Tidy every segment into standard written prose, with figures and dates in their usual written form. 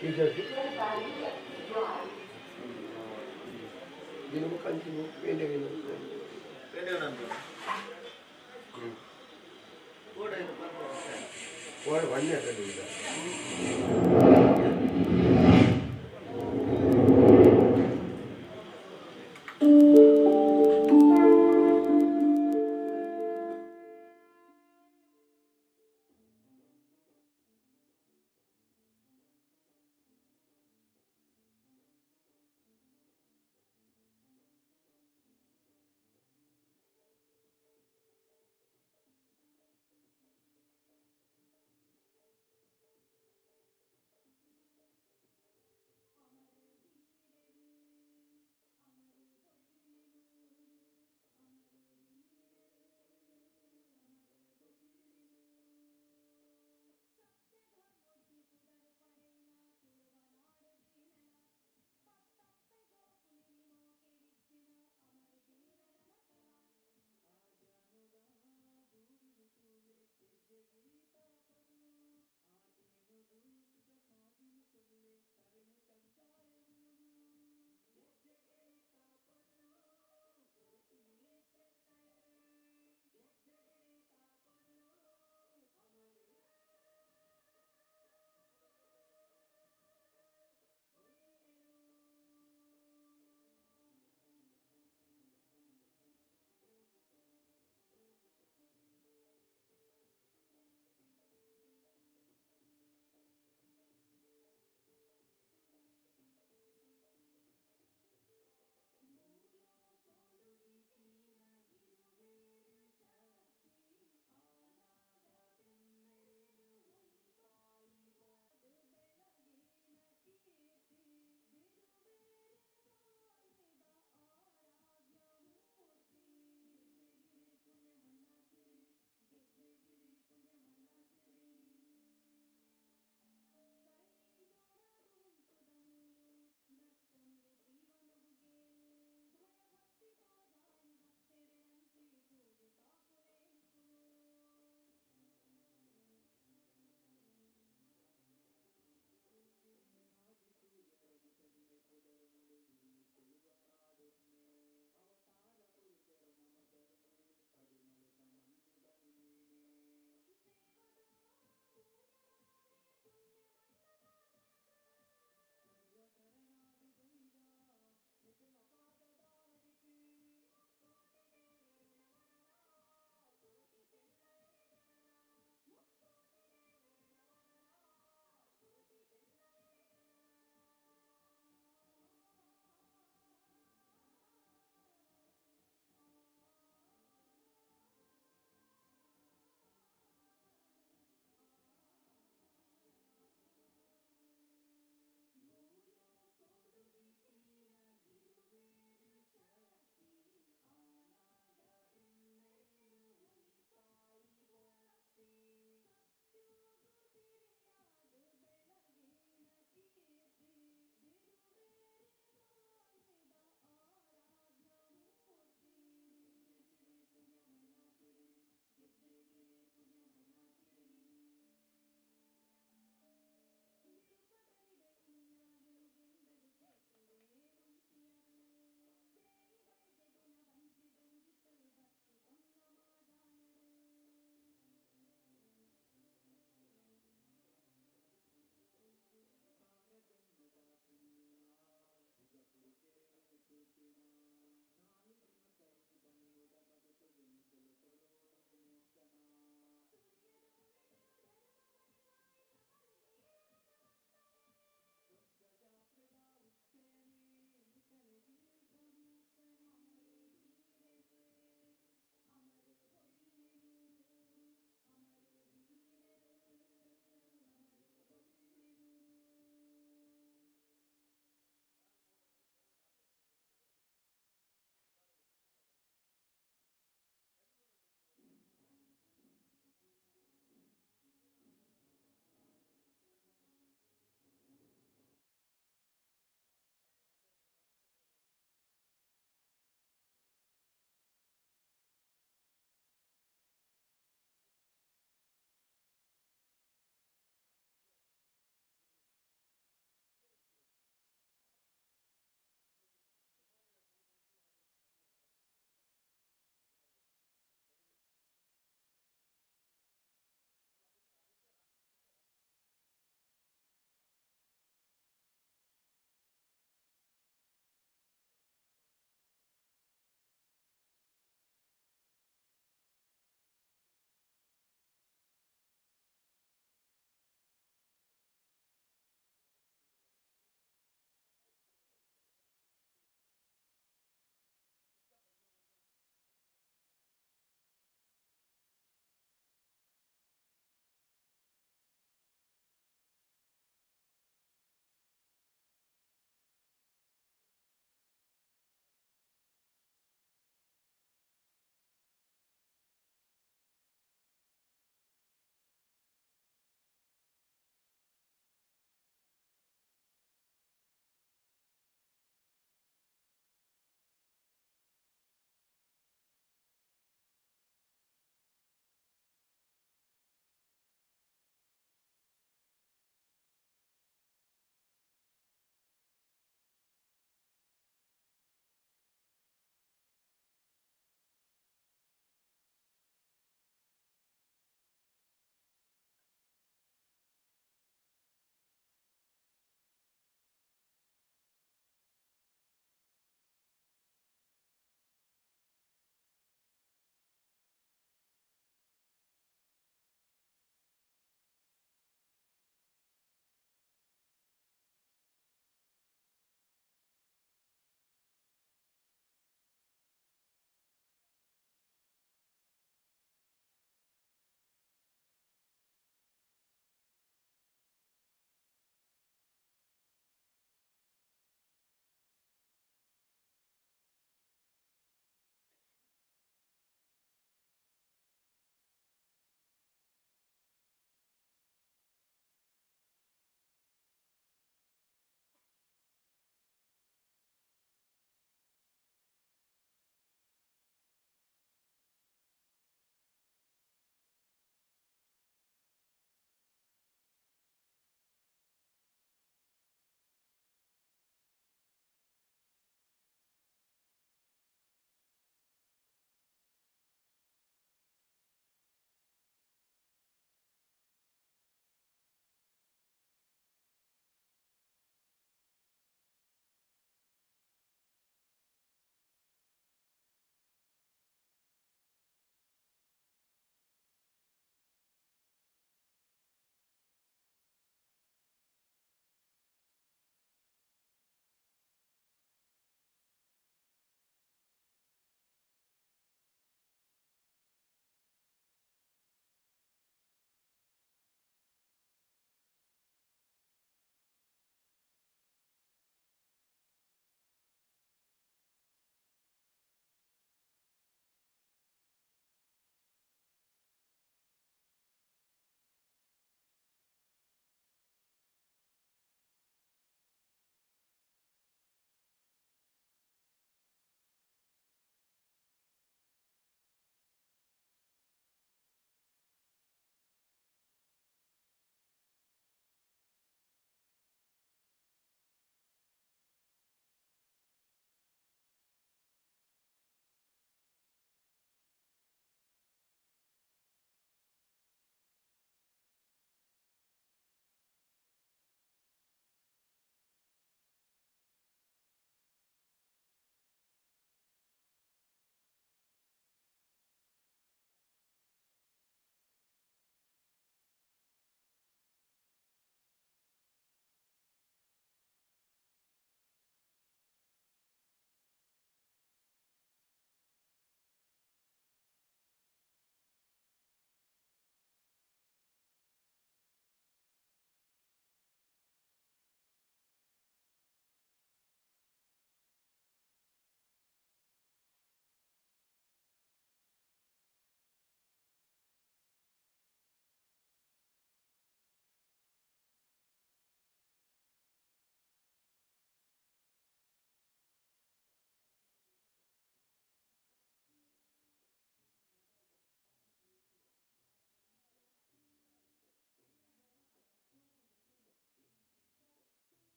Teachers ದಿನ ಕಂಚಿ ಪೇಂಟೆ. ಓಡ ಬಣ್ಣ.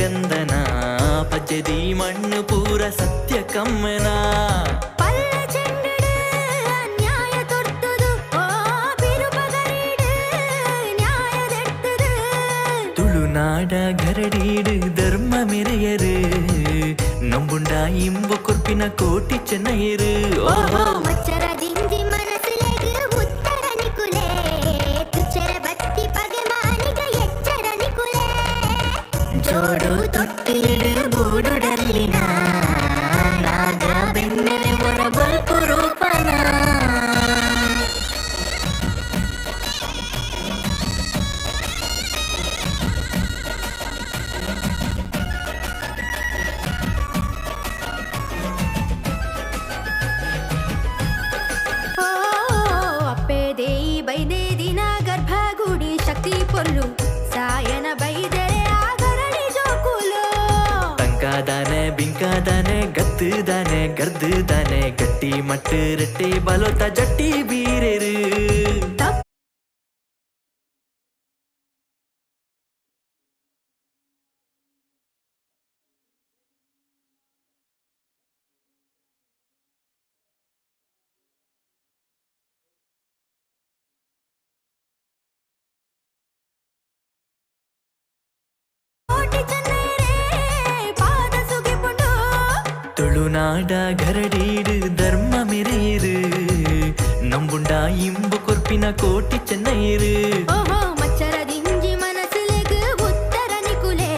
ಗಂಧನ ಪಜ್ಜೆದಿ ಮಣ್ಣು ಪೂರ ಸತ್ಯ ಕಮ್ಮನ. ಪಲ್ಲ ಚೆಂಡುಡು ಅನ್ಯಾಯ ತೊರ್ತುದು ಓ ಬಿರುಪಗರಿಡು ನ್ಯಾಯ ದೆರ್ತುದು. ತುಳುನಾಡ ಗರಡೀಡು ಧರ್ಮ ಮೆರೆಯರು ನಂಬುಂಡ ಇಂಬು ಕೊರ್ಪಿನ ಕೋಟಿ ಚೆನ್ನೈರು. ಓಹೋ ಮಚ್ಚರ ದಿಂಜಿ ಮನಸ್ಸುಲೆಗ್ ಉತ್ತರ ನಿಕುಲೆ ತುಚ್ಚರ ಬತ್ತಿ ಪಗೆ ಮಾನಿಗ ಎಚ್ಚರ ನಿಕುಲೆ. ಜೋಡು ತೊಟ್ಟಿಲಿಡು ಬೂಡುಡಲ್ಲಿನ ನಾಗ ಬೆನ್ನೆಲೆ ಒರ ಬಲ್ಪು ರೂಪನ. ಓ ಅಪ್ಪೆ ದೇಯಿ ಬೈದೆ ದಿನ ಗರ್ಭಗುಡಿ ಶಕ್ತಿ ಪೊರ್ಲು ಸಾಯನ ಬೈದರೆ ಆಗರಡಿ ಜೋಕುಲು. ತಂಕಾದಾನೆ ಬಿಂಕಾದಾನೆ ಗತ್ತುದಾನೆ ಗರ್ದುದಾನೆ ಗಟ್ಟಿ ಮಟ್ಟು ರೆಟ್ಟಿ ಬಲೋತ ಜಟ್ಟಿ ಬೀರೆರು. ಕೋಟಿ ಚೆನ್ನೈರೇ ಪಾದ ಸುಗಿಪುಂಡು. ತುಳುನಾಡ ಗರಡೀಡು ಧರ್ಮ ಮೆರೆಯರು ನಂಬುಂಡ ಇಂಬು ಕೊರ್ಪಿನ ಕೋಟಿ ಚೆನ್ನೈರು. ಓಹೋ ಮಚ್ಚರ ದಿಂಜಿ ಮನಸ್ಸುಲೆಗ್ ಉತ್ತರ ನಿಕುಲೆ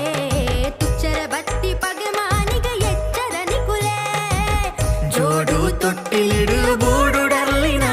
ತುಚ್ಚರ ಬತ್ತಿ ಪಗೆ ಮಾನಿಗ ಎಚ್ಚರ ನಿಕುಲೆ. ಜೋಡು ತೊಟ್ಟಿಲಿಡು ಬೂಡುಡರ್ಲಿನ.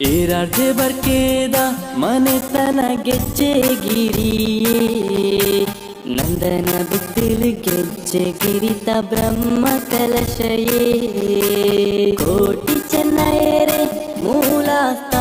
ಏರಾರ್ಜೆ ಬರ್ಕೇದ ಮನೆತನ ಗೆಜ್ಜೆಗಿರಿಯೇ ನಂದನ ಬಿತ್ತಿಲು ಗೆಜ್ಜೆ ಗಿರಿತ ಬ್ರಹ್ಮ ಕಲಶಯೇ ಕೋಟಿ ಚೆನ್ನಯರೆ ಮೂಲಾಸ್ತ.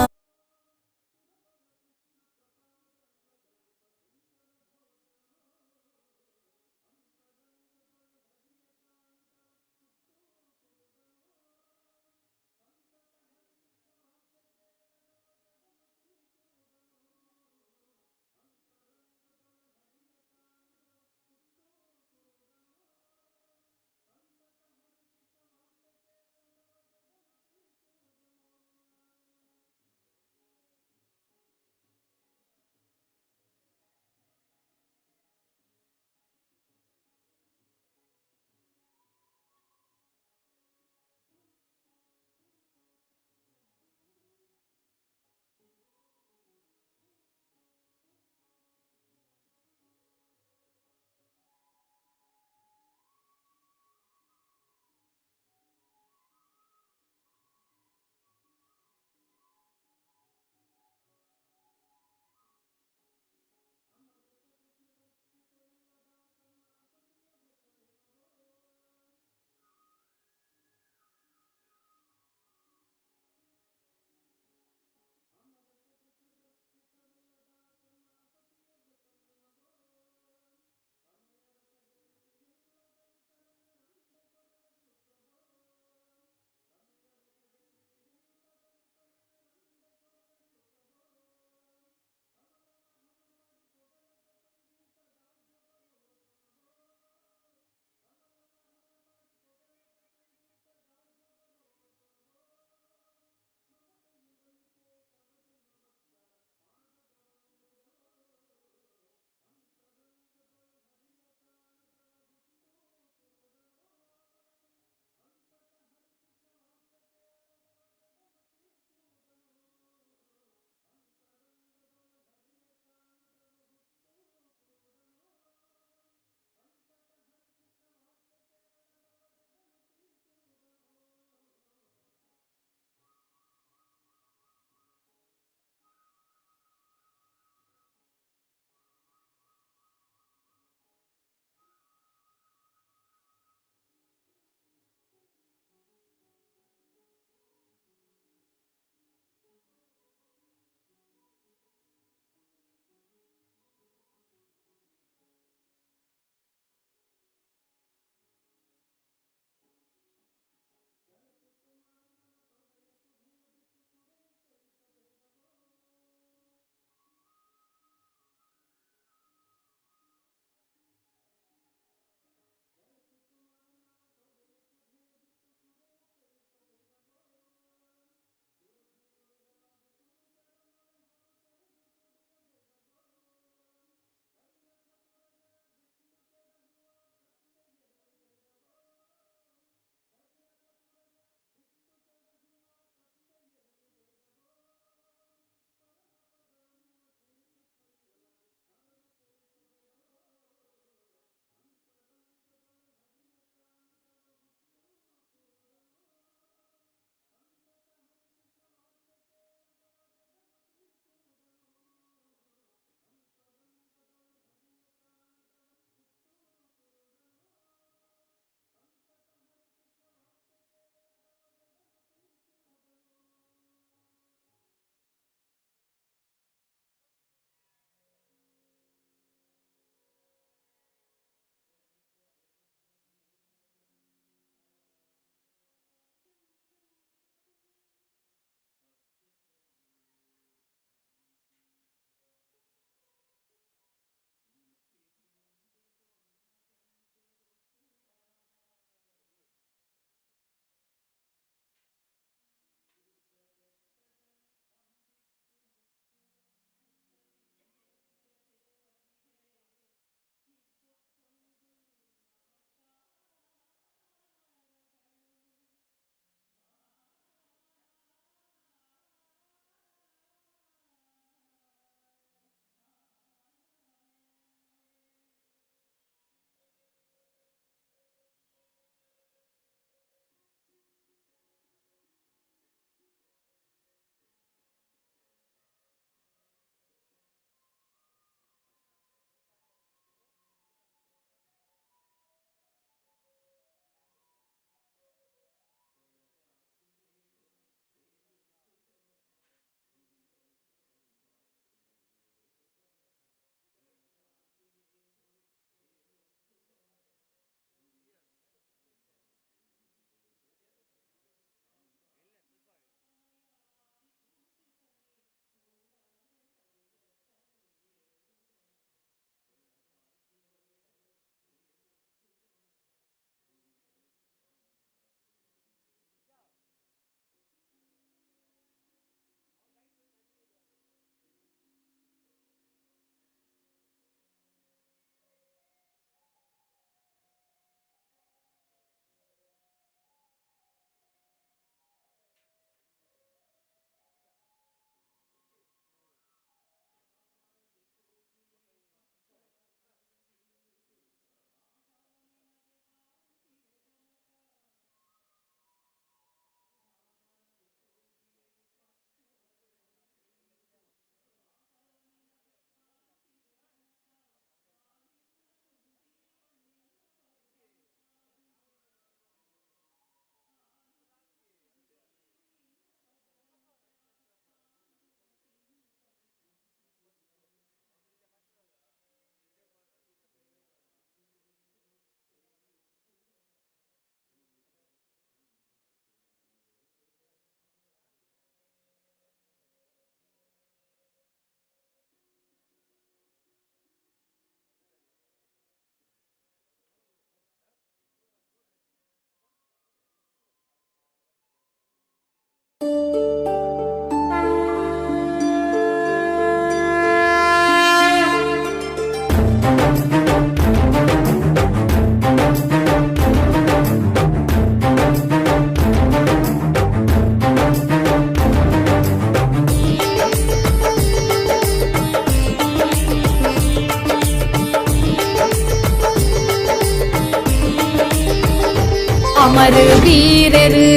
ಅಮರ ವೀರರು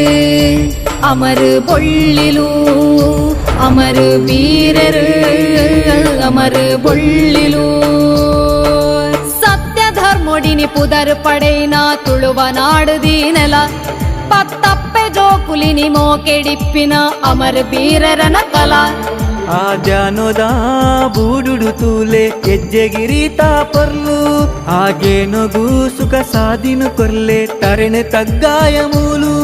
ಅಮರ ಬೊಳ್ಳಿಲು ಅಮರ ವೀರರು ಅಮರ ಬೊಳ್ಳಿಲು ಸತ್ಯ ಧರ್ಮೊಡಿನಿ ಪುದರ್ ಪಡೈನ ತುಳುವ ನಾಡು ದೀನಲ ಪತ್ತಪ್ಪೆ ಜೋಕುಲಿನಿ ಮೋಕೆಡಿಪ್ಪಿನ ಅಮರ ಬೀರರನ ಕಲಾ. ಆ ಜಾನೋದ ಬೂಡುಡು ತೂಲೆ ಹೆಜ್ಜೆಗಿರಿ ತಾಪರ್ಲು ಆಗೇನೊಗು ಸುಖ ಸಾಧಿನ ಕೊರ್ಲೆ ತರಣೆ ತಗ್ಗಾಯ ಮೂಲು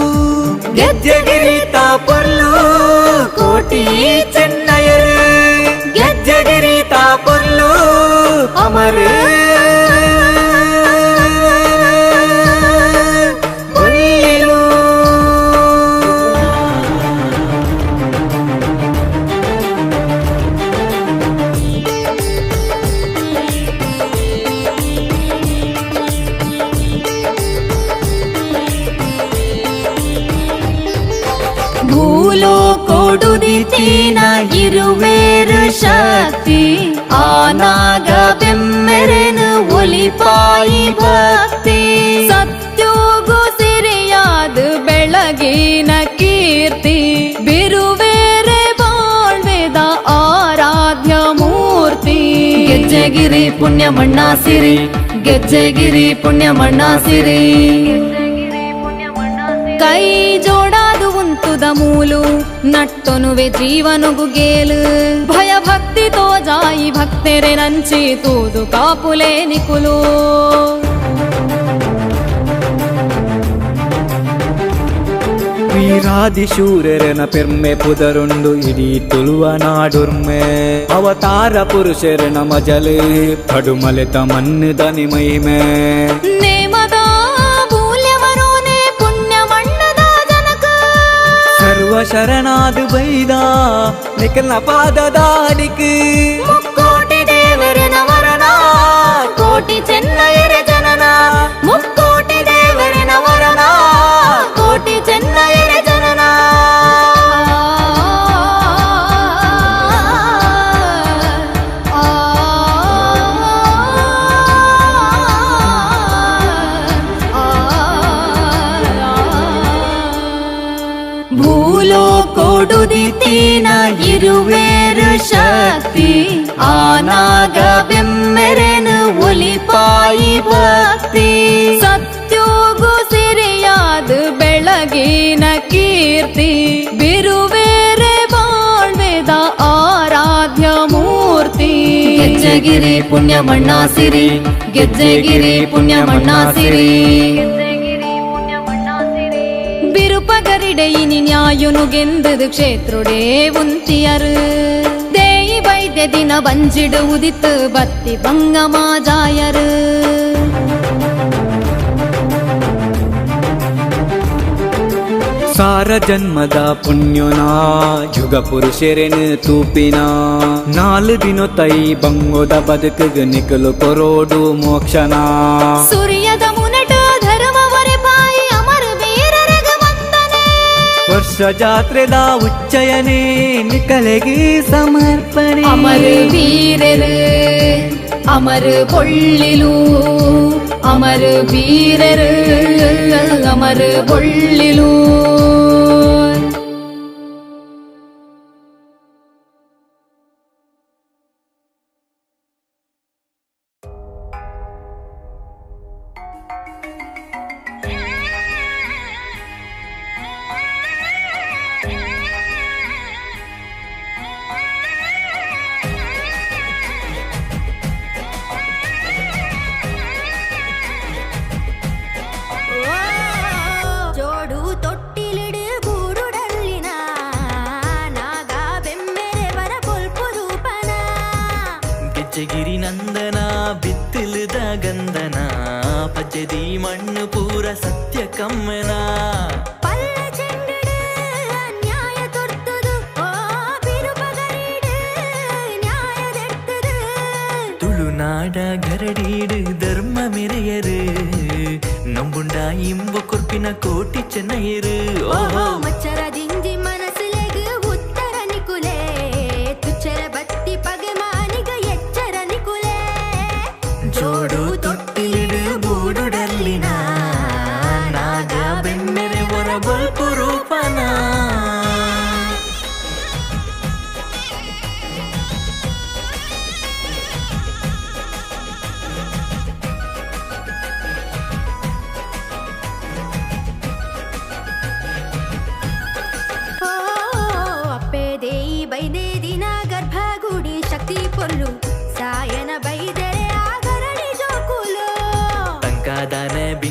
ಗೆಜ್ಜೆಗಿರಿ ತಾಪರ್ಲು ಕೋಟಿ ಚೆನ್ನಯರು ಗೆಜ್ಜೆಗಿರಿ ತಾಪರ್ಲು ಅಮರ ಬೊಳ್ಳಿಲು. ಭೂಲೋಕೊಡುದಿತೀನ ಇರುವೇರು ಶಕ್ತಿ ಆನಾಗ ಬೆಮ್ಮೆರೆನು ಒಲಿಪಾಯಿ ಭಕ್ತಿ ಸತ್ಯೋಗು ಸಿರಿಯಾದ ಬೆಳಗಿನ ಕೀರ್ತಿ ಬಿರುವೇರೆ ಬಾಳ್ವೆದ ಆರಾಧ್ಯ ಮೂರ್ತಿ. ಗೆಜ್ಜೆಗಿರಿ ಪುಣ್ಯ ಮಣ್ಣಾಸಿರಿ, ಗೆಜ್ಜೆಗಿರಿ ಪುಣ್ಯ ಮಣ್ಣಾಸಿರಿ. ಕೈ ಜೋಡಾದು ಉಂತುದ ಮೂಲು ನಟ್ಟೊನುವೆ ಜೀವನುಗು ಗೇಲು ಭಯ ಭಕ್ತಿ ತೋಜಾಯಿ ಭಕ್ತೆರೆ ನಂಚಿ ತೂದು ಕಾಪುಲೆ ನಿಕುಲು. ವೀರಾದಿ ಶೂರರನ ಪೆರ್ಮೆ ಪುದರುಂಡು ಇಡೀ ತುಳುವ ನಾಡುರ್ಮೆ ಅವತಾರ ಪುರುಷರನ ಮಜಲೆ ಪಡುಮಲೆತ ಮಣ್ಣು ದನಿ ಮಹಿಮೆ. ನೇಮದ ಮೂಲ್ಯವರೋನೆ ಪುಣ್ಯ ಮಣ್ಣದ ಜನಕ. ಸರ್ವ ಶರಣಾದು ಬೈದ ನಿಖಲ್ನ ಪಾದದ ಅಡಿಕ್. ಮುಕ್ಕೋಟಿ ದೇವರನ ವರನ ಕೋಟಿ ಚೆನ್ನಯರ ಜನನ, ಮುಕ್ಕೋಟಿ ದೇವರನ ವರನ ಕೋಟಿ ಚೆನ್ನಯರ ಜನನ. ಭೂಲೋಕೊಡುದಿತೀನ ಇರುವೇರು ಶಕ್ತಿ ಆನಾಗ ಬೆಮ್ಮೆರೆನು ಒಲಿಪಾಯಿ ಭಕ್ತಿ ಸತ್ಯೋಗು ಸಿರಿಯಾದ ಬೆಳಗಿನ ಕೀರ್ತಿ ಬಿರುವೇರೆ ಬಾಳ್ವೆದ ಆರಾಧ್ಯ ಮೂರ್ತಿ. ಗೆಜ್ಜೆಗಿರಿ ಪುಣ್ಯ ಮಣ್ಣಾಸಿರಿ, ಗೆಜ್ಜೆಗಿರಿ ಪುಣ್ಯ ಮಣ್ಣಾಸಿರಿ. ಬಿರುಪಗರಿಡೆಯಿನಿ ನ್ಯಾಯುನು ಗೆಂದದು ಕ್ಷೇತ್ರುಡೇ ಉಂತಿಯರು ದೇಯಿ ವೈದ್ಯ ದಿನ ಬಂಜಿಡು ಉದಿತು ಬತ್ತಿ ಬಂಗಮ ಜಾಯರು. ಸಾರ ಜನ್ಮದ ಪುಣ್ಯೋನ ಯುಗ ಪುರುಷರೆನು ತೂಪಿನ ನಾಲು ದಿನೊ ತೈ ಬಂಗೋದ ಬದುಕುಗ ನಿಕಲು ಕೊರೋಡು ಮೋಕ್ಷನ. ಸೂರ್ಯದ ಮುನಟ ಧರ್ಮವರೆ ಪಾಯಿ ಅಮರ ವೀರರಗ ವಂದನೆ. ವರ್ಷ ಜಾತ್ರೆದ ಉಚ್ಚಯನೇ ನಿಕಲೆಗೆ ಸಮರ್ಪಣೆ. ಅಮರ ವೀರರು ಅಮರ ಬೊಳ್ಳಿಲು ಅಮರ ವೀರರು ಅಮರ ಬೊಳ್ಳಿಲು. ಜೋಡು ತೊಟ್ಟಿಲಿಡು ಬೂಡುಡಲ್ಲಿನ ನಾಗ ಬೆಮ್ಮೆರೆ ವರ ಬೊಲ್ಪು ರೂಪನ. ಗೆಜ್ಜೆಗಿರಿ ನಂದನ ಬಿತ್ತಿಲುದ ಗಂಧನ ಪಜ್ಜದಿ ಮಣ್ಣು ಪೂರ ಸತ್ಯ ಕಮ್ಮನ. ಪಲ್ಲ ಚೆಂಡಿಡು ಅನ್ಯಾಯ ತೊರ್ತುದು ಓ ಬಿರುಪಗರಿಡು ನ್ಯಾಯದೆರ್ತುದು. ತುಳುನಾಡ ಗರಡೀಡು ಧರ್ಮ ಮೆರೆಯರು ನಂಬುಂಡ ಇಂಬು ಕೊರ್ಪಿನ ಕೋಟಿ ಚೆನ್ನಯರು. ಓಹೋ ಮಚ್ಚರ ದಿಂಜಿ ಮನಸ್ಸುಲೆಗ್ ಉತ್ತರ ನಿಕುಲೆ ತುಚ್ಚರ ಬತ್ತಿ ಪಗೆ ಮಾನಿಗ ಎಚ್ಚರ ನಿಕುಲೆ. ಜೋಡು ತೊಟ್ಟಿಲಿಡು ಬೂಡುಡಲ್ಲಿನ ನಾಗ ಬೆಮ್ಮೆರೆ.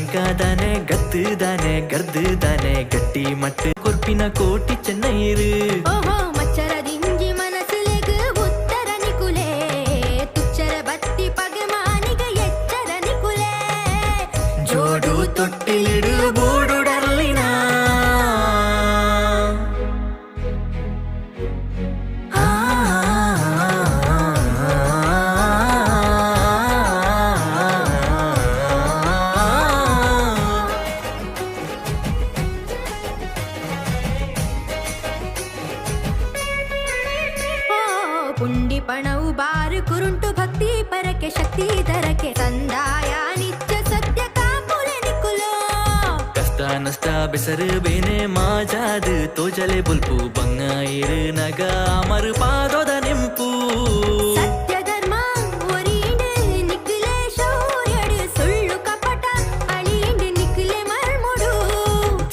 ಪಿಂಕಾದಾನೆ ಗತ್ತುದಾನೆ ಗರ್ದುದಾನೆ ಗಟ್ಟಿ ಮಟ್ಟು ಕೊರ್ಪಿನ ಕೋಟಿ ಚೆನ್ನೈರು. ಓಹೋ ಮಚ್ಚರ ದಿಂಜಿ ಮನಸ್ಸುಲೆಗ್ ಉತ್ತರ ನಿಕುಲೆ, ತುಚ್ಚರ ಬತ್ತಿ ಪಗಮಾನಿಗ ಎಚ್ಚರ ನಿಕುಲೆ. ಜೋಡು ತೊಟ್ಟಿಲಿಡು ಬೂಡುಡರ್ಲಿನ ಆ. ಓ ಪುಂಡಿ ಪಣವು ಬಾರು ಕುರುಂಟು ಭಕ್ತಿ ಪರಕೆ ಶಕ್ತಿ ದರಕೆ ಸಂದಾಯ ನಿತ್ಯ ಸತ್ಯ ಕಾಪುಲೆ ನಿಕುಲೋ. ಕಷ್ಟ ನಷ್ಟ ಬೆಸರು ಬೇನೆ ಮಾಜಾದು ತೋಜಲೆ ಬುಲ್ಪು ಬಂಗಾಯಿರು ನಗ ಅಮರು ಪಾದೋದ ನೆಂಪು. ಸತ್ಯ ಧರ್ಮ ಒರೀಂಡು ನಿಕ್ಕುಲೆ ಶೌರ್ಯಡು, ಸುಳ್ಳು ಕಪಟ ಅಳಿಂಡು ನಿಕ್ಕುಲೆ ಮರ್ಮುಡು.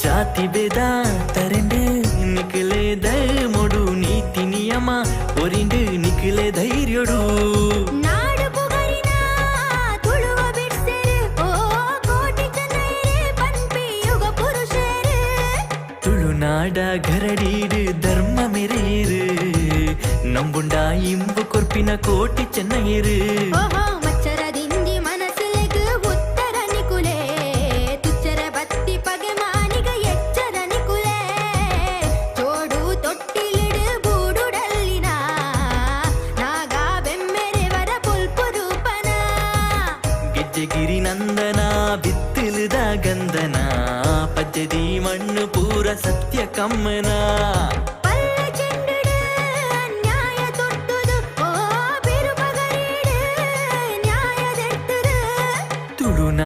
ಜಾತಿ ಭೇದ ತರೆಂಡು ನಿಕ್ಕಲೆ ಧರ್ಮೊಡು, ನೀತಿ ನಿಯಮ ಒರಿಂಡು ನಿಕ್ಕಲೆ ಧೈರ್ಯೊಡು. ನಾಡು ಪುಗರಿನ ತುಳುವ ಬಿಡ್ಸೆರು, ಓ ಕೋಟಿ ಚೆನ್ನೈರೆ ಪನ್ಪಿ ಯುಗ ಪುರುಷರು. ತುಳುನಾಡ ಗರಡೀಡು ಧರ್ಮ ಮೆರೆಯಿರು, ನಂಬುಂಡ ಇಂಬು ಕೊರ್ಪಿನ ಕೋಟಿ ಚೆನ್ನೈರು. ಓಹೋ ಮಚ್ಚರ ದಿಂಜಿ ಮನಸ್ಸುಲೆಗ್ ಉತ್ತರ ನಿಕುಲೆ, ತುಚ್ಚರ ಬತ್ತಿ ಪಗೆ ಮಾನಿಗ ಎಚ್ಚರ ನಿಕುಲೆ. ಚೋಡು ತೊಟ್ಟಿಲಿಡು ಬೂಡುಡಲ್ಲಿನ ನಾಗ ಬೆಮ್ಮೆರೆವರ ಪುಲ್ಪು ರೂಪನ. ಗೆಜ್ಜೆಗಿರಿ ನಂದನ ಬಿತ್ತಿಲುದ ಗಂಧನ, ಪಜ್ಜದಿ ಮಣ್ಣು ಪೂರ ಸತ್ಯ ಕಮ್ಮನ. ಪಲ್ಲ ಚೆಂಡುಡು ಅನ್ಯಾಯ ತೊಟ್ಟುದು, ಓ ಬಿರುಪಗರೀಡು ನ್ಯಾಯದೆತ್ತುದು. ತುಳುನ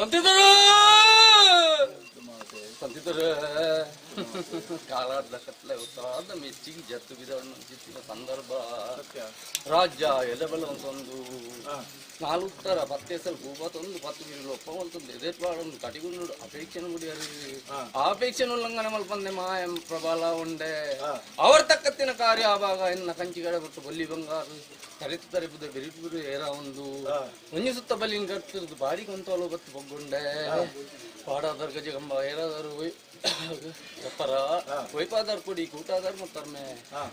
ತಂತಿದರು ತಂತಿದರು ಕಾಲಾರ್ಧ ಕತ್ಲೆ ಉತ್ತರಾದ ಮೆಚ್ಚಿಗೆ ಜತ್ತು ಬಿದವನ್ನು ಚಿತ್ತಿನ ಸಂದರ್ಭ ರಾಜ್ಯ ಎಲೆಬಲ ಒಂದೊಂದು ನಾಲ್ಕರ ಪತ್ತೇಸಲ್ ಭೂಪತೊಂದು ಪತ್ತು ಬಿರುಲು ಒಪ್ಪವಂತೊಂದು ಎದೆಟ್ವಾಡೊಂದು ಕಟಿಗುಂಡು ಅಪೇಕ್ಷೆನು ಗುಡಿಯರು ಆಪೇಕ್ಷೆನು ಉಲ್ಲಂಘನೆ ಮಲ್ಪಂದೆ ಮಾಯಂ ಪ್ರಬಲ ಉಂಡೆ ಅವರ ತಕ್ಕತ್ತಿನ ಕಾರ್ಯ ಆವಾಗ ಎನ್ನ ಕಂಚಿಗಡೆ ಬಿಟ್ಟು ಬಲ್ಲಿ ಬಂಗಾರು ತರಿತು ತರಿಪುದ ಬಿರಿಪುರು ಏರ ಒಂದು ಒಂಜಿ ಸುತ್ತ ಬಲಿನ್ ಕರ್ತದ್ದು ಬಾರಿ ಕೊಂತೋಲು ಬತ್ತು ಬೊಗ್ಗುಂಡೆ ಪಾಡಾದರ್ ಗಜಗಂಬ ಏರಾದರು ಪರ ವೈಪಾದರ್ ಕೊಡಿ ಕೂಟಾದರ್ ಮತ್ತರ್ಮೆ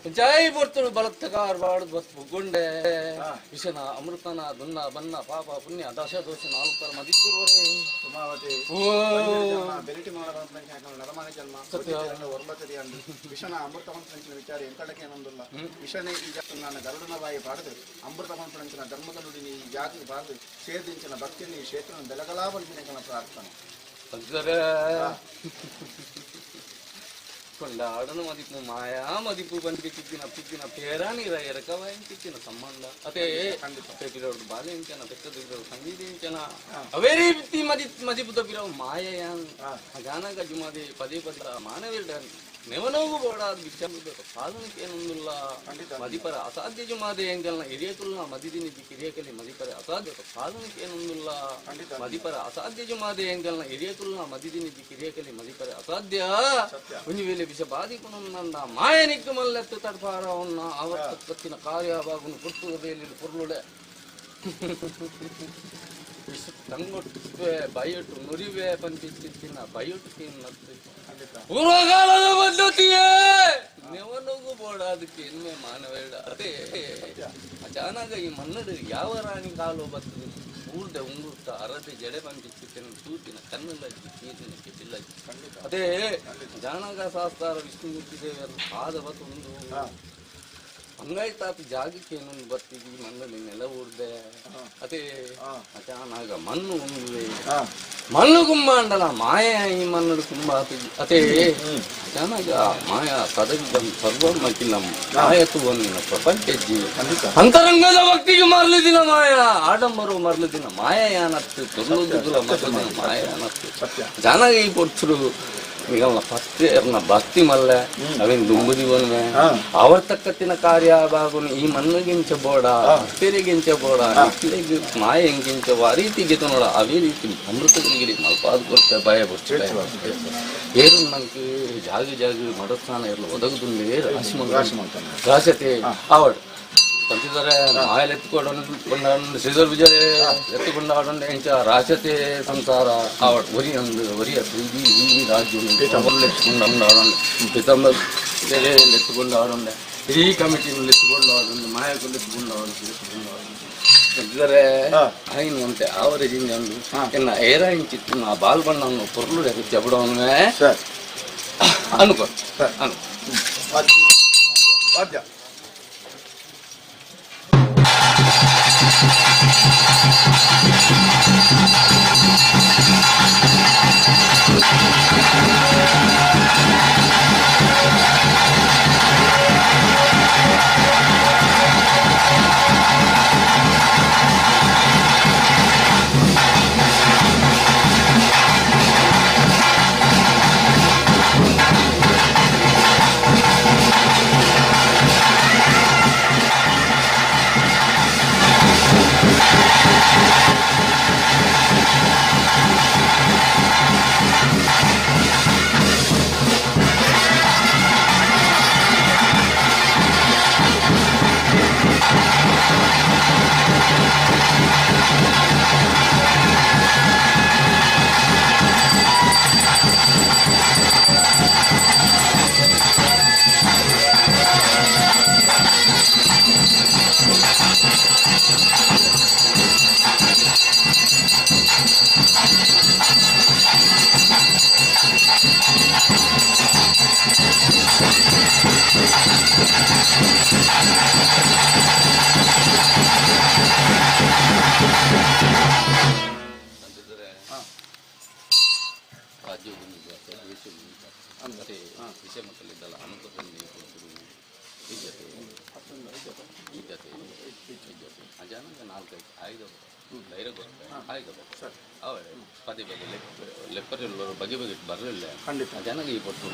ಪಂಚಾಯಿ ಬರ್ತಳು ಬಲತ್ತಗಾರ್ ಬಾಡು ಬತ್ತು ಬೊಗ್ಗುಂಡೆ ವಿಷನ ಅಮೃತನ ದುನ್ನ ಬನ್ನ ಪಾಪ ಪುಣ್ಯ ದಶ ದೋಷ ನಾಲ್ಕರ ಮದಿಪುರುವರೇ ವಿಷನ ಅಮೃತವಂತನಂಚಿನ ವಿಚಾರ ಎಂಕಳಕ್ಕೆ ಏನೊಂದಿಲ್ಲ ವಿಷನೇ ಈ ನಾನು ಗರುಡನ ಬಾಯಿ ಪಾಡದು ಅಮೃತವಂತನಂಚಿನ ಧರ್ಮದ ನುಡಿ ಈ ಜಾತಿ ಬಾರದು ಸೇರ್ದಿಂಚಿನ ಭಕ್ತಿಯನ್ನು ಈ ಕ್ಷೇತ್ರ ಬೆಲಗಲಾವಂಚಿನ ಪ್ರಾರ್ಥನೆ ಕೊಂಡಾಡನು ಮದಿಪು ಮಾಯಾ ಮದಿಪು ಬಂದಿಕ್ಕಿನ ಪಿಕ್ಕಿನ ಪೇರಾನಿರ ಎರಕವಾಯಿಂಚಿನ ಸಂಬಂಧ ಅದೇ ಪಿರೋಡು ಬಾಲೆ ಇಂಚನ ಬೆಕ್ಕದ ಸಂಗೀತ ಇಂಚನ ಅವೇ ರೀತಿ ಮದಿ ಮದಿಪುದ ಪಿರವು ಮಾಯೆಯಾನ್ ಅಜಾನಕ ಜುಮಾದಿ ಪದೇ ಪದೇ ಮಾನವೀರ ನೆವನೋಗು ಬೋಡಾದ ಬಿಚ್ಚ ಸಾಧನಕ್ಕೆ ಏನೊಂದಿಲ್ಲ ಮದಿಪರ ಅಸಾಧ್ಯ ಜುಮಾದೆ ಎಂಗಲ್ನ ಹಿರಿಯಕುಲ್ನ ಮದಿದಿನಿ ಕಿರಿಯಕಲಿ ಮದಿಪರ ಅಸಾಧ್ಯ ಸಾಧನಕ್ಕೆ ಏನೊಂದಿಲ್ಲ ಮದಿಪರ ಅಸಾಧ್ಯ ಜುಮಾದೆ ಎಂಗಲ್ನ ಹಿರಿಯಕುಲ್ನ ಮದಿದಿನಿ ಕಿರಿಯಕಲಿ ಮದಿಪರ ಅಸಾಧ್ಯ ಒಂದು ವೇಳೆ ವಿಷ ಬಾಧಿಕುನ ಮಾಯನಿಕ್ಕು ಮಲ್ಲೆತ್ತು ತಡ್ಪಾರ ಅವನ್ನ ಆವರ್ತತ್ತಿನ ಕಾರ್ಯವಾಗುನು ಪುರ್ತುದ ಬೇಲಿ ಪೊರ್ಲುಡೆ ತಂಗೊಟ್ಟುವೆ ಬಯಟು ನುರಿವೆ ಪಂಪಿತ್ತಿನ ಬಯಟು ತಿನ್ನತ್ತು ಪೂರ್ವಕಾಲದ ಪದ್ಧತಿಯೇ ನೆವನೋಗು ಬೋಡ ಅದಕ್ಕೆ ಇನ್ಮೆ ಮಾನವೇಡ ಅದೇ ಅಚಾನಕ ಈ ಮನ್ನಡು ಯಾವ ರಾಣಿ ಕಾಲು ಬರ್ತದೆ ಊರ್ದ ಉಂಗುರ್ತ ಅರತೆ ಜಡೆ ಪಂಪಿತ್ತಿನ ತೂತಿನ ಕಣ್ಣಲ್ಲಜ್ಜಿ ನೀರಿನ ಕೆಟ್ಟಿಲ್ಲಜ್ಜಿ ಅದೇ ಜಾನಕ ಶಾಸ್ತಾರ ವಿಷ್ಣುಮೂರ್ತಿ ದೇವರು ಪಾದ ಬತ್ತೊಂದು ಹಂಗಾಯ್ತಾತ ಜಾಗಕ್ಕೆ ಏನೊಂದು ಬರ್ತೀವಿ ಮಣ್ಣಲ್ಲಿ ನೆಲ ಊರ್ದೆ ಅದೇ ಅಚಾನಕ ಮಣ್ಣು ಉಂಗುವೆ ಮಣ್ಣು ಕುಂಬಾಂಡಲ ಮಾಯ ಈ ಮಣ್ಣು ಕುಂಬಾತಿ ಅದೇ ಅಚಾನಕ ಮಾಯ ಸದಗಿದ್ದ ಸರ್ವಮಕಿಲ್ಲ ಮಾಯತು ಒಂದಿನ ಪ್ರಪಂಚಜ್ಜಿ ಅಂತರಂಗದ ಭಕ್ತಿಗೆ ಮರಳು ದಿನ ಮಾಯ ಆಡಂಬರು ಮರಳು ದಿನ ಮಾಯ ಯಾನತ್ತು ತೊರ್ಲುದುಗುಲ ಮರಳು ದಿನ ಮಾಯ ಯಾನತ್ತು ಜಾನಗ ಈ ಪೊರ್ತರು ನಿಗಲ್ನ ಪತ್ತೆ ಅವ್ರನ್ನ ಭಕ್ತಿ ಮಲ್ಲೆ ಅವೇನು ದುಂಬುದಿವನ್ವೆ ಅವರ ತಕ್ಕತ್ತಿನ ಕಾರ್ಯ ಬಾಗುನು ಈ ಮಣ್ಣಿಗಿಂಚ ಬೋಡ ತೆರೆಗಿಂಚ ಬೋಡ ಮಾಯ ಹೆಂಗಿಂಚ ಆ ರೀತಿ ಗೆತ ನೋಡ ಅವೇ ರೀತಿ ಅಮೃತಗಿರಿ ಮಲ್ಪಾದ ಕೊಡ್ತೆ ಭಯ ಬರ್ತದೆ ಏರು ನಂಗೆ ಜಾಗ ಜಾಗ ಮಡಸ್ಥಾನ ಇರಲು ಒದಗದುಂಡೆ ರಾಶಿ ರಾಶತೆ ಆವಡ್ ತಂತಿದ್ದಾರೆ ಮಾಯಲ್ ಎತ್ತುಕೊಂಡು ಶ್ರೀಧರ್ ವಿಜಯ ಎತ್ತುಕೊಂಡು ಆಡೊಂಡು ಎಂಚ ರಾಶತೆ ಸಂಸಾರ ಆವಡ್ ಒರಿ ಅಂದು ಒರಿಯ ಇಡೀ ಈ ರಾಜ್ಯ ಎತ್ತುಕೊಂಡು ಆಡೊಂಡು ಪಿತಾಂಬರ್ ಎತ್ತುಕೊಂಡು ಆಡೊಂಡೆ ಇಡೀ ಕಮಿಟಿನಲ್ಲಿ ಎತ್ತುಕೊಂಡು ಆಡೊಂಡು ಮಾಯಕೊಂಡು ಎತ್ತುಕೊಂಡು ಆಡೊಂಡು ಎತ್ತುಕೊಂಡು ಆಡೊಂಡು ತಂತಿದ್ದಾರೆ ಐನು ಅಂತೆ ಆವರೇಜ್ ಅಂದು ಎನ್ನ ಏರ ಇಂಚಿತ್ತು ನಾ ಬಾಲ್ ಬಣ್ಣವನ್ನು ಪೊರ್ಲು ಜಬಡವನ್ನೇ ಅನುಕೋ ಅನು ವಾದ್ಯ ವಿಷಯ ಮಕ್ಕಳಿದ್ದಲ್ಲ ಅನುಕೂಲ ಧೈರ್ಯ ಕೊರ್ಪೆ ಆಯ್ತು ಅವಳೆ ಪದೇ ಪದೇ ಲೆಪ್ಪರೆ ಬಗೆ ಬಗೆ ಬರಲಿಲ್ಲ ಖಂಡಿತ. ಜನಗೆ ಈ ಪೊಟ್ಟು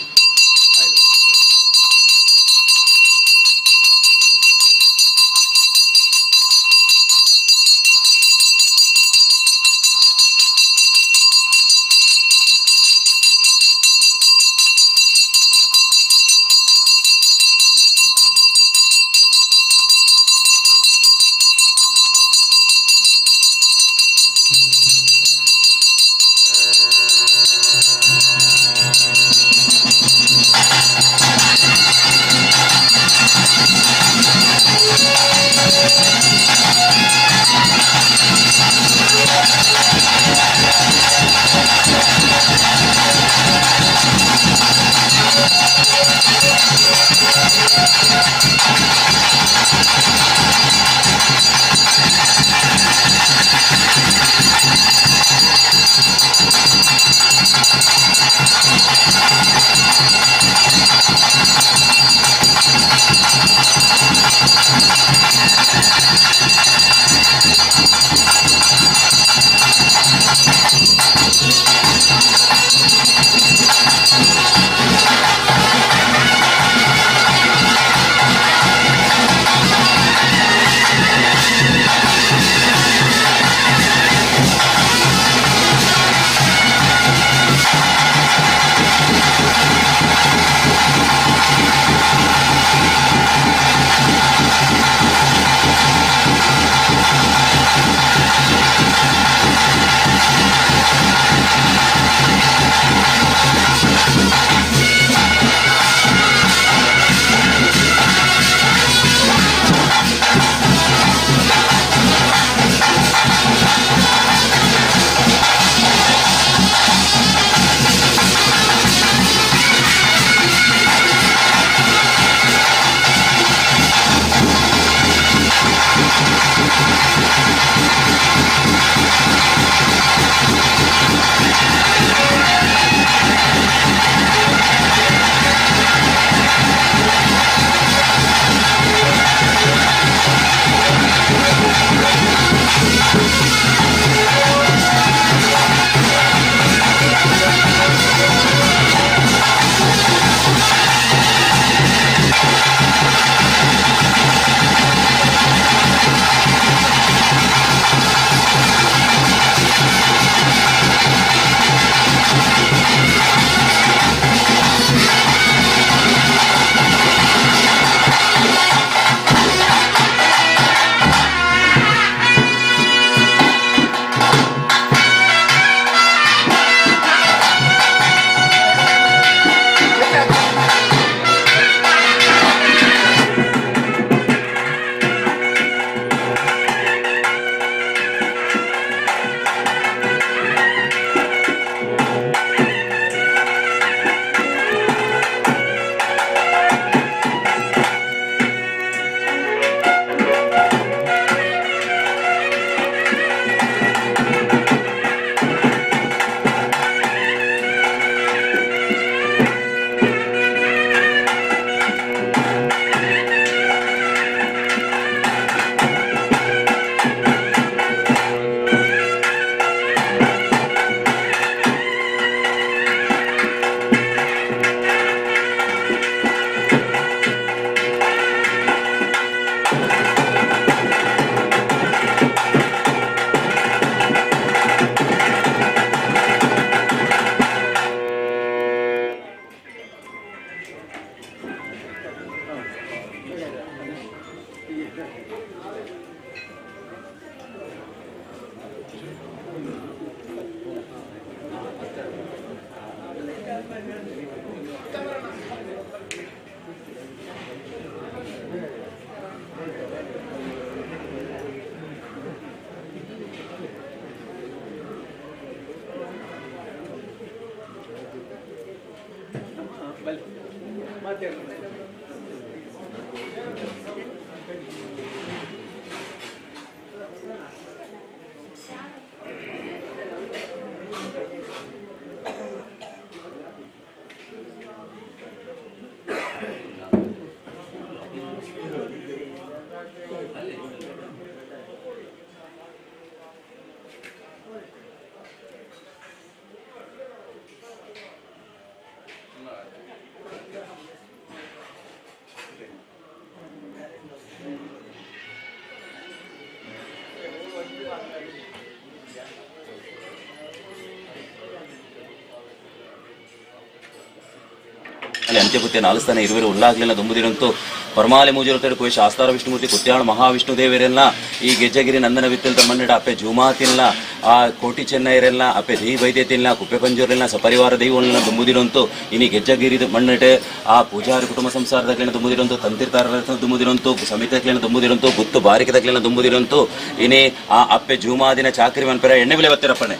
ಪುತ್ಲಿ ಅಂತ್ಯ ಪುತ್ತೆ ನಾಲ್ಸ್ಥಾನ ಇರುವರು ಉಲ್ಲಾಗ್ಲಿನ ದುಂಬುದಿರಂತು ಪರಮಾಲೆ ಮೂಜರತಡು ಕುವೆ ಶಾಸ್ತಾರ ವಿಷ್ಣುಮೂರ್ತಿ ಕುತ್ಯಾಳ ಮಹಾವಿಷ್ಣು ದೇವರೆಲ್ಲ ಈ ಗೆಜ್ಜಗಿರಿ ನಂದನ ಬಿತ್ತಲ್ ತಮ್ಮನ್ನಡ ಅಪ್ಪೆ ಜೂಮಾತಿಲ್ಲ ಆ ಕೋಟಿ ಚೆನ್ನೈರೆಲ್ಲ ಅಪ್ಪೆ ದೇಯಿ ವೈದ್ಯ ತಿಲ್ಲ ಕುಪ್ಪೆ ಪಂಜೂರೆಲ್ಲ ಸಪರಿವಾರ ದೈವಗಳನ್ನ ದುಂಬುದಿರಂತು ಇನಿ ಗೆಜ್ಜಗಿರಿ ಮಣ್ಣಟೆ ಆ ಪೂಜಾರಿ ಕುಟುಂಬ ಸಂಸಾರದಕ್ಲಿನ ದುಂಬುದಿರಂತು ತಂತಿರ್ತಾರ ದುಂಬುದಿರಂತು ಸಮಿತಕ್ಲಿನ ದುಂಬುದಿರಂತು ಗುತ್ತು ಬಾರಿಕದಕ್ಲಿನ ದುಂಬುದಿರಂತು ಇನಿ ಆ ಅಪ್ಪೆ ಜೂಮಾದಿನ ಚಾಕ್ರಿ ಮನ್ಪೆರ ಎಣ್ಣೆ ಬಿಲೆ ಬತ್ತಿರಪ್ಪಣೆ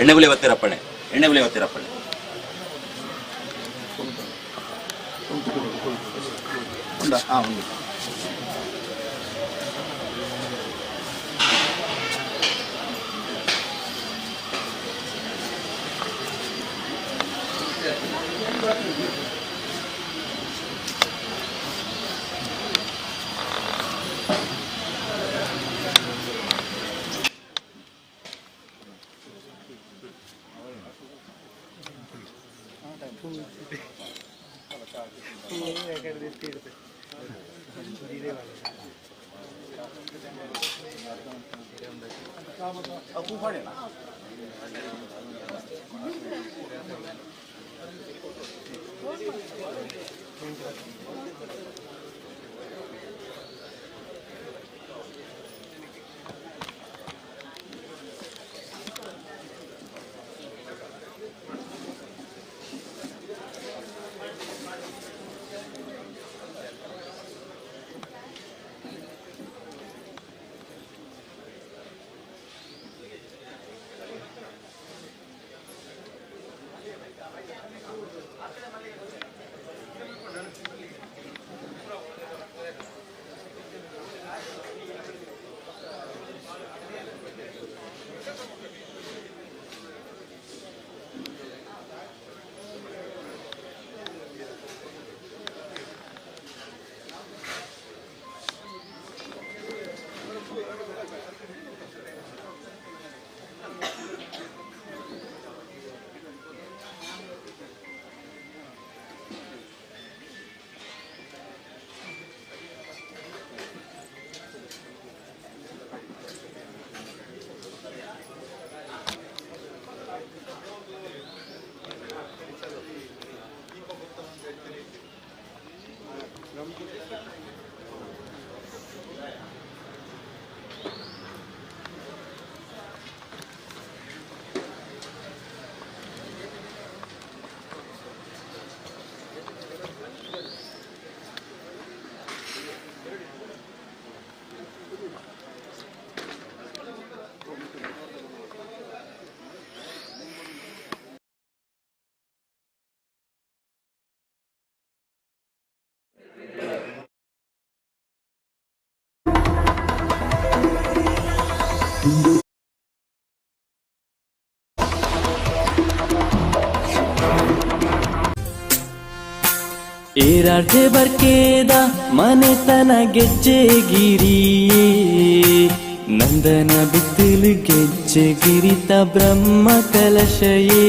ಎಣ್ಣೆ ಬಿಲೆ ಬತ್ತಿರಪ್ಪಣೆ ಎಣ್ಣೆ ಬಿಲೆ ಬತ್ತಿರಪ್ಪಣೆ. ಉಂಡಾ? ಹಾಂ, ಉಂಡು. ಏರಾರ್ಜೆ ಬರ್ಕೇದ ಮನೆತನ ಗೆಜ್ಜೆಗಿರಿಯೇ ನಂದನ ಬಿತ್ತಿಲು ಗೆಜ್ಜೆಗಿರಿತ ಬ್ರಹ್ಮ ಕಲಶಯೇ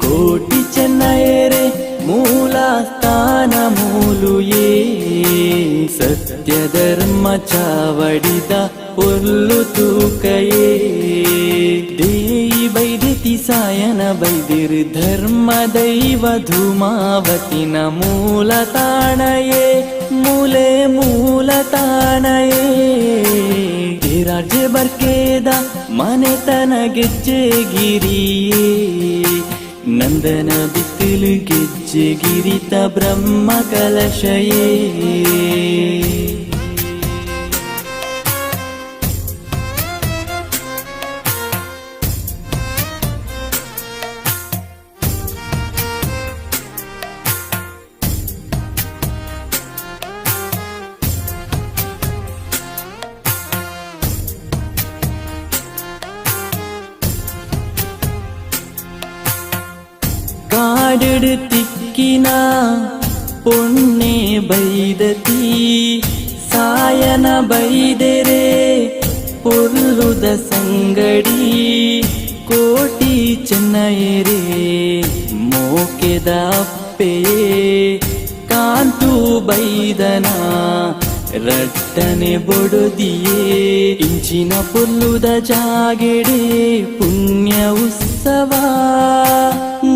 ಕೋಟಿ ಚೆನ್ನಯರೆ ಮೂಲ ಸ್ಥಾನ ಮೂಲುಯೇ ಸತ್ಯ ಧರ್ಮ ಚಾವಡಿದ ಪೊಲ್ಲು ತೂಕಯೇ ದೇಯಿ ಬೈದಿತಿ ಸಾಯನ ಬೈದಿರು ಧರ್ಮ ದೈವ ಧೂಮಾವತಿನ ಮೂಲ ತಾಣಯೇ ಮೂಲೆ ಮೂಲ ತಾಣಯೇ ರಾಜ್ಯ ಬರ್ಕೇದ ಮನೆತನ ಗೆಜ್ಜೆಗಿರಿಯೇ ನಂದನ ಬಿತ್ತಿಲು ಗೆಜ್ಜೆಗಿರಿತ ಬ್ರಹ್ಮ ಕಲಶಯೇ. ಕಾಡುಡು ತಿಕ್ಕಿನ ಪೊಣ್ಣೆ ಬೈದತಿ ಸಾಯನ ಬೈದೆರೆ ಪೊರ್ಲುದ ಸಂಗಡಿ ಕೋಟಿ ಚೆನ್ನಯರೆ ಮೋಕೆದ ಅಪ್ಪೆಯೇ ಕಾಂತು ಬೈದನ ರಟ್ಟನೆ ಬೊಡುದಿಯೇ ಇಂಚಿನ ಪೊಲ್ಲುದ ಜಾಗೆಡೆ ಪುಣ್ಯ ಉತ್ಸವ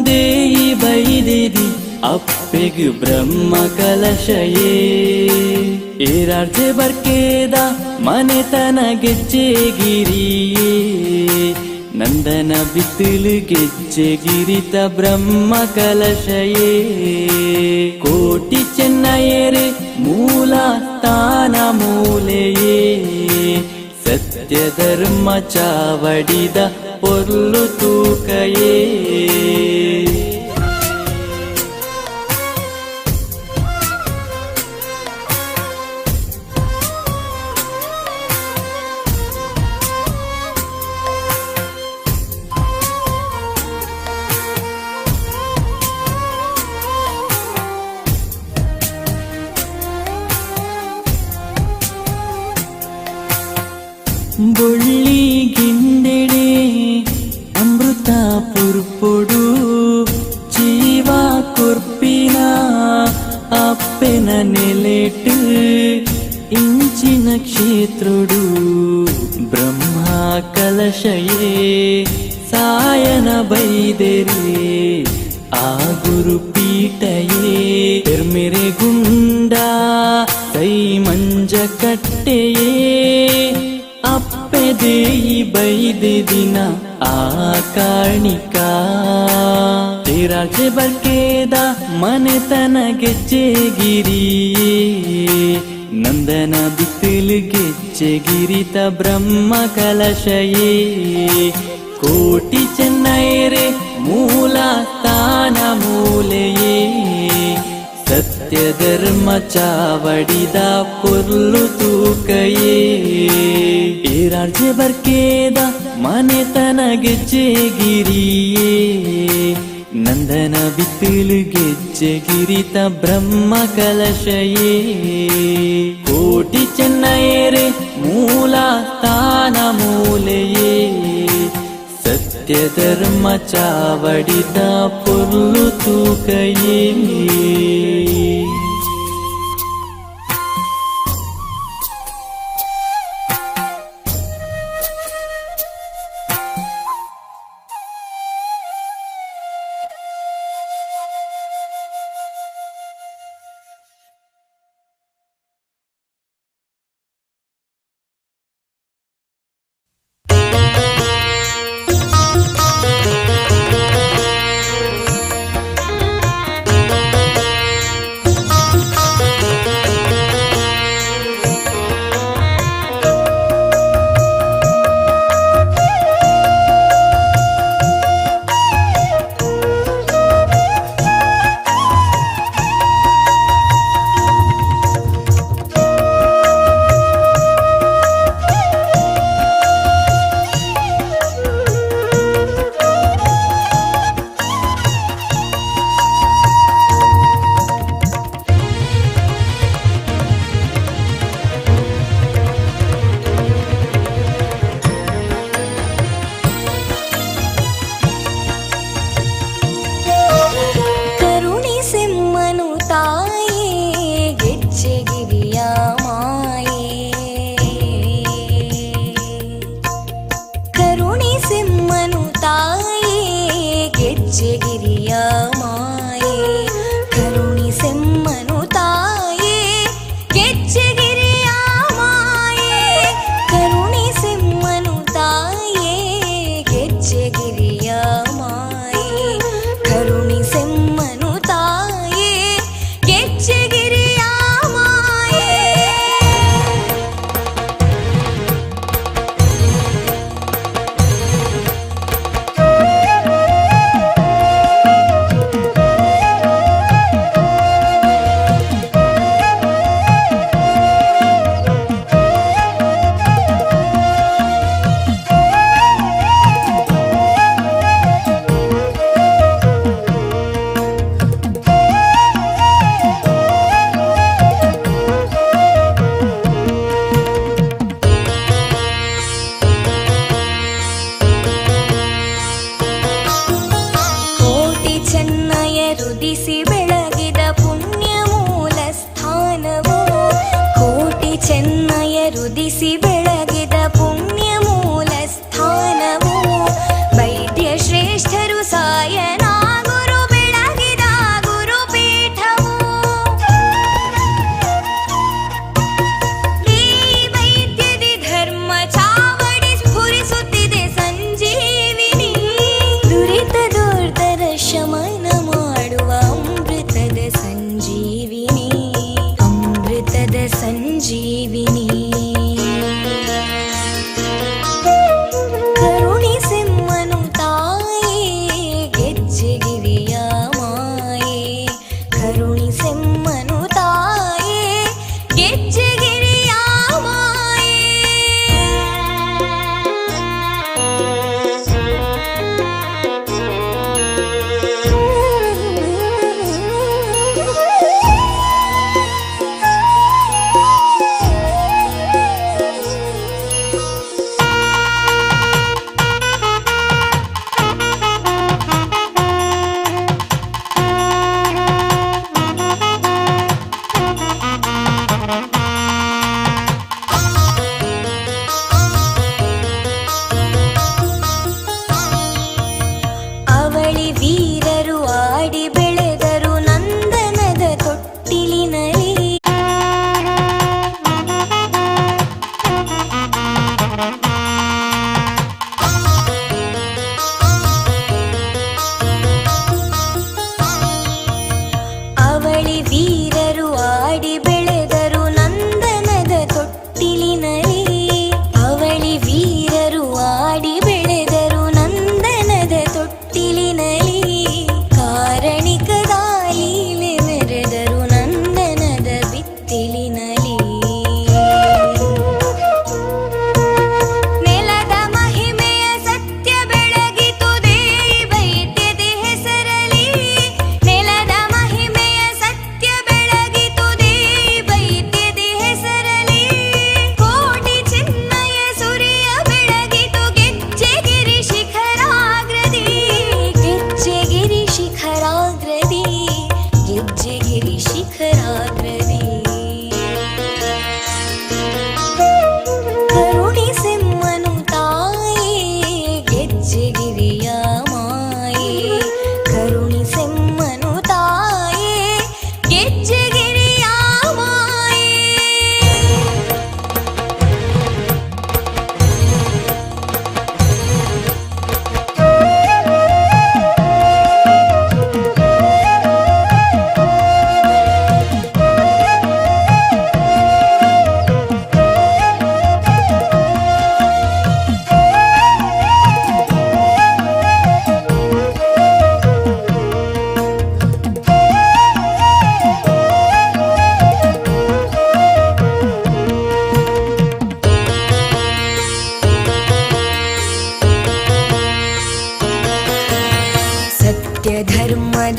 ದೇಯಿ ಬೈದಿದಿ ಅಪ್ಪೆಗ್ ಬ್ರಹ್ಮ ಕಲಶಯೇ ಏರಾರ್ಜೆ ಬರ್ಕೇದ ಮನೆತನ ಗೆಜ್ಜೆಗಿರಿಯೇ ನಂದನ ಬಿತ್ತಿಲು ಗೆಜ್ಜೆಗಿರಿತ ಬ್ರಹ್ಮ ಕಲಶಯೇ ಕೋಟಿ ಚೆನ್ನಯರೇ ಮೂಲ ಸ್ಥಾನ ಮೂಲೆಯೇ ಸತ್ಯ ಧರ್ಮ ಚಾವಡಿದ ಪೊರ್ಲು ತೂಕಯೇ. ಬೊಳ್ಳಿ ಗಿಂಡೆಡೆ ಅಮೃತ ಪುರ್ಪೊಡು ಜೀವ ಕೊರ್ಪಿನ ಅಪ್ಪೆನ ನೆಲೆಟ್ ಇಂಚಿನ ಕ್ಷೇತ್ರೋಡು ಬ್ರಹ್ಮ ಕಲಶಯೇ ಸಾಯನ ಬೈದೆರೆ ಆ ಗುರುಪೀಠಯೇ ಪೆರ್ಮೆರೆ ಗುಂಡ ಸೈ ಮಂಜ ಕಟ್ಟೆಯೇ ಅಪ್ಪೆದೇಯಿ ಬೈದೆ ದಿನ ಆ ಕಾಣಿಕ ತೇರಾಜೆ ಬರ್ಕೇದ ಮನೆತನ ಗೆಜ್ಜೆಗಿರಿಯೇ ನಂದನ ಬಿತ್ತಿಲು ಗೆಜ್ಜೆಗಿರಿತ ಬ್ರಹ್ಮ ಕಲಶಯೇ ಕೋಟಿ ಚೆನ್ನೈರೆ ಮೂಲ ಸ್ಥಾನ ಮೂಲೆಯೇ ಸತ್ಯ ಧರ್ಮ ಚಾವಡಿದ ಪೊರ್ಲು ತೂಕಯೇ ಏರಾರ್ಜೆ ಬರ್ಕೇದ ಮನೆತನ ಗೆಜ್ಜೆಗಿರಿಯೇ ನಂದನ ಬಿತ್ತಿಲು ಗೆಜ್ಜೆಗಿರಿತ ಬ್ರಹ್ಮ ಕಲಶಯೇ ಕೋಟಿ ಚೆನ್ನಯರೇ ಮೂಲ ಸ್ಥಾನ ಮೂಲೆಯೇ ಸತ್ಯ ಧರ್ಮ ಚಾವಡಿದ ಪೊರ್ಲು ತೂಕಯೇ.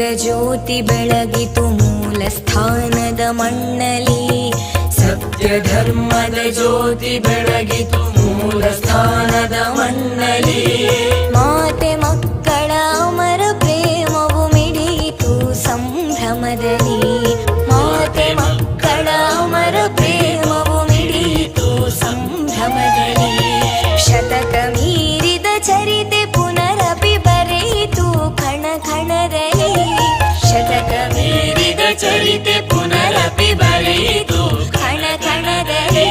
ಧರ್ಮದ ಜ್ಯೋತಿ ಬೆಳಗಿತು ಮೂಲ ಸ್ಥಾನದ ಮಣ್ಣಲಿ. ಸತ್ಯ ಧರ್ಮದ ಜ್ಯೋತಿ ಬೆಳಗಿತು ಮೂಲ ಸ್ಥಾನದ ಮಣ್ಣಲಿ. ಮಾತೆ ಮಕ್ಕಳ ಅಮರ ಪ್ರೇಮವು ಮಿಡಿಯಿತು ಸಂಭ್ರಮದಲ್ಲಿ. ಮಾತೆ ಮಕ್ಕಳ ಅಮರ ಪ್ರೇಮವು ಮಿಡಿಯಿತು ಸಂಭ್ರಮದಲ್ಲಿ. ಶತಕ ಮೀರಿದ ಚರಿತೆ ಪುನರಪಿ ಬರೆಯಿತು ಕಣ ಕಣದಲ್ಲಿ. ಶತಕ ಮೀರಿದ ಚರಿತೆ ಪುನರಪಿ ಬರೆಯಿತು ಕಣ ಕಣದಲ್ಲಿ.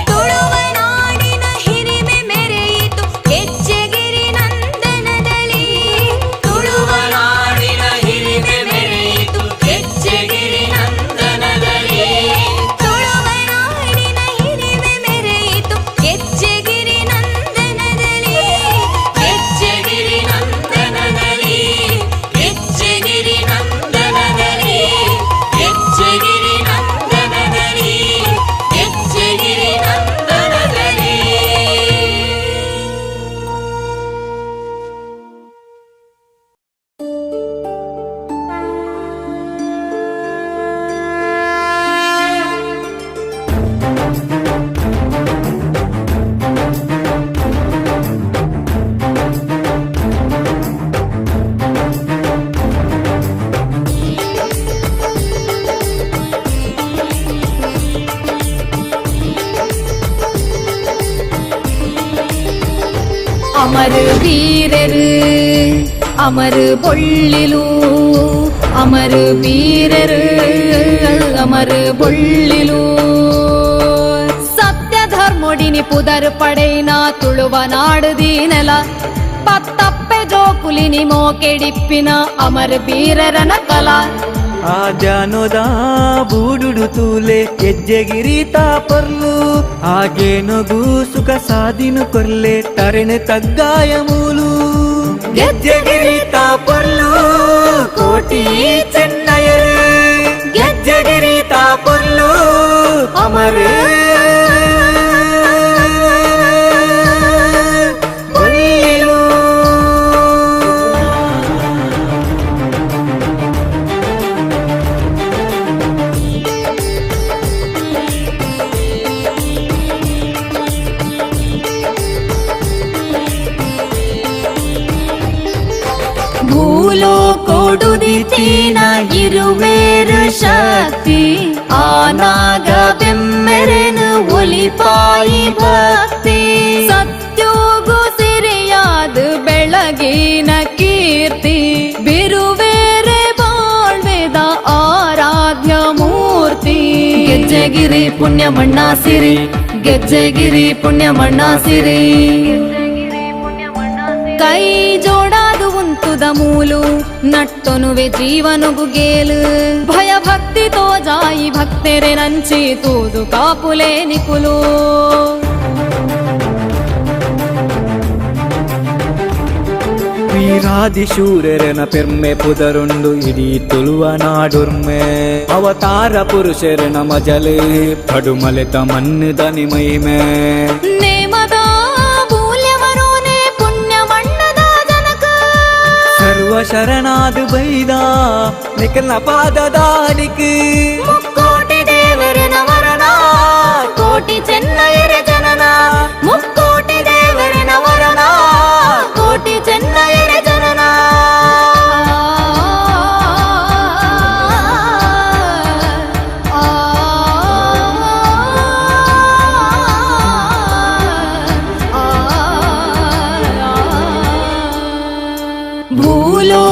ತುಳುವ ನಾಡಿನ ಹಿರಿಮೆ ಮೆರೆಯಿತು ಗೆಜ್ಜೆಗಿರಿ ನಂದನದಲ್ಲಿ. ತುಳುವ ನಾಡಿನ ಹಿರಿಮೆ ಮೆರೆಯಿತು ಗೆಜ್ಜೆಗಿರಿ ನಂದನದಲ್ಲಿ. ತುಳುವ ನಾಡಿನ ಹಿರಿಮೆ ಮೆರೆಯಿತು ಗೆಜ್ಜೆಗಿರಿ ನಂದನದಲ್ಲಿ. ಗೆಜ್ಜೆಗಿರಿ ನಂದನದಲ್ಲಿ, ಗೆಜ್ಜೆಗಿರಿ ನಂದನದಲ್ಲಿ, ಗೆಜ್ಜೆಗಿರಿ ನಂದನದಲ್ಲಿ, ಗೆಜ್ಜೆಗಿರಿ ನಂದನದಲ್ಲಿ. ಅಮರ ವೀರರು ಅಮರ ಪೊಳ್ಳಿಲು, ಅಮರ ವೀರರು ಅಮರ ಪೊಳ್ಳಿಲು. ಸತ್ಯ ಧರ್ಮೊಡಿನಿ ಪುದರ್ ಪಡೈನ ತುಳುವ ನಾಡು ದೀನಲ ಪತ್ತಪ್ಪೆ ಜೋಕುಲಿನಿ ಮೋಕೆಡಿಪ್ಪಿನ ಅಮರ ವೀರರನ ಕಲಾ. ಆ ಜಾನೋದ ಬೂಡುಡು ತೂಲೆ ಗೆಜ್ಜೆಗಿರಿ ತಾಪರ್ಲು, ಆಗೇನೊಗು ಸುಖ ಸಾದಿನು ಕೊರ್ಲೆ ತರಣೆ ತಗ್ಗಾಯ ಮೂಲು. ಗೆಜ್ಜೆಗಿರಿ ತಾಪರ್ಲು ಕೋಟಿ ಚೆನ್ನಯರು, ಗೆಜ್ಜೆಗಿರಿ ತಾಪರ್ಲು ಅಮರ ಬೊಳ್ಳಿಲು. ಭೂಲೋಕೋಡುದಿತೀನ ಇರುವೇರು ಶಕ್ತಿ, ಆನಾಗ ಬೆಮ್ಮೆರೆನು ಒಲಿಪಾಯಿ ಭಕ್ತಿ. ಸತ್ಯೋಗು ಸಿರಿಯಾದ ಬೆಳಗಿನ ಕೀರ್ತಿ, ಬಿರುವೇರೆ ಬಾಳ್ವೆದ ಆರಾಧ್ಯ ಮೂರ್ತಿ. ಗೆಜ್ಜೆಗಿರಿ ಪುಣ್ಯ ಮಣ್ಣ ಸಿರಿ, ಗೆಜ್ಜೆಗಿರಿ ಪುಣ್ಯ ಮಣ್ಣ ಸಿರಿ. ಕೈ ಜೋಡಾದು ಉಂತುದ ಮೂಲು ನಟ್ಟೊನುವೆ ಜೀವನುಗು ಗೇಲು. ಭಯ ಭಕ್ತಿ ತೋಜಾಯಿ ಭಕ್ತೆರೆ ನಂಚಿ ತೂದು ಕಾಪುಲೆ ನಿಕುಲು. ವೀರಾದಿ ಶೂರರನ ಪೆರ್ಮೆ ಪುದರುಂಡು ಇಡೀ ತುಳುವ ನಾಡುರ್ಮೆ. ಅವತಾರ ಪುರುಷರನ ಮಜಲೆ ಪಡುಮಲೆತ ಮಣ್ಣು ದನಿ ಮಹಿಮೆ. ನೇಮದ ಮೂಲ್ಯವರೋನೆ ಪುಣ್ಯ ಮಣ್ಣದ ಜನಕ. ಸರ್ವ ಶರಣಾದು ಬೈದ ನಿಖಲ ಪಾದದ ಅಡಿಕ್. ಮುಕ್ಕೋಟಿ ದೇವರನ ವರನ, ಕೋಟಿ ಚೆನ್ನಯರ ಜನನ. ಮುಕ್ಕೋಟಿ ದೇವರನ ವರನ, ಕೋಟಿ ಚೆನ್ನಯರ ಜನನ.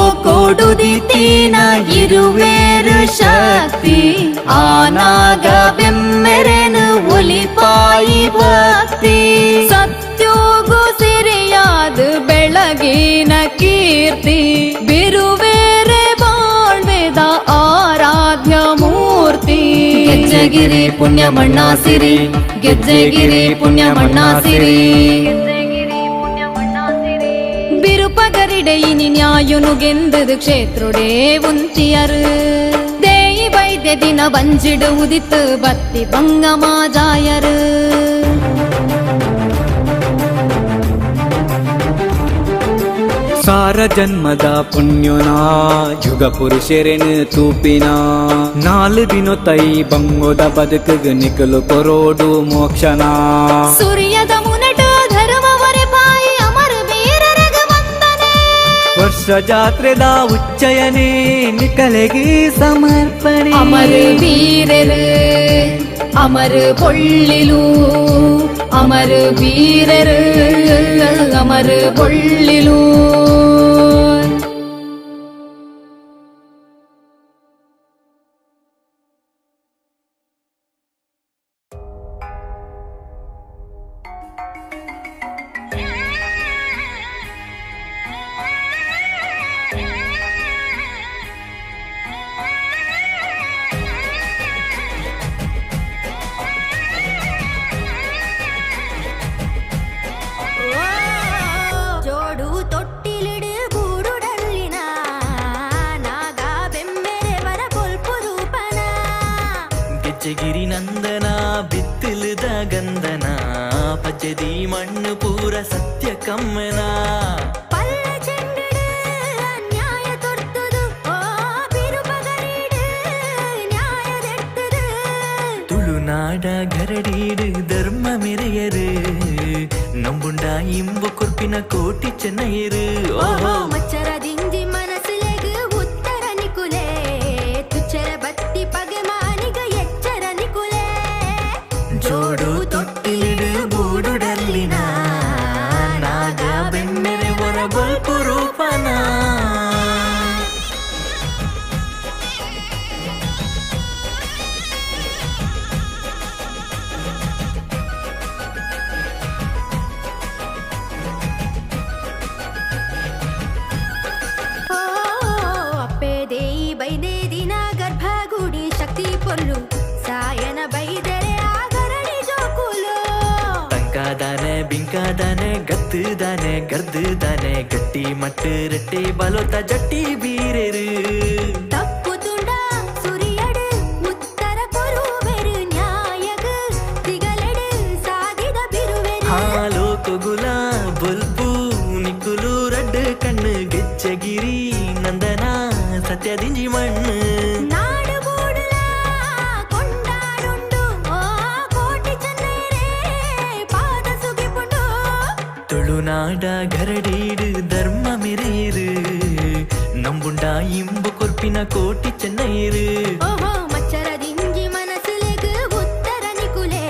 ಭೂಲೋಕೋಡುದಿತೀನ ಇರುವೇರು ಶಕ್ತಿ, ಆನಾಗ ಬೆಮ್ಮೆರೆನು ಒಲಿಪಾಯಿ ಭಕ್ತಿ. ಸತ್ಯೋಗು ಸಿರಿಯಾದ ಬೆಳಗಿನ ಕೀರ್ತಿ, ಬಿರುವೇರೆ ಬಾಳ್ವೆದ ಆರಾಧ್ಯ ಮೂರ್ತಿ. ಗೆಜ್ಜೆಗಿರಿ ಪುಣ್ಯ ಮಣ್ಣ ಸಿರಿ, ಗೆಜ್ಜೆಗಿರಿ ಪುಣ್ಯ ಮಣ್ಣ ಸಿರಿ. ಬಿರುಪಗರಿಡೆಯಿನಿ ನ್ಯಾಯುನು ಗೆಂದದು ಕ್ಷೇತ್ರುಡೇ ಉಂತಿಯರು. ದೇಯಿ ವೈದ್ಯ ದಿನ ಬಂಜಿಡು ಉದಿತು ಬತ್ತಿ ಬಂಗ ಮಾಜಾಯರು. ಸಾರ ಜನ್ಮದ ಪುಣ್ಯನ ಯುಗ ಪುರುಷರೆನು ತೂಪಿನ ನಾಲು ದಿನ ತೈ ಬಂಗೋದ ಬದುಕುಗ ನಿಕಲು ಕೊರೋಡು ಮೋಕ್ಷನ. ಸೂರ್ಯದ ಮುನಟ ಧರ್ಮವರೆ ಪಾಯಿ ಅಮರ ವೀರರಗ ವಂದನೆ. ವರ್ಷ ಜಾತ್ರೆದ ಉಚ್ಚಯನೇ ನಿಕಲೆಗೆ ಸಮರ್ಪಣೆ. ಅಮರ ವೀರರು ಅಮರ ಪೊಳ್ಳಿಲು, ಅಮರ ವೀರರು ಅಮರ ಪೊಳ್ಳಿಲು. ಜೋಡು ತೊಟ್ಟಿಲಿಡು ಗೂಡುಡಲ್ಲಿನ ನಾಗ ಬೆಮ್ಮೆರೆ ವರ ಬೊಲ್ಪು ರೂಪನ. ಗೆಜ್ಜೆಗಿರಿ ನಂದನ ಬಿತ್ತಿಲುದ ಗಂಧನ ಪಜ್ಜದಿ ಮಣ್ಣು ಪೂರ ಸತ್ಯ ಕಮ್ಮನ. ಪಲ್ಲ ಚೆಂಡಿಡು ಅನ್ಯಾಯ ತೊರ್ತುದು, ಓ ಬಿರುಪಗರಿಡು ನ್ಯಾಯದೆಟ್ಟುದು. ತುಳುನಾಡ ಗರಡೀಡು ಧರ್ಮ ಮೆರೆಯರು ನಂಬುಂಡ ಇಂಬು ಕೊರ್ಪಿನ ಕೋಟಿ ಚೆನ್ನೈರು. ಓಹೋ ಮಚ್ಚರ ದಿಂಜಿ ಮನಸ್ಸುಲೆಗ್ ಉತ್ತರ ನಿಕುಲೆ, ತುಚ್ಚರ ಬತ್ತಿ ಪಗೆ ಮಾನಿಗ ಎಚ್ಚರ ನಿಕುಲೆ. ಜೋಡು ತೊಟ್ಟಿಲಿಡು ಬೂಡುಡಲ್ಲಿನ ನಾಗ ಬೆಮ್ಮೆರೆ ಒರ ಬೊಲ್ಪು ರೂಪನ. ಓ ಅಪ್ಪೆ ದೇಯಿ ಬೈದೆ ದಿನ ಗರ್ಭಗುಡಿ ಶಕ್ತಿ ಪೊಲ್ಲು ಸಾಯನ ಬೈದರೆ ಆಗರಣಿ ಜೋಕುಲು. ತಂಕಾದಾನೆ ಬಿಂಕಾದಾನೆ ಗತ್ತುದಾನೆ ಗರ್ದುದಾನೆ ಗಟ್ಟಿ ಮಟ್ಟು ரெட்டி ಬಲೋತ ಜಟ್ಟಿ ಬೀರೆರು. ತಪ್ಪು ತುಂಡ ಸುರಿಯಡು ಉತ್ತರ ಕೊರುವೆರು, ನ್ಯಾಯಗ ತಿಗಲೆಡು ಸಾಗಿದ ಬಿರುವೆರು. ಹಾಲೋ ಕೊಗುಲ ಬೊಲ್ಪು ನಿಕ್ಕುಲು ರಡ್ಡು ಕಣ್ಣು ಗೆಚ್ಚಗಿರಿ ನಂದನ ಸತ್ಯದಿಂಜಿ ಮಣ್ಣು. ನಾಡು ಬೂಡುಲ ಕೊಂಡಾಡುಂಡು, ಓ ಕೋಟಿ ಚೆನ್ನೈರೇ ಪಾದ ಸುಗಿಪುಂಡು. ತುಳುನಾಡ ಗರಡೀಡು ಧರ್ಮ ಮೆರೆಯಿರು ನಂಬುಂಡ ಇಂಬು ಕೊರ್ಪಿನ ಕೋಟಿ ಚೆನ್ನೈರು. ಓಹೋ ಮಚ್ಚರ ದಿಂಜಿ ಮನಸ್ಸುಲೆಗ್ ಉತ್ತರ ನಿಕುಲೆ,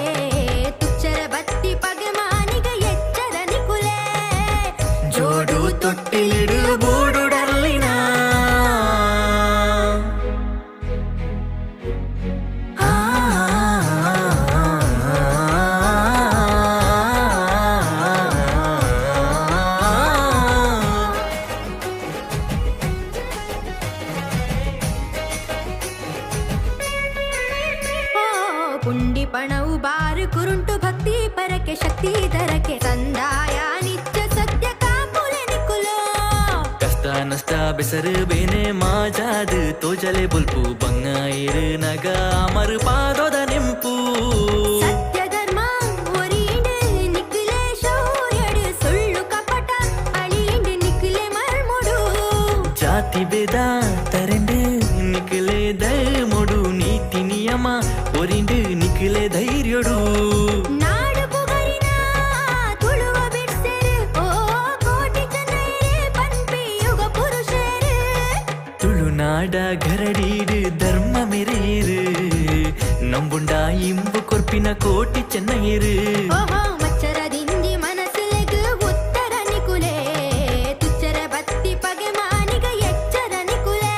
ತುಚ್ಚರ ಬತ್ತಿ ಪಗೆ ಮಾನಿಗ ಎಚ್ಚರ ನಿಕುಲೆ. ಜೋಡು ತೊಟ್ಟಿಲಿಡು ಬೂಡುಡಲ್ಲಿನ ಆ. ಓ ಪುಂಡಿ ಪಣವು ಬಾರು ಕುರುಂಟು ಭಕ್ತಿ ಪರಕೆ ಶಕ್ತಿ ದರಕೆ ಸಂದಾಯ ನಿತ್ಯ ಸತ್ಯ ಕಾಪುಲೆ ನಿಕುಲೋ. ಕಷ್ಟ ನಷ್ಟ ಬೆಸರು ಬೇನೆ ಮಾಜಾದು ತೋಜಲೆ ಬೊಲ್ಪು ಬಂಗಾಯಿರು ನಗ ಅಮರು ಪಾದೋದ ನೆಂಪು. ಸತ್ಯ ಧರ್ಮ ಒರೀಂಡು ನಿಕ್ಕುಲೆ ಶೌರ್ಯಡು, ಸುಳ್ಳು ಕಪಟ ಅಳಿಂಡು ನಿಕ್ಕುಲೆ ಮರ್ಮುಡು. ಜಾತಿ ಭೇದ ತರೆಂಡು ನಿಕ್ಕಲೆ ಧರ್ಮೊಡು ನೀತಿ ನಿಯಮ ಒರಿಂಡು ನಿಕ್ಕಲೆ ಧೈರ್ಯೊಡು. ನಾಡು ಪುಗರಿನ ತುಳುವ ಬಿಡ್ಸೆರು, ಓ ಕೋಟಿ ಚೆನ್ನೈರೇ ಪನ್ಪಿ ಯುಗ ಪುರುಷರು. ತುಳುನಾಡ ಗರಡೀಡು ಧರ್ಮ ಮೆರೆಯಿರು ನಂಬುಂಡ ಇಂಬು ಕೊರ್ಪಿನ ಕೋಟಿ ಚೆನ್ನೈರು. ಓಹೋ ಮಚ್ಚರ ದಿಂಜಿ ಮನಸ್ಸುಲೆಗ್ ಉತ್ತರ ನಿಕುಲೆ, ತುಚ್ಚರ ಬತ್ತಿ ಪಗೆ ಮಾನಿಗ ಎಚ್ಚರ ನಿಕುಲೆ.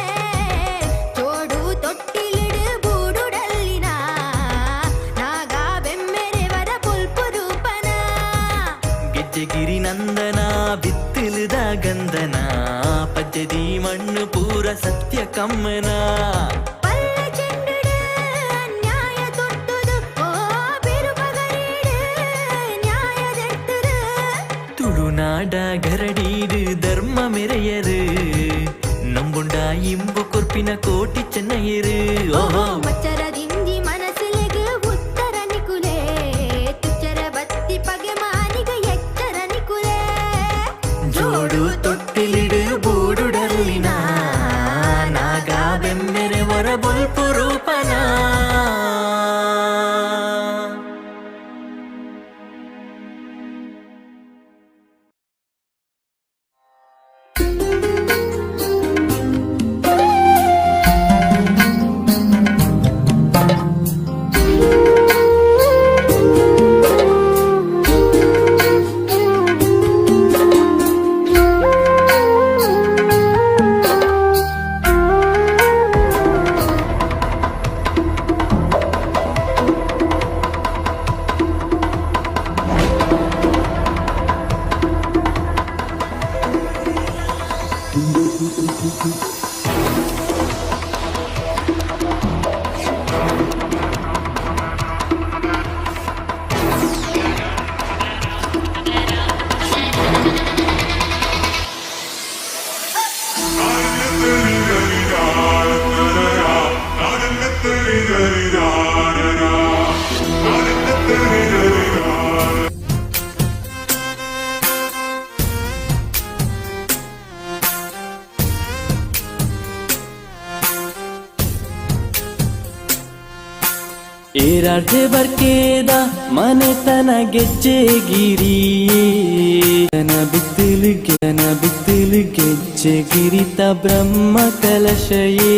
ಚೋಡು ತೊಟ್ಟಿಲಿಡು ಬೂಡುಡಲ್ಲಿನ ನಾಗ ಬೆಮ್ಮೆರೆ ವರ ಪುಲ್ಪು ರೂಪನ. ಗೆಜ್ಜೆಗಿರಿ ನಂದನ ಬಿತ್ತಿಲುದ ಗಂಧನ ಪಜ್ಜದಿ ಮಣ್ಣು ಪೂರ ಸತ್ಯ ಕಮ್ಮನ. ಪಲ್ಲ ಚೆಂಡಿಡು ಅನ್ಯಾಯ ತೊಟ್ಟುದು, ಓ ಬಿರುಪಗರಿಡು ನ್ಯಾಯದೆಟ್ಟುದು. ತುಳುನಾಡ ಗರಡೀಡು ಧರ್ಮ ಮೆರೆಯರು ನಂಬುಂಡ ಇಂಬು ಕೊರ್ಪಿನ ಕೋಟಿ ಚೆನ್ನೈರು. ಓಹೋ ಮಚ್ಚರ ದಿಂಜಿ ಮನಸ್ಸುಲೆಗ್ ಉತ್ತರ ನಿಕುಲೆ, ತುಚ್ಚರ ಬತ್ತಿ ಪಗೆ ಮಾನಿಗ ಎಚ್ಚರ ನಿಕುಲೆ. ಜೋಡು ತೊಟ್ಟಿಲಿಡು ಏರಾರ್ಜೆ ಬರ್ಕೇದ ಮನೆತನ ಗೆಜ್ಜೆಗಿರಿ ತನ ಬಿತ್ತಿಲು ಗೆನ ಬಿತ್ತಿಲು ಗೆಜ್ಜೆಗಿರಿತ ಬ್ರಹ್ಮ ಕಲಶಯೇ.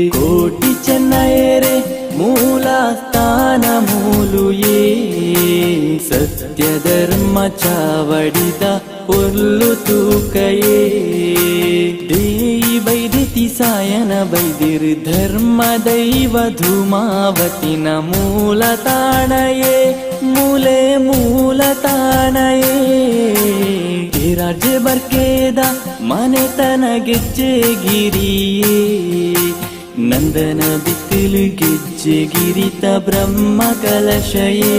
ಕೋಟಿ ಚೆನ್ನಯರೆ ಮೂಲ ಸ್ಥಾನ ಮೂಲುಯೇ. ಸತ್ಯ ಧರ್ಮ ಚಾವಡಿದ ಪೊರ್ಲು ತೂಕಯೇ. ದೇಯಿ ಬೈದಿತಿ ಸಾಯನ ಬೈದಿರು ಧರ್ಮ ದೈವ ಧೂಮಾವತಿನ ಮೂಲ ತಾಣಯೇ. ಮೂಲೆ ಮೂಲ ತಾಣಯೇ. ರಾಜ್ಯ ಬರ್ಕೇದ ಮನೆತನ ಗೆಜ್ಜೆಗಿರಿಯೇ. ನಂದನ ಬಿತ್ತಿಲು ಗೆಜ್ಜೆಗಿರಿತ ಬ್ರಹ್ಮ ಕಲಶಯೇ.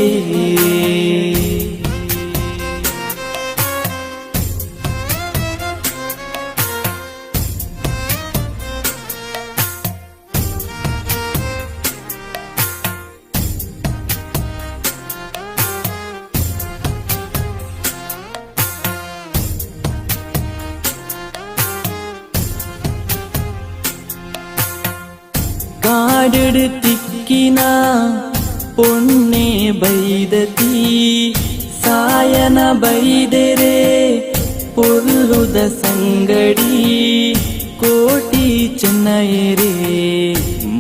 ಕಾಡುಡು ತಿಕ್ಕಿನ ಪೊಣ್ಣೆ ಬೈದತಿ ಸಾಯನ ಬೈದೆರೆ ಪೊರ್ಲುದ ಸಂಗಡಿ. ಕೋಟಿ ಚೆನ್ನಯರೆ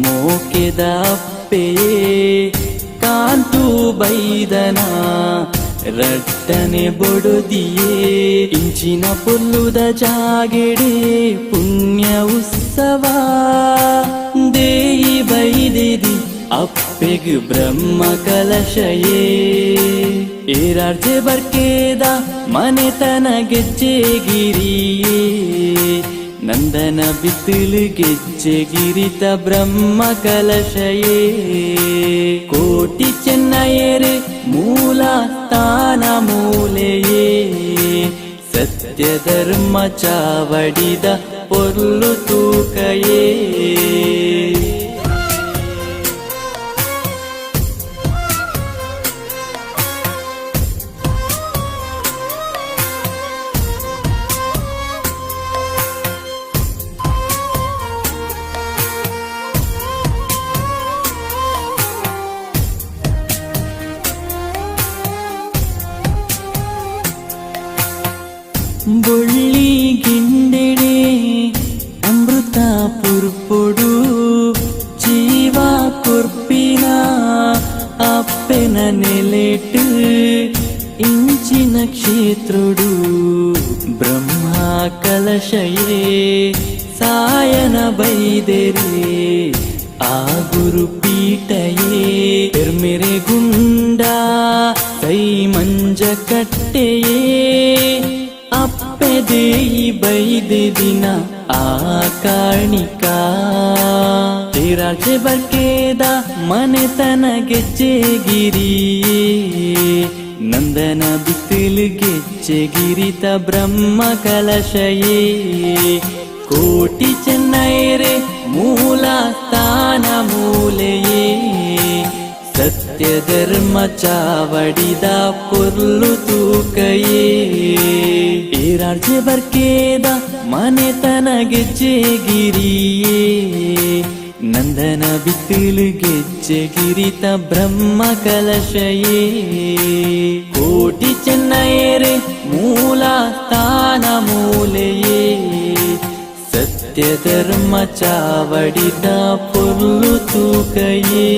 ಮೋಕೆದ ಅಪ್ಪೆಯೇ. ಕಾಂತು ಬೈದನ ರಟ್ಟನೆ ಬೊಡುದಿಯೇ. ಇಂಚಿನ ಪೊಲ್ಲುದ ಜಾಗೆಡೆ ಪುಣ್ಯ ಉತ್ಸವ. ದೇಯಿ ಬೈದಿದಿ ಅಪ್ಪೆಗ್ ಬ್ರಹ್ಮ ಕಲಶಯೇ. ಏರಾರ್ಜೆ ಬರ್ಕೇದ ಮನೆತನ ಗೆಜ್ಜೆಗಿರಿಯೇ. ನಂದನ ಬಿತ್ತಿಲು ಗೆಜ್ಜೆಗಿರಿತ ಬ್ರಹ್ಮ ಕಲಶಯೇ. ಕೋಟಿ ಚೆನ್ನಯರೆ ಮೂಲ ಸ್ಥಾನ ಮೂಲೆಯೇ. ಸತ್ಯ ಧರ್ಮ ಚಾವಡಿದ ಪೊರ್ಲು ತೂಕಯೇ. ಬೊಳ್ಳಿ ಗಿಂಡೆಡೆ ಅಮೃತ ಪುರ್ಪೊಡು ಜೀವ ಕೊರ್ಪಿನ ಅಪ್ಪೆನ ನೆಲೆಟು ಇಂಚಿನ ಕ್ಷೇತ್ರುಡು ಬ್ರಹ್ಮ ಕಲಶಯೇ. ಸಾಯನ ಬೈದೆರೆ ಆ ಗುರುಪೀಠಯೇ. ಪೆರ್ಮೆರೆ ಗುಂಡ ಸೈ ಮಂಜ ಕಟ್ಟೆಯೇ. ಅಪ್ಪೆದೇಯಿ ಬೈದಿನ ಆ ಕಾಣಿಕ. ರಾಜೆ ಬರ್ಕೇದ ಮನೆತನ ಗೆಜ್ಜೆಗಿರಿಯೇ. ನಂದನ ಬಿತ್ತಿಲು ಗೆಜ್ಜೆಗಿರಿತ ಬ್ರಹ್ಮ ಕಲಶಯೇ. ಕೋಟಿ ಚೆನ್ನಯರೆ ಮೂಲ ಸ್ಥಾನ ಮೂಲೆಯೇ. ಸತ್ಯ ಧರ್ಮ ಚಾವಡಿದ ಪೊರ್ಲು ತೂಕಯೇ. ಏರಾರ್ಜೆ ಬರ್ಕೇದ ಮನೆತನ ಗೆಜ್ಜೆಗಿರಿಯೇ. ನಂದನ ಬಿತ್ತಿಲು ಗೆಜ್ಜೆಗಿರಿತ ಬ್ರಹ್ಮ ಕಲಶಯೇ. ಕೋಟಿ ಚೆನ್ನಯರೆ ಮೂಲ ಸ್ಥಾನ ಮೂಲೆಯೇ. ಸತ್ಯ ಧರ್ಮ ಚಾವಡಿದ ಪೊರ್ಲು ತೂಕಯೇ.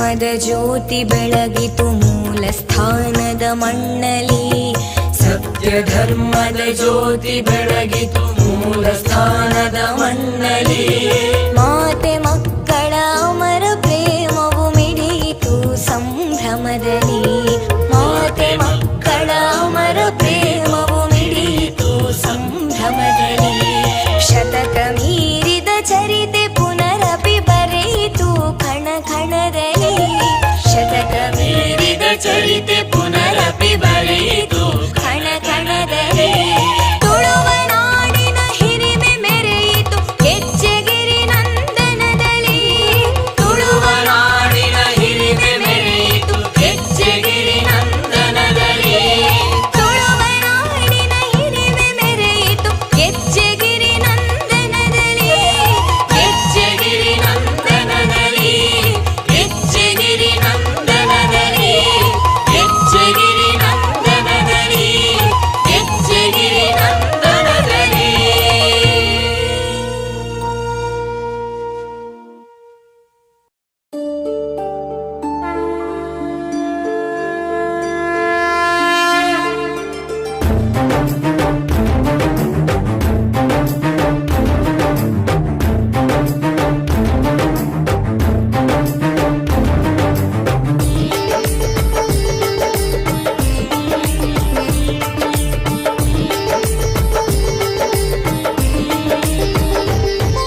ಧರ್ಮದ ಜ್ಯೋತಿ ಬೆಳಗಿತು ಮೂಲ ಸ್ಥಾನದ ಮಣ್ಣಲಿ. ಸತ್ಯ ಧರ್ಮದ ಜ್ಯೋತಿ ಬೆಳಗಿತು ಮೂಲ ಸ್ಥಾನದ ಮಣ್ಣಲಿ. ಮಾತೆ ಮಕ್ಕಳ ಅಮರ ಪ್ರೇಮವು ಮಿಡಿಯಿತು ಸಂಭ್ರಮದಲ್ಲಿ. ಮಾತೆ ಮಕ್ಕಳ ಅಮರ ಪ್ರೇಮವು ಮಿಡಿಯಿತು ಸಂಭ್ರಮದಲ್ಲಿ. ಶತಕ ಮೀರಿದ ಚರಿತೆ ಪುನರಪಿ ಬರೆಯಿತು ಕಣ ಕಣದಲ್ಲಿ. ಶತಕ ಮೀರಿದ ಚರಿತೆ ಪುನರಪಿ ಬರೆಯಿತು ಕಣ ಕಣದಲ್ಲಿ. ತುಳುವ ನಾಡಿನ ಹಿರಿಮೆ ಮೆರೆಯಿತು ಗೆಜ್ಜೆಗಿರಿ ನಂದನದಲ್ಲಿ. ತುಳುವ ನಾಡಿನ ಹಿರಿಮೆ ಮೆರೆಯಿತು ಗೆಜ್ಜೆಗಿರಿ ನಂದನದಲ್ಲಿ. ತುಳುವ ನಾಡಿನ ಹಿರಿಮೆ ಮೆರೆಯಿತು ಗೆಜ್ಜೆಗಿರಿ ನಂದನದಲ್ಲಿ. ಗೆಜ್ಜೆಗಿರಿ ನಂದನದಲ್ಲಿ, ಗೆಜ್ಜೆಗಿರಿ ನಂದನದಲ್ಲಿ, ಗೆಜ್ಜೆಗಿರಿ ನಂದನದಲ್ಲಿ, ಗೆಜ್ಜೆಗಿರಿ ನಂದನದಲ್ಲಿ.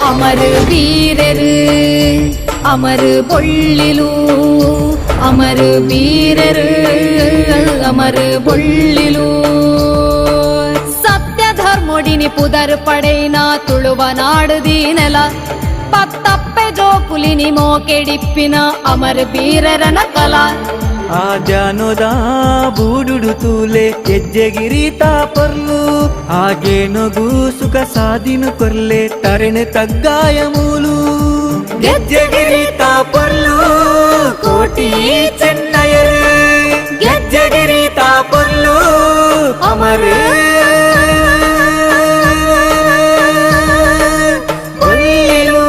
ಅಮರ ವೀರರು ಅಮರ ಪೊಳ್ಳಿಲು, ಅಮರ ವೀರರು ಅಮರ ಪೊಳ್ಳಿಲು. ಸತ್ಯ ಧರ್ಮೊಡಿನಿ ಪುದರ್ ಪಡೈನ ತುಳುವ ನಾಡು ದೀನಲ ಪತ್ತಪ್ಪೆ ಜೋಕುಲಿನಿ ಮೋಕೆಡಿಪ್ಪಿನ ಅಮರ ವೀರರನ ಕಲಾ. ಆ ಜಾನೋದ ಬೂಡುಡು ತೂಲೆ ಹೆಜ್ಜೆಗಿರಿ ತಾಪರ್ಲು, ಹಾಗೇನೊಗು ಸುಖ ಸಾಧಿನು ಕೊರ್ಲೆ ತರಣೆ ತಗ್ಗಾಯ ಮೂಲು. ಗೆಜ್ಜೆಗಿರಿ ತಾಪರ್ಲು ಕೋಟಿ ಚೆನ್ನಯರು, ಗೆಜ್ಜೆಗಿರಿ ತಾಪರ್ಲು ಅಮರ ಬೊಳ್ಳಿಲು.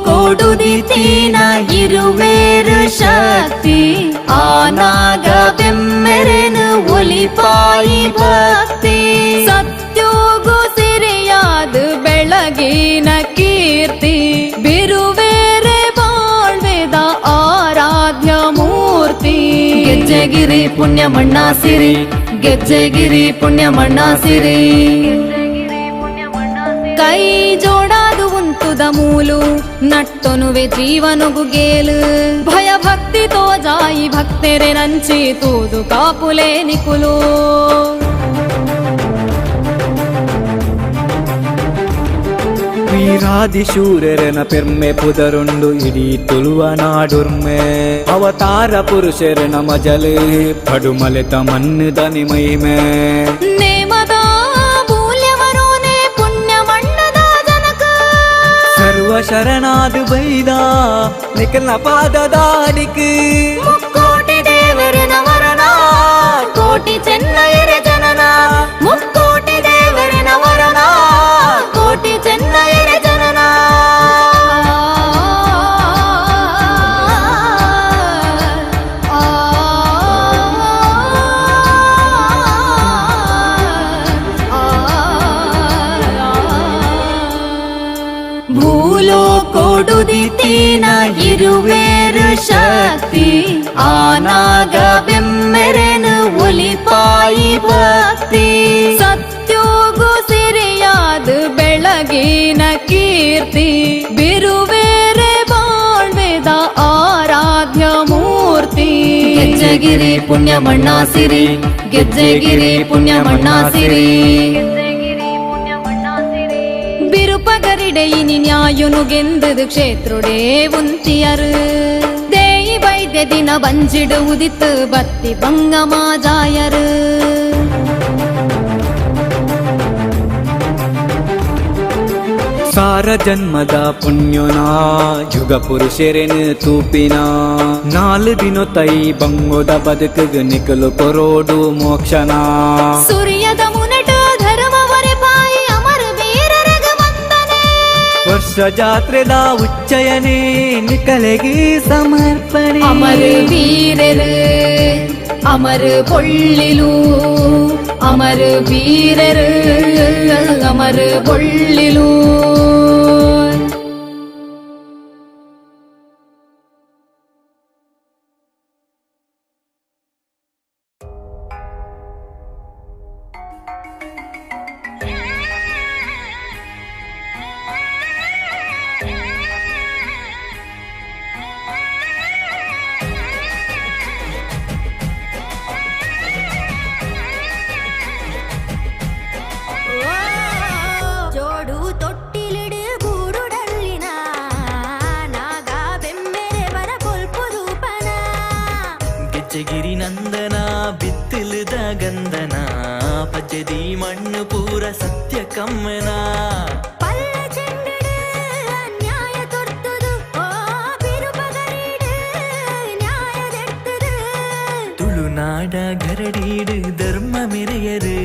ಭೂಲೋಕೋಡುದಿತೀನ ಇರುವೇರು ಶಕ್ತಿ, ಆನಾಗ ಬೆಮ್ಮೆರೆನು ಒಲಿಪಾಯಿ ಭಕ್ತಿ. ಸತ್ಯೋಗು ಸಿರಿಯಾದ ಬೆಳಗಿನ ಕೀರ್ತಿ, ಬಿರುವೇರೆ ಬಾಳ್ವೆದ ಆರಾಧ್ಯ ಮೂರ್ತಿ. ಗೆಜ್ಜೆಗಿರಿ ಪುಣ್ಯ ಮಣ್ಣ ಸಿರಿ, ಗೆಜ್ಜೆಗಿರಿ ಪುಣ್ಯ ಮಣ್ಣ ಸಿರಿ. ಕೈ ಜೋಡಾದು ಉಂತುದ ಮೂಲು ನಟ್ಟೊನುವೆ ಜೀವನುಗು ಗೇಲು. ಭಯ ಭಕ್ತಿ ತೋಜಾಯಿ ಭಕ್ತೆರೆ ನಂಚಿ ತೂದು ಕಾಪುಲೆ ನಿಕುಲು. ವೀರಾದಿ ಶೂರರನ ಪೆರ್ಮೆ ಪುದರುಂಡು ಇಡೀ ತುಳುವ ನಾಡುರ್ಮೆ. ಅವತಾರ ಪುರುಷರನ ಮಜಲೆ ಪಡುಮಲೆತ ಮಣ್ಣು ದನಿ ಮಹಿಮೆ. ನೇಮದ ಮೂಲ್ಯವರೋನೆ ಪುಣ್ಯ ಮಣ್ಣದ ಜನಕ. ಸರ್ವ ಶರಣಾದು ಬೈದ ನಿಖಲ್ನ ಪಾದದ ಅಡಿಕ್. ಮುಕ್ಕೋಟಿ ದೇವರನ ವರನ, ಕೋಟಿ ಚೆನ್ನಯರ ಜನನ. ಮುಕ್ಕೋಟಿ ದೇವರನ ವರನ, ಕೋಟಿ ಚೆನ್ನಯರ ಜನನ. ಭೂಲೋಕೋಡುದಿತೀನ ಇರುವೇರು ಶಕ್ತಿ, ಆನಾಗ ಬೆಮ್ಮೆರೆನು ಒಲಿಪಾಯಿ ಭಕ್ತಿ. ಸತ್ಯೋಗು ಸಿರಿಯಾದ ಬೆಳಗಿನ ಕೀರ್ತಿ, ಬಿರುವೇರೆ ಬಾಳ್ವೆದ ಆರಾಧ್ಯ ಮೂರ್ತಿ. ಗೆಜ್ಜೆಗಿರಿ ಪುಣ್ಯ ಮಣ್ಣ ಸಿರಿ, ಗೆಜ್ಜೆಗಿರಿ ಪುಣ್ಯ ಮಣ್ಣ ಸಿರಿ. ಬಿರುಪಗರಿಡೆಯಿನಿ ನ್ಯಾಯುನು ಗೆಂದದು ಕ್ಷೇತ್ರುಡೇ ಉಂತಿಯರು. ದೇಯಿ ವೈದ್ಯ ದಿನ ಬಂಜಿಡು ಉದಿತ್ತು ಬತ್ತಿ ಬಂಗ ಮಾಜಾಯರು. ಸಾರ ಜನ್ಮದ ಪುಣ್ಯೋನ ಯುಗ ಪುರುಷರೆನು ತೂಪಿನ ನಾಲು ದಿನ ತೈ ಬಂಗೋದ ಬದುಕುಗು ನಿಕಲು ಕೊರೋಡು ಮೋಕ್ಷನ. ಸೂರ್ಯದ ಮುನಟ ಧರ್ಮ ಪಾಯಿ ಅಮರ ವೀರರಗ ವಂದನೆ. ವರ್ಷ ಜಾತ್ರೆದ ಉಚ್ಚಯನೇ ನಿಕಲೆಗೆ ಸಮರ್ಪಣೆ. ಅಮರ ವೀರರು ಅಮರ ಪೊಳ್ಳಿಲು, ಅಮರ ವೀರರು ಅಮರ ಪೊಳ್ಳಿಲು. ಜೋಡು ತೊಟ್ಟಿಲಿಡು ಗೂಡುಡಲ್ಲಿನ ನಾಗ ಬೆಮ್ಮೆರೆ ವರ ಬೊಲ್ಪು ರೂಪನ. ಗೆಜ್ಜೆಗಿರಿ ನಂದನ ಬಿತ್ತಿಲುದ ಗಂಧನ ಪಜ್ಜೆದಿ ಮಣ್ಣು ಪೂರ ಸತ್ಯ ಕಮ್ಮನ. ಪಲ್ಲ ಚೆಂಡಿಡು ಅನ್ಯಾಯ ತೊರ್ತುದು, ಓ ಬಿರುಪಗರಿಡು ನ್ಯಾಯ ದೆರ್ತುದು. ತುಳುನಾಡ ಗರಡೀಡು ಧರ್ಮ ಮೆರೆಯರು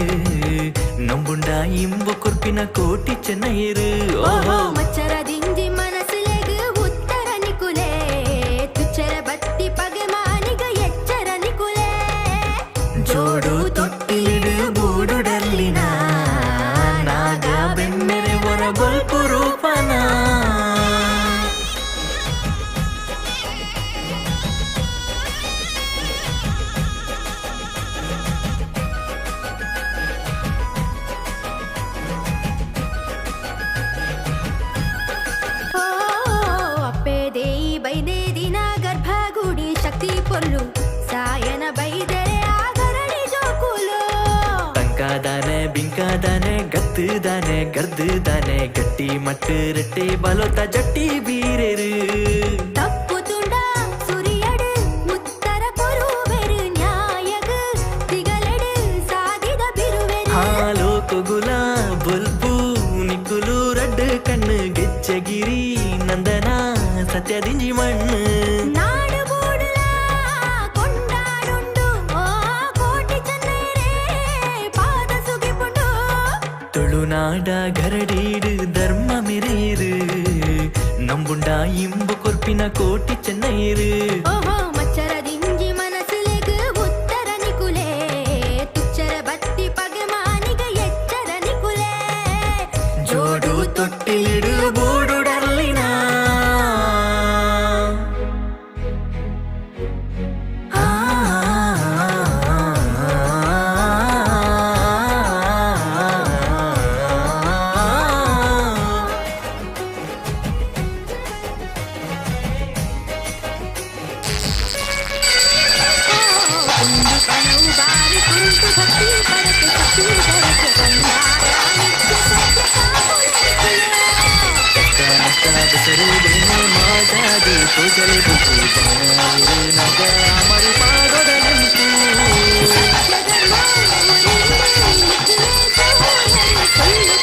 ನಂಬುಂಡ ಇಂಬು ಕೊರ್ಪಿನ ಕೋಟಿ ಚೆನ್ನೈರು. ಓಹೋ ಮಚ್ಚರ ದಿಂಜಿ ಮನಸ್ಸುಲೆಗ್ ಉತ್ತರ ನಿಕುಲೆ, ತುಚ್ಚರ ಬತ್ತಿ ಪಗೆ ಮಾನಿಗ ಎಚ್ಚರ ನಿಕುಲೆ. ಜೋಡು ತೊಟ್ಟಿಲಿಡು ಬೂಡುಡಲ್ಲಿನ ನಾಗ ಬೆಮ್ಮೆರೆ ಒರ ಬೊಲ್ಪು ರೂಪನ. ಓ ಅಪ್ಪೆ ದೇಯಿ ಬೈದೆ ದಿನ ಗರ್ಭಗುಡಿ ಶಕ್ತಿ ಪೊಲ್ಲು ಸಾಯನ ಬೈದರೆ ಆಗರಳಿ ಜೋಕುಲು. ತಂಕಾದಾನೆ ಬಿಂಕಾದಾನೆ ಗತ್ತುದಾನೆ ಗರ್ದುದಾನೆ ಗಟ್ಟಿ ಮಟ್ಟು ರೆಟ್ಟೆ ಬಲೋತ ಜಟ್ಟಿ ಬೀರೆರು. ತಪ್ಪು ತುಂಡ ಸುರಿಯಡು ಉತ್ತರ ಕೊರುವೆರು ನ್ಯಾಯಗ ತಿಗಲೆಡು ಸಾಗಿದ ಬಿರುವೆರು. ಹಾಲೋ ಕೊಗುಲ ಬೊಲ್ಪು ನಿಕ್ಕುಲು ರಡ್ಡು ಕಣ್ಣು ಗೆಚ್ಚಗಿರಿ ನಂದನ ಸತ್ಯದಿಂಜಿ ಮಣ್ಣು. ನಾಡು ಬೂಡುಲ ಕೊಂಡಾಡುಂಡು, ಓ ಕೋಟಿ ಚೆನ್ನೈರೇ ಪಾದ ಸುಗಿಪುಂಡು. ತುಳುನಾಡ ಗರಡೀಡು ಧರ್ಮ ಮೆರೆಯರು ನಂಬುಂಡ ಇಂಬು ಕೊರ್ಪಿನ ಕೋಟಿ ಚೆನ್ನೈರು. ಓಹೋ ಮಚ್ಚರ ದಿಂಜಿ ಮನಸ್ಸುಲೆಗ್ ಉತ್ತರ ನಿಕುಲೆ, ತುಚ್ಚರ ಬತ್ತಿ ಪಗೆ ಮಾನಿಗ ಎಚ್ಚರ ನಿಕುಲೆ. ಜೋಡು ತೊಟ್ಟಿಲಿಡು ಬೂಡುಡಲ್ಲಿನ ಆ. ಒಂದು ಕಣವು ಬಾರಿ ಕುಂಟು ಭಕ್ತಿ ಪರಕೆ ಶಕ್ತಿ ದೊರಕೆ ಬಂದಾರ ನಿತ್ಯ ಸತ್ಯ ಕಾಪುಲೆ. ಕಷ್ಟ ನಷ್ಟ ಬೆಸರು ಬೇನೆ ಮಾಜಾದು ತೋಜಲೆ ಬುಕ್ಕು ಬಂಗಾರು ನಗ ಅಮರು ಪಾದದ ನೆಂಪು. ಸತ್ಯ ಧರ್ಮ ನಿಖಿಲೇ ಸೋಲರು ಸೊಲ್ಲು.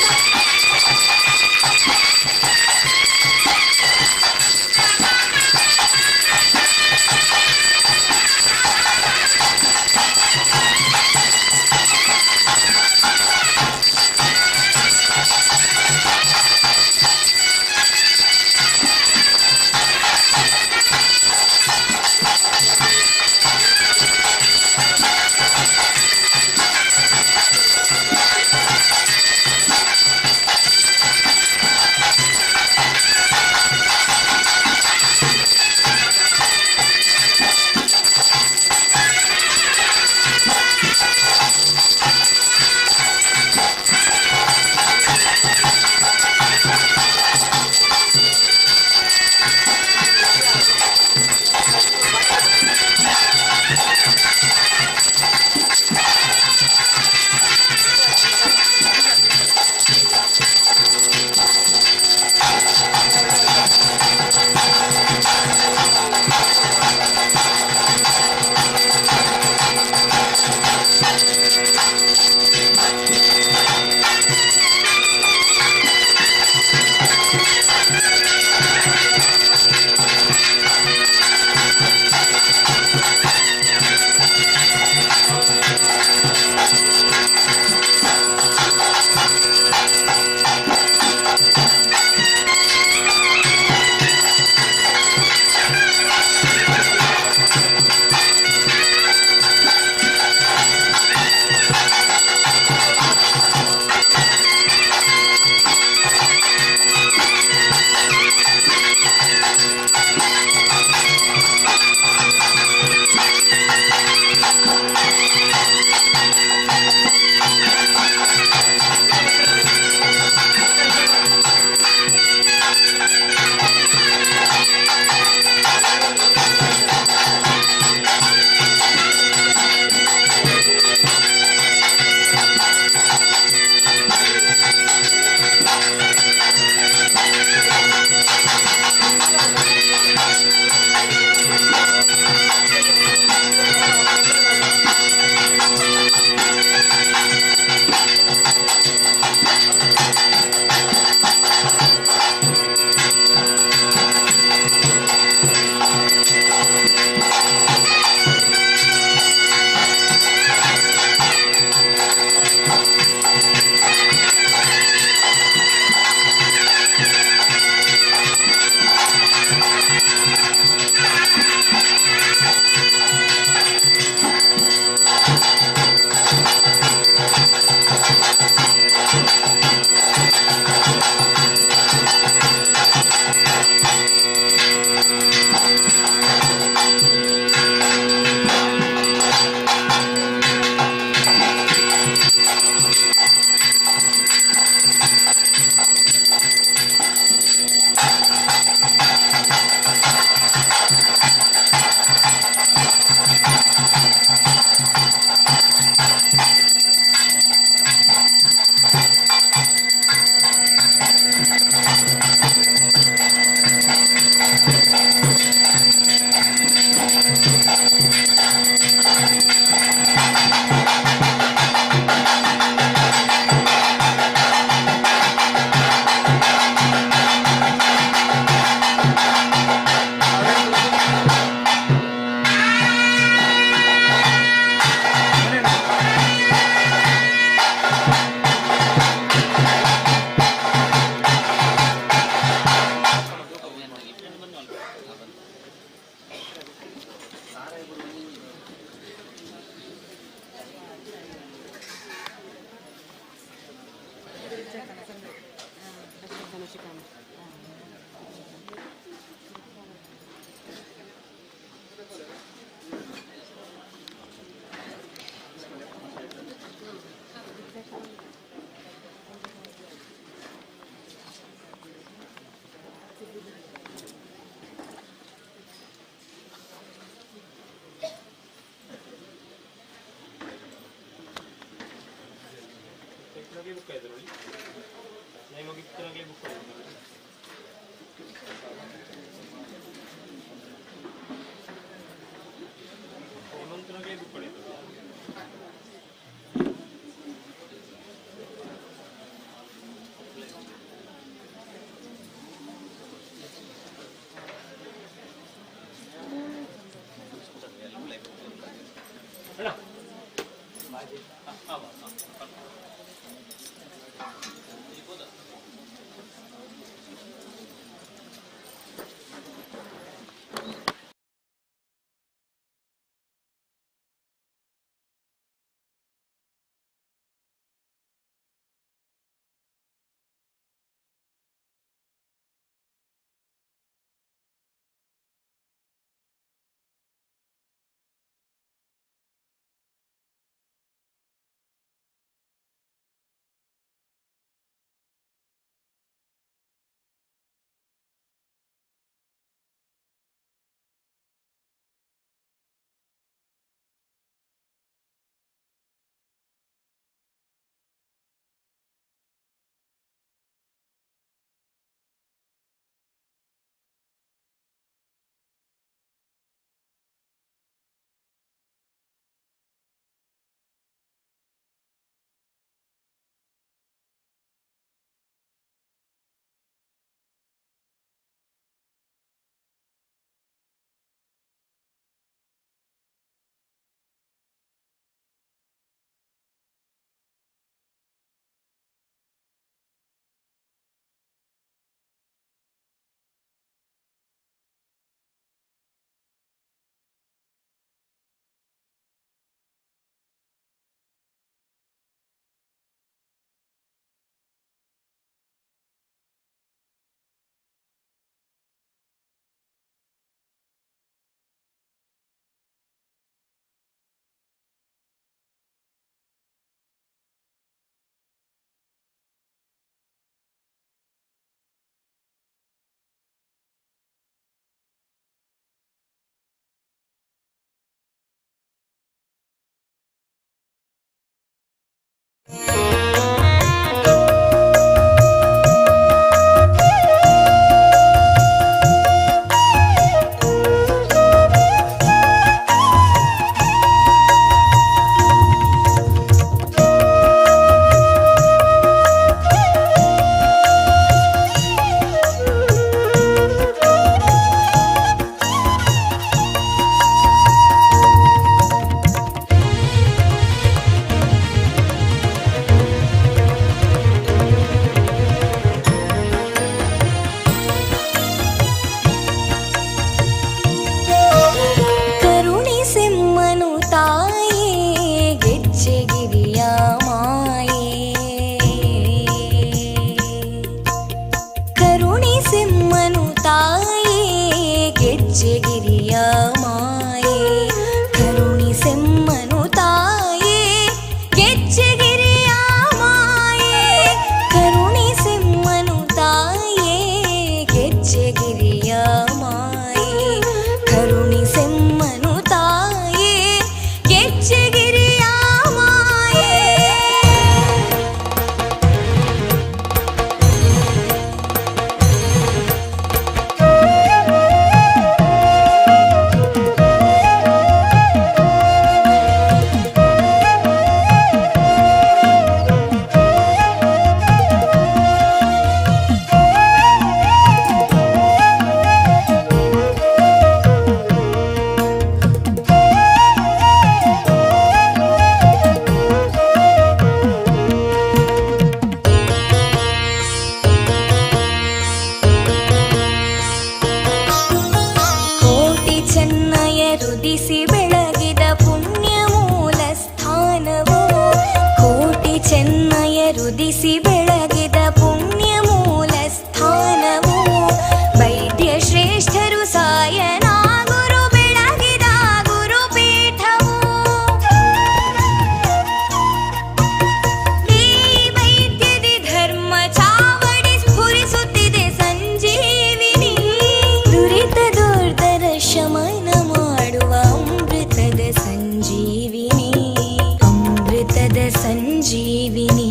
ಸಂಜೀವಿನಿ.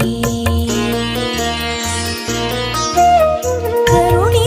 ಕರುಣಿ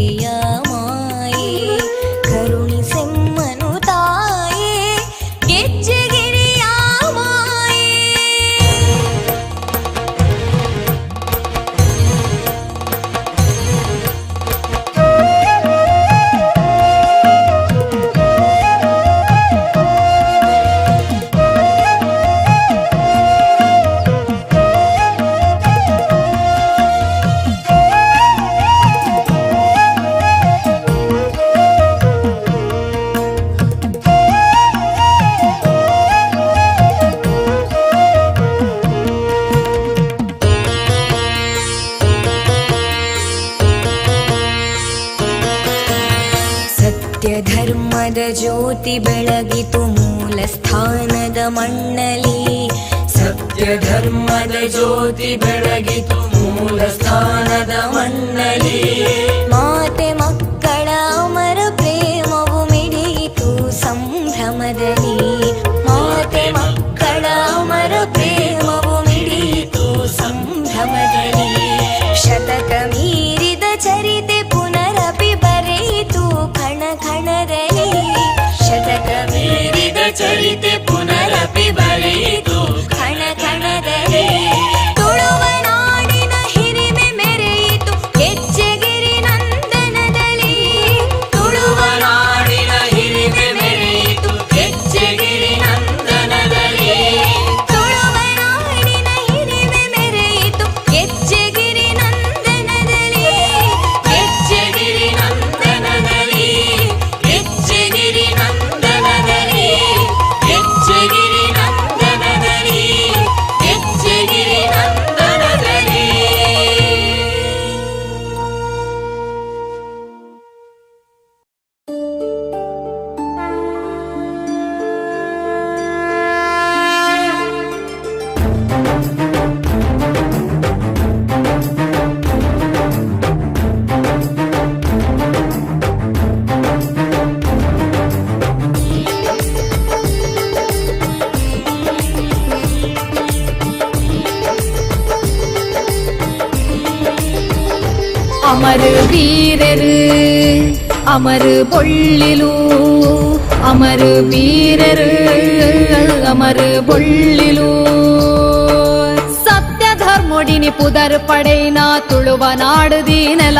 ಗೆಜ್ಜೆಗಿರಿಯ ಮಾಯೆ, ಕರುಣಿಸೆಮ್ಮನು ತಾಯೇ, ಗೆಜ್ಜೆಗಿರಿಯ ಮಾಯೆ. ಸತ್ಯಧರ್ಮದ ಜ್ಯೋತಿ ಬೆಳಗಿತು ಮೂಲಸ್ಥಾನದ ಮಣ್ಣಲಿ. ಸತ್ಯಧರ್ಮದ ಜ್ಯೋತಿ ಬೆಳಗಿತು ಮೂಲಸ್ಥಾನದ ಮಣ್ಣಲಿ. ಮಾತೆ ಮಕ್ಕಳ ಅಮರ ಪ್ರೇಮವು ಮಿಡಿಯಿತು ಸಂಭ್ರಮದಲ್ಲಿ. ಮಾತೆ ಮಕ್ಕಳ ಅಮರ ಪ್ರೇಮವು ಮಿಡಿಯಿತು ಸಂಭ್ರಮದಲ್ಲಿ. ಶತಕ ಮೀರಿದ ಚರಿತೆ ಪುನರಪಿ ಬರೆಯಿತು ಕಣ ಕಣದಲ್ಲಿ. ಶತಕ ಮೀರಿದ ಚರಿತೆ ಪುನರಪಿ ಬರೆಯಿತು ಕಣ ಕಣದಲ್ಲಿ. ತುಳುವ ನಾಡಿನ ಹಿರಿಮೆ ಮೆರೆಯಿತು ಗೆಜ್ಜೆಗಿರಿ ನಂದನದಲ್ಲಿ. ತುಳುವ ನಾಡಿನ ಹಿರಿಮೆ ಮೆರೆಯಿತು ಗೆಜ್ಜೆಗಿರಿ ನಂದನದಲ್ಲಿ. ತುಳುವ ನಾಡಿನ ಹಿರಿಮೆ ಮೆರೆಯಿತು ಗೆಜ್ಜೆಗಿರಿ ನಂದನದಲ್ಲಿ. ಗೆಜ್ಜೆಗಿರಿ ನಂದನದಲ್ಲಿ, ಗೆಜ್ಜೆಗಿರಿ ನಂದನದಲ್ಲಿ, ಗೆಜ್ಜೆಗಿರಿ ನಂದನದಲ್ಲಿ, ಗೆಜ್ಜೆಗಿರಿ ನಂದನದಲ್ಲಿ. ಅಮರ ವೀರರು ಅಮರ ಪೊಳ್ಳಿಲು, ಅಮರ ವೀರರು ಅಮರ ಪೊಳ್ಳಿಲು. ಸತ್ಯ ಧರ್ಮೊಡಿನಿ ಪುದರ್ ಪಡೈನ ತುಳುವ ನಾಡು ದೀನಲ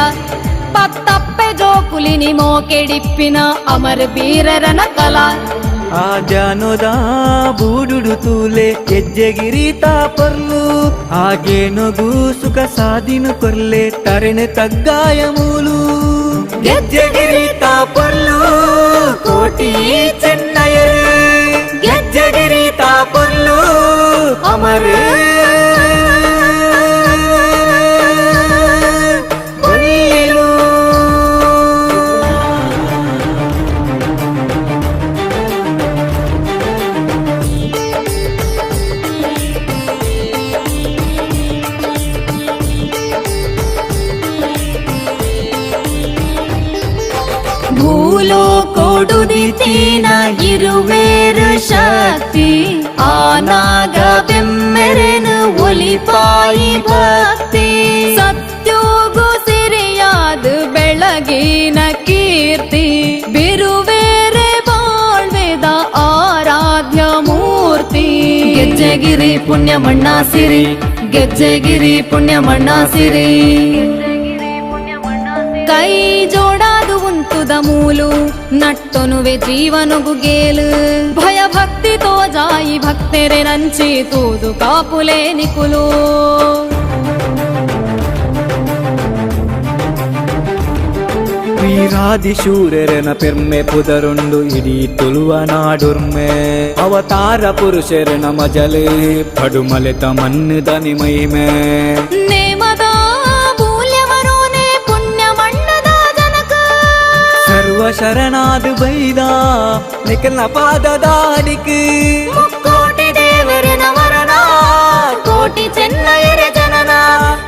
ಪತ್ತಪ್ಪೆ ಜೋಕುಲಿನಿ ಮೋಕೆಡಿಪ್ಪಿನ ಅಮರ ವೀರರನ ಕಲಾ. ಆ ಜಾನೋದ ಬೂಡುಡು ತೂಲೆ ಗೆಜ್ಜೆಗಿರಿ ತಾಪರ್ಲು, ಹಾಗೇನೊಗು ಸುಖ ಸಾಧಿನು ಕೊರ್ಲೆ ತರಣೆ ತಗ್ಗಾಯ ಮೂಲು. ಗೆಜ್ಜೆಗಿರಿ ತಾಪರ್ಲು ಕೋಟಿ ಚೆನ್ನಯರು, ಗೆಜ್ಜೆಗಿರಿ ತಾಪರ್ಲು ಅಮರ ಬೊಳ್ಳಿಲು. ಭೂಲೋಕೊಡುದಿತೀನ ಇರುವೇರು ಶಕ್ತಿ, ಆನಾಗ ಬೆಮ್ಮೆರೆನು ಒಲಿಪಾಯಿ ಭಕ್ತಿ. ಸತ್ಯೋಗು ಸಿರಿಯಾದ ಬೆಳಗಿನ ಕೀರ್ತಿ, ಬಿರುವೇರೆ ಬಾಳ್ವೆದ ಆರಾಧ್ಯ ಮೂರ್ತಿ. ಗೆಜ್ಜೆಗಿರಿ ಪುಣ್ಯ ಮಣ್ಣ ಸಿರಿ, ಗೆಜ್ಜೆಗಿರಿ ಪುಣ್ಯ ಮಣ್ಣ ಸಿರಿ. ಕೈ ಜೋಡಾದು ಉಂತುದ ಮೂಲು ನಟ್ಟೊನುವೆ ಜೀವನುಗು ಗೇಲು. ಭಯ ಭಕ್ತಿ ತೋಜಾಯಿ ಭಕ್ತೆರೆ ನಂಚಿ ತೂದು ಕಾಪುಲೆ ನಿಕುಲು. ವೀರಾದಿ ಶೂರರನ ಪೆರ್ಮೆ ಪುದರುಂಡು ಇಡೀ ತುಳುವ ನಾಡುರ್ಮೆ. ಅವತಾರ ಪುರುಷರನ ಮಜಲೆ ಪಡುಮಲೆತ ಮಣ್ಣು ದನಿ ಮಹಿಮೆ. ನೇಮದ ಮೂಲ್ಯವರೋನೆ ಪುಣ್ಯ ಮಣ್ಣದ ಜನಕ. ಸರ್ವ ಶರಣಾದು ಬೈದ ನಿಖಲ್ನ ಪಾದದ ಅಡಿಕ್. ಮುಕ್ಕೋಟಿ ದೇವರನ ವರನ ಕೋಟಿ ಚೆನ್ನಯರ ಜನನ,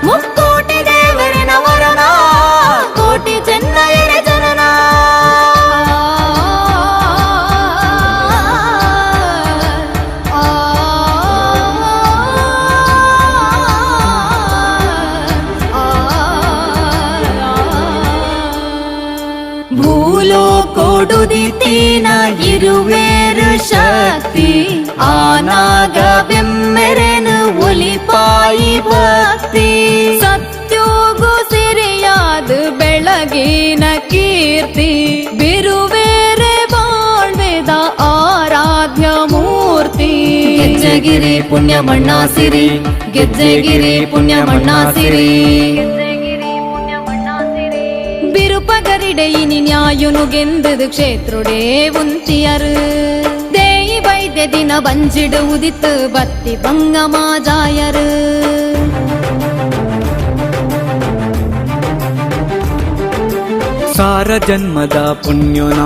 ಮುಕ್ಕೋಟಿ ದೇವರನ ವರನ ಕೋಟಿ ಚೆನ್ನಯರ ಜನನ. ಆ, ಆ, ಆ. ಭೂಲೋಕೋಡುದಿತೀನ ಇರುವೇರು ಶಕ್ತಿ ಆನಾಗ ಬೆಮ್ಮೆರೆನು ಒಲಿಪಾಯಿ ಭಕ್ತಿ ಸತ್ಯೋಗು ಸಿರಿಯಾದ ಬೆಳಗಿನ ಕೀರ್ತಿ ಬಿರುವೇರೆ ಬಾಳ್ವೆದ ಆರಾಧ್ಯ ಮೂರ್ತಿ. ಗೆಜ್ಜೆಗಿರಿ ಪುಣ್ಯ ಮಣ್ಣಾಸಿರಿ, ಗೆಜ್ಜೆಗಿರಿ ಪುಣ್ಯ ಮಣ್ಣಾಸಿರಿ. ಬಿರುಪಗರಿಡೆಯಿನಿ ನ್ಯಾಯುನು ಗೆಂದದು ಕ್ಷೇತ್ರುಡೇ ಉಂತಿಯರು. ದೇಯಿ ವೈದ್ಯ ದಿನ ಬಂಜಿಡು ಉದಿತು ಬತ್ತಿ ಬಂಗ ಮಾಜಾಯರು. ಸಾರ ಜನ್ಮದ ಪುಣ್ಯೋನ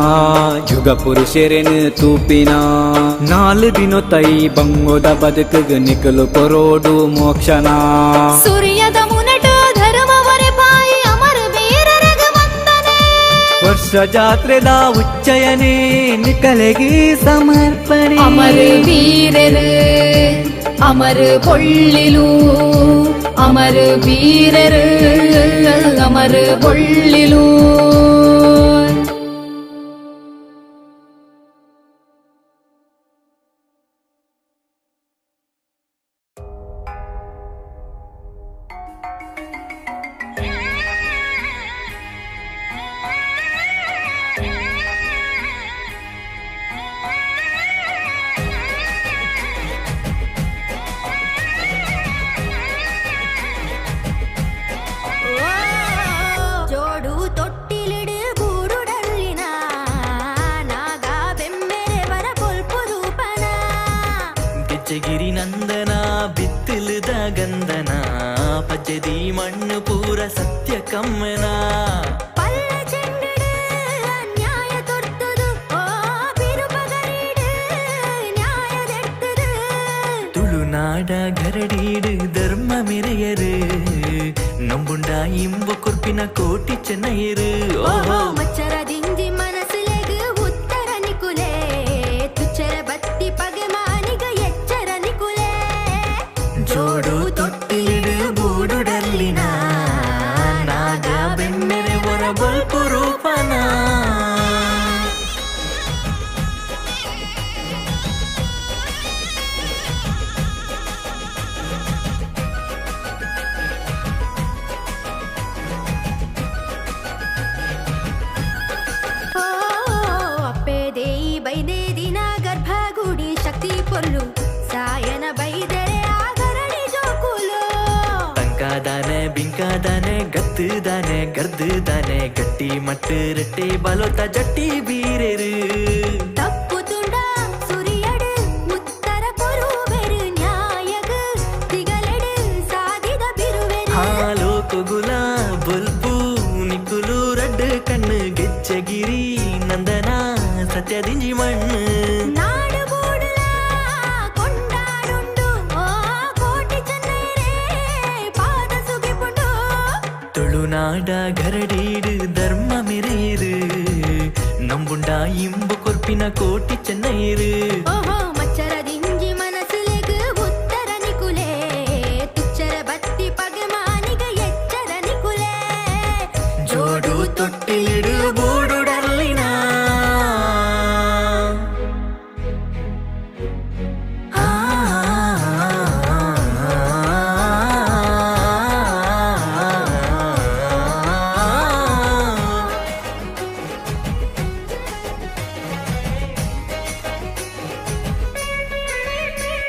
ಯುಗ ಪುರುಷರೆನು ತೂಪಿನ ನಾಲು ದಿನೊ ತೈ ಬಂಗೋದ ಬದುಕುಗ ನಿಕಲು ಕೊರೋಡು ಮೋಕ್ಷನ. ಸೂರ್ಯದ ಮುನಟ ಧರ್ಮವರೆ ಪಾಯಿ ಅಮರ ವೀರರಗ ವಂದನೆ. ವರ್ಷ ಜಾತ್ರೆದ ಉಚ್ಚಯನೇ ನಿಕಲೆಗೆ ಸಮರ್ಪಣೆ. ಅಮರ ವೀರರು ಅಮರ ಪೊಳ್ಳಿಲು, ಅಮರ ವೀರರು ಅಮರ ಪೊಳ್ಳಿಲು. ಜೋಡು ತೊಟ್ಟಿಲಿಡು ಗೂಡುಡಲ್ಲಿನ ನಾಗ ಬೆಮ್ಮೆರೆ ವರ ಬೊಲ್ಪು ರೂಪನ. ಗೆಜ್ಜೆಗಿರಿ ನಂದನ ಬಿತ್ತಿಲುದ ಗಂಧನ ಪಜ್ಜೆದಿ ಮಣ್ಣು ಪೂರ ಸತ್ಯ ಕಮ್ಮನ. ಪಲ್ಲ ಚೆಂಡಿಡು ಅನ್ಯಾಯ ತೊರ್ತುದು, ಓ ಬಿರುಪಗರಿಡು ನ್ಯಾಯದೆರ್ತುದು. ತುಳುನಾಡ ಗರಡೀಡು ಧರ್ಮ ಮೆರೆಯರು ನಂಬುಂಡ ಇಂಬು ಕೊರ್ಪಿನ ಕೋಟಿ ಚೆನ್ನೈರು. ಓಹೋ ಮಚ್ಚರ ದಿಂಜಿ ಮನಸ್ಸುಲೆಗ್ ಉತ್ತರ ನಿಕುಲೆ, ತುಚ್ಚರ ಬತ್ತಿ ಪಗೆ ಮಾನಿಗ ಎಚ್ಚರ ನಿಕುಲೆ. ಜೋಡು ತೊಟ್ಟಿಲಿಡು ಬೂಡುಡಲ್ಲಿನ ನಾಗ ಬೆಮ್ಮೆರೆ ಒರ ಬೊಲ್ಪು ರೂಪನ. ಓ ಅಪ್ಪೆ ದೇಯಿ ಬೈದೆ ದಿನ ಗರ್ಭಗುಡಿ ಶಕ್ತಿ ಪೊಲ್ಲು ಸಾಯನ ಬೈದರೆ ಆಗರಣಿ ಜೋಕುಲು. ತಂಕಾದಾನೆ ಬಿಂಕಾದಾನೆ ಗತ್ತುದಾನೆ ಗರ್ದುದಾನೆ ಗಟ್ಟಿ ಮಟ್ಟು ರೆಟ್ಟಿ ಬಲೋತ ಜಟ್ಟಿ ಬೀರೆರು. ತಪ್ಪು ತುಂಡ ಸುರಿಯಡು ಉತ್ತರ ಕೊರುವೆರು ನ್ಯಾಯಗ ತಿಗಲೆಡು ಸಾಧಿದ ಬಿರುವೆರು. ಹಾಲೋ ಕೊಗುಲ ಬೊಲ್ಪು ನಿಕ್ಕುಲು ರಡ್ಡು ಕಣ್ಣು ಗೆಚ್ಚಗಿರಿ ನಂದನ ಸತ್ಯದಿಂಜಿ ಮಣ್ಣು. ನಾಡು ಬೂಡುಲ ಕೊಂಡಾಡುಂಡು, ಓ ಕೋಟಿ ಚೆನ್ನೈರೇ ಪಾದ ಸುಗಿಪುಂಡು. ತುಳುನಾಡ ಗರಡೀಡು ಧರ್ಮ ಮೆರೆಯರು ನಂಬುಂಡ ಇಂಬು ಕೊರ್ಪಿನ ಕೋಟಿ ಚೆನ್ನೈರು. ಓಹೋ ಮಚ್ಚರ ದಿಂಜಿ ಮನಸ್ಸುಲೆಗ್ ಉತ್ತರ ನಿಕುಲೆ, ತುಚ್ಚರ ಬತ್ತಿ ಪಗೆ ಮಾನಿಗ ಎಚ್ಚರ ನಿಕುಲೆ. ಜೋಡು ತೊಟ್ಟಿಲಿಡು ಬೂಡುಡಲ್ಲಿನ ಆ.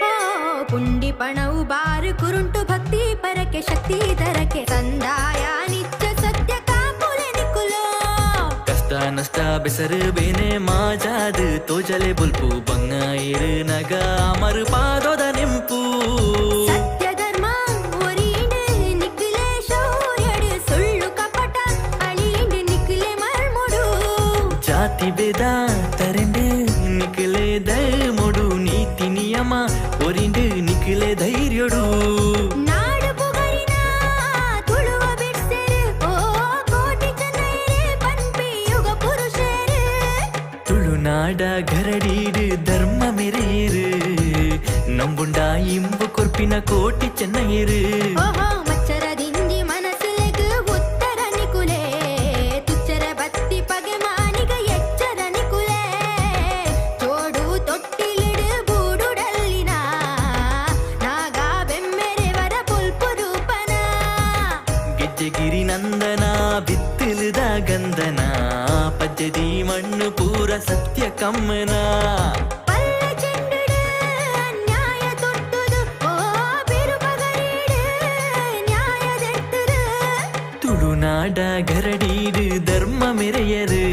ಓ ಪುಂಡಿ ಪಣವು ಬಾರು ಕುರುಂಟು ಭಕ್ತಿ ಪರಕೆ ಶಕ್ತಿ ದರಕೆ ಸಂದಾಯ ನಿತ್ಯ ಸತ್ಯ ಕಾಪುಲೆ ನಿಕುಲೋ. ಕಷ್ಟ ನಷ್ಟ ಬೆಸರು ಬೇನೆ ಮಾಜಾದು ತೋಜಲೆ ಬುಲ್ಪು ಬಂಗ ಇರು ನಗ ಅಮರು ಪಾದೋದ ನೆಂಪು. ಸತ್ಯ ಧರ್ಮ ಒರೀಂಡು ನಿಕ್ಕುಲೆ ಶೌರ್ಯಡು, ಸುಳ್ಳು ಕಪಟ ಅಳಿಯಿಂಡು ನಿಕ್ಕುಲೆ ಮರ್ಮುಡು. ಜಾತಿ ಭೇದ ತರೆಂಡು ನಿಕ್ಕಲೆ ಧರ್ಮೊಡು ನೀತಿ ನಿಯಮ ಒರಿಂಡು ನಿಕ್ಕಲೆ ಧೈರ್ಯೊಡು. ನಾಡು ಪುಗರಿನ ತುಳುವ ಬಿಡ್ಸೆರು, ಓ ಕೋಟಿ ಚೆನ್ನೈರೇ ಪನ್ಪಿ ಯುಗ ಪುರುಷರು. ತುಳುನಾಡ ಗರಡೀಡು ಧರ್ಮ ಮೆರೆಯರು ನಂಬುಂಡ ಇಂಬು ಕೊರ್ಪಿನ ಕೋಟಿ ಚೆನ್ನೈರು. ಓಹೋ ಮಚ್ಚರ ದಿಂಜಿ ಮನಸ್ಸುಲೆಗ್ ಉತ್ತರ ನಿಕುಲೆ, ತುಚ್ಚರ ಬತ್ತಿ ಪಗೆ. ಅಂಚದಿ ಮಣ್ಣು ಪೂರ ಸತ್ಯ ಕಮ್ಮನ. ಪಲ್ಲ ಚೆಂಡುಡು ನ್ಯಾಯ ತೊಟ್ಟುದು ಓ ಬಿರುಪಗರಿಡು ನ್ಯಾಯ ದೆಟ್ಟುದು. ತುಳುನಾಡ ಗರಡೀಡು ಧರ್ಮ ಮೆರೆಯರು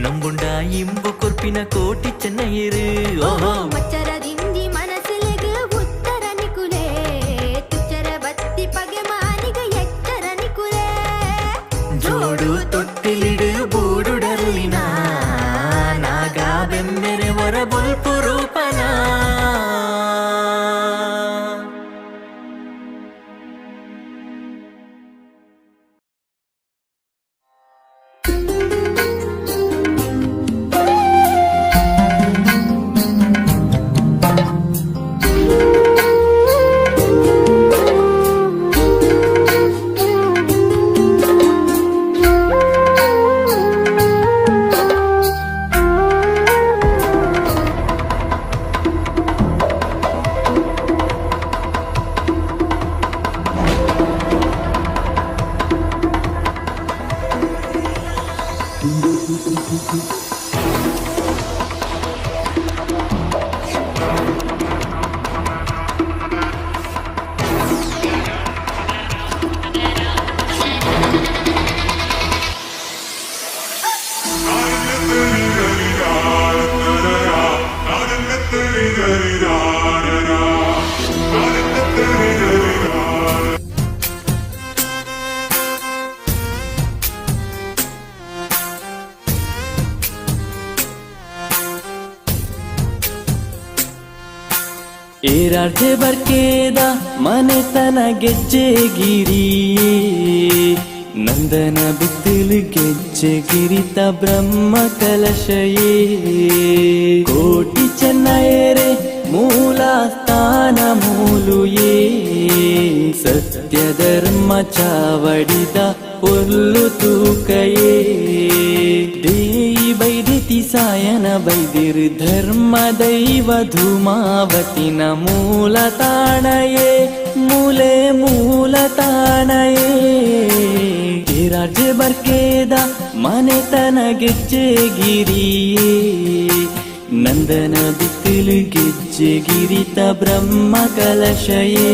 ನಂಬುಂಡ ಇಂಬು ಕೊರ್ಪಿನ ಕೋಟಿ ಚೆನ್ನೈರು ಓಹೋ. ಮಚ್ಚರದಿಂಜಿ ಮನಸ್ಸುಲೆಗ್ ಉತ್ತರ ನಿಕುಲೆ ತುಚ್ಚರ ಬತ್ತಿ ಪಗೆ ಮಾನಿಗ ಎಚ್ಚರ ನಿಕುಲೆ. ಜೋಡು ತೊಟ್ಟಿಲಿಡು ಬೂಡುಡಲ್ಲಿನ ನಾಗ ಬೆಮ್ಮೆರೆ ಹೊರ ಬೊಲ್ಪು ರೂಪನ. ಏರಾರ್ಜೆ ಬರ್ಕೇದ ಮನೆತನ ಗೆಜ್ಜೆಗಿರಿ ನಂದನ ಬಿತ್ತಿಲು ಗೆಜ್ಜೆಗಿರಿತ ಬ್ರಹ್ಮ ಕಲಶಯೇ ಕೋಟಿ ಚೆನ್ನಯರೆ ಮೂಲ ಸ್ಥಾನ ಮೂಲುಯೇ ಸತ್ಯ ಧರ್ಮ ಚಾವಡಿದ ಪೊಲ್ಲು ತೂಕಯೇ ದೇಯಿ ಬೈದಿತಿ ಸಾಯನ ಬೈದಿರು ಧರ್ಮ ದೈವ ಧೂಮಾವತಿನ ಮೂಲ ತಾಣಯೇ ಮೂಲೆ ಮೂಲ ತಾಣಯೇ ರಾಜ್ಯ ಬರ್ಕೇದ ಮನೆತನ ಗೆಜ್ಜೆಗಿರಿಯೇ ನಂದನ ಬಿತ್ತಿಲು ಗೆಜ್ಜೆಗಿರಿತ ಬ್ರಹ್ಮ ಕಲಶಯೇ.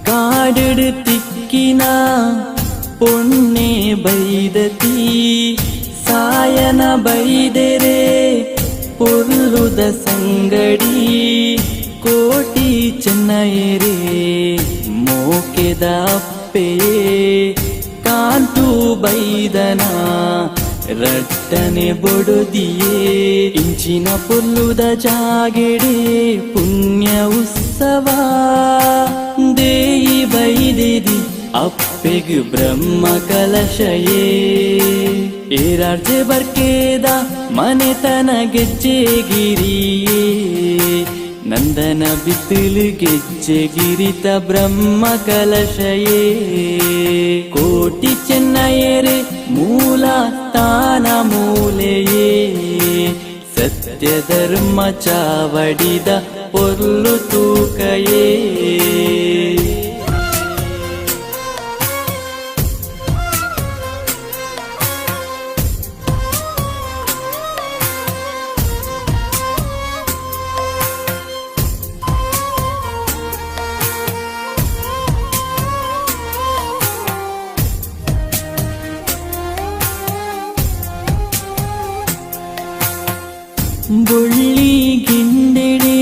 ಕಾಡಿಡು ತಿಕ್ಕಿನ ಪೊಣ್ಣೆ ಬೈದತಿ ಸಾಯನ ಬೈದೆರೆ ಪೊರ್ಲುದ ಸಂಗಡಿ ಕೋಟಿ ಚೆನ್ನಯರೆ ಮೋಕೆದ ಅಪ್ಪೆಯೇ ಕಾಂತು ಬೈದನ ರಟ್ಟನೆ ಬೊಡುದಿಯೇ ಇಂಚಿನ ಪೊಲ್ಲುದ ಜಾಗೆಡೆ ಪುಣ್ಯ ಉತ್ಸವ ದೇಯಿ ಬೈದಿದಿ ಅಪ್ಪೆಗ್ ಬ್ರಹ್ಮ ಕಲಶಯೇ ಏರಾರ್ಜೆ ಬರ್ಕೇದ ಮನೆತನ ಗೆಜ್ಜೆಗಿರಿಯೇ ನಂದನ ಬಿತ್ತಿಲು ಗೆಜ್ಜೆಗಿರಿತ ಬ್ರಹ್ಮ ಕಲಶಯೇ ಕೋಟಿ ಚೆನ್ನಯರೆ ಮೂಲ ಸ್ಥಾನ ಮೂಲೆಯೇ ಸತ್ಯ ಧರ್ಮ ಚಾವಡಿದ ಪೊರ್ಲು ತೂಕಯೇ. ಬೊಳ್ಳಿ ಗಿಂಡೆಡೆ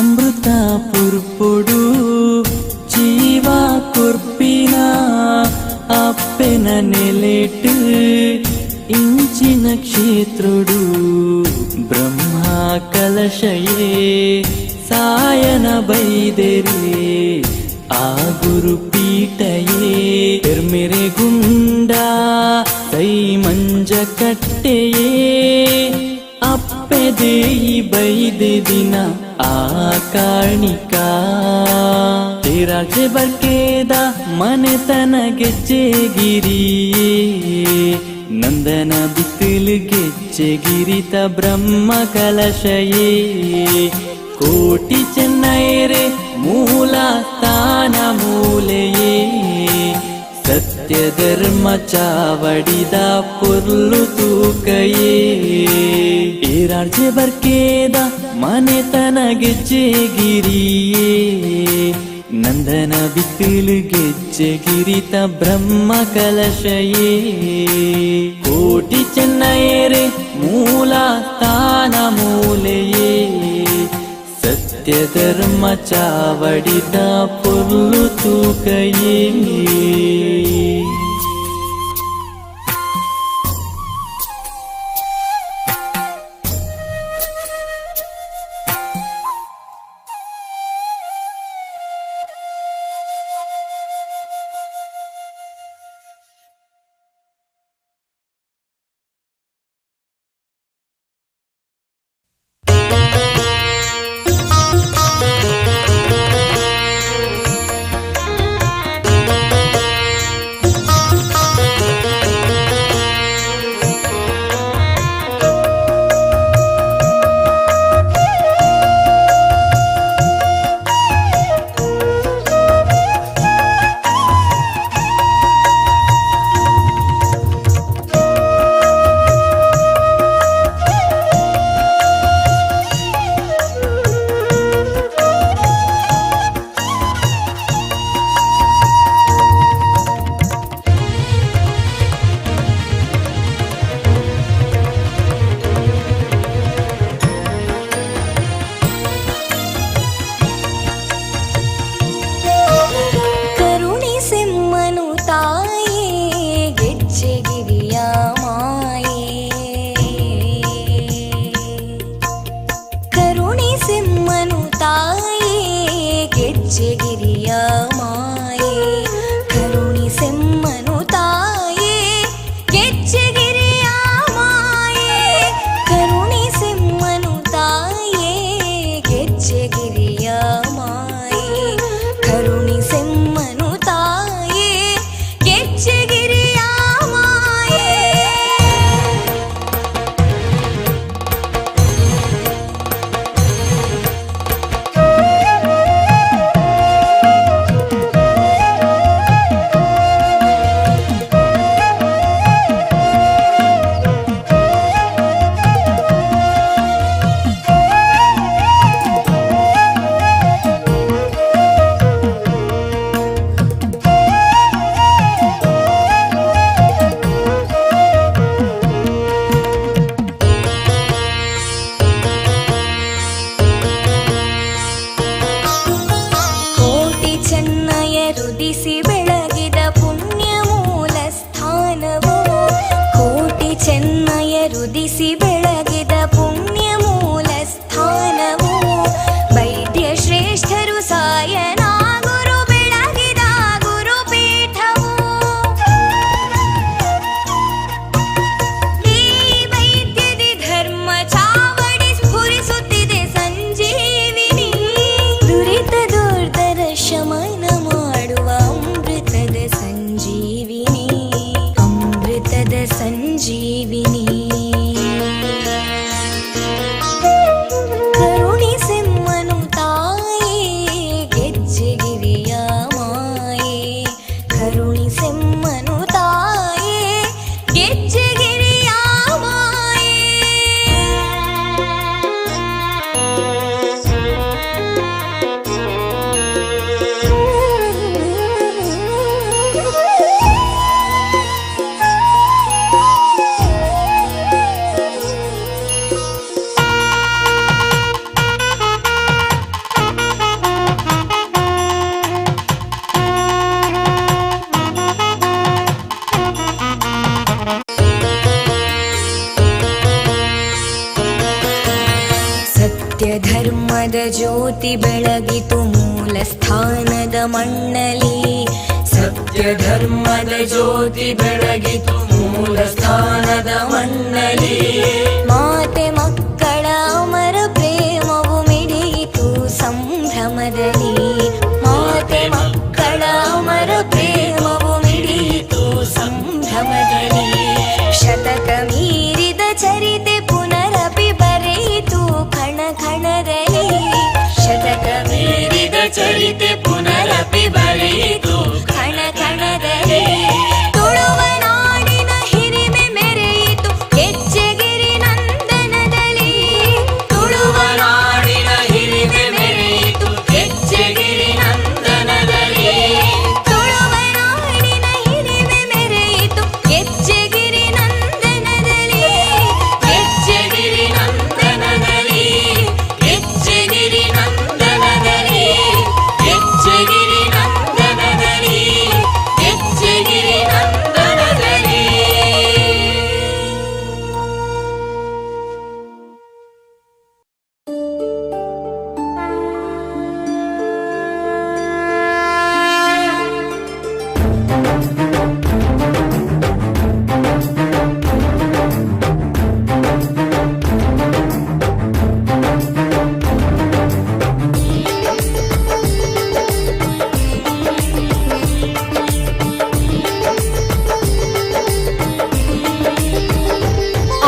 ಅಮೃತ ಪುರ್ಪೊಡು ಜೀವ ಕೊರ್ಪಿನ ಅಪ್ಪೆನ ನೆಲೆಟು ಇಂಚಿನ ಕ್ಷೇತ್ರುಡು ಬ್ರಹ್ಮ ಕಲಶಯೇ ಸಾಯನ ಬೈದೆರೆ ಆ ಗುರು ಪೀಠಯೇ ಪೆರ್ಮೆರೆ ಗುಂಡ ಸೈ ಮಂಜ ಕಟ್ಟೆಯೇ ಅಪ್ಪೆ ದೇಯಿ ಬೈದೆ ದಿನ ಆ ಕಾರ್ಣಿಕ ತೇರಾಜೆ ಬರ್ಕೇದ ಮನೆತನ ಗೆಜ್ಜೆಗಿರಿ ನಂದನ ಬಿತ್ತಿಲು ಗೆಜ್ಜೆಗಿರಿತ ಬ್ರಹ್ಮ ಕಲಶಯೇ ಕೋಟಿ ಚೆನ್ನೈರೆ ಮೂಲ ಸ್ಥಾನ ಮೂಲೆಯೇ ಸತ್ಯ ಧರ್ಮ ಚಾವಡಿದ ಪೊರ್ಲು ತೂಕಯೇ ಏರಾರ್ಜೆ ಬರ್ಕೇದ ಮನೆತನ ಗೆಜ್ಜೆಗಿರಿಯೇ ನಂದನ ಬಿತ್ತಿಲು ಗೆಜ್ಜೆಗಿರಿತ ಬ್ರಹ್ಮ ಕಲಶಯೇ ಕೋಟಿ ಚೆನ್ನೈರೆ ಮೂಲ ಸ್ಥಾನ ಮೂಲೆಯೇ ಸತ್ಯ ಧರ್ಮ ಚಾವಡಿದ ಪೊರ್ಲು ತೂಕಯೇ. ಕರುಣಿಸೆಮ್ಮನು ತಾಯೇ ಗೆಜ್ಜೆಗಿರಿಯ ಮಾಯೇ, ಕರುಣಿಸೆಮ್ಮನು ತಾಯೇ ಗೆಜ್ಜೆಗಿರಿಯ ಮಾಯೇ, ಕರುಣಿಸೆಮ್ಮನು ತಾಯೇ ಗೆಜ್ಜೆಗಿರಿಯ ಮಾಯೇ, ಕರುಣಿಸೆಮ್ಮನು ತಾಯೇ ಗೆಜ್ಜೆಗಿರಿಯ ಮಾಯೇ, ಕರುಣಿಸೆಮ್ಮನು ತಾಯೇ ಗೆಜ್ಜೆಗಿರಿಯ ಮಾಯೇ. ಕೋಟಿ ಚೆನ್ನಯ ರುದಿಸಿ ಬೆಳಗಿದ ಪುಣ್ಯ ಮೂಲ ಸ್ಥಾನವು, ಕೋಟಿ ಚೆನ್ನಯ ರುದಿಸಿ ಬೆಳಗಿದ ಪುಣ್ಯ ಮೂಲ ಸ್ಥಾನವು, ವೈದ್ಯ ಶ್ರೇಷ್ಠರು ಸಾಯನ ಗುರು ಬೆಳಗಿದ ಗುರುಪೀಠವು, ಈ ವೈದ್ಯದಿ ಧರ್ಮ ಚಾವಡಿ ಸ್ಫುರಿಸುತ್ತಿದೆ ಸಂಜೀವಿನಿ, ದುರಿತ ದುರ್ಧರ ಶಮನ ಮಾಡುವ ಅಮೃತದ ಸಂಜೀವಿನಿ, ಅಮೃತದ ಸಂಜೀವಿನಿ. ಕರುಣಿಸೆಮ್ಮನು ತಾಯೇ ಗೆಜ್ಜೆಗಿರಿಯ ಮಾಯೇ, ಕರುಣಿಸೆಮ್ಮನು ತಾಯೇ ಗೆಜ್ಜೆಗಿರಿಯ ಮಾಯೇ. ಸತ್ಯ ಧರ್ಮದ ಜ್ಯೋತಿ ಬೆಳಗಿತು ಮೂಲ ಸ್ಥಾನದ ಮಣ್ಣಲಿ, ಸತ್ಯ ಧರ್ಮದ ಜ್ಯೋತಿ ಬೆಳಗಿತು ಮೂಲ ಸ್ಥಾನದ ಮಣ್ಣಲಿ, ಮಾತೆ ಮಕ್ಕಳ ಅಮರ ಪ್ರೇಮವು ಮಿಡಿಯಿತು ಚರಿತೆ ಪುನರಪಿ ಬರೆಯಿತು ಕಣ ಕಣದಲ್ಲಿ. ತುಳುವ ನಾಡಿನ ಹಿರಿಮೆ ಮೆರೆಯಿತು ಗೆಜ್ಜೆಗಿರಿ ನಂದನದಲ್ಲಿ. ತುಳುವ ನಾಡಿನ ಹಿರಿಮೆ ಮೆರೆಯಿತು ಗೆಜ್ಜೆಗಿರಿ ನಂದನದಲ್ಲಿ. ತುಳುವ ನಾಡಿನ ಹಿರಿಮೆ ಮೆರೆಯಿತು ಗೆಜ್ಜೆಗಿರಿ ನಂದನದಲ್ಲಿ. ಗೆಜ್ಜೆಗಿರಿ ನಂದನದಲ್ಲಿ, ಗೆಜ್ಜೆಗಿರಿ ನಂದನದಲ್ಲಿ, ಗೆಜ್ಜೆಗಿರಿ ನಂದನದಲ್ಲಿ, ಗೆಜ್ಜೆಗಿರಿ ನಂದನದಲ್ಲಿ.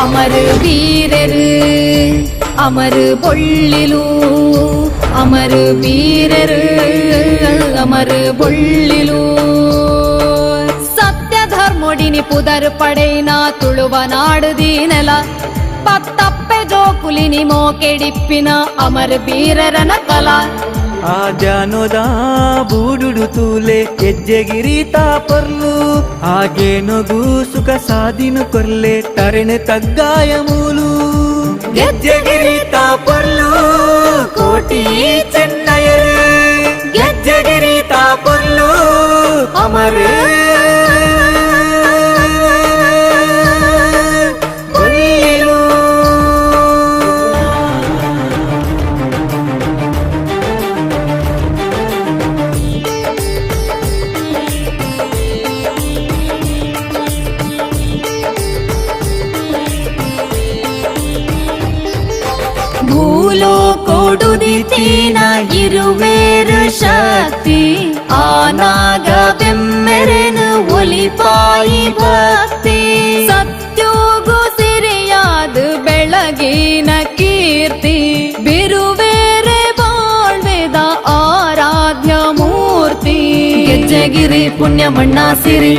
ಅಮರ ವೀರರು ಅಮರ ಪೊಳ್ಳಿಲು, ಅಮರ ವೀರರು ಅಮರ ಪೊಳ್ಳಿಲು. ಸತ್ಯ ಧರ್ಮೊಡಿನಿ ಪುದರ್ ಪಡೈನ ತುಳುವ ನಾಡು ದೀನಲ ಪತ್ತಪ್ಪೆ ಜೋಕುಲಿನಿ ಮೋಕೆಡಿಪ್ಪಿನ ಅಮರ ವೀರರನ ಕಲಾ. ಆ ಜಾನೋದ ಬೂಡುಡು ತೂಲೆ ಹೆಜ್ಜೆಗಿರಿ ತಾಪರ್ಲು ಹಾಗೇನೊಗು ಸುಖ ಸಾಧಿನು ಕೊರ್ಲೆ ತರಣೆ ತಗ್ಗಾಯ ಮೂಲು. ಗೆಜ್ಜೆಗಿರಿ ತಾಪರ್ಲು ಕೋಟಿ ಚೆನ್ನಯರು, ಗೆಜ್ಜೆಗಿರಿ ತಾಪರ್ಲು ಅಮರ ಕೊಲ್ಲಿಲು. ಭೂಲೋಕೊಡುದಿತೀನ ಇರುವೇರು ಶಕ್ತಿ ಆನಾಗ ಬೆಮ್ಮೆರೆನು ಒಲಿಪಾಯಿ ಭಕ್ತಿ. ಸತ್ಯೋಗು ಸಿರಿಯಾದ ಬೆಳಗಿನ ಕೀರ್ತಿ ಬಿರುವೇರೆ ಬಾಳ್ವೆದ ಆರಾಧ್ಯ ಮೂರ್ತಿ. ಗೆಜ್ಜೆಗಿರಿ ಪುಣ್ಯ ಮಣ್ಣಾಸಿರಿ,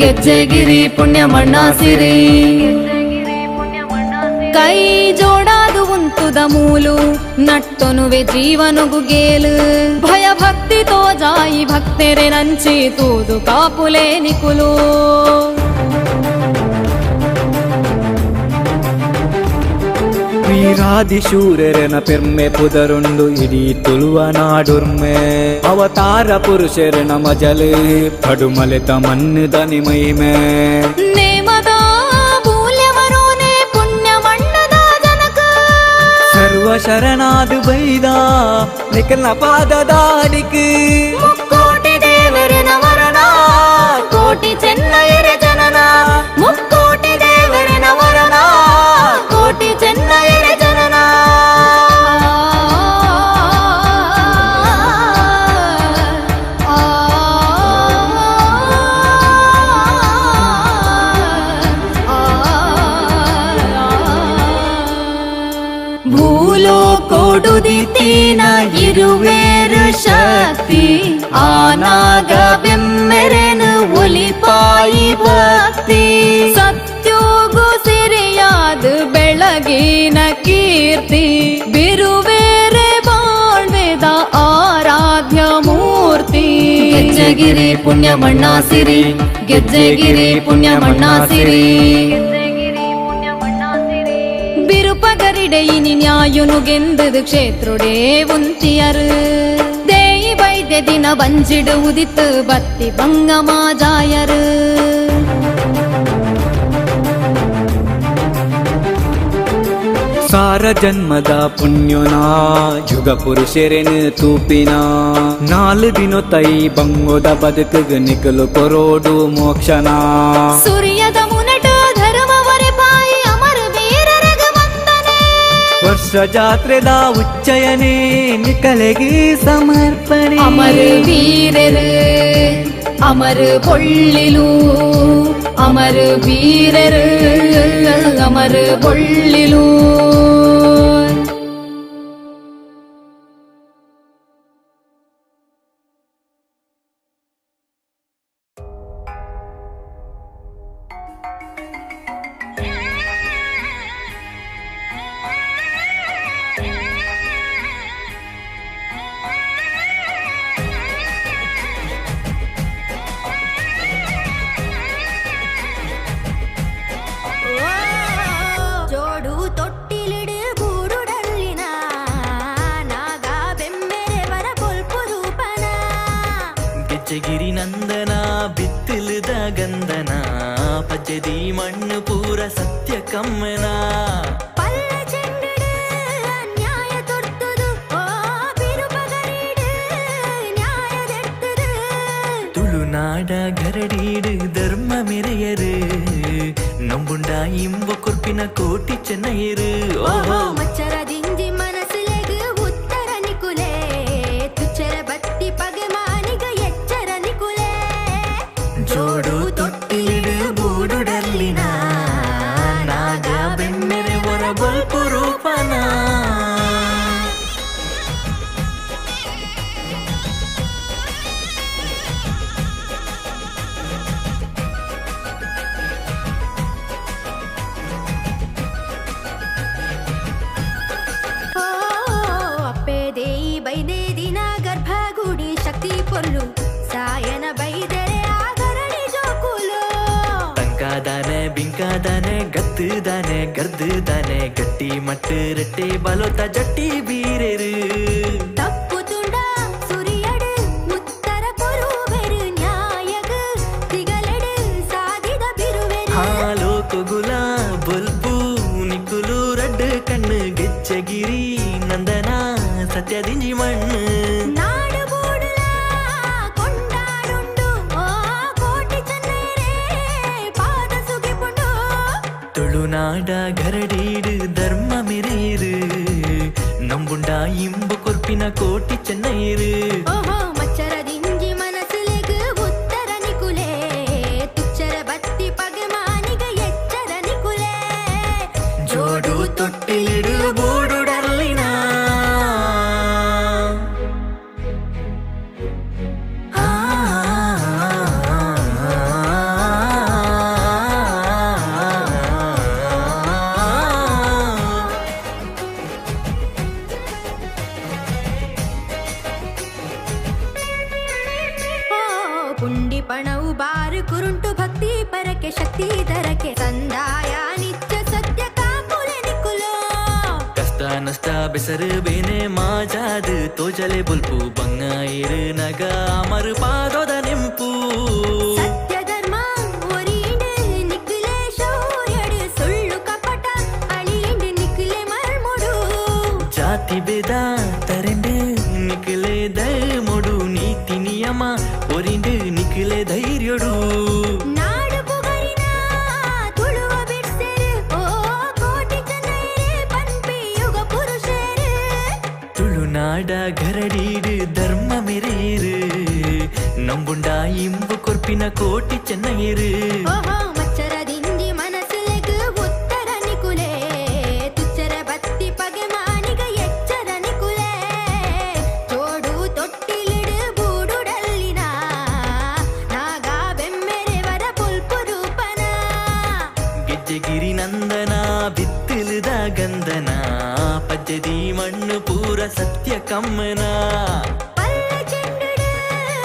ಗೆಜ್ಜೆಗಿರಿ ಪುಣ್ಯ ಮಣ್ಣಾಸಿರಿ. ಕೈ ಜೋಡಾದು ಉಂತುದ ಮೂಲು ನಟ್ಟೊನುವೆ ಜೀವನುಗು ಗೇಲು. ಭಯ ಭಕ್ತಿ ತೋಜಾಯಿ ಭಕ್ತೆರೆ ನಂಚಿ ತೂದು ಕಾಪುಲೆ ನಿಕುಲು. ವೀರಾದಿ ಶೂರರನ ಪೆರ್ಮೆ ಪುದರುಂಡು ಇಡೀ ತುಳುವ ನಾಡುರ್ಮೆ. ಅವತಾರ ಪುರುಷರನ ಮಜಲು ಪಡುಮಲೆತ ಮಣ್ಣು ದನಿ ಮಹಿಮೆ. ನೇಮದ ಮೂಲ್ಯವರೋನೆ ಪುಣ್ಯ ಮಣ್ಣದ ಜನಕ. ಸರ್ವ ಶರಣಾದು ಬೈದ ನಿಖಲ್ನ ಪಾದದ ಅಡಿಕ್. ಮುಕ್ಕೋಟಿ ದೇವರನ ವರನ ಕೋಟಿ ಚೆನ್ನಯರ ಜನನ, ಮುಕ್ಕೋಟಿ ದೇವರನ ವರನ ಕೋಟಿ ಚೆನ್ನಯರ ಜನನ. ಭೂಲೋಕೊಡುದಿತೀನ ಇರುವೇರು ಶಕ್ತಿ ಆನಾಗ ಬೆಮ್ಮೆರೆನು ಒಲಿಪಾಯಿ ಭಕ್ತಿ. ಸತ್ಯೋಗು ಸಿರಿಯಾದ ಬೆಳಗಿನ ಕೀರ್ತಿ ಬಿರುವೇರೆ ಬಾಳ್ವೆದ ಆರಾಧ್ಯ ಮೂರ್ತಿ. ಗೆಜ್ಜೆಗಿರಿ ಪುಣ್ಯ ಮಣ್ಣಾಸಿರಿ, ಗೆಜ್ಜೆಗಿರಿ ಪುಣ್ಯ ಮಣ್ಣಾಸಿರಿ. ಬಿರುಪಗರಿಡೆಯಿನಿ ನ್ಯಾಯುನು ಗೆಂದದು ಕ್ಷೇತ್ರುಡೇ ಉಂತಿಯರು. ದೇಯಿ ವೈದ್ಯ ದಿನ ಬಂಜಿಡು ಉದಿತು ಬತ್ತಿ ಬಂಗ ಮಾಜಾಯರು. ಸಾರ ಜನ್ಮದ ಪುಣ್ಯೋನ ಯುಗ ಪುರುಷರೆನು ತೂಪಿನ ನಾಲು ದಿನೊ ತೈ ಬಂಗೋದ ಬದುಕುಗ ನಿಕಲು ಕೊರೋಡು ಮೋಕ್ಷನ. ಸೂರ್ಯದ ಮುನಟ ಧರ್ಮವರೆ ಪಾಯಿ ಅಮರ ವೀರರಗ ವಂದನೆ. ವರ್ಷ ಜಾತ್ರೆದ ಉಚ್ಚಯನೇ ನಿಕಲೆಗೆ ಸಮರ್ಪಣೆ. ಅಮರ ವೀರರು ಅಮರ ಪೊಳ್ಳಿಲು, ಅಮರ ವೀರರು ಅಮರ ಪೊಳ್ಳಿಲು. ಪಜ್ಜೆದಿ ಮಣ್ಣು ಪೂರ ಸತ್ಯ ಕಮ್ಮನ. ಪಲ್ಲ ಚೆಂಡುಡು ಅನ್ಯಾಯ ತೊರ್ತುದು ಓ ಬಿರುಪಗರಿಡು ನ್ಯಾಯದೆರ್ತುದು. ತುಳುನಾಡ ಗರಡೀಡು ಧರ್ಮ ಮೆರೆಯರು ನಂಬುಂಡ ಇಂಬು ಕೊರ್ಪಿನ ಕೋಟಿ ಚೆನ್ನೈರು. ಓಹೋ ಮಚ್ಚರ ದಿಂಜಿ ಮನಸ್ಸುಲೆಗ್ ಉತ್ತರ ನಿಕುಲೆ ತುಚ್ಚರ ಬತ್ತಿ ಪಗೆ ಮಾನಿಗ ಎಚ್ಚರ ನಿಕುಲೆ. ಜೋಡು ತೊಟ್ಟಿಲಿಡು ಬೂಡುಡಲ್ಲಿನ ನಾಗ ಬೆಮ್ಮೆರೆ ಒರ ಬೊಲ್ಪು ರೂಪನ. ಓ ಅಪ್ಪೆ ದೇಯಿ ಬೈದೆ ದಿನ ಗರ್ಭಗುಡಿ ಶಕ್ತಿ ಪೊಲ್ಲು ಸಾಯನ ಬೈದರೆ ಆಗರಣಿ ಜೋಕುಲು. ತಂಕಾದಾನೆ ಬಿಂಕಾದಾನೆ ಗತ್ತುದಾನೆ ಗರ್ದುದಾನೆ ಗಟ್ಟಿ ಮಟ್ಟು ರೆಟ್ಟೆ ಬಲೋತ ಜಟ್ಟಿ ಬೀರೆರು. ತಪ್ಪು ತುಂಡ ಸುರಿಯಡು ಉತ್ತರ ಕೊರುವೆರು ನ್ಯಾಯಗ ತಿಗಲೆಡು ಸಾಧಿದ ಬಿರುವೆರು. ಹಾಲೋ ಕೊಗುಲ ಬೊಲ್ಪು ನಿಕ್ಕುಲು ರಡ್ಡು ಕಣ್ಣು ಗೆಚ್ಚಗಿರಿ ನಂದನ ಸತ್ಯದಿಂಜಿ ಮಣ್ಣು. ನಾಡು ಬೂಡುಲ ಕೊಂಡಾಡುಂಡು ಓ ಕೋಟಿ ಚೆನ್ನೈರೇ ಪಾದ ಸುಗಿಪುಂಡು. ತುಳುನಾಡ ಗರಡೀಡು ಧರ್ಮ ಮೆರೆಯರು ನಂಬುಂಡ ಇಂಬು ಕೊರ್ಪಿನ ಕೋಟಿ ಚೆನ್ನೈರು. ಓಹೋ ಮಚ್ಚರ ದಿಂಜಿ ಮನಸ್ಸುಲೆಗ್ ಉತ್ತರ ನಿಕುಲೆ ತುಚ್ಚರ ಬತ್ತಿ ಪಗೆ ಮಾನಿಗ ಎಚ್ಚರ ನಿಕುಲೆ. ಜೋಡು ತೊಟ್ಟಿಲಿಡು ಬೂಡುಡಲ್ಲಿನ ಆ. ಓ ಪುಂಡಿ ಪಣವು ಬಾರು ಕುರುಂಟು ಭಕ್ತಿ ಪರಕೆ ಶಕ್ತಿ ದರಕೆ ಸಂದಾಯ ನಿತ್ಯ ಸತ್ಯ ಕಾಪುಲೆ ನಿಕುಲೋ. ಕಷ್ಟ ನಷ್ಟ ಬೆಸರು ಬೇನೆ ಮಾಜಾದು ತೋಜಲೆ ಬುಲ್ಪು ಬಂಗಾಯಿರು ನಗ ಅಮರು ಪಾದೋದ ನೆಂಪು. ಸತ್ಯ ಧರ್ಮ ಒರೀಂಡು ನಿಕ್ಕುಲೆ ಶೌರ್ಯಡು ಸುಳ್ಳು ಕಪಟ ಅಳಿಯಿಂಡು ನಿಕ್ಕುಲೆ ಮರ್ಮುಡು. ಜಾತಿ ಭೇದ ತರೆಂಡು ನಿಕ್ಕಲೆ ಧರ್ಮೊಡು ನೀತಿ ನಿಯಮ ಒರಿಂಡು ನಿಕ್ಕಲೆ ಧೈರ್ಯೊಡು. ನಾಡು ಪುಗರಿನ ತುಳುವ ಬಿಡ್ಸೆರು ಓ ಕೋಟಿ ಚೆನ್ನೈರೇ ಪನ್ಪಿ ಯುಗ ಪುರುಷರು. ತುಳುನಾಡ ಗರಡೀಡು ಧರ್ಮ ಮೆರೇರು ನಂಬುಂಡ ಇಂಬು ಕೊರ್ಪಿನ ಕೋಟಿ ಚೆನ್ನೈರು. ಓಹೋ ಮಚ್ಚರ ದಿಂಜಿ ಮನಸ್ಸುಲೆಗ್ ಉತ್ತರ ನಿಕುಲೆ ತುಚ್ಚರ ಬತ್ತಿ ಪಗೆ ಮಾನಿಗ ಎಚ್ಚರ ನಿಕುಲೆ. ಜೋಡು ತೊಟ್ಟಿಲಿಡು ಬೂಡುಡಲ್ಲಿನ ನಾಗ ಬೆಮ್ಮೆರೆವರ ಪುಲ್ಪು ರೂಪನ. ಗೆಜ್ಜೆಗಿರಿ ನಂದನ ಬಿತ್ತಿಲುದ ಗಂಧನ ಪಜ್ಜದಿ ಮಣ್ಣು ಪೂರ ಸತ್ಯ ಕಮ್ಮನ. ಪಲ್ಲ ಚೆಂಡುಡು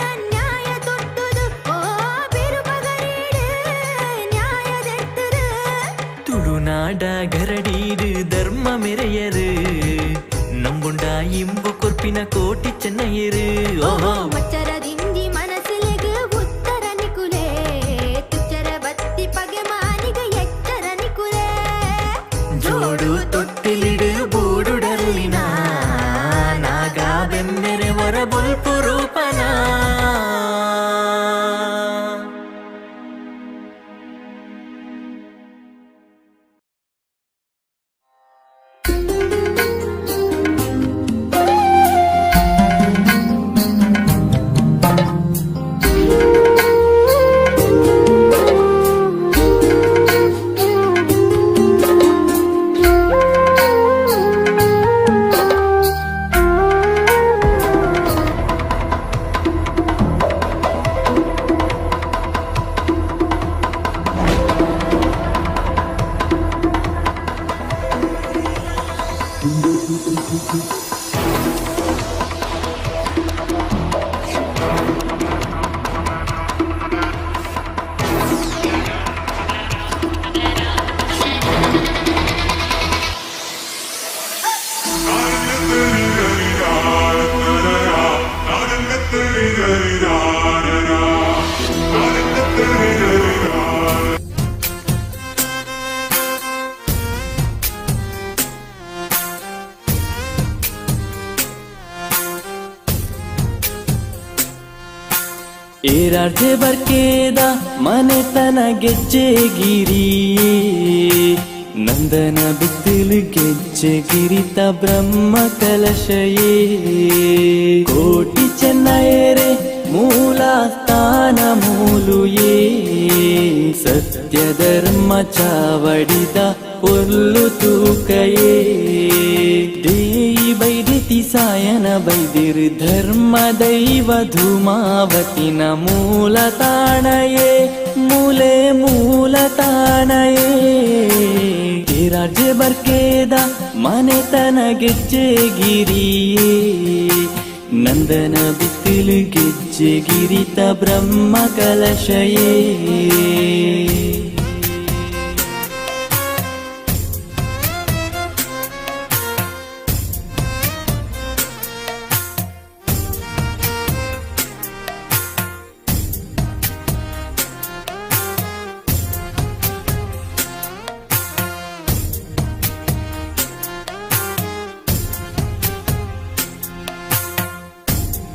ಅನ್ಯಾಯ ತೊಟ್ಟುದು ಓ ಬಿರುಪಗರಿಡು ನ್ಯಾಯದೆರ್ತುದು. ತುಳುನಾಡ ಗರಡೀಡು ಧರ್ಮ ಮೆರೆಯರು ನಂಬುಂಡ ಇಂಬು ಕೊರ್ಪಿನ ಕೋಟಿ ಚೆನ್ನೈರು. ಓಹೋ ಮಚ್ಚರ ದಿಂಜಿ ಮನಸ್ಸುಲೆಗ್ ಉತ್ತರ ನಿಕುಲೆ ತುಚ್ಚರ ಬತ್ತಿ ಪಗೆ ಮಾನಿಗ ಎಚ್ಚರ ನಿಕುಲೆ. ಜೋಡು ತೊಟ್ಟಿಲಿಡು ಬೂಡುಡಲ್ಲಿನ ನಾಗ ಬೆಮ್ಮೆರೆ ಒರ ಬೊಲ್ಪು ರೂಪನ. ಓ ಏರಾರ್ಜೆ ಬರ್ಕೇದ ಮನೆತನ ಗೆಜ್ಜೆಗಿರಿ ನಂದನ ಬಿತ್ತಿಲು ಗೆಜ್ಜೆಗಿರಿತ ಬ್ರಹ್ಮ ಕಲಶಯೇ ಕೋಟಿ ಚೆನ್ನಯರೆ ಮೂಲ ಸ್ಥಾನ ಮೂಲುಯೇ ಸತ್ಯ ಧರ್ಮ ಚಾವಡಿದ ಪೊರ್ಲು ತೂಕಯೇ ದೇಯಿ ಬೈದಿತಿ ಸಾಯನ ಬೈದಿರು ಧರ್ಮ ದೈವ ಧೂಮಾವತಿನ ಮೂಲ ತಾಣಯೇ ಮೂಲೆ ಮೂಲ ತಾಣಯೇ ರಾಜ್ಯ ಬರ್ಕೇದ ಮನೆತನ ಗೆಜ್ಜೆಗಿರಿಯೇ ನಂದನ ಬಿತ್ತಿಲು ಗೆಜ್ಜೆಗಿರಿತ ಬ್ರಹ್ಮ ಕಲಶಯೇ.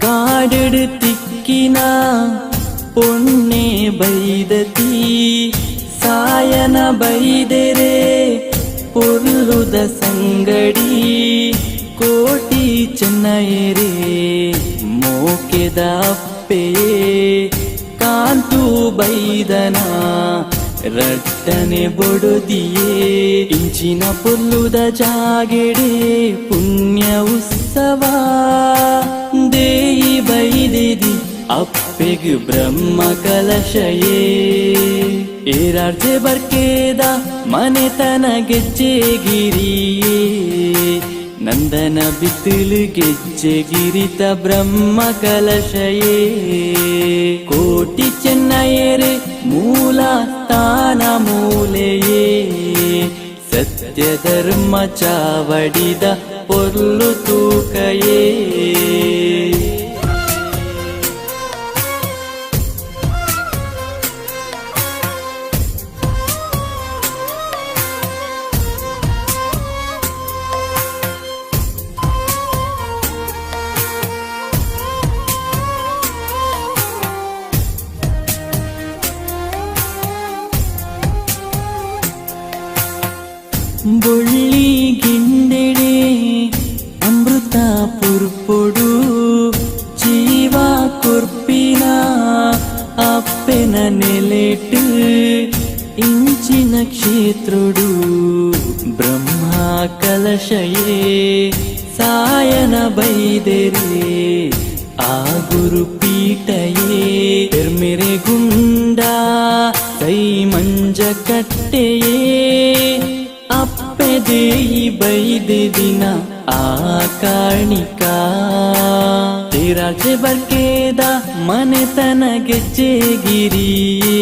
ಕಾಡು ತಿಕ್ಕಿನ ಪೊಣ್ಣೆ ಬೈದತಿ ಸಾಯನ ಬೈದೆರೆ ಪೊರ್ಲುದ ಸಂಗಡಿ ಕೋಟಿ ಚೆನ್ನಯರೆ ಮೋಕೆದ ಅಪ್ಪೆಯೇ ಕಾಂತು ಬೈದನ ರಟ್ಟನೆ ಬೊಡುದಿಯೇ ಇಂಚಿನ ಪೊರ್ಲುದ ಜಾಗೆಡೆ ಪುಣ್ಯ ಉತ್ಸವ ದೇಯಿ ಬೈದಿದಿ ಅಪ್ಪೆಗ್ ಬ್ರಹ್ಮ ಕಲಶಯೇ ಏರಾರ್ಜೆ ಬರ್ಕೇದ ಮನೆತನ ಗೆಜ್ಜೆಗಿರಿಯೇ ನಂದನ ಬಿತ್ತಿಲು ಗೆಜ್ಜೆಗಿರಿತ ಬ್ರಹ್ಮ ಕಲಶಯೇ ಕೋಟಿ ಚೆನ್ನಯರೆ ಮೂಲ ಸ್ಥಾನ ಮೂಲೆಯೇ ಸತ್ಯ ಧರ್ಮ ಚಾವಡಿದ ಪೊರ್ಲು ತೂಕಯೇ. ಬೊಳ್ಳಿ ಗಿಂಡೆಡೆ ಅಮೃತ ಪುರ್ಪೊಡು ಜೀವ ಕೊರ್ಪಿನ ಅಪ್ಪೆನ ನೆಲೆಟು ಇಂಚಿನ ಕ್ಷೇತ್ರುಡು ಬ್ರಹ್ಮ ಕಲಶಯೇ ಸಾಯನ ಬೈದೆರೆ ಆ ಗುರು ಪೀಠಯೇ ಪೆರ್ಮೆರೆ ಗುಂಡ ಸೈ ಮಂಜ ಕಟ್ಟೆಯೇ ಅಪ್ಪೆದೇಯಿ ಬೈದಿನ ಆ ಕಾಣಿಕ ರಾಜೆ ಬರ್ಕೇದ ಮನೆತನ ಗೆಜ್ಜೆಗಿರಿಯೇ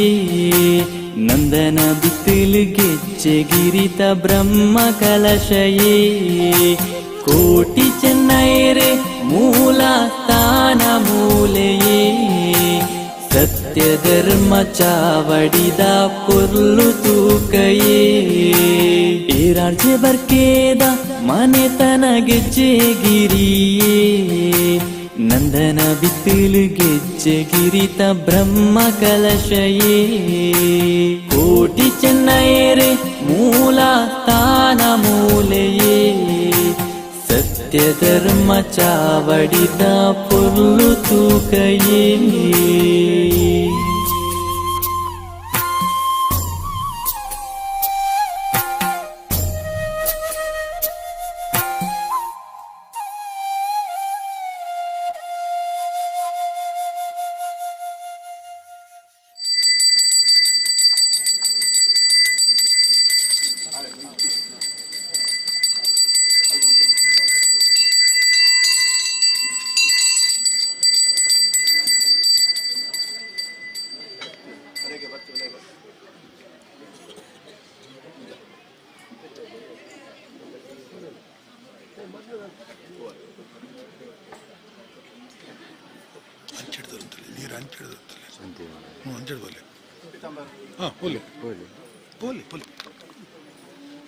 ನಂದನ ಬಿತ್ತಿಲು ಗೆಜ್ಜೆಗಿರಿತ ಬ್ರಹ್ಮ ಕಲಶಯೇ ಕೋಟಿ ಚೆನ್ನಯರೆ ಮೂಲ ಸ್ಥಾನ ಮೂಲೆಯೇ ಸತ್ಯ ಧರ್ಮ ಚಾವಡಿದ ಪೊರ್ಲು ತೂಕಯೇ ಏರಾರ್ಜೆ ಬರ್ಕೇದ ಮನೆತನ ಗೆಜ್ಜೆಗಿರಿಯೇ ನಂದನ ಬಿತ್ತಿಲು ಗೆಜ್ಜೆಗಿರಿತ ಬ್ರಹ್ಮ ಕಲಶಯೇ ಕೋಟಿ ಚೆನ್ನಯರೆ ಮೂಲ ಸ್ಥಾನ ಮೂಲೆಯೇ ಸತ್ಯ ಧರ್ಮ ಚಾವಡಿದ ಪೊರ್ಲು ತೂಕಯೇ.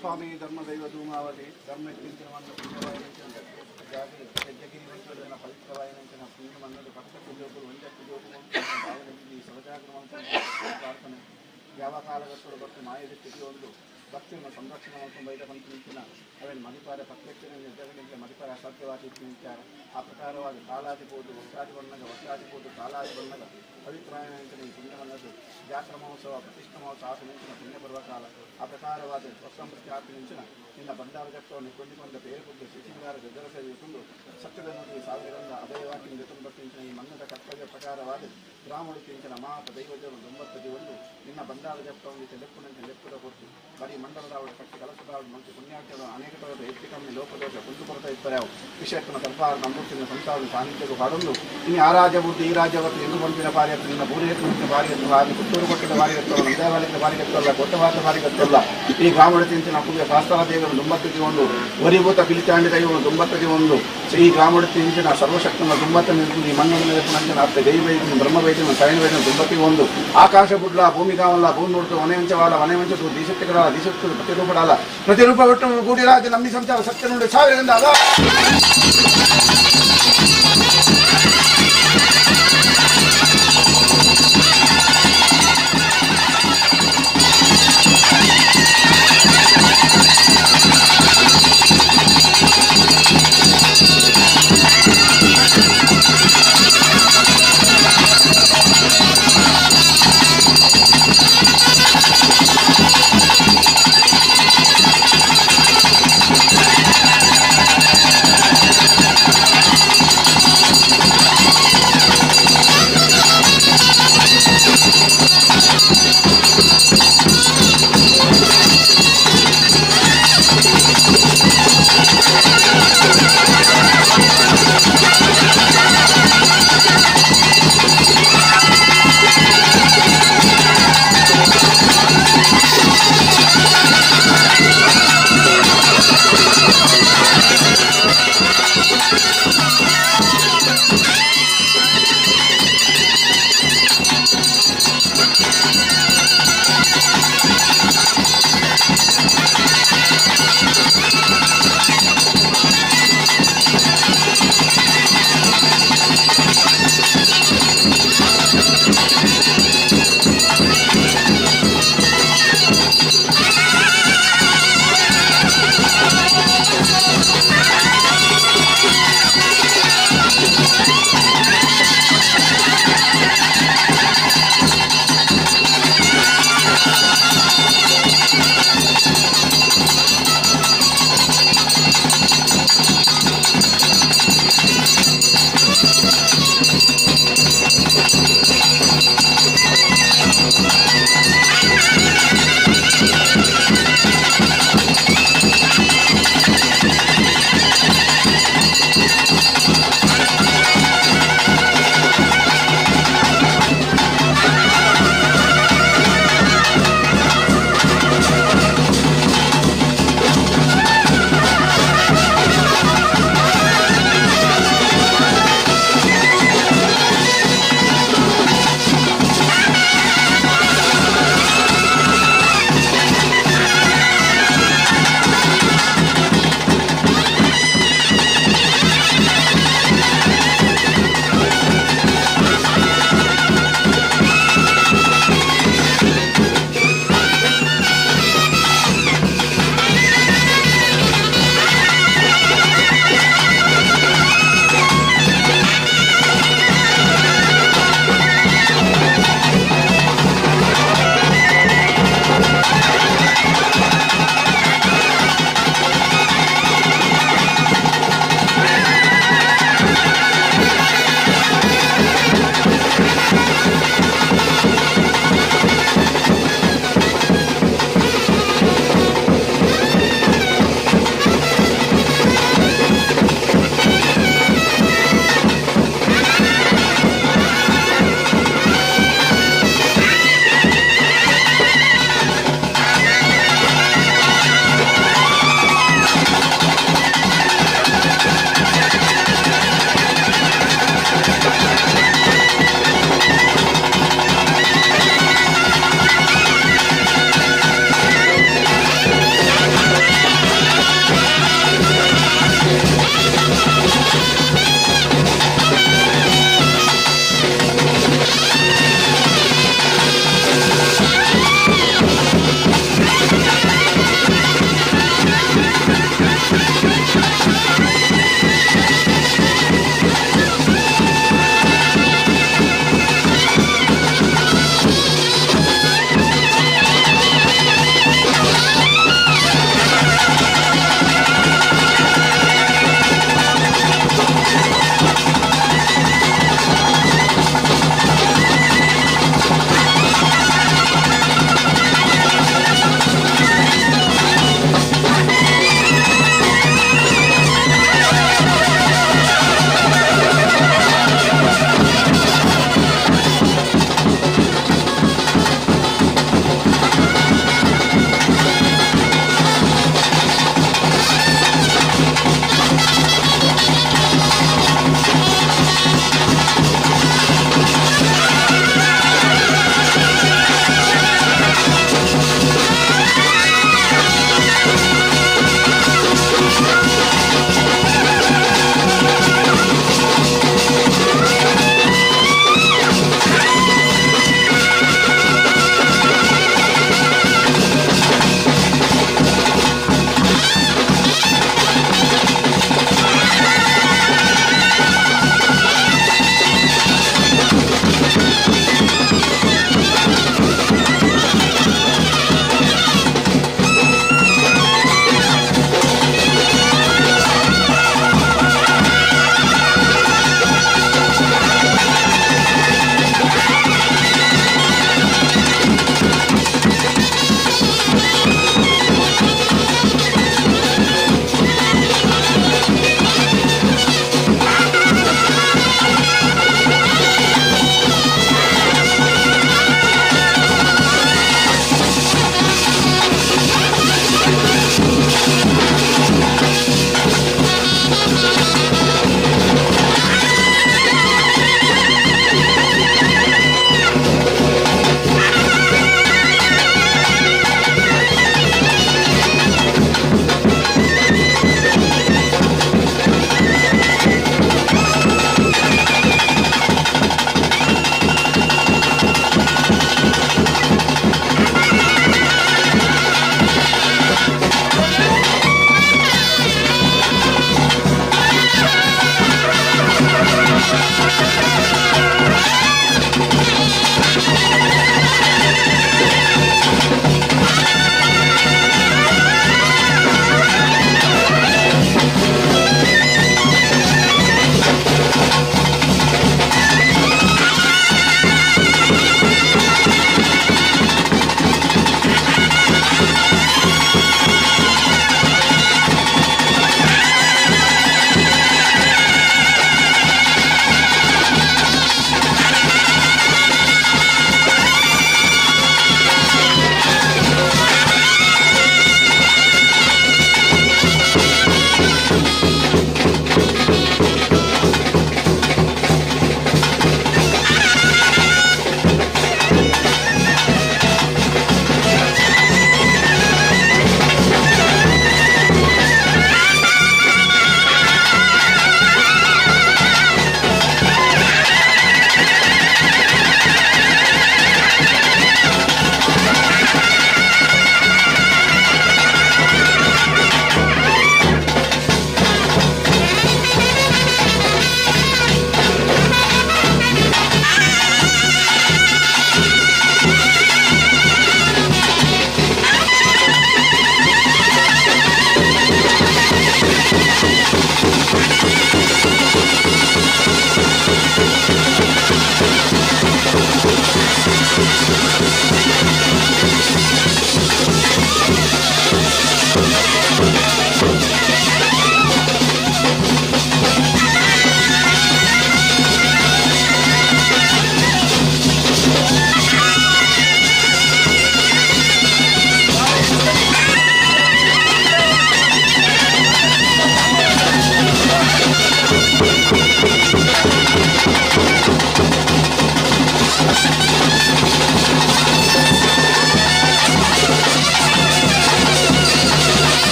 ಸ್ವಾಮಿ ಧರ್ಮದೈವ ಧೂಮಾವತಿ ಧರ್ಮ ಪವಿತ್ರವಾಯಿನಂಚಿನ ಪುಣ್ಯ ಮನ್ನದ ಭಕ್ತ ಕುಜೋಪುರು ಒಂಜ ಕುಜೋಪು ಭಾವನೆ. ಯಾವ ಕಾಲಘಟ್ಟದ ಭಕ್ತಿ ಮಾಯದ ಸ್ಥಿತಿ ಒಂದು ಭಕ್ತಿಯನ್ನು ಸಂರಕ್ಷಣೆ ಮತ್ತು ಬೈದ ಪಂಪಿನ ಅವೇನು ಮದಿಪಾರ ಪ್ರತ್ಯಕ್ಷ ನಿರ್ಜಗಣಿಗೆ ಮದಿಪಾರ ಅಸಾಧ್ಯವಾದ ವಿಚಾರ. ಆ ಪ್ರಕಾರವಾದ ಕಾಲಾದಿ ಬೋದು ವರ್ಷಾದಿ ಬಣ್ಣಗ, ವರ್ಷಾದಿ ಬೋದು ಕಾಲಾದಿ ಬಣ್ಣಗ ಪವಿತ್ರಾಯಣ ಈ ಪುಣ್ಯವನ್ನದು ಜಾತ್ರಾ ಮಹೋತ್ಸವ, ಪ್ರತಿಷ್ಠಾ ಮಹೋತ್ಸವ ಆಪಿನಿಂಚಿನ ಪುಣ್ಯ ಪರ್ವಕಾಲ. ಆ ಪ್ರಕಾರವಾದ ವರ್ಷಂಪ್ರತಿ ಆಪಿನಿಂಚಿನ ನಿನ್ನ ಬಂಡಾರ ಜಟ್ಟವನ್ನು ಕೊಂಡಿಕೊಂಡ ಬೇರೆ ಶ್ರೀಸಿಂಗಾರ ಗದ್ದಲ ಸೇವೆ ಸತ್ಯದ ನುಡಿ ಸಾವಿರಗಂಧ ಅಭಯವಾಕಿನ ಜೊತೆ ಈ ಮನ್ನದ ಕರ್ತವ್ಯ ಪ್ರಕಾರವಾದ ಗ್ರಾಮಡು ಕಿಂಚನ ಮಾತ ದೈವಜರು ದುಂಬತ್ತದಿ ಒಂದು ನಿನ್ನ ಬಂಡಾರ ಜಟ್ಟವನ್ನು ಲೆಪ್ಪುನಂತೆ ಲೆಪ್ಪುದ ಕೊಟ್ಟು ಬರೀ ಮಂಡಲದಾವಳು ಕಟ್ಟಿ ಕಲಸದಾವಳು ಮಂತ್ರಿ ಪುಣ್ಯಾಖ್ಯದ ಅನೇಕ ಥರದ ಹೆಚ್ಚು ಕಮ್ಮಿ ಲೋಪದೋಷ ಕುಂದುಕೊರತೆ ಇಬ್ಬರ್ಯಾವು ವಿಷಯಕ್ಕನ ದರ್ಬಾರ ನಂಬುತ್ತಿನ ಸಂಸಾರದ ಸಾನ್ನಿಧ್ಯಕ್ಕೂ ಕಾಡೊಂದು ಇನ್ನು ಆ ರಾಜ್ಯ ಬುದ್ಧಿ ಈ ರಾಜ್ಯ ಬುದ್ಧಿ ಎಂದು ಬಂದಿನ ಬಾರಿ ನಿನ್ನ ಭೂರೇತ್ನ ಬಾರಿ ಎತ್ತು ಹಾಗೆ ಪುತ್ತೂರು ಕೊಟ್ಟಿದ ಬಾರಿ ಎತ್ತಲ್ಲ, ನಂದೇವಾಲಯದ ಬಾರಿ ಎತ್ತಲ್ಲ, ಕೊಟ್ಟವಾದ ಬಾರಿ ಎತ್ತಲ್ಲ. ಈ ಗ್ರಾಮದ ತಿಂಚಿನ ಕುಡಿಯ ಶಾಸ್ತ್ರ ದೇವರು ದುಂಬತ್ತಿಗೆ ಒಂದು ವರಿಭೂತ ಪಿಲಿಚಾಂಡಿ ದೈವನು ದುಂಬತ್ತಿಗೆ ಒಂದು ಈ ಗ್ರಾಮದ ತಿಂಚಿನ ಸರ್ವಶಕ್ತನ ದುಂಬತ್ತ ಈ ಮಣ್ಣು ನಂಚಿನ ಅರ್ಥ ದೈವ ವೈದ್ಯನ ಬ್ರಹ್ಮ ವೈದ್ಯನ ಸೈನ ವೈದ್ಯನ ದುಂಬತ್ತಿಗೆ ಒಂದು ಆಕಾಶ ಬುಡ್ಲ ಭೂಮಿಗಾವಲ್ಲ ಭೂಮಿ ನೋಡ್ತು ವನವಂಚವಾಲ ವನವಂಚತು ದಿಶಕ್ತಿಗಳ ದಿಶಕ್ತಿ ಪ್ರತಿರೂಪಡಾಲ ಪ್ರತಿರೂಪ ಬಿಟ್ಟು ಗೂಡಿರಾಜ ನಂಬಿ ಸಂಚಾರ ಸತ್ಯ ನೋಡಿ ಸಾವಿರದಿಂದ ಅದ.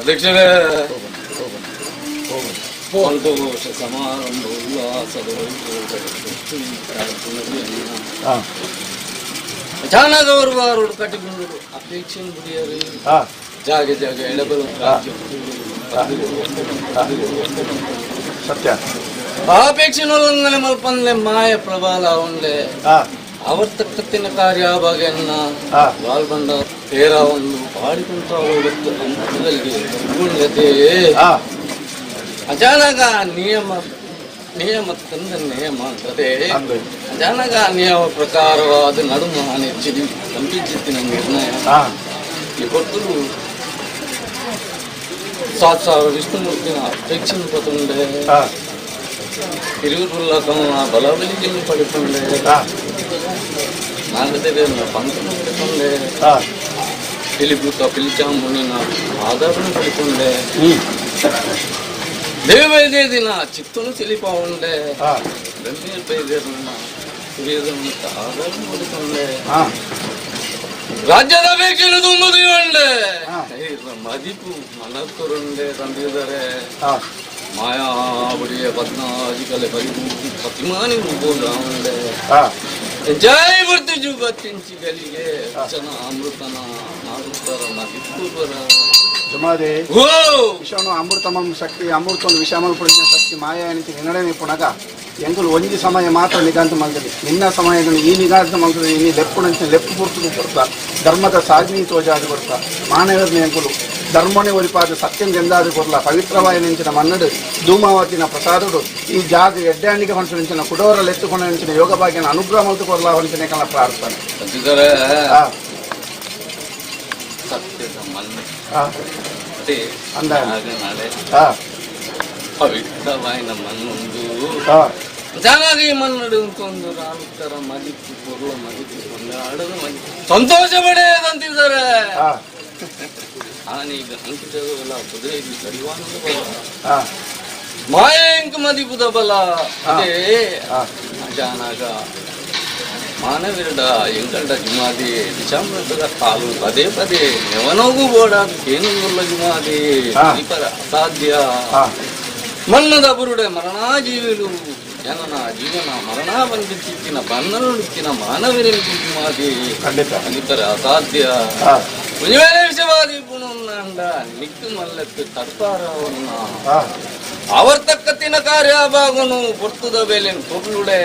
ಅಧ್ಯಕ್ಷರೇ, ಸಂತೋಷ ಸಮಾರಂಭ ಉಲ್ಲಾಸದ ಅಚಾನಕ್ ಅವರು ವಾರೋಡು ಕಟ್ಟಿಕೊಂಡು ಅಪೇಕ್ಷೆ ಬುಡಿಯರು ಜಾಗ ಜಾಗ ಎಡಬಲ ಸತ್ಯ ಆಪೇಕ್ಷೆನೊಲ್ಲಂಗನೆ ಮಲ್ಪನ್ಲೆ ಮಾಯ ಪ್ರಬಲ ಉಂಡೆ ಆವರ್ತಕತ್ತಿನ ಕಾರ್ಯ ಬಗೆಯನ್ನ ವಾಲ್ಬಂಡ ತೇರ ಒಂದು ಪಾಡಿಕೊಂತ ಅಮೃತದಲ್ಲಿ ಅಚಾನಕ ನಿಯಮ ನಿಯಮ ತಂದ ನಿಯಮ ಅಂತದೆ. ಅಚಾನಕ ನಿಯಮ ಪ್ರಕಾರವಾದ ನಡುಮ ನೆಚ್ಚಿಡಿ ಕಂಪಿಜಿತ್ತಿನ ನಿರ್ಣಯ ಈ ಹೊತ್ತು 7000 ವಿಷ್ಣುಮೂರ್ತಿನ ಅಪೇಕ್ಷೆ ಪತುಂಡೆ ತಿರುಗುಲ್ಲ ಬಲಬಲಿಗೆಯನ್ನು ಪಡೆದುಕೊಂಡೆ ನಾಗದೇವಿಯನ್ನು ಪಂಕನ್ನು ಪಡೆದುಕೊಂಡೆ ಪಿಲಿಪುತ್ತ ಪಿಲಿಚಾಮುನಿನ ಆಧಾರನ್ನು ಪಡೆದುಕೊಂಡೆ ದೇವೈದೇದಿನ ಚಿತ್ತನು ಸಿಲಿಪ ಉಂಡೆ ಬೆಮ್ಮೀರ್ ಬೈದೇರನ್ನ ಸುರಿಯದನ್ನು ಆಧಾರನ್ನು ಪಡೆದುಕೊಂಡೆ ರಾಜ್ಯದ ಅಪೇಕ್ಷೆಯನ್ನು ತುಂಬುದಿಯುಂಡೆ ಮದಿಪು ಮನತ್ತುರುಂಡೆ ತಂದಿದ್ದಾರೆ ಮಾಯಾಬಡಿಯ ಪದ್ನಾಜಿಕಲೆ ಪರಿಪೂರ್ತಿ ಪ್ರತಿಮಾನಿ ರೂಪೋದಾಂಡೆ ಜಯ ಬರ್ತಿಜು ಬತ್ತಿಂಚಿಗಲಿಗೆ ಜನ ಅಮೃತನ ನಾರುತ್ತರ ಮದಿಪುರ ಜಮಾದೆ ವಿಷಾಣು ಅಮೃತಮಂ ಶಕ್ತಿ ಅಮೃತವನ್ನು ವಿಷಾಮಲ್ ಪಡಿನ ಶಕ್ತಿ ಮಾಯಾ ಅನಿತಿ ನಿನ್ನಡೆ ನಿಪುಣಗ ಎಂಕುಲು ಒಂಜಿ ಸಮಯ ಮಾತ್ರ ನಿಗಾಂತ ಮಲ್ತದೆ ನಿನ್ನ ಸಮಯದಲ್ಲಿ ಈ ನಿಗಾಂತ ಮಲ್ತದೆ ಇನ್ನಿ ಲೆಪ್ಪು ಲೆಪ್ಪು ಪುರ್ತುದು ಕೊಡ್ತ ಧರ್ಮದ ಸಾಧನೆ ತೋಜಾದು ಕೊಡ್ತ ಮಾನವರನ್ನ ಎಂಕುಲು ಧರ್ಮನೇ ಒರಿಪಾದ ಸತ್ಯಂ ಎಂದಾದು ಕೊರ್ಲ ಪವಿತ್ರವಾಯ ನೆಂಚಿನ ಮನ್ನಡು ಧೂಮಾವತಿನ ಪ್ರಸಾದುಡು ಈ ಜಾಗ ಎಡ್ಡಾಣಿಗೆ ಹೊಂಚು ನೆಂಚಿನ ಕುಡೋರಲ್ಲಿ ಎತ್ತುಕೊಂಡು ನೆಂಚಿನ ಯೋಗ ಭಾಗ್ಯನ ಅನುಗ್ರಹ ಮಲ್ತು ಕೊರ್ಲ ಹೊಂಚಿನ ಕಲ್ಲ ಪ್ರಾರ್ಥನೆ. ಸತ್ಯದ ಮಣ್ಣು ಪವಿತ್ರವಾಯಿನ ಮಣ್ಣೊಂದು ಜಾನಾಗಿ ಮನ್ನಡು ಒಂದು ರಾಮತರ ಮದಿಪ್ಪು ಪೊರ್ಲ ಮದಿಪ್ಪು ಕೊಂಡಾಡದ ಮದಿಪ್ಪು ಸಂತೋಷ ಪಡೆಯದಂತಿದ್ದಾರೆ. ಆನೆಗ್ ಅಂಕಿತದ ಕುದುರೆಗೆ ಕಡಿವಾಣದ ಬಲ ಮಾಯಂಕ ಮದಿಪುದ ಬಲ ಅದೇ ಅಜಾನಾಗ ಮಾನವಿರಡ ಎಂಕಲ್ಡ ಜುಮಾದಿ ದಿಶಾಮೃತದ ಕಾಲು ಪದೇ ಪದೇ ನೆವನೋಗು ಬೋಡ ಕೇನುಂಗುಲ್ಲ ಜುಮಾದಿ ಮದಿಪರ ಅಸಾಧ್ಯ ಮನ್ನದ ಬುರುಡೆ ಮರಣಾಜೀವಿಲು ಜನನ ಜೀವನ ಮರಣ ಬಂದಿತ್ತಿನ ಬನ್ನನುಡಿತ್ತಿನ ಮಾನವಿರೆಂದು ಜುಮಾದಿ ಮದಿಪರ ಅಸಾಧ್ಯ ಒಂಜಿ ವಿಷವಾದಿ ಪುಣಂಡ ನಿಕ್ಕು ಮಲ್ಲತ್ತು ತರ್ಪಾರವನ್ನ ಅವರ್ತಕ್ಕತ್ತಿನ ಕಾರ್ಯಭಾಗನು ಪೊರ್ತುದ ಬೇಲೆನ್ ಪೊರ್ಲುಡೆ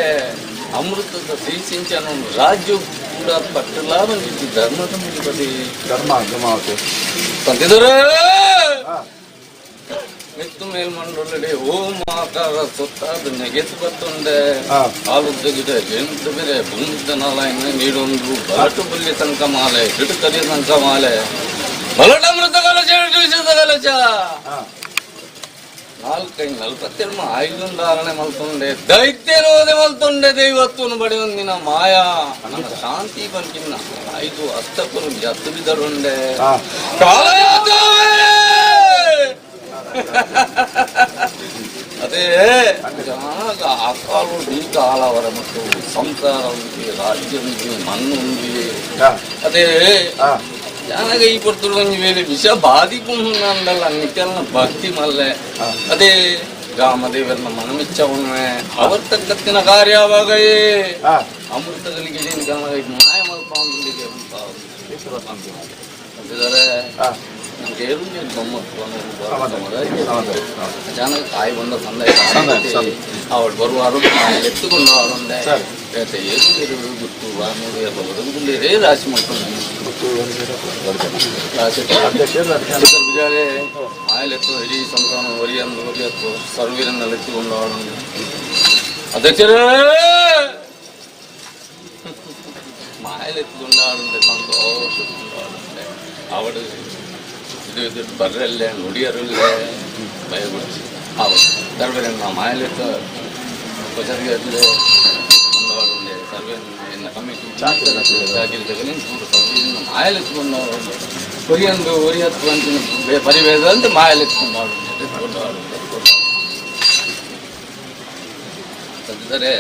ಅಮೃತದ ಸಿಂಚನ ರಾಜ್ಯ ಕೂಡ ಪಟ್ಟಲ ಬಂದಿದ್ದು ಧರ್ಮದ ಮುಗಿಪತಿ ಧರ್ಮ ಜಮಾವತಿ ತಂದಿದರೆ ಮೆತ್ತು ಮೇಲ್ಮಂಡೊಳ್ಳೆಡೆ ಓಂ ಆಕಾರ ಸೊತ್ತಾದ ನೆಗೆತು ಬತ್ತೊಂಡೆ ಹಾಲುದ್ದ ಗಿಡ ಜೇನುದ್ದ ಬೇರೆ ಭೂಮಿದ್ದ ನಾಲಾಯನ ನೀಡೊಂದು ಬಲಟು ಬುಲ್ಲಿ ತನಕ ಮಾಲೆ ಗಿಡ ಕರಿಯ ತನಕ ಮಾಲೆ ಬಲಟ ಅಮೃತ ಕಲಶ ವಿಷದ ಕಲಶ ನಾಲ್ಕೈದು ನಲ್ವತ್ತೆರಡು ಆಯ್ದು ಧಾರಣೆ ಮಲ್ತೊಂಡೆ ದೈತ್ಯನೋದೆ ಮಲ್ತೊಂಡೆ ದೈವತ್ವನು ಬಡಿ ಒಂದಿನ ಮಾಯಾ ನನ್ನ ಶಾಂತಿ ಬಂಕಿನ್ನ ಐದು ಅಸ್ತಕರು ಜತ್ತು ಬಿದ್ದರುಂಡೆ ಕಾಲಯಾತವೇ! ಅದೇ ಜಾಗ ಆಕಾಲು ಈ ಕಾಲವರ ಮತ್ತು ಸಂಸಾರ ఉంది ರಾಜ್ಯ ఉంది ಮಣ್ಣು ఉంది ಅದೇ ಜಾನಗ ಈ ಪೊರ್ತುಡು ಒಂಜಿ ವೇಳೆ ವಿಷ ಬಾಧಿಪುಂಡಲ್ಲ ನಿಕಲ್ನ ಭಕ್ತಿ ಮಲ್ಲೆ ಅದೇ ರಾಮದೇವರನ್ನ ಮನಮಿಚ್ಚವನ್ವೆ ಅವರ್ ತಕ್ಕತ್ತಿನ ಕಾರ್ಯವಾಗಯೇ ಅಮೃತಗಳಿಗೆ ಮಾಯ ಮಲ್ಪಾಂದಿಗೆ ಅಂತಿದ್ದಾರೆ ನಮ್ಗೆ ಏರುಂಜಿ ಗಮ್ಮತ್ತು ಅನ್ನೋದು ಅಚಾನಕ್ ತಾಯಿ ಬಂದ ಸಂದ ಅವಳು ಬರುವಾರು ಎತ್ತುಕೊಂಡು ಅವಳುಂಡೆ ಏರು ಗುತ್ತು ಮೂರು ರೇ ರಾಶಿ ಮಾಡ್ಕೊಂಡು ರಾಶಿ ಮಾಯಲೆತ್ತು ಇಡೀ ಸಂಸಾರ ಒರಿಯಂದು ಒರಿಯತ್ತು ಸರ್ವೀರನ್ನೆಲ್ಲ ಎತ್ತುಕೊಂಡು ಅವಳುಂಡೆ ಅಧ್ಯಕ್ಷರೇ ಮಾಯಲೆತ್ತುಕೊಂಡಾಡುಂಡೆ ಸಂತೋಷಕೊಂಡಾಡುಂಡೆ ಅವಳು ಇದು ಇದು ಬರ್ರಲ್ಲೇ ನುಡಿಯರಲ್ಲೇ ಭಯಗೊಳಿಸಿ ಅವಳು ಸರ್ವರನ್ನ ಮಾಯಲೆತ್ತ ಕೊಚರಿಗೆ ಕೊಂಡಾಡುಂಡೆ ಸರ್ವೇನ ಕಮಿಟಿ ಚಾಕಿರಿ ಸರ್ವೀರನ್ನ ಮಾಯಲೆತ್ತುಕೊಂಡಾಡುಂಡೆ ಒರಿಯಂದು ಒರಿಯತ್ತು ಅಂತ ಪರಿವೇದಂತೆ ಮಾಯಲೆತ್ತುಕೊಂಡಾಡುಂಡೆ ಎತ್ಕೊಂಡಾಡುಂಡೆ ತಂದಿದ್ದಾರೆ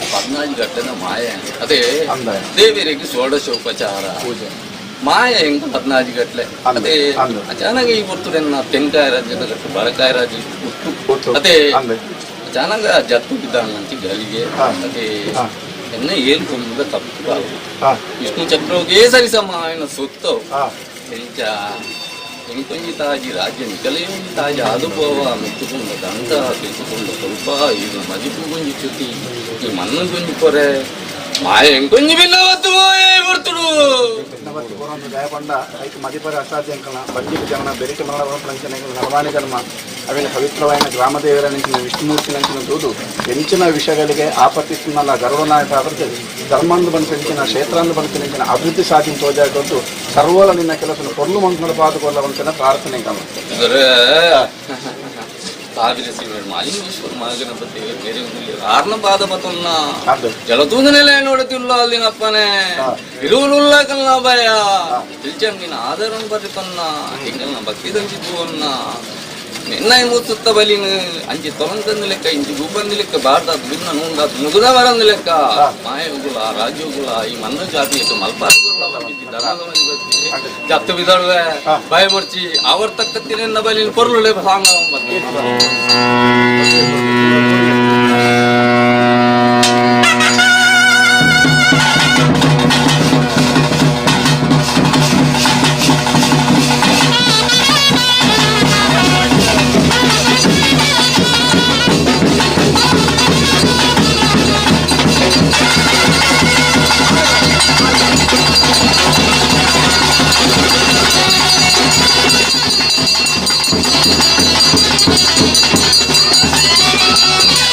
ಪದ್ನಾಜಿ ಗಟ್ಟದ ಮಾಯ ಅದೇ ದೇವರಿಗೆ ಷೋಡಶೋಪಚಾರ ಪೂಜೆ ಮಾಯ ಹೆಂಗ ಪದ್ನಾಜಿ ಗಟ್ಲೆ ಅದೇ ಅಚಾನಕ್ ಈ ಪೊರ್ತುಡೆನ್ನ ತೆಂಕಾಯ ರಾಜ್ಯದ ಗಟ್ಟು ಬರಕಾಯ ರಾಜ್ಯ ಹುಟ್ಟು ಅದೇ ಅಚಾನಕ್ ಜತ್ತು ಬಿದ್ದಾನಂತ ಗಲಿಗೆ ಅದೇ ಎನ್ನ ಏಳ್ಕೊಂಡ ತಪ್ಪು ವಿಷ್ಣು ಚಕ್ರವೇ ಸರಿಸಮ ಸುತ್ತ ಎಂಚ ಎಂಕೊಂಜಿ ತಾಜಿ ರಾಜ್ಯ ನಿಕಲೆಯೊಂಜಿ ತಾಜಿ ಆದುಪೋವ ಮೆತ್ತುಕೊಂಡ ದಂತ ತಿಳ್ಕೊಂಡ ಸ್ವಲ್ಪ ಇದು ಮದಿಪು ಗುಂಜಿ ಚ್ಯುತಿ ಈ ಮಣ್ಣು ಗುಂಜಿ ಪೊರೆ ಮಾಯ ಎಂಕೊಂಜಿ ಬಿನ್ನವತ್ತು ಹೋಯೇ ಬರ್ತುಡು ಪೂರ್ವಂತ ದಯಪಂಡ ಐಕ್ ಮದಿಪರ ಅಸಾಧ್ಯ ಅಂಕಣ ಬಂಜಿಗೆ ಜನ ಬೆರಿಕೆ ಮರಣ ಬರಪಂಚನ ನರವಾಣಿ ಜನ್ಮ ಅವಿನ ಪವಿತ್ರವಾಯಿನ ಗ್ರಾಮದೇವರ ನಂಚಿನ ವಿಷ್ಣುಮೂರ್ತಿ ನಂಚಿನ ದೂದು ಎಂಚಿನ ವಿಷಯಗಳಿಗೆ ಆಪತ್ತಿಸುನ್ನಲ್ಲ ಗರುಡನಾಯಕ ಆವರ್ತೆ ಧರ್ಮಾಂದು ಬಂದು ಎಂಚಿನ ಕ್ಷೇತ್ರಾಂದು ಬಂದು ಎಂಚಿನ ಅಭಿವೃದ್ಧಿ ಸಾಧಿನ ತೋಜಾಕೊಟ್ಟು ಸರ್ವಲ ನಿನ್ನ ಕೆಲಸ ಪೊರ್ಲು ಮಂತ್ಮಲ ಪಾದುಕೊಲ್ಲ వంచిన ಪ್ರಾರ್ಥನೆ ಕಮ ಸಾವಿರ ಮಾಲಿಂಗೇಶ್ವರ ಮಹಾಗಣಪತಿ ಬೇರೆ ಆರ್ನ ಪಾದ ಮತನ್ನ ಜಲತೂದನೆಲೆ ನೋಡುತ್ತಿಲ್ಲ ಅಲ್ಲಿನಪ್ಪನೆ ಇರುವುಲ್ಲ ಕಲ್ಲ ಭಯ ತಿಳ್ಚಂ ನಿನ್ನ ಆಧಾರಂ ಬರಿತನ್ನ ಎಂಗಲ್ನ ಭಕ್ತಿ ದಂಚಿದ್ದುವನ್ನ ನಿನ್ನ ಮುತ್ತುತ್ತ ಬಲಿನ ಅಂಚಿ ತೊಲಂತಂದು ಲೆಕ್ಕ ಇಂಚಿ ಗುಬ್ಬಂದು ಲೆಕ್ಕ ಬಾರ್ದಾತ್ ಬಿನ್ನ ನೂಂದಾತ್ ಮುಗುದ ಬರಂದು ಲೆಕ್ಕ ಮಾಯಗುಲ ರಾಜ್ಯಗುಲ ಈ ಮನ್ನ ಜಾತಿ ಮಲ್ಪಾರ್ಗುಲ ಜತ್ತು ಬಿದಳುವೆ ಭಯ ಪಡ್ಚಿ ಅವರ್ ತಕ್ಕತ್ತಿನ ಬಲಿನ ಪೊರ್ಲುಳೆ ಸಾಂಗ Thank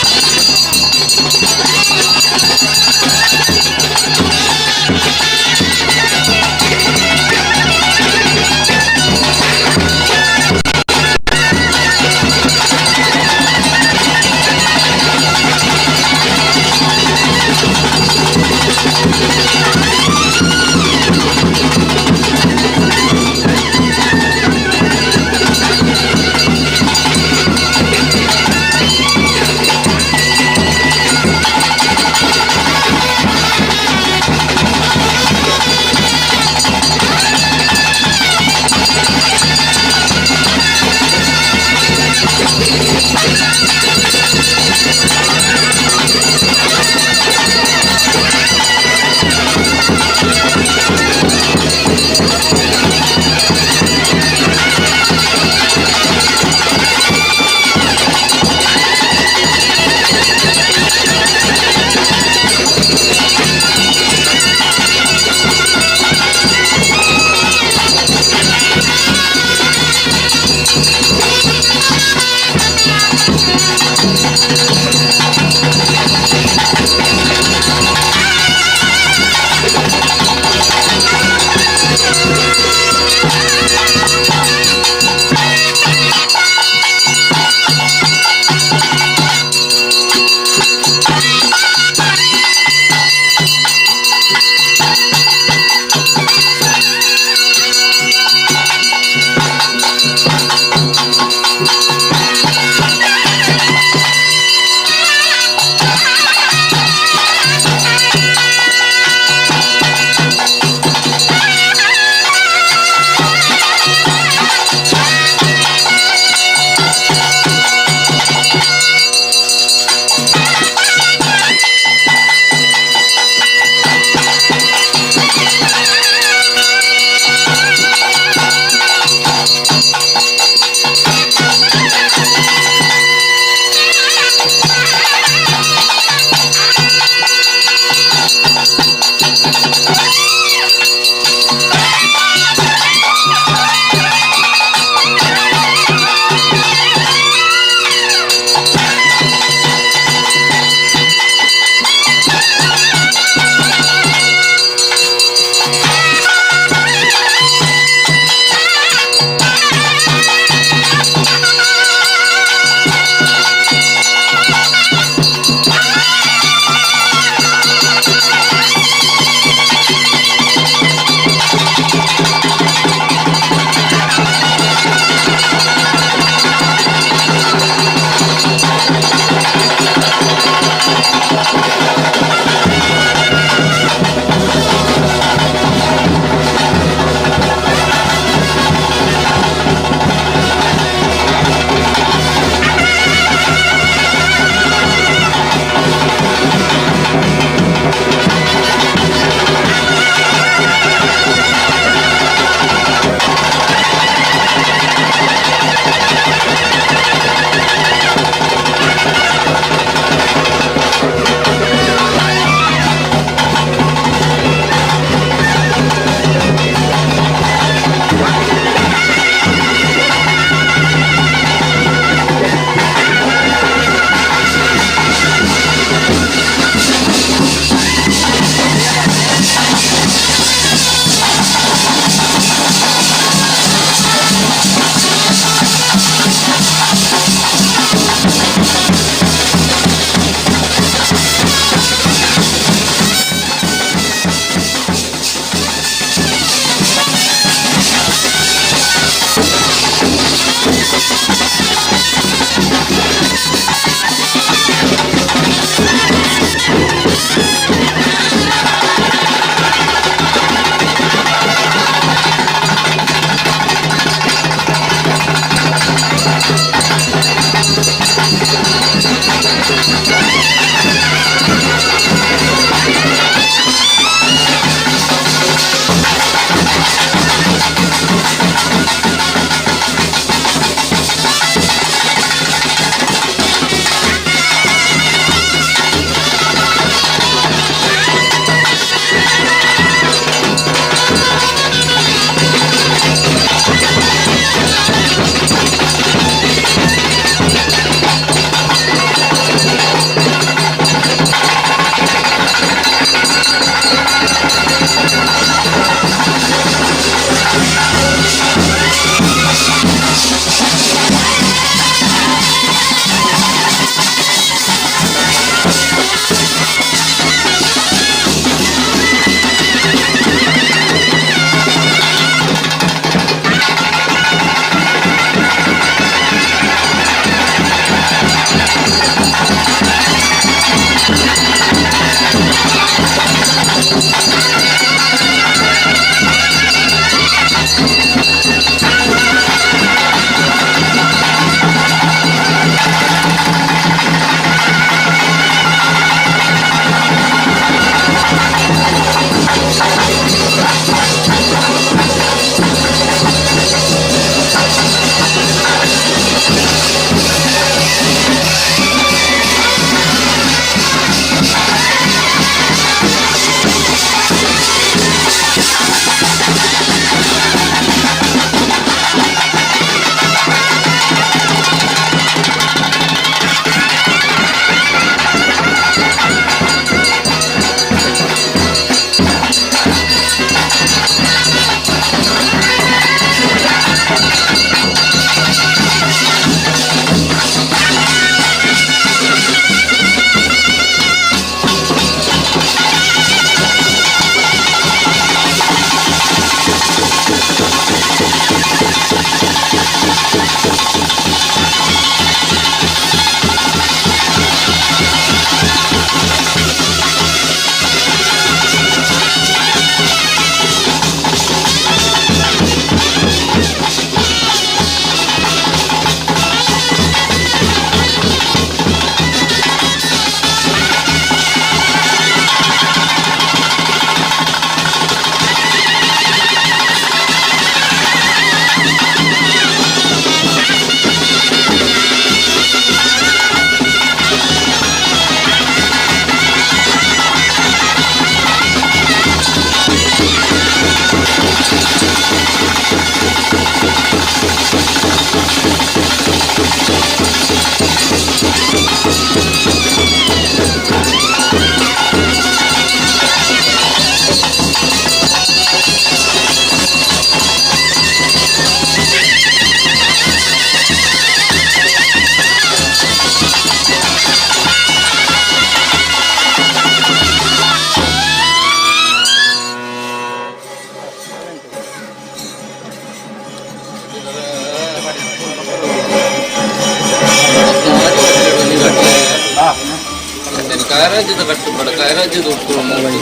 ರಾಜ್ಯದ ಕಟ್ಟು ಬಡಕಾಯ ರಾಜ್ಯದ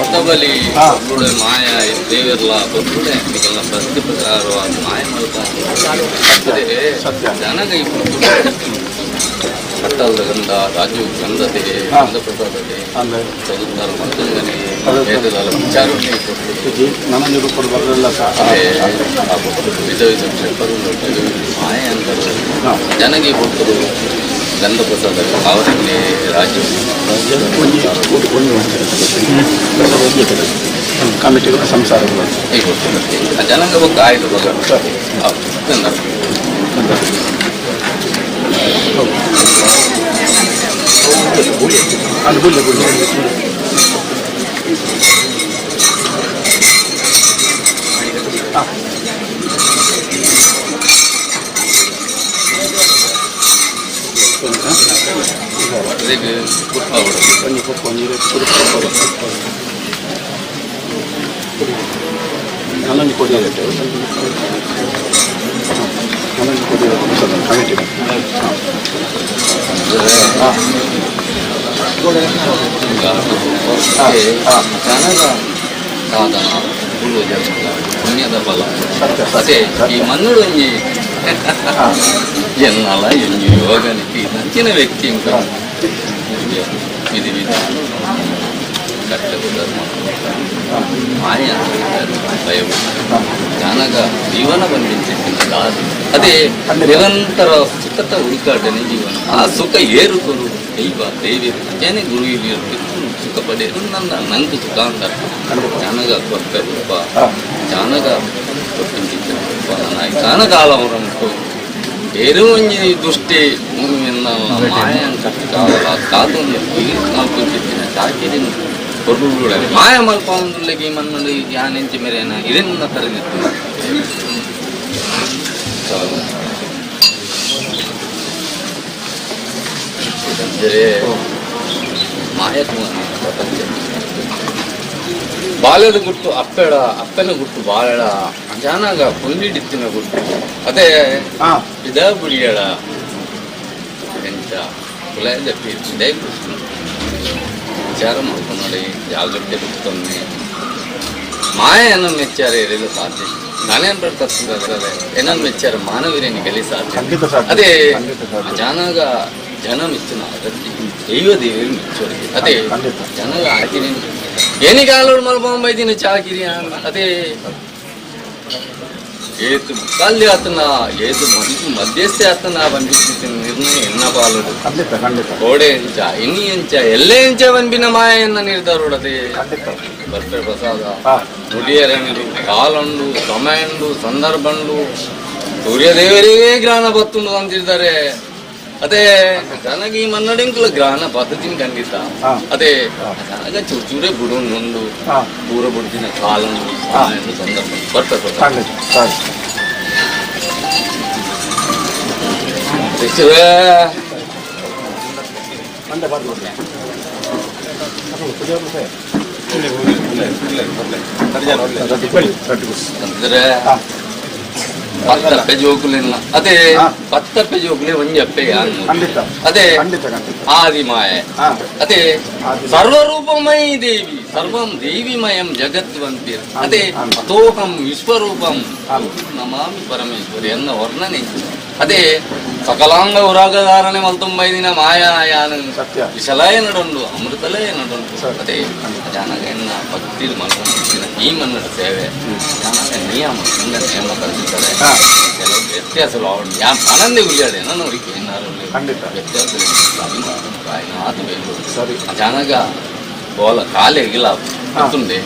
ಉತ್ತಬಲಿ ಕೊಬ್ಬುಡೆ ಮಾಯ ದೇವಿರ್ಲ ಕೊಬ್ಬುಡೆ ನಿಕಲ್ನ ಭಕ್ತಿ ಪ್ರಕಾರವಾದ ಮಾಯ ಮಲ್ಪ ಜನಗ ಪಟ್ಟಲ್ದ ಗಂಧ ರಾಜು ಗಂಧತೆ ಗಂಧ ಪ್ರಸಾದತೆ ಚದುರ್ದಾರ ಮರ್ತಂಗನೆ ವೇದದಾಲ ವಿಚಾರಣೆ ನನ್ನ ರೂಪದ ಬರಲಿಲ್ಲ ವಿಧ ವಿಧ ಕ್ಷೇತ್ರಗಳು ಮಾಯ ಅಂತಾರೆ ಜನಗೆ ಕೊಟ್ಟರು ಗಂಧ ಪ್ರಸಾದ ಅವರಲ್ಲಿ ರಾಜ್ಯ ಕಮಿಟಿಗಳ ಸಂಸಾರಗಳು ಆ ಜನಾಂಗ ಬೊಕ್ಕ ಆಯ್ತು ಗಂಧ ಅಲ್ಲಿ ಗುಳ್ಳೆ ಗುಳ್ಳೆ ಇದಕ್ಕೆ ಪುಷ್ಪ ಬಿಡೋದು. ಒಂಜಿ ಪುಪ್ಪ ಒಂಜಿ ಹನ್ನೊಂದು ಕೋಟಿ ಆಗುತ್ತೆ 11 ಕೋಟಿ ಕಮಿಟಿ. ಜನಗ ಸಾಧನ ಪೂರ್ವ ಜನ್ಮದ ಪುಣ್ಯದ ಬಲ ಅದೇ ಈ ಮಣ್ಣುಡೊಂಜಿ ಎನ್ನಲ ಎಂಜಿ ಯೋಗನಿಗೆ ನಂಚಿನ ವ್ಯಕ್ತಿ ಇಂಕ ವಿಧಿ ವಿಧಾನ ಕರ್ತವ್ಯ ಧರ್ಮ ಮಾಯ ಭಯ ಜನಗ ಜೀವನ ಬಂದಿದ್ದ ದಾರಿ ಅದೇ ನಿರಂತರ ಸುಖದ ಹುಡುಕಾಟನೆ ಜೀವನ. ಆ ಸುಖ ಏರುಕೊರು ದೈವ ದೇವಿಯರು ಜನ ಗುರು ಹಿರಿಯರು ಸುಖ ಪಡೆಯರು ನನ್ನ ನಂಗೆ ಸುಖ ಅಂತ ಜನಗ ಕೊಟ್ಟ ರೂಪ ಜನಗ ಕೊಟ್ಟಿದ್ದ ರೂಪ ನನ್ನ ಕಾಲ ಅವರಂಟು ಏರು ಒಂಜಿ ದೃಷ್ಟಿ ಮಾಯ ಕಟ್ಟ ಕಾದೊಂದು ಮಲ್ಪುತ್ತಿತ್ತಿನ ಚಾಕಿರಿನ ಕೊರ್ಲುಳ್ಳೆ ಮಾಯ ಮಲ್ಪ ಒಂದುಳ್ಳೆಗೆ ಈ ಮಣ್ಣು ಯಾನೆಂಚಿ ಮೇರೇನ ಇದನ್ನ ತರದಿತ್ತು. ಅಂದರೆ ಮಾಯ ಪ್ರಪಂಚ ಬಾಲ್ಯದ ಗುಟ್ಟು ಅಪ್ಪೆಡ ಅಪ್ಪನ ಗುಟ್ಟು ಬಾಳೆಡ ಅಜಾನಾಗ ಪುಂಡಿಡಿತ್ತಿನ ಗುಟ್ಟು ಅದೇ ಇದ ಬುಡಿಯಡ ಎಂಚ ಕುಲದ ಇದೇ ಕೃಷ್ಣ ವಿಚಾರ ಮಾಡ್ಕೊಂಡು ಜಾಗ್ರತೆ ಬಿಡ್ತೊನ್ನೆ ಮಾಯೆಯನ್ನು ಮೆಚ್ಚಾರ ಇರಲು ಸಾಧ್ಯ ನಾನೇನ್ ಬರ್ತಾರೆ ಏನನ್ನು ಮೆಚ್ಚಾರ ಮಾನವೀಯನಿಗೆ ಗೆಲ್ಲಿ ಸಾಧ್ಯ. ಖಂಡಿತ ಸಾಧ್ಯ. ಅದೇ ಖಂಡಿತ ಸಾಧ್ಯ. ಅಜಾನಾಗ ಜನ ಮೆಚ್ಚಿನ ಅಗತ್ಯ ದೈವ ದೇವರು ಮೆಚ್ಚೋರಿಗೆ ಅದೇ ಖಂಡಿತ. ಜನಗ ಆಕಿರಿ ಏನಿಗಾಲೋಡು ಮಲ್ಬೊಂಬೈದಿನ ಚಾಕಿರಿ ಅದೇ ಏತು ಮುಕ್ಕಾಲ್ದಿ ಆತನ ಏತು ಮದಿಪು ಮಧ್ಯಸ್ಥೆ ಆತನ ಬಂದಿತ್ತಿನ ನಿರ್ಣಯ ಎನ್ನ ಪಾಲುಡು ಖಂಡಿತ ಖಂಡಿತ. ಕೋಡೆ ಎಂಚ ಇನಿ ಎಂಚ ಎಲ್ಲೇ ಎಂಚ ಬಂಬಿನ ಮಾಯೆಯನ್ನ ನಿರ್ಧಾರೋಡದೆ ಖಂಡಿತ. ಬರ್ಪೆ ಪ್ರಸಾದ ನುಡಿಯರಣಿರು ಕಾಲಂಡು ಸಮಯಂಡು ಸಂದರ್ಭಂಡು ಸೂರ್ಯದೇವರಿಗೆ ಗ್ರಹಣ ಬತ್ತುಂಡು ಅಂತಿರ್ತಾರೆ. ಅದೇ ಜನಗೆ ಈ ಮನ್ನಡಿಂಕುಲ ಗ್ರಹಣ ಪದ್ಧತಿನ ಖಂಡಿತ. ಅದೇ ಜನಗ ಚೂರು ಚೂರೇ ಬುಡುಂಡು ದೂರ ಬುಡ್ದಿನ ಕಾಲಂಡು ಸಮಯಂಡು ಸಂದರ್ಭ ಬರ್ಪೆ ಪ್ರಸಾದ. ಖಂಡಿತ ಸರಿ. ಶಿವೇ. ಮಂಡೆ ಬರ್ಬೋದು. ಅಂದ್ರೆ ಪತ್ತಪ್ಪೆ ಜೋಕುಲಿಲ್ಲ ಅದೇ ಪತ್ತಪ್ಪೆ ಜೋಕುಲೆ ಒಂಜಪ್ಪೆ ಯಾನ್ ಖಂಡಿತ. ಅದೇ ಖಂಡಿತ ಖಂಡಿತ. ಆದಿಮಾಯೆ ಅದೇ ಸರ್ವರೂಪಮಯಿ ದೇವಿ ಸರ್ವಂ ದೇವಿಮಯಂ ಜಗತ್ ಬಂತೀರ್ ಅದೇ ಅತೋಹಂ ವಿಶ್ವರೂಪಂ ನಮಾಮಿ ಪರಮೇಶ್ವರಿ ಎನ್ನ ವರ್ಣನೆ ಅದೇ ಸಕಲಾಂಗ ಉರಾಗಧಾರಣೆ ಮಲ್ತೊಂಬೈದಿನ ಮಾಯಾ ಯಾನು ಸತ್ಯ. ವಿಶಲಯ ನಡುಂಡು ಅಮೃತಲಯ ನಡುಂಡು ಅದೇ ಜನಗ ಎನ್ನ ಭಕ್ತಿ ಮಲ್ಕೊಂಡ ಈ ಮನ್ನಡ ಸೇವೆ ಜನಗ ನಿಯಮ ಇಂದ ನಿಯಮ ಕಲಿಸುತ್ತಾರೆ. ಕೆಲವು ವ್ಯತ್ಯಾಸ ಯಾ ಪನಂದೆ ಉಲ್ಯಾಡೆ ನಾನು ಅವರಿಗೆ ಏನಾರು ಖಂಡಿತ. ವ್ಯತ್ಯಾಸ ಆತು ಬೇಕು. ಸರಿ. ಜನಗ ಬೋಲ ಕಾಲೆ ಇಲ್ಲ ಗೊತ್ತುಂಡೆ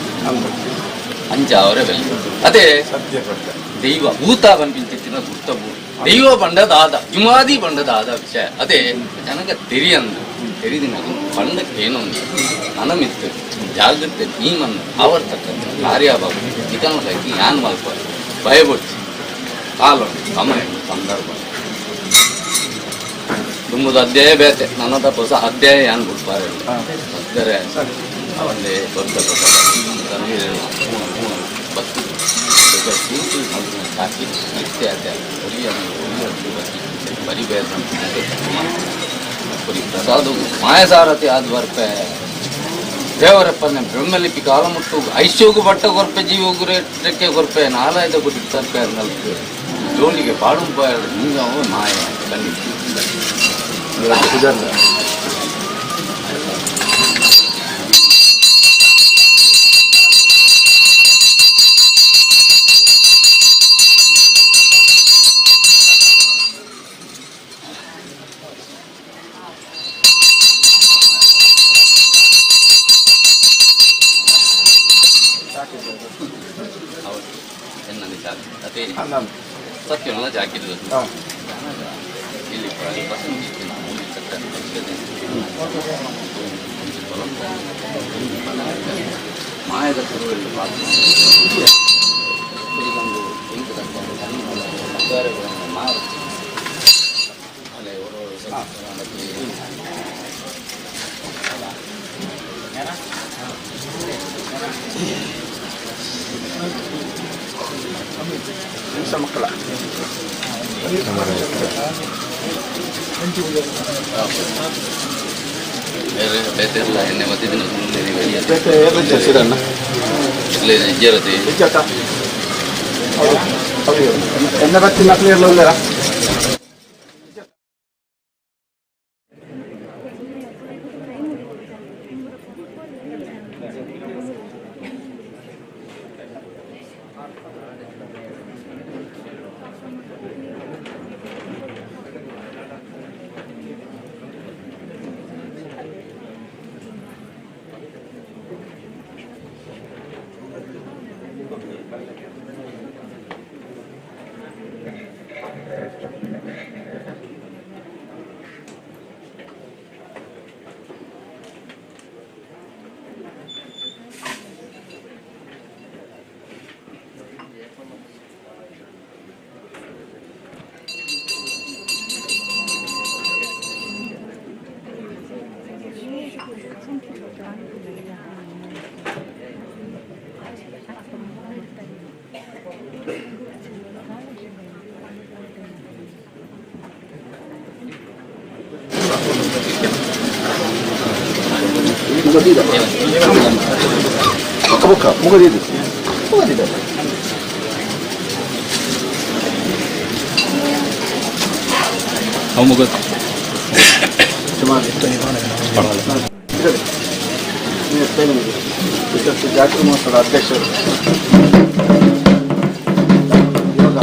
ಅಂಚ ಅವರೇ ಬೆಲೆ ಅದೇ ಸತ್ಯ ಸತ್ಯ. ದೈವ ಭೂತ ಪನ್ಪಿಂಚಿತ್ತಿನ ಗುರ್ತ ಭೂ ದೈವ ಪಂಡ ದಾದ ಜುಮಾದಿ ಪಂಡ ದಾದ ವಿಷಯ ಅದೇ ಜನಗ ತೆರಿಯಂದು ತೆರಿದಿನ ಪಂಡಕ್ಕೆ ಏನೊಂದು ನನಮಿತ್ತು ಜಾಗ್ರತೆ ನೀಮನ್ನು ಆವರ್ತಕ್ಕ ಕಾರ್ಯಬಾಬು ನಿಕಲ್ನ ಕೈತಿ ಯಾನ್ ಮಲ್ಪ ಭಯಪಡ್ಚಿ ಕಾಲ ಸಮಯ ಸಂದರ್ಭ ತುಂಬುದು ಅಧ್ಯಾಯ ಬೇತೆ ನನ್ನದ ಹೊಸ ಅಧ್ಯಾಯ ಯಾನ್ ಬಿಡ್ಪಾರೆ ಅಂದರೆ ಒಂದೇ ದೊಡ್ಡ ಬತ್ತಿ ಹಾಕಿ ಇತ್ತೆ ಅದೇ ಬರಿ ಬೇಸ ಬರಿ ಪ್ರಸಾದ ಮಾಯಸಾರಥಿ ಆದ ಬರ್ಪೆ. ದೇವರಪ್ಪನ ಬ್ರಹ್ಮಲಿಪಿ ಕಾಲಮುಟ್ಟು ಐಶ್ಯೋಗು ಬಟ್ಟ ಕೊರ್ಪೆ ಜೀವಗುರೆ ರೆಕ್ಕೆ ಕೊರ್ಪೆ ನಾಲಾಯದ ಗುಡಿ ತರ್ಪೆ ನಲ್ಕು ಜೋಳಿಗೆ ಪಾಡುಂಪ ಹಿಂಗ ಮಾಯ ಕಣ್ಣಿ. ಹೌದು, ಎನ್ನನಿ ಜಾತಿ ಅದೇ ಸತ್ಯವನ್ನ ಜಾಕಿದ್ದು. ಇಲ್ಲಿ ಬಸಂತ ಮೂಲಿ ಚಕ್ಕ ಮಾಯದ ಕುರುವಲ್ಲಿ ಪಾತ್ರ ಒಂದು ಬಂಗಾರಗಳನ್ನು ಮಾರು ಅಲ್ಲೇ. ನಿಮಿಷ ಮಕ್ಕಳ. ಬೇರೆ ಬೇತೆ ಇಲ್ಲ, ಎಣ್ಣೆ ಮತ್ತಿದ್ದಿನ. ಬೇತೆ ಏರ್ಲಿಕ್ಕೆ ಸಿರಣ್ಣ. ಇಲ್ಲ, ಇಜ್ಜರತಿ. ಇಜ್ಜತ್ತ ಹೌದು ಹೌದು, ಎಣ್ಣೆ ಬತ್ತಿ ಮಕ್ಕಳು ಇರಲಿಲ್ಲ. ಬೊಕ್ಕ ಬೊಕ್ಕ ಮುಗದಿದೆ ಮುಗದಿದೆ. ಜಾತ್ರೆ ಮಹೋತ್ಸವದ ಅಧ್ಯಕ್ಷರು ಯೋಗ.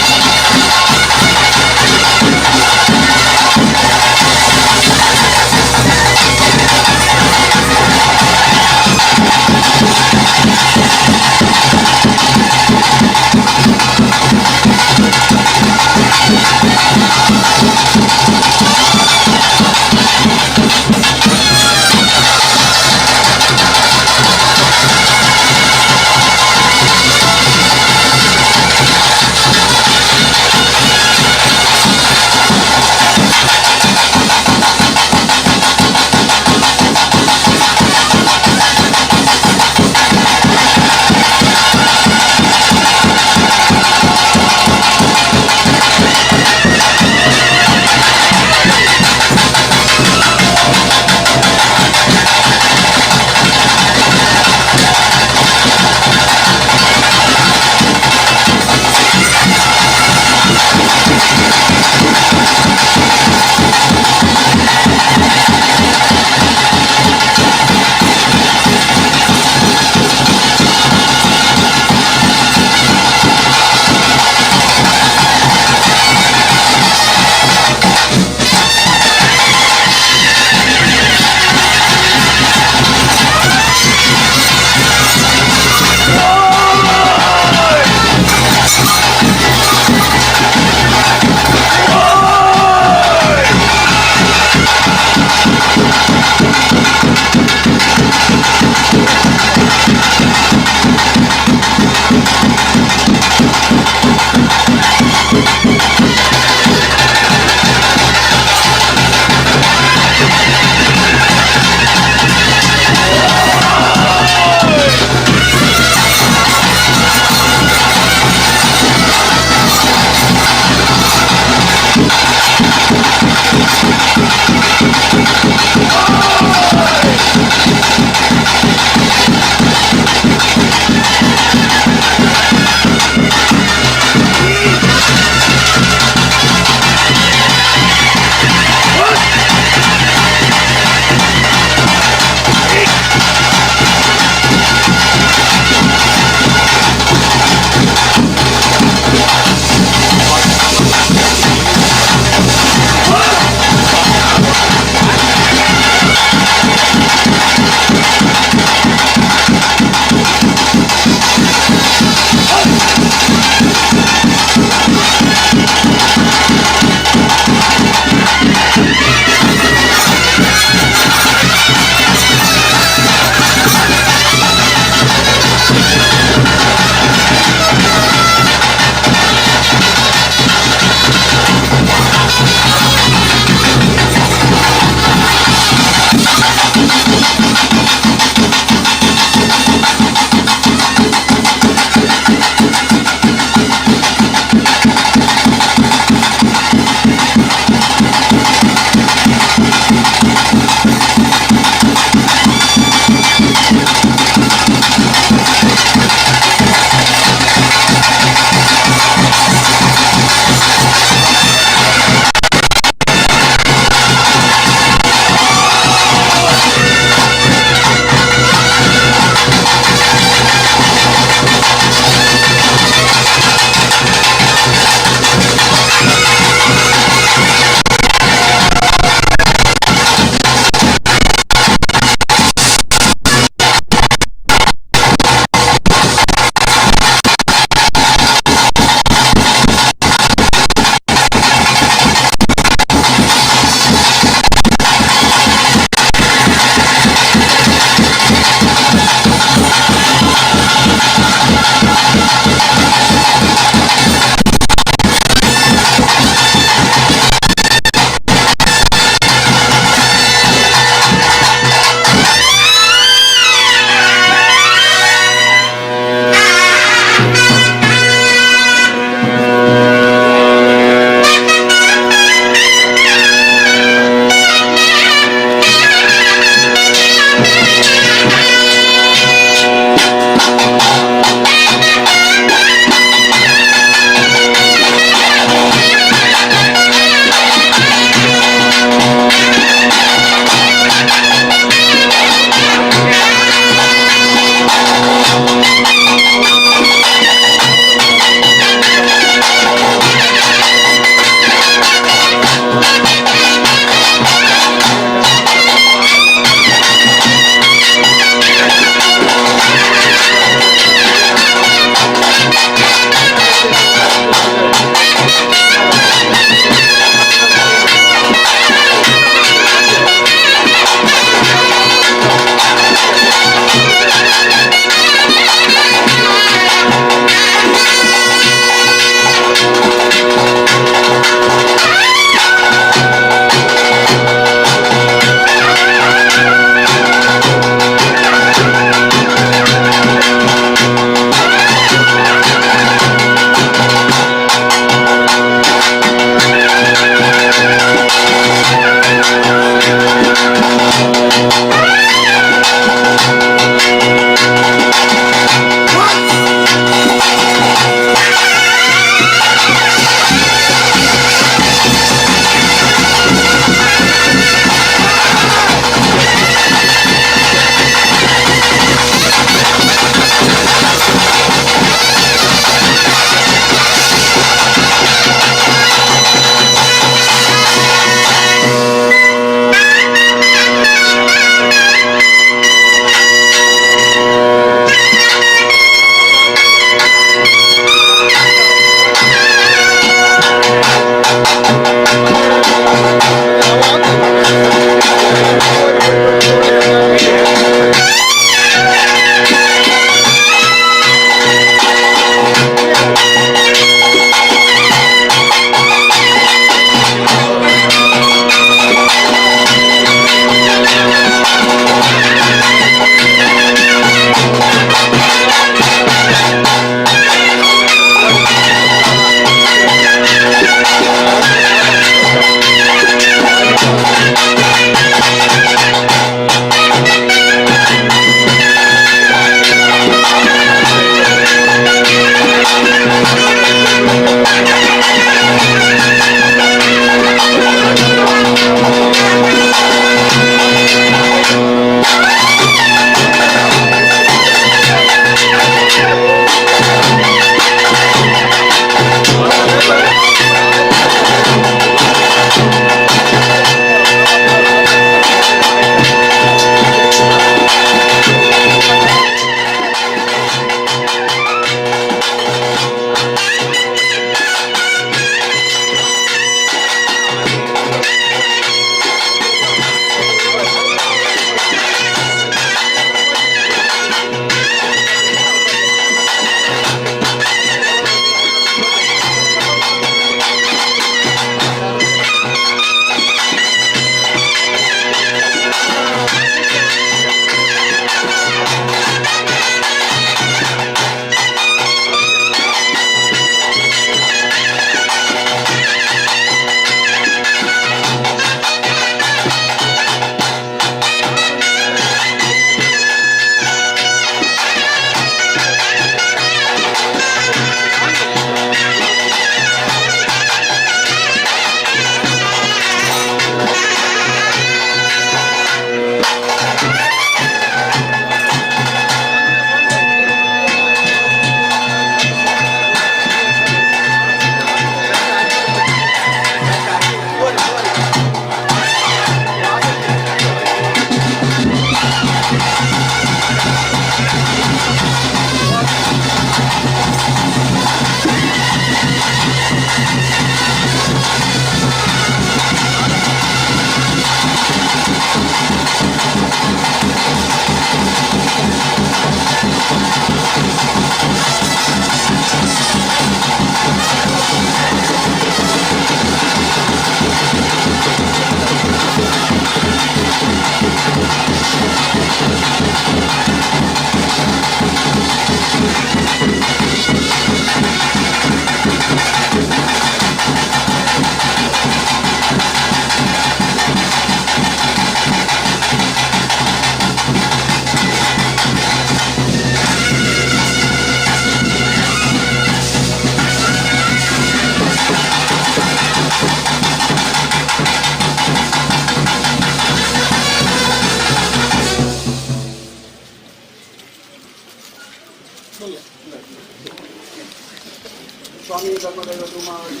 ಸ್ವಾಮಿ ಧರ್ಮದೈವ ಧೂಮಾವಳಿ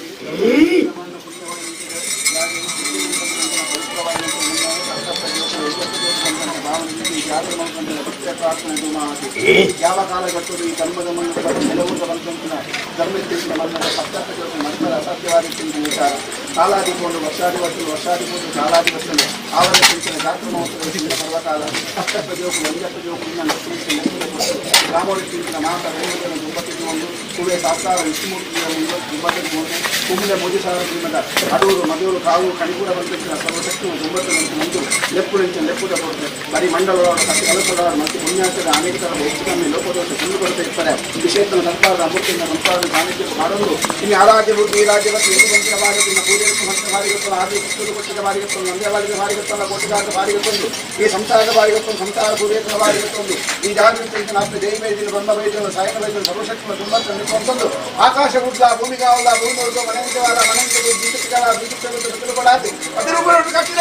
ಯಾವ ಕಾಲಘಟ್ಟದ ಈ ಧರ್ಮದ ಮಣ್ಣು ನೆಲವೂದ ಬಂದಂತಿನ ಧರ್ಮಸ್ಥಿತಿಯ ಮಣ್ಣದ ಸಪ್ತಕ ಮಕ್ಕಳ ಅಸಾಧ್ಯವಾದ ವಿಚಾರ ಕಾಲಾದಿಕೊಂಡು ವರ್ಷಾದಿ ವರ್ಷ ವರ್ಷಾದಿ ಮೂರು ಕಾಲಾದಿ ವರ್ಷ ಆವರ ಸಿಂಚಿನ ಜಾತ್ರೆ ಮಹೋತ್ಸವ ಸಿಂಚಿನ ಪರ್ವಕಾಲ ಅಷ್ಟಪ್ಪ ಜೋಕು ಒಂಜಪ್ಪ ಜೋಕು ರಾಮೋಳಿ ಸಿಂಚಿನ ಮಾತ ದೈವಜನ ದುಂಬತ್ತಿಗೆ ಕುವೆ ಸಾಸ್ತಾರ ವಿಷ್ಣುಮೂರ್ತಿಯ ದುಂಬತ್ತಿಗೆ ಕುಂಬೆ ಮೋದಿ ಸಾವಿರ ಭೀಮದ ಅಡೂರು ಮದೂರು ಕಾವು ಕಣಿಪುರ ಬಂತಿನ ಸರ್ವಶಕ್ತಿ ದುಂಬತ್ತು ಮುಂದು ಲೆಪ್ಪು ನಿಂಚಿನ ಲೆಪ್ಪುದ ಕೊಡ್ತೆ ಬರಿ ಮಂಡಲವಾದ ಕತ್ತಿ ಕಲಸದ ಮತ್ತು ಪುಣ್ಯಾಚರ ಅನೇಕತರ ಹೆಚ್ಚು ಕಮ್ಮಿ ಲೋಕದೋಷ ತುಂಡು ಕೊರತೆ ಇರ್ತಾರೆ ವಿಶೇಷನ ಸರ್ಕಾರದ ಅಮೃತಿಯಿಂದ ಸಂಸಾರದ ಸಾನ್ನಿಧ್ಯ ಮಾಡಲು ಇನ್ನು ಆರಾಧ್ಯ ಬುದ್ಧಿ ರಾಜ್ಯ ಬಂತಿನ ಭಾಗದಿಂದ ಪೂರ್ವೇತ್ನ ಬಾರಿಗೆತ್ತೊಂದು, ಆದಿ ಪುತ್ತೂರು ಕೊಟ್ಟಿಗೆ ಬಾರಿಗೆತ್ತೊಂದು, ನಂದ್ಯವಾಡಿಗೆ ಬಾರಿಗೆತ್ತೊಂದು, ಕೋಟಿಗಾದ ಬಾರಿಗೆತ್ತೊಂದು, ಈ ಸಂಸಾರದ ಬಾರಿಗೆತ್ತೊಂದು, ಸಂಸಾರ ಪೂರ್ವೇತ್ನ ಬಾರಿಗೆತ್ತೊಂದು, ಈ ಜಾಗೃತಿ ನಾಲ್ಕು ದೇವಿ ವೈದ್ಯರು, ಬ್ರಹ್ಮ ವೈದ್ಯರು, ಸಾಯನ ವೈದ್ಯರು, ಸರ್ವಶಕ್ತಿನ ತುಂಬ ಆಕಾಶ ಗುಡ್ಲ ಭೂಮಿಗಾವಲ್ಲ ಭೂಮಿ ಮನೆಂತವಾದ ಮನೆಂತ ಬೀಜಗಳ ಬೀಜ ಕೊಡಾತಿ ಅತಿರೂಪ ಕಟ್ಟಿದ.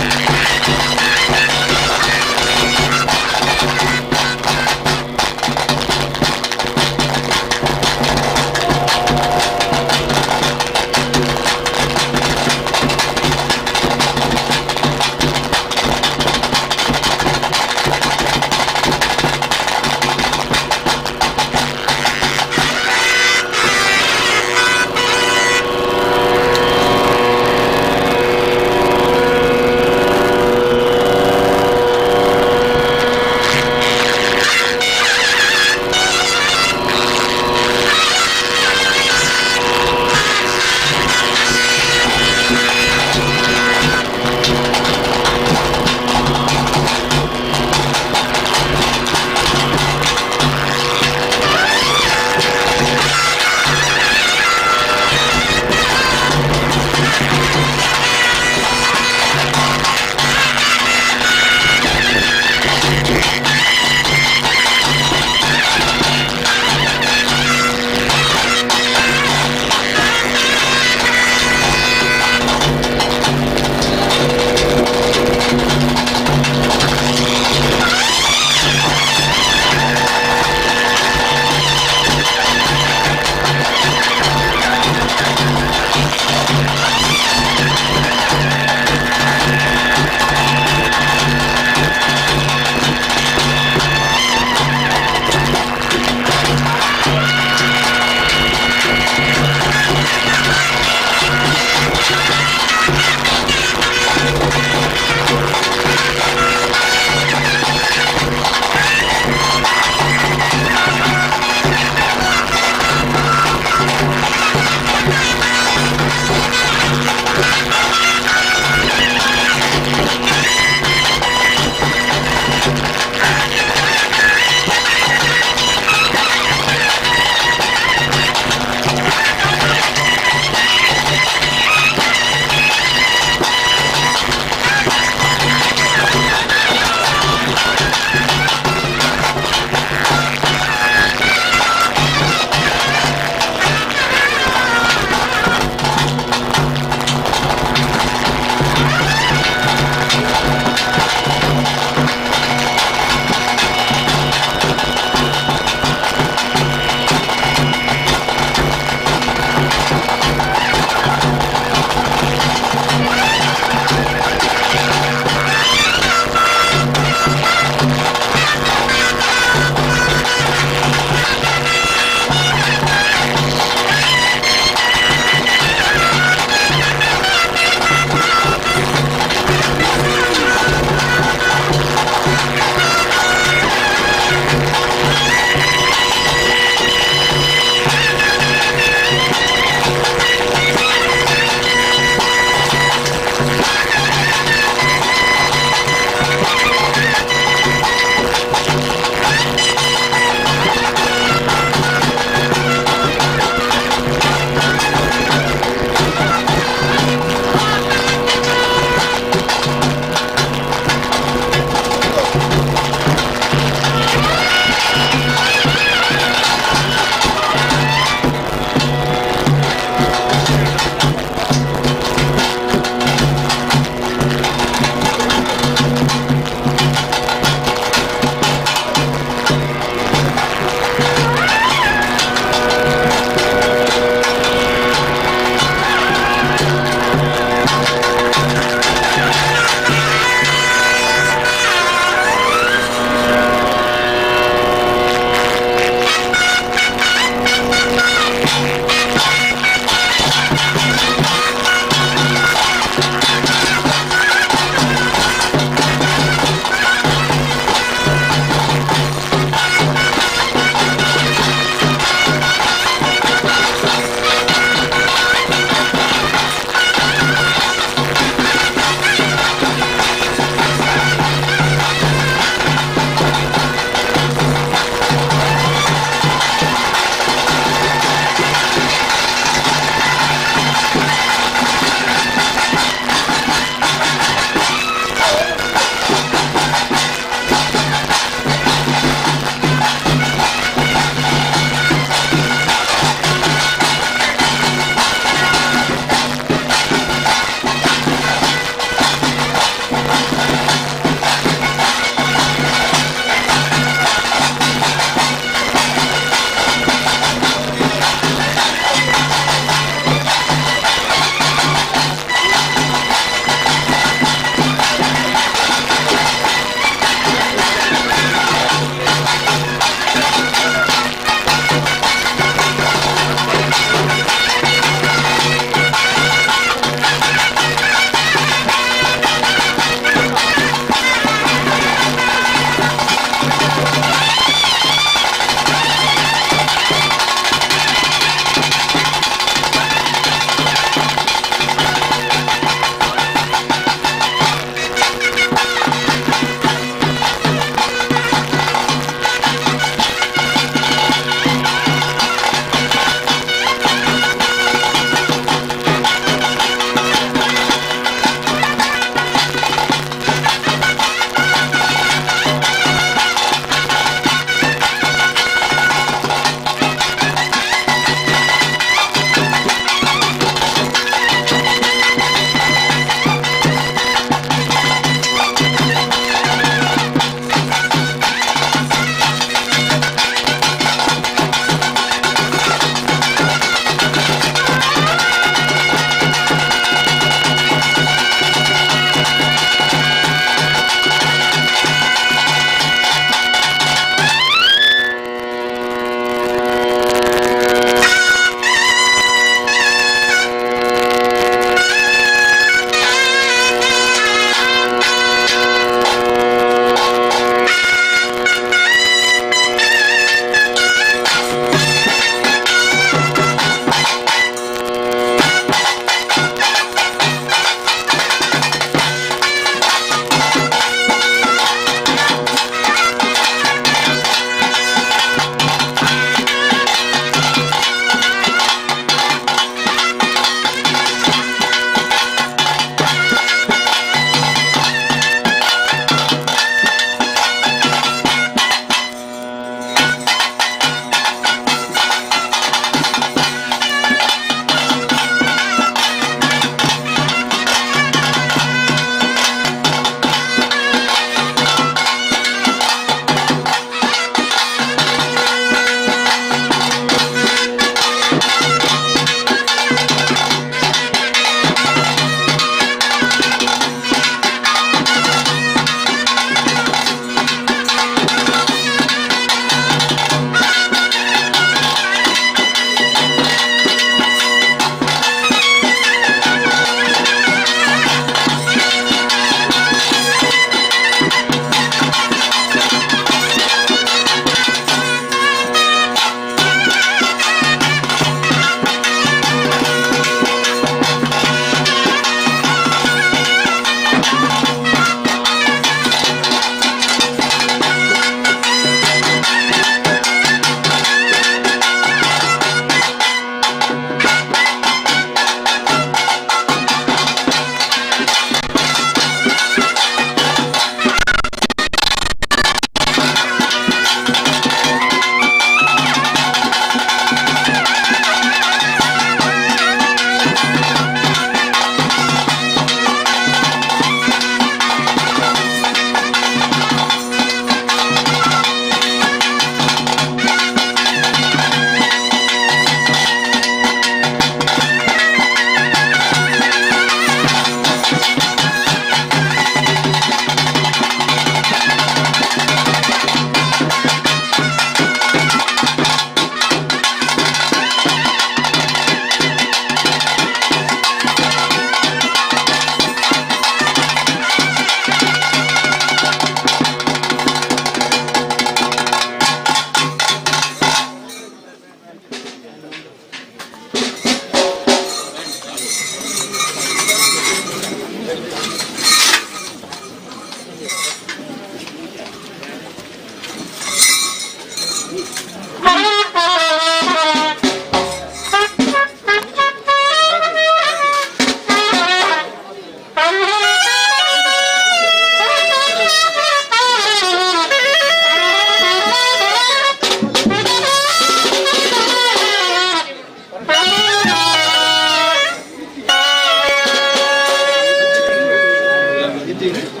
Thank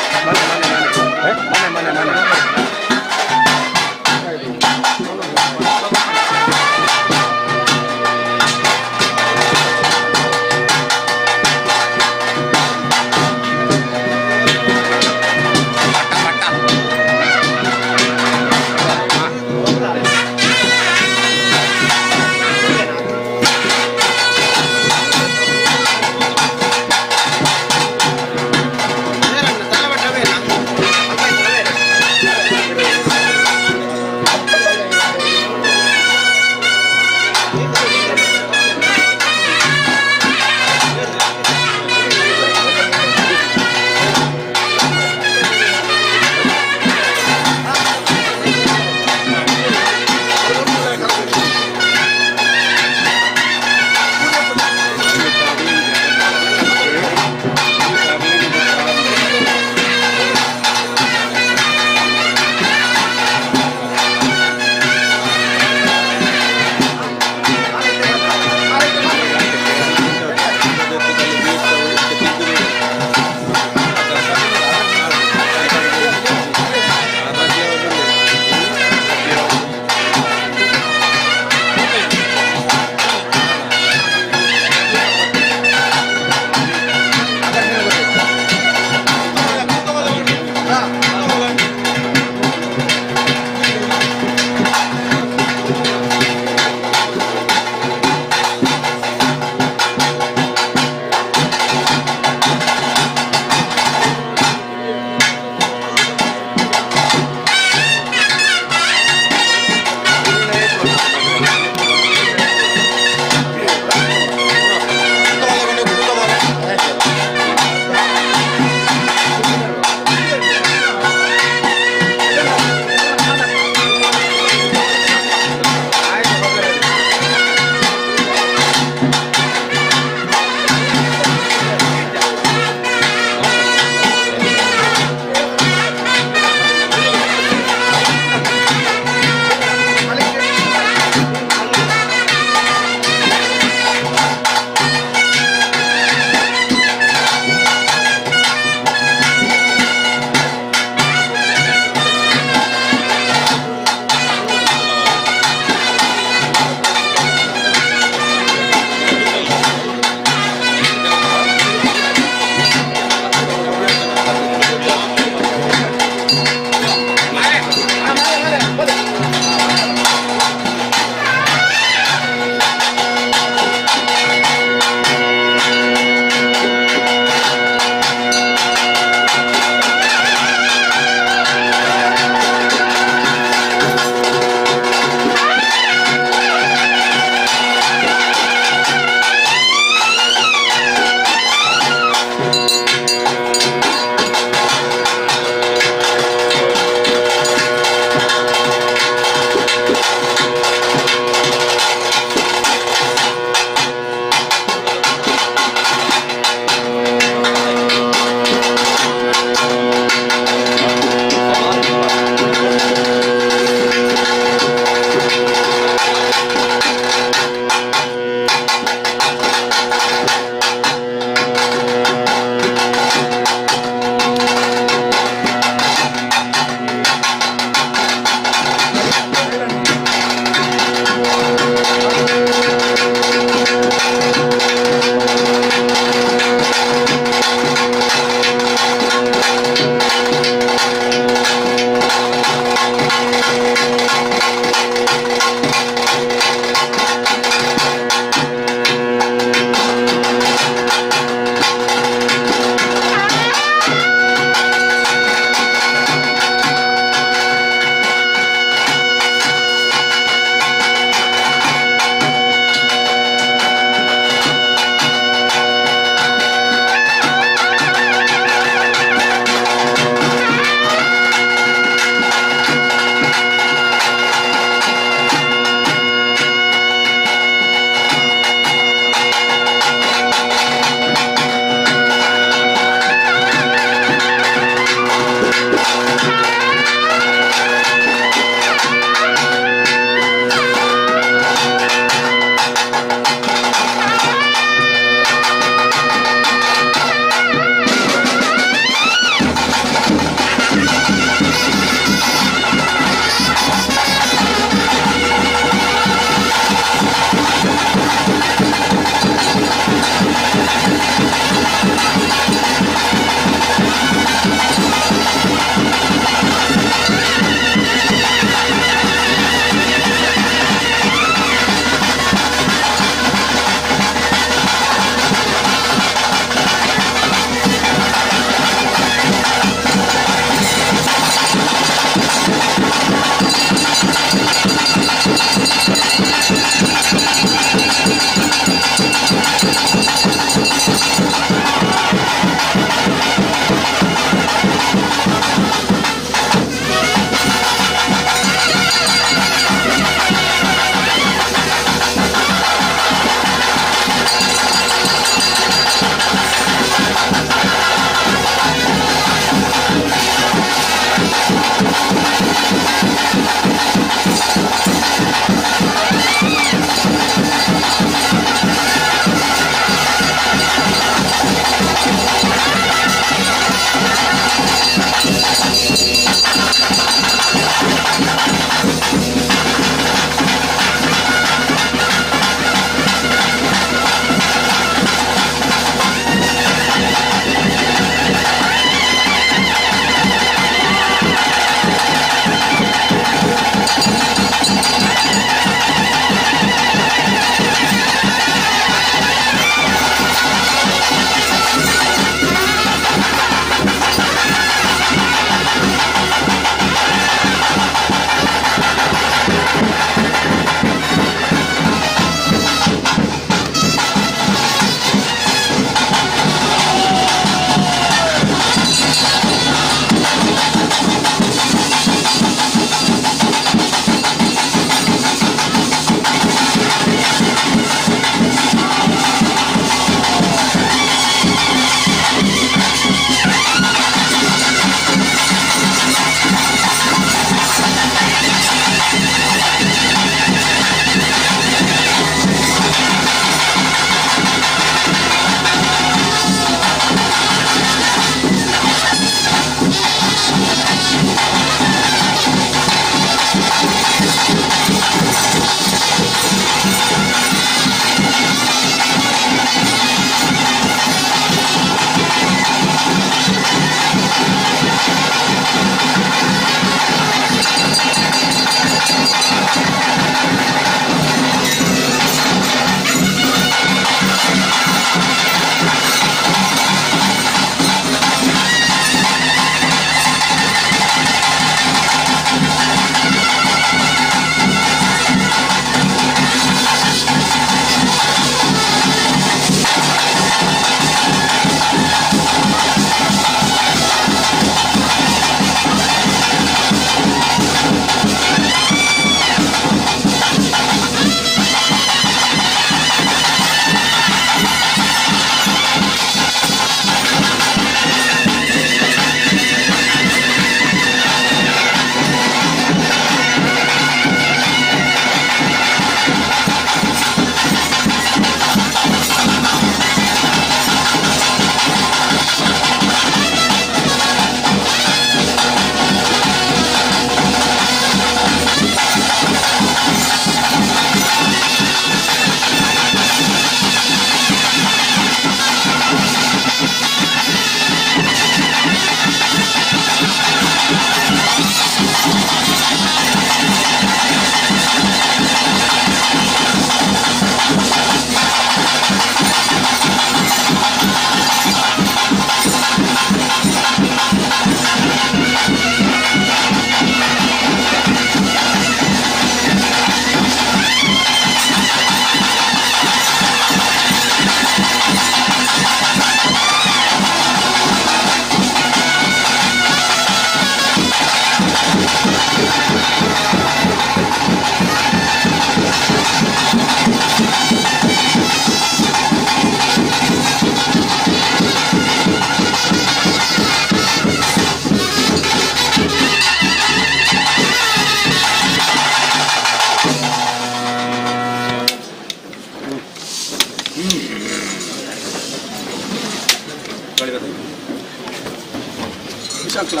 ವಿಶಾಂಕ್ಲ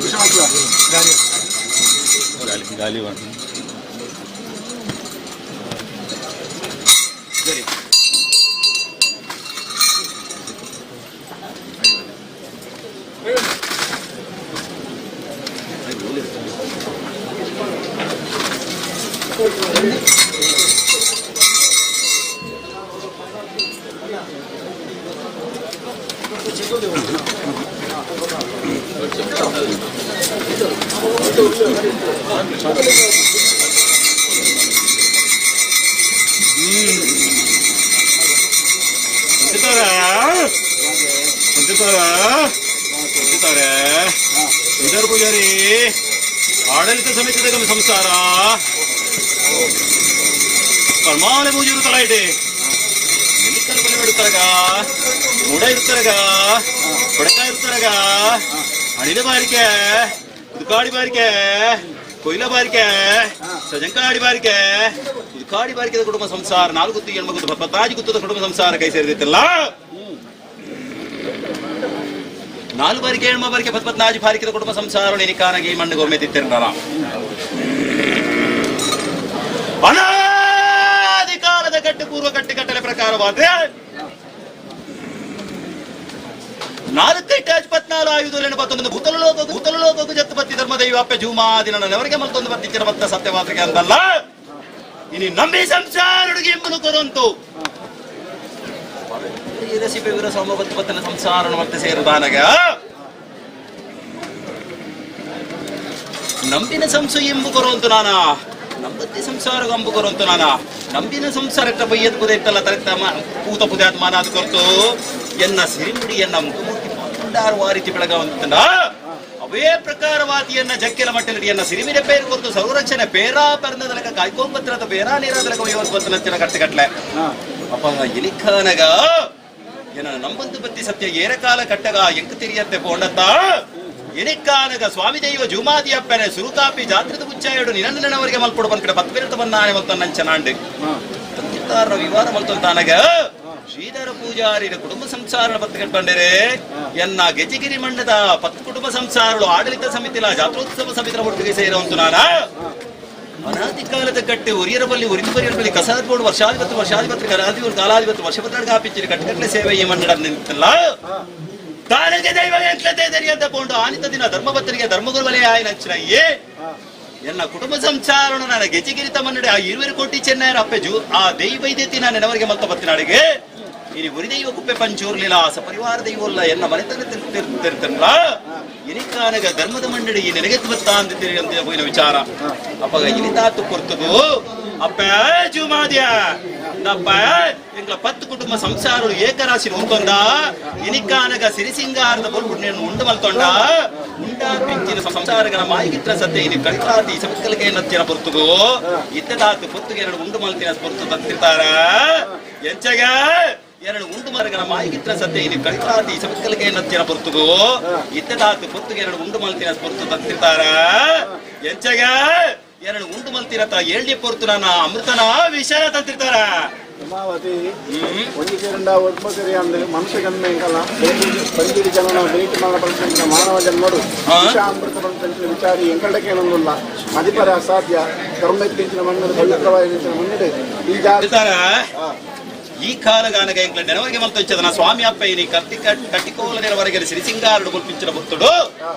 ವಿಶಾಂಕ್ಲ ಗಾಲಿ ಗಾಲಿ ಸರಿ. ಶ್ರೀಧರ್ ಪೂಜಾರಿ ಆಡಳಿತ ಸಮಿತಿದ ಸಂಸಾರ ಪರಮಾವಳಿ ಪೂಜೆ ತಲ ಇದೆ ನೆಲ್ಲಿಕ್ಕಲ್ ಬಲಿ ಬಿಡ್ತಾರಗ ಮೂಡ ಇರ್ತಾರಗ ಕೊಡಕ ಇರ್ತಾರಗ ಅಣಿಲ ಬಾರಿಕೆ ಉದ್ಕಾಡಿ ಬಾರಿಕೆ ಕೊಯ್ಲ ಬಾರಿಕೆ ಸಜಂಕಾಡಿ ಬಾರಿಕೆ ಉದ್ಕಾಡಿ ಬಾರಿಕೆದ ಕುಟುಂಬ ಸಂಸಾರ ನಾಲ್ಕು ಗುತ್ತು ಹೆಣ್ಮಗುತ್ತು ಪತ್ತಾಜಿ ಗುತ್ತದ ಕುಟುಂಬ ಸಂಸಾರ ಕೈ ಸೇರಿದಿತ್ತಲ್ಲ. ನಾಲ್ಕು ಬಾರಿಕೆ ಹೆಣ್ಮ ಬಾರಿಕೆ ಪತ್ಪತ್ನಾಜಿ ಬಾರಿಕೆದ ಕುಟುಂಬ ಸಂಸಾರ ನಿನಿಕಾನಗಿ ಮಣ್ಣು ಗೊಮ್ಮೆ ತಿತ್ತಿರಲ್ಲ. ಅನಾದಿ ಕಾಲದ ಕಟ್ಟು ಪೂರ್ವ ಕಟ್ಟು ಕಟ್ಟಲೆ ಪ್ರಕಾರವಾದ್ರೆ ನಾಲ್ಕೈಟಾಜ್ ಪತ್ನಾಲು ಆಯುಧುಲೆನು ಪತ್ತೊಂದು ಭೂತಲ ಲೋಕ ಭೂತಲ ಲೋಕಕ್ಕೂ ಜತ್ತು ಪತ್ತಿ ಧರ್ಮ ದೈವ ಅಪ್ಪೆ ಜೂಮಾದಿ ನನ್ನ ನೆವರಿಗೆ ಮಲ್ತೊಂದು ಬತ್ತಿಚ್ಚಿನ ಬತ್ತ ಸತ್ಯವಾದಕ್ಕೆ ಅಂತಲ್ಲ. ಇನಿ ನಂಬಿ ಸಂಸಾರುಡಿಗೆ ಎಂಬುದು ಕೊರಂತು ರಸಿಪೆ ವೀರ ಸೋಮಬತ್ತು ಪತ್ತನ ಸಂಸಾರನ ಮತ್ತೆ ಸೇರುದಾನಗ ನಂಬಿನ ಸಂಸು ಎಂಬು ಕೊರುವಂತು ನಾನಾ ನಂಬತ್ತಿ ಸಂಸಾರ ಅಂಬು ಕೊರುವಂತು ನಾನಾ ನಂಬಿನ ಸಂಸಾರಕ್ಕೆ ಬೈಯದ್ ಪುದೆ ಇತ್ತಲ್ಲ ತರೆತ್ತ ಪೂತ ಪುದೆ ಆತ್ಮಾನಾದ ಕೊರ್ತು ಎನ್ನ ಸಿರಿಮುಡಿ ಎನ್ನ ಮುಖಮೂರ್ತಿ ಮಂಡಾರು ವಾರಿತಿ ಬೆಳಗಾವಂತಂಡ ಅವೇ ಪ್ರಕಾರವಾದಿಯನ್ನ ಜಕ್ಕೆಲ ಮಟ್ಟಲಿ ಎನ್ನ ಸಿರಿಮಿನ ಪೇರು ಕೊರ್ತು ಸಂರಕ್ಷಣೆ ಪೇರಾ ಪರ್ನದಲಕ ಕಾಯ್ಕೊಂಬತ್ರದ ಬೇರಾ ನೀರಾದಲಕ ವಯೋಸ್ಬತ್ತನ ಕಟ್ಟೆಕಟ್ಲೆ ಅಪ್ಪ ಎಲಿಖಾನಗ ಎನ ನಂಬಂದು ಬತ್ತಿ ಸತ್ಯ ಏರಕಾಲ ಕಟ್ಟಗ ಎಂಕು ತಿರಿಯತ್ತೆ ಪೋಂಡತ್ತ ಎನಿಕ್ಕಾನಗ ಸ್ವಾಮಿ ದೈವ ಜುಮಾದಿ ಅಪ್ಪನೆ ಸುರುಕಾಪಿ ಜಾತ್ರೆದ ಉಚ್ಚಾಯಡು ನಿನಂದನವರಿಗೆ ಮಲ್ಪೊಡು ಬಂದ್ಕಡೆ ಪತ್ವಿರತ ಬಂದಾನೆ ಮಲ್ತ ನಂಚನಾಂಡು ಪತ್ತಿತ್ತಾರ ವಿವಾದ ಮಲ್ತಂತಾನಗ ಶ್ರೀಧರ ಪೂಜಾರಿನ ಕುಟುಂಬ ಸಂಸಾರ ಪತ್ತು ಬಂದರೆ ಎನ್ನ ಗೆಜಿಗಿರಿ ಮಂಡದ ಪತ್ತು ಕುಟುಂಬ ಸಂಸಾರಗಳು ಆಡಳಿತ ಸಮಿತಿಲ ಜಾತ್ರೋತ್ಸವ ಸಮಿತಿನ ಒಟ್ಟಿಗೆ ಸೇರುವಂತು ನಾನ ಅನಾದಿ ಕಾಲದ ಕಟ್ಟೆ ಒರಿಯರ ಬಲ್ಲಿ ಒರಿದು ಬರಿಯರ ಬಲ್ಲಿ ಕಸಾದ ಬೋರ್ಡ್ ವರ್ಷಾಧಿಪತಿ ವರ್ಷಾಧಿಪತಿ ಕಲಾಧಿಪತಿ ಕಾಲಾಧಿಪತಿ ವರ್ಷಪತ್ರ ಕಾಪಿಚ್ಚಿರಿ ಕಟ್ಟಕಟ್ಟಲೆ ಸೇವೆ ಈ ಮಂಡಳ ನಿಂತಲ್ಲ ತಾನಗೆ ದೈವ ಎಂಟ್ಲತೆ ದರಿಯಂತ ಪೋಂಡು ಆನಿತ ದಿನ ಧರ್ಮಪತ್ರಿಗೆ ಧರ್ಮಗುರು ಬಲೆ ಆಯನಚ್ಚಿನಯ್ಯೇ ಎನ್ನ ಕುಟುಂಬ ಸಂಸಾರಣ ನನ್ನ ಗೆಜಿಗಿರಿ ತಮ್ಮನ್ನಡೆ ಆ ಇರುವೆರು ಕೋಟಿ ಚೆನ್ನೈರ ಅಪ್ಪೆಜು ಆ ದೈವ ಇದೆತಿ ನಾನು ನೆನವರಿಗೆ ಮಲ್ತ ಬತ್ತಿನಾಡಿಗೆ ಇನಿ ಉರಿ ದೈವ ಕುಪ್ಪೆ ಪಂಚೂರ್ಲಿಲ್ಲ ಸಪರಿವಾರ ದೈವಲ್ಲ ಎನ್ನ ಮನೆತನ ತಿರ್ತಲ್ಲ ಇನಿಕಾನಗ ಧರ್ಮದ ಮಂಡಳಿ ಈ ನೆನಗೆ ಬತ್ತ ಅಂತ ತಿರುಗಂತ ಹೋಗಿನ ವಿಚಾರ ಅಪ್ಪಗ ಇನಿತಾತು ಕೊರ್ತದು ಅಪ್ಪ ಜುಮಾದ್ಯ ನಪ್ಪ ಎಂಗ್ಲ ಪತ್ತು ಕುಟುಂಬ ಸಂಸಾರರು ಏಕರಾಶಿ ಉಂಟೊಂದ ಇನಿಕಾನಗ ಸಿರಿಸಿಂಗಾರದ ಬೊಲ್ಪು ಉಂಡು ಮಲ್ತೊಂಡ ಉಂಡಾ ಪಿಂಚಿನ ಸಂಸಾರಗಳ ಮಾಯಿಗಿತ್ರ ಸತ್ಯ ಇನಿ ಕಳಿತಾತಿ ಸಮಕ್ಕಲಿಗೆ ನಚ್ಚಿನ ಪೊರ್ತುಗು ಇತ್ತದಾತು ಪೊರ್ತುಗೆ ಎರಡು ಉಂಡು ಮಲ್ತಿನ ಪೊರ್ತು ತತ್ತಿರ್ತಾರ ಎಂಚಗ ಎರಡು ಉಂಡು ಮರಗಳ ಮಾಯಿಗಿತ್ರ ಸತ್ಯ ಇನಿ ಕಳಿತಾತಿ ಸಮಕ್ಕಲಿಗೆ ನಚ್ಚಿನ ಪೊರ್ತುಗು ಇತ್ತದಾತು ಪೊರ್ತುಗೆ ಎರಡು ಉಂಡು ಮಲ್ತಿನ ಪೊರ್ತು ತತ್ತಿರ್ತಾರ ಎಂಚಗ ಎರಡು ಉಂಡು ಮಲ್ತಿರತ್ತ ಏಳ್ನೇ ಪೊರ್ತು ನನ್ನ ಅಮೃತನ ವಿಷಯ ತಂತಿರ್ತಾರ. ಉಮಾವತಿ ಒಂಜಿ ಸೇರಂಡ ಒಬ್ಬ ಸರಿಯಾಂದು ಮನುಷ್ಯ ಜನ್ಮ ಎಂಕಲ್ಲ ಬಂದಿಡಿ ಜನನ ಭೇಟಿ ಮಾಡ ಪಂಚಿನ ಮಾನವ ಜನ್ಮಡು ವಿಷ ಅಮೃತ ಪಂಚಿನ ವಿಚಾರಿ ಎಂಕಲ್ಡಕ್ಕೆ ಏನೊಂದುಲ್ಲ ಮದಿಪರ ಅಸಾಧ್ಯ ಧರ್ಮ ಎತ್ತಿಂಚಿನ ಮಣ್ಣು ಪವಿತ್ರವಾದ ಮಣ್ಣು ಈ ಜಾತಿ ಈ ಕಾಲಗಾನಗ ಎಂಕ್ಲ ನೆನವರಿಗೆ ಮಲ್ತೊಂಚದನ ಸ್ವಾಮಿ ಅಪ್ಪ ಇನಿ ಕರ್ತಿಕ ಕಟ್ಟಿಕೋಲ ನೆರವರೆಗೆ ಸಿರಿಸಿಂಗಾರುಡು ಕೊಲ್ಪಿಂಚಿನ ಭಕ್ತುಡು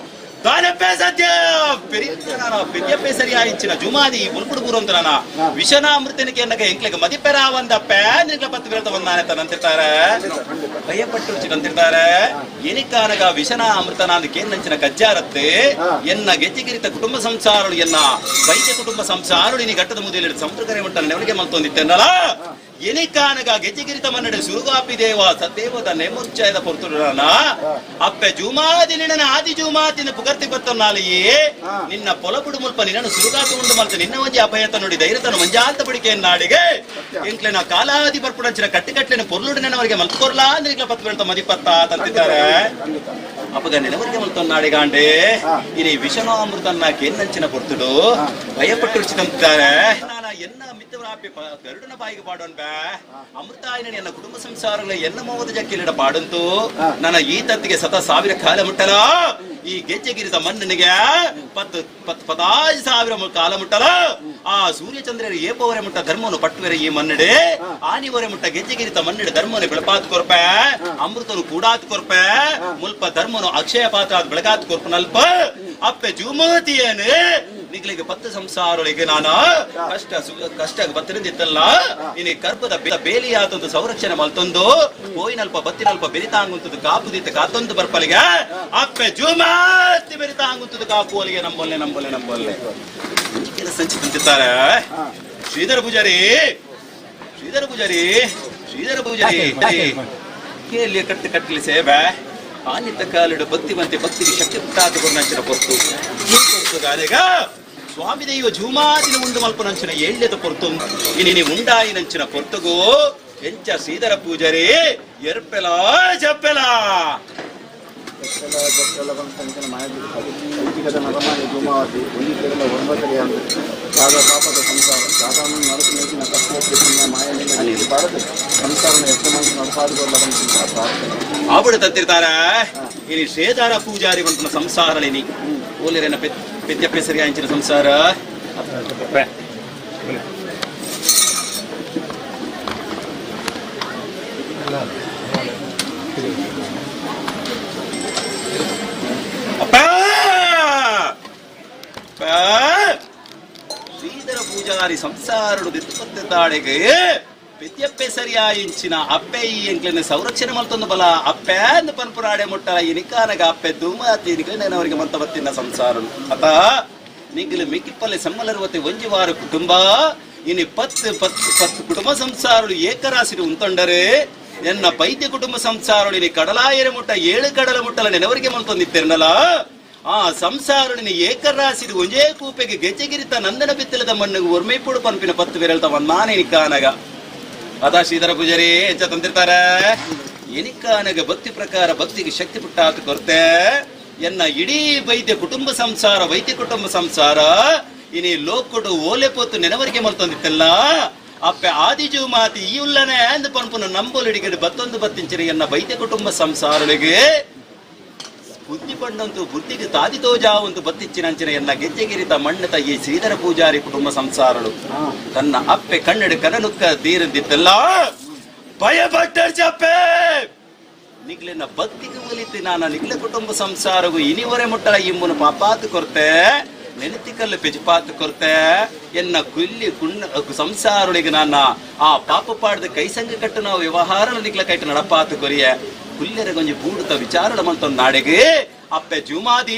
ದಾನಪ್ಪೆ ಸತ್ಯ ಪೆರಿಯನ పెరియప్పే ಸರಿ ಆయించిన ಜುಮಾದಿ ಮುಲ್ಪುಡು ಪೂರ್ವಂತನ ವಿಷನಾಮೃತನಿಗೆ ಎನ್ನಗ ಎಂಕ್ಲೆಗ ಮದಿಪೆರ వంద ನಿಂಗ್ಲ ಪತ್ತು ಬಿರತ వందాನೆ ತనంತಿರ್ತಾರೆ ಭಯಪಟ್ಟು ಚಿರಂತಿರ್ತಾರೆ ಎನಿಕಾನಗ ವಿಷನ ಅಮೃತನಾದ ಕೇಂದಂಚಿನ ಕಜ್ಜಾರತ್ತೆ ಎನ್ನ ಗೆಜ್ಜೆಗಿರಿತ ಕುಟುಂಬ ಸಂಸಾರಳು ಎನ್ನ ವೈದ್ಯ ಕುಟುಂಬ ಸಂಸಾರಳು ಇನಿ ಘಟ್ಟದ ಮುದಿಯಲ್ಲಿ ಸಮುದ್ರಕರೆ ಮಟ್ಟ ನೆವರಿಗೆ ಮಲ್ತೊಂದಿತ್ತೆನ್ನಲ ಎನಿಕಾನಗ ಗೆಜ್ಜೆಗಿರಿತ ಮನ್ನಡೆ ಸುರುಗಾಪಿ ದೇವ ಸದೇವದ ನೇಮೋಚ್ಚಯದ ಪೊರ್ತುಡನ ಅಪ್ಪೆ ಜುಮಾದಿ ನಿನ್ನ ಆದಿ ಜುಮಾದಿನ ಪುಗರ್ತಿ ಬತ್ತನಾಲಿಯೇ ನಿನ್ನ ಪೊಲಪುಡು ಮುಲ್ಪ ನಿನ್ನನ್ನು ಸುರುಗಾಪಿ ಉಂಡು ಮಲ್ತ ನಿನ್ನ ಒಂಜಿ ಅಭಯತ ನೋಡಿ ಧೈರ್ಯತನು ಮಂಜಾಂತ ಬಡಿಕೆ ನಾಡಿಗೆ ಎಂಕ್ಲೆನ ಕಾಲಾದಿ ಬರ್ಪುಡಂಚಿನ ಕಟ್ಟಿಕಟ್ಲೆನ ಪೊರ್ಲುಡು ನೆನವರಿಗೆ ಮಲ್ಕೊರ್ಲಾ ಅಂದ್ರೆ ಪತ್ತು ಬೆಳ್ತ ಮದಿಪತ್ತ ತಂತಿದ್ದಾರೆ. ಅಪ್ಪಗ ನೆನವರಿಗೆ ಮಲ್ತೊನ್ನಾಡಿಗಾಂಡೆ ಇನಿ ವಿಷನಾಮೃತನ್ನ ಕೇಂದಂಚಿನ ಪೊರ್ತುಡು ಭಯಪಟ್ಟು ತಂತಿದ್ದಾರೆ. ನಾನ ಎನ್ನ ಮಿತ್ತವರ ಪೂರ ಗರುಡನ ಬಾಯಿಗೆ ಪಾಡೋನ್ ಬೇ ಅಮೃತಾಯನ ಎನ್ನ ಕುಟುಂಬ ಸಂಸಾರಗಳ ಎನ್ನ ಮೋದ ಜಕ್ಕಿಲಿಡ ಪಾಡಂತು ನನ್ನ ಈ ತತ್ತಿಗೆ ಸತ ಸಾವಿರ ಕಾಲ ಮುಟ್ಟಲ ಈ ಗೆಜ್ಜೆಗಿರಿದ ಮಣ್ಣನಿಗೆ ಪತ್ತು ಪತ್ತು ಪದಾಜ್ ಸಾವಿರ ಕಾಲ ಮುಟ್ಟಲ ಆ ಸೂರ್ಯಚಂದ್ರರು ಏಪವರೆ ಮುಟ್ಟ ಧರ್ಮವನ್ನು ಪಟ್ಟುವೆರೆ ಈ ಮನ್ನಡೆ ಆನಿವರೆ ಮುಟ್ಟ ಗೆಜ್ಜೆಗಿರಿತ ಮನ್ನಡೆ ಧರ್ಮವನ್ನು ಬೆಳಪಾತ್ ಕೊರ್ಪೆ ಅಮೃತನು ಕೂಡಾತ್ ಕೊರ್ಪೆ ಮುಲ್ಪ ಧರ್ಮನು ಅಕ್ಷಯ ಪಾತ್ರ ಬೆಳಗಾತ್ ಕೊರ್ಪನಲ್ಪ ಅಪ್ಪೆ ಜುಮತಿಯೇನೆ ನಿಗ್ಲಿಗೆ ಪತ್ತು ಸಂಸಾರೊಳಗೆ ನಾನು ಕಷ್ಟ ಕಷ್ಟ ಬತ್ತಿನಿಂದಿತ್ತಲ್ಲ ಇನಿ ಕರ್ಪದ ಬೇಲಿಯಾತೊಂದು ಸಂರಕ್ಷಣೆ ಮಲ್ತೊಂದು ಕೋಯಿನಲ್ಪ ಬತ್ತಿನಲ್ಪ ಬೆರಿತಾಂಗುಂತದ್ದು ಕಾಪುದಿತ್ತ ಕಾತೊಂದು ಬರ್ಪಲಿಗೆ ಅಪ್ಪೆ ಜುಮಾತಿ ಬೆರಿತಾಂಗುಂತದ್ದು ಕಾಪು ಅಲ್ಲಿಗೆ ನಂಬೊಲ್ಲೆ ನಂಬೊಲ್ಲೆ ನಂಬೊಲ್ಲೆ ಕೆಲಸ ತಂತಿತ್ತಾರೆ. ಶ್ರೀಧರ ಪೂಜಾರಿ, ಶ್ರೀಧರ ಪೂಜಾರಿ, ಶ್ರೀಧರ ಪೂಜಾರಿ ಕೇಳಿ ಕಟ್ಟು ಕಟ್ಟಲಿ ಸೇವೆ ಆನಿತ ಕಾಲಿಡು ಭಕ್ತಿವಂತೆ ಭಕ್ತಿಗೆ ಶಕ್ತಿ ಪುಟ್ಟಾತ ಕೊರ್ನಂಚಿನ ಪೊರ್ತು ಈ ಗಾನೆಗ ಸ್ವಾಮಿ ದೈವ ಜೂಮಾದಿನ ಉಂಡು ಮಲ್ಪನಂಚಿನ ಏಳ್ಯದ ಪೊರ್ತು ಇನಿ ಉಂಡಾಯಿನಂಚಿನ ಪೊರ್ತುಗು ಎಂಚ ಶ್ರೀಧರ ಪೂಜಾರಿ ಎರ್ಪೆಲ ಜಪ್ಪೆಲ ಎಪ್ಪೆಲ ಜಪ್ಪೆಲ ಬಂತಂಚಿನ ಮಾಯದ ಐತಿಕದ ನರಮಾನಿ ಧೂಮಾವತಿ ಒಂಜಿ ಕೇರಳ ಒಂಬತ್ತರೆ ಅಂದು ದಾದ ಪಾಪದ ಸಂಸಾರ ದಾದಾನು ನರಕು ಮೇಚಿನ ಕಪ್ಪು ಪುಣ್ಯ ಮಾಯ ಭಾರತ ಸಂಸಾರನ ಎಷ್ಟಮಾಂತ ನಡಪಾದುಗೊಳ್ಳ ಬಂತ ಪ್ರಾರ್ಥನೆ. ಆವಡು ತಂತಿರ್ತಾರ ಇನಿ ಶ್ರೀಧರ ಪೂಜಾರಿ ಬಂತನ ಸಂಸಾರಳಿನಿ ಓಲಿರೇನ ಪೆದ್ಯಪ್ಪೆ ಅಂಚಿನ ಸಂಸಾರ. ಅಪ್ಪ! ಅಪ್ಪ! ಶ್ರೀಧರ ಪೂಜಾರಿ ಸಂಸಾರಡು ದಿತ್ತುಪತ್ತೆ ತಾಡೆಗೆ ಪೆದ್ಯಪ್ಪೆ ಸರಿಯಾಯಿಂಚಿನ ಅಪ್ಪೆ ಈ ಎಂಕ್ಲೆನ ಸಂರಕ್ಷಣೆ ಮಲ್ತೊಂದು ಬಲ ಅಪ್ಪೆ ಅಂದ್ ಪನ್ಪುರಾಡೆ ಮುಟ್ಟಲ ಈ ನಿಕ್ಕಾನಗ ಅಪ್ಪೆ ಧೂಮಾತಿ ನಿಕ್ಲೆನವರಿಗೆ ಮಂತ ಬತ್ತಿನ ಸಂಸಾರನು ಅತ ನಿಗ್ಲು ಮಿಕ್ಕಿಪ್ಪಲ್ಲಿ ಸಮ್ಮಲರುವತೆ ಒಂಜಿ ವಾರ ಕುಟುಂಬ ಇನಿ ಪತ್ತು ಪತ್ತು ಪತ್ತು ಕುಟುಂಬ ಸಂಸಾರಳು ಏಕರಾಸಿರು ಉಂತೊಂಡರೆ ಎನ್ನ ಪೈತ್ಯ ಕುಟುಂಬ ಸಂಸಾರಳು ಇನಿ ಕಡಲಾಯರ ಮುಟ್ಟ ಏಳು ಕಡಲ ಮುಟ್ಟಲ ನೆನವರಿಗೆ ಮಲ್ತೊಂದಿತ್ತಿರ್ನಲ ಆ ಸಂಸಾರುಣಿನ ಏಕರಾಸಿದು ಒಂಜೇ ಕೂಪೆಗೆ ಗೆಜ್ಜೆಗಿರಿತ ನಂದನ ಬಿತ್ತಲದ ಮಣ್ಣಿಗೆ ಒರ್ಮೈಪುಡು ಪನ್ಪಿನ ಪತ್ತು ವಿರಳ್ತ ನಾನೇ ನಿಕ್ಕಾನಗ ಅದ ಶ್ರೀಧರ ಪೂಜಾರಿ ಎಂಚ ತಂದಿರ್ತಾರೆ ಎನಿಕಾನಗ ಭಕ್ತಿ ಪ್ರಕಾರ ಭಕ್ತಿಗೆ ಶಕ್ತಿ ಪುಟ್ಟಾತು ಕೊರ್ತೆ ಎನ್ನ ಇಡೀ ವೈದ್ಯ ಕುಟುಂಬ ಸಂಸಾರ ವೈದ್ಯ ಕುಟುಂಬ ಸಂಸಾರ ಇನಿ ಲೋಕುಡು ಓಲೆ ಪೋತು ನೆನವರಿಗೆ ಮಲ್ತೊಂದಿತ್ತಲ್ಲ ಅಪ್ಪೆ ಆದಿಜು ಮಾತಿ ಈ ಉಲ್ಲನೆ ಅಂದ್ ಪನ್ಪುನ ನಂಬೋಲಿಡಿಗಡೆ ಬತ್ತೊಂದು ಬತ್ತಿಂಚಿನ ಎನ್ನ ವೈದ್ಯ ಕುಟುಂಬ ಸಂಸಾರಳಿಗೆ ಬುದ್ಧಿ ಪಂಡಂತು ಬುದ್ಧಿಗೆ ತಾದಿ ತೋಜಾವಂತು ಬತ್ತಿಚ್ಚಿನಂಚಿನ ಎನ್ನ ಗೆಜ್ಜೆಗಿರಿತ ಮಣ್ಣತ ಈ ಶ್ರೀಧರ ಪೂಜಾರಿ ಕುಟುಂಬ ಸಂಸಾರಳು ತನ್ನ ಅಪ್ಪೆ ಕಣ್ಣಡು ಕನನುಕ್ಕ ತೀರಂದಿತ್ತಲ್ಲ ಭಯಪಟ್ಟರ್ ಚಪ್ಪೆ ನಿಗ್ಲಿನ ಭಕ್ತಿಗೆ ಒಲಿತಿ ನಾನು ನಿಗ್ಲ ಕುಟುಂಬ ಸಂಸಾರಗು ಇನಿವರೆ ಮುಟ್ಟಲ ಇಂಬುನ ಪಾಪಾತು ಕೊರ್ತೆ ನೆನತಿಕಲ್ಲು ಪೆಜಪಾತು ಕೊರ್ತೆ ಎನ್ನ ಕುಲ್ಲಿ ಕುಣ್ಣ ಸಂಸಾರೊಳಿಗೆ ನಾನು ಆ ಪಾಪ ಪಾಡ್ದ ಕೈಸಂಗ ಕಟ್ಟು ನಾವು ವ್ಯವಹಾರ ನಿಗ್ಲ ಕೈಟ ನಡಪಾತು ಕೊರಿಯ ಕುಲ್ಲೆರ ಗೊಂಜಿ ಬೂಡುತ ವಿಚಾರಣ ಮಲ್ತೊಂದು ನಾಡೆಗೆ ಅಪ್ಪೆ ಜುಮಾದಿ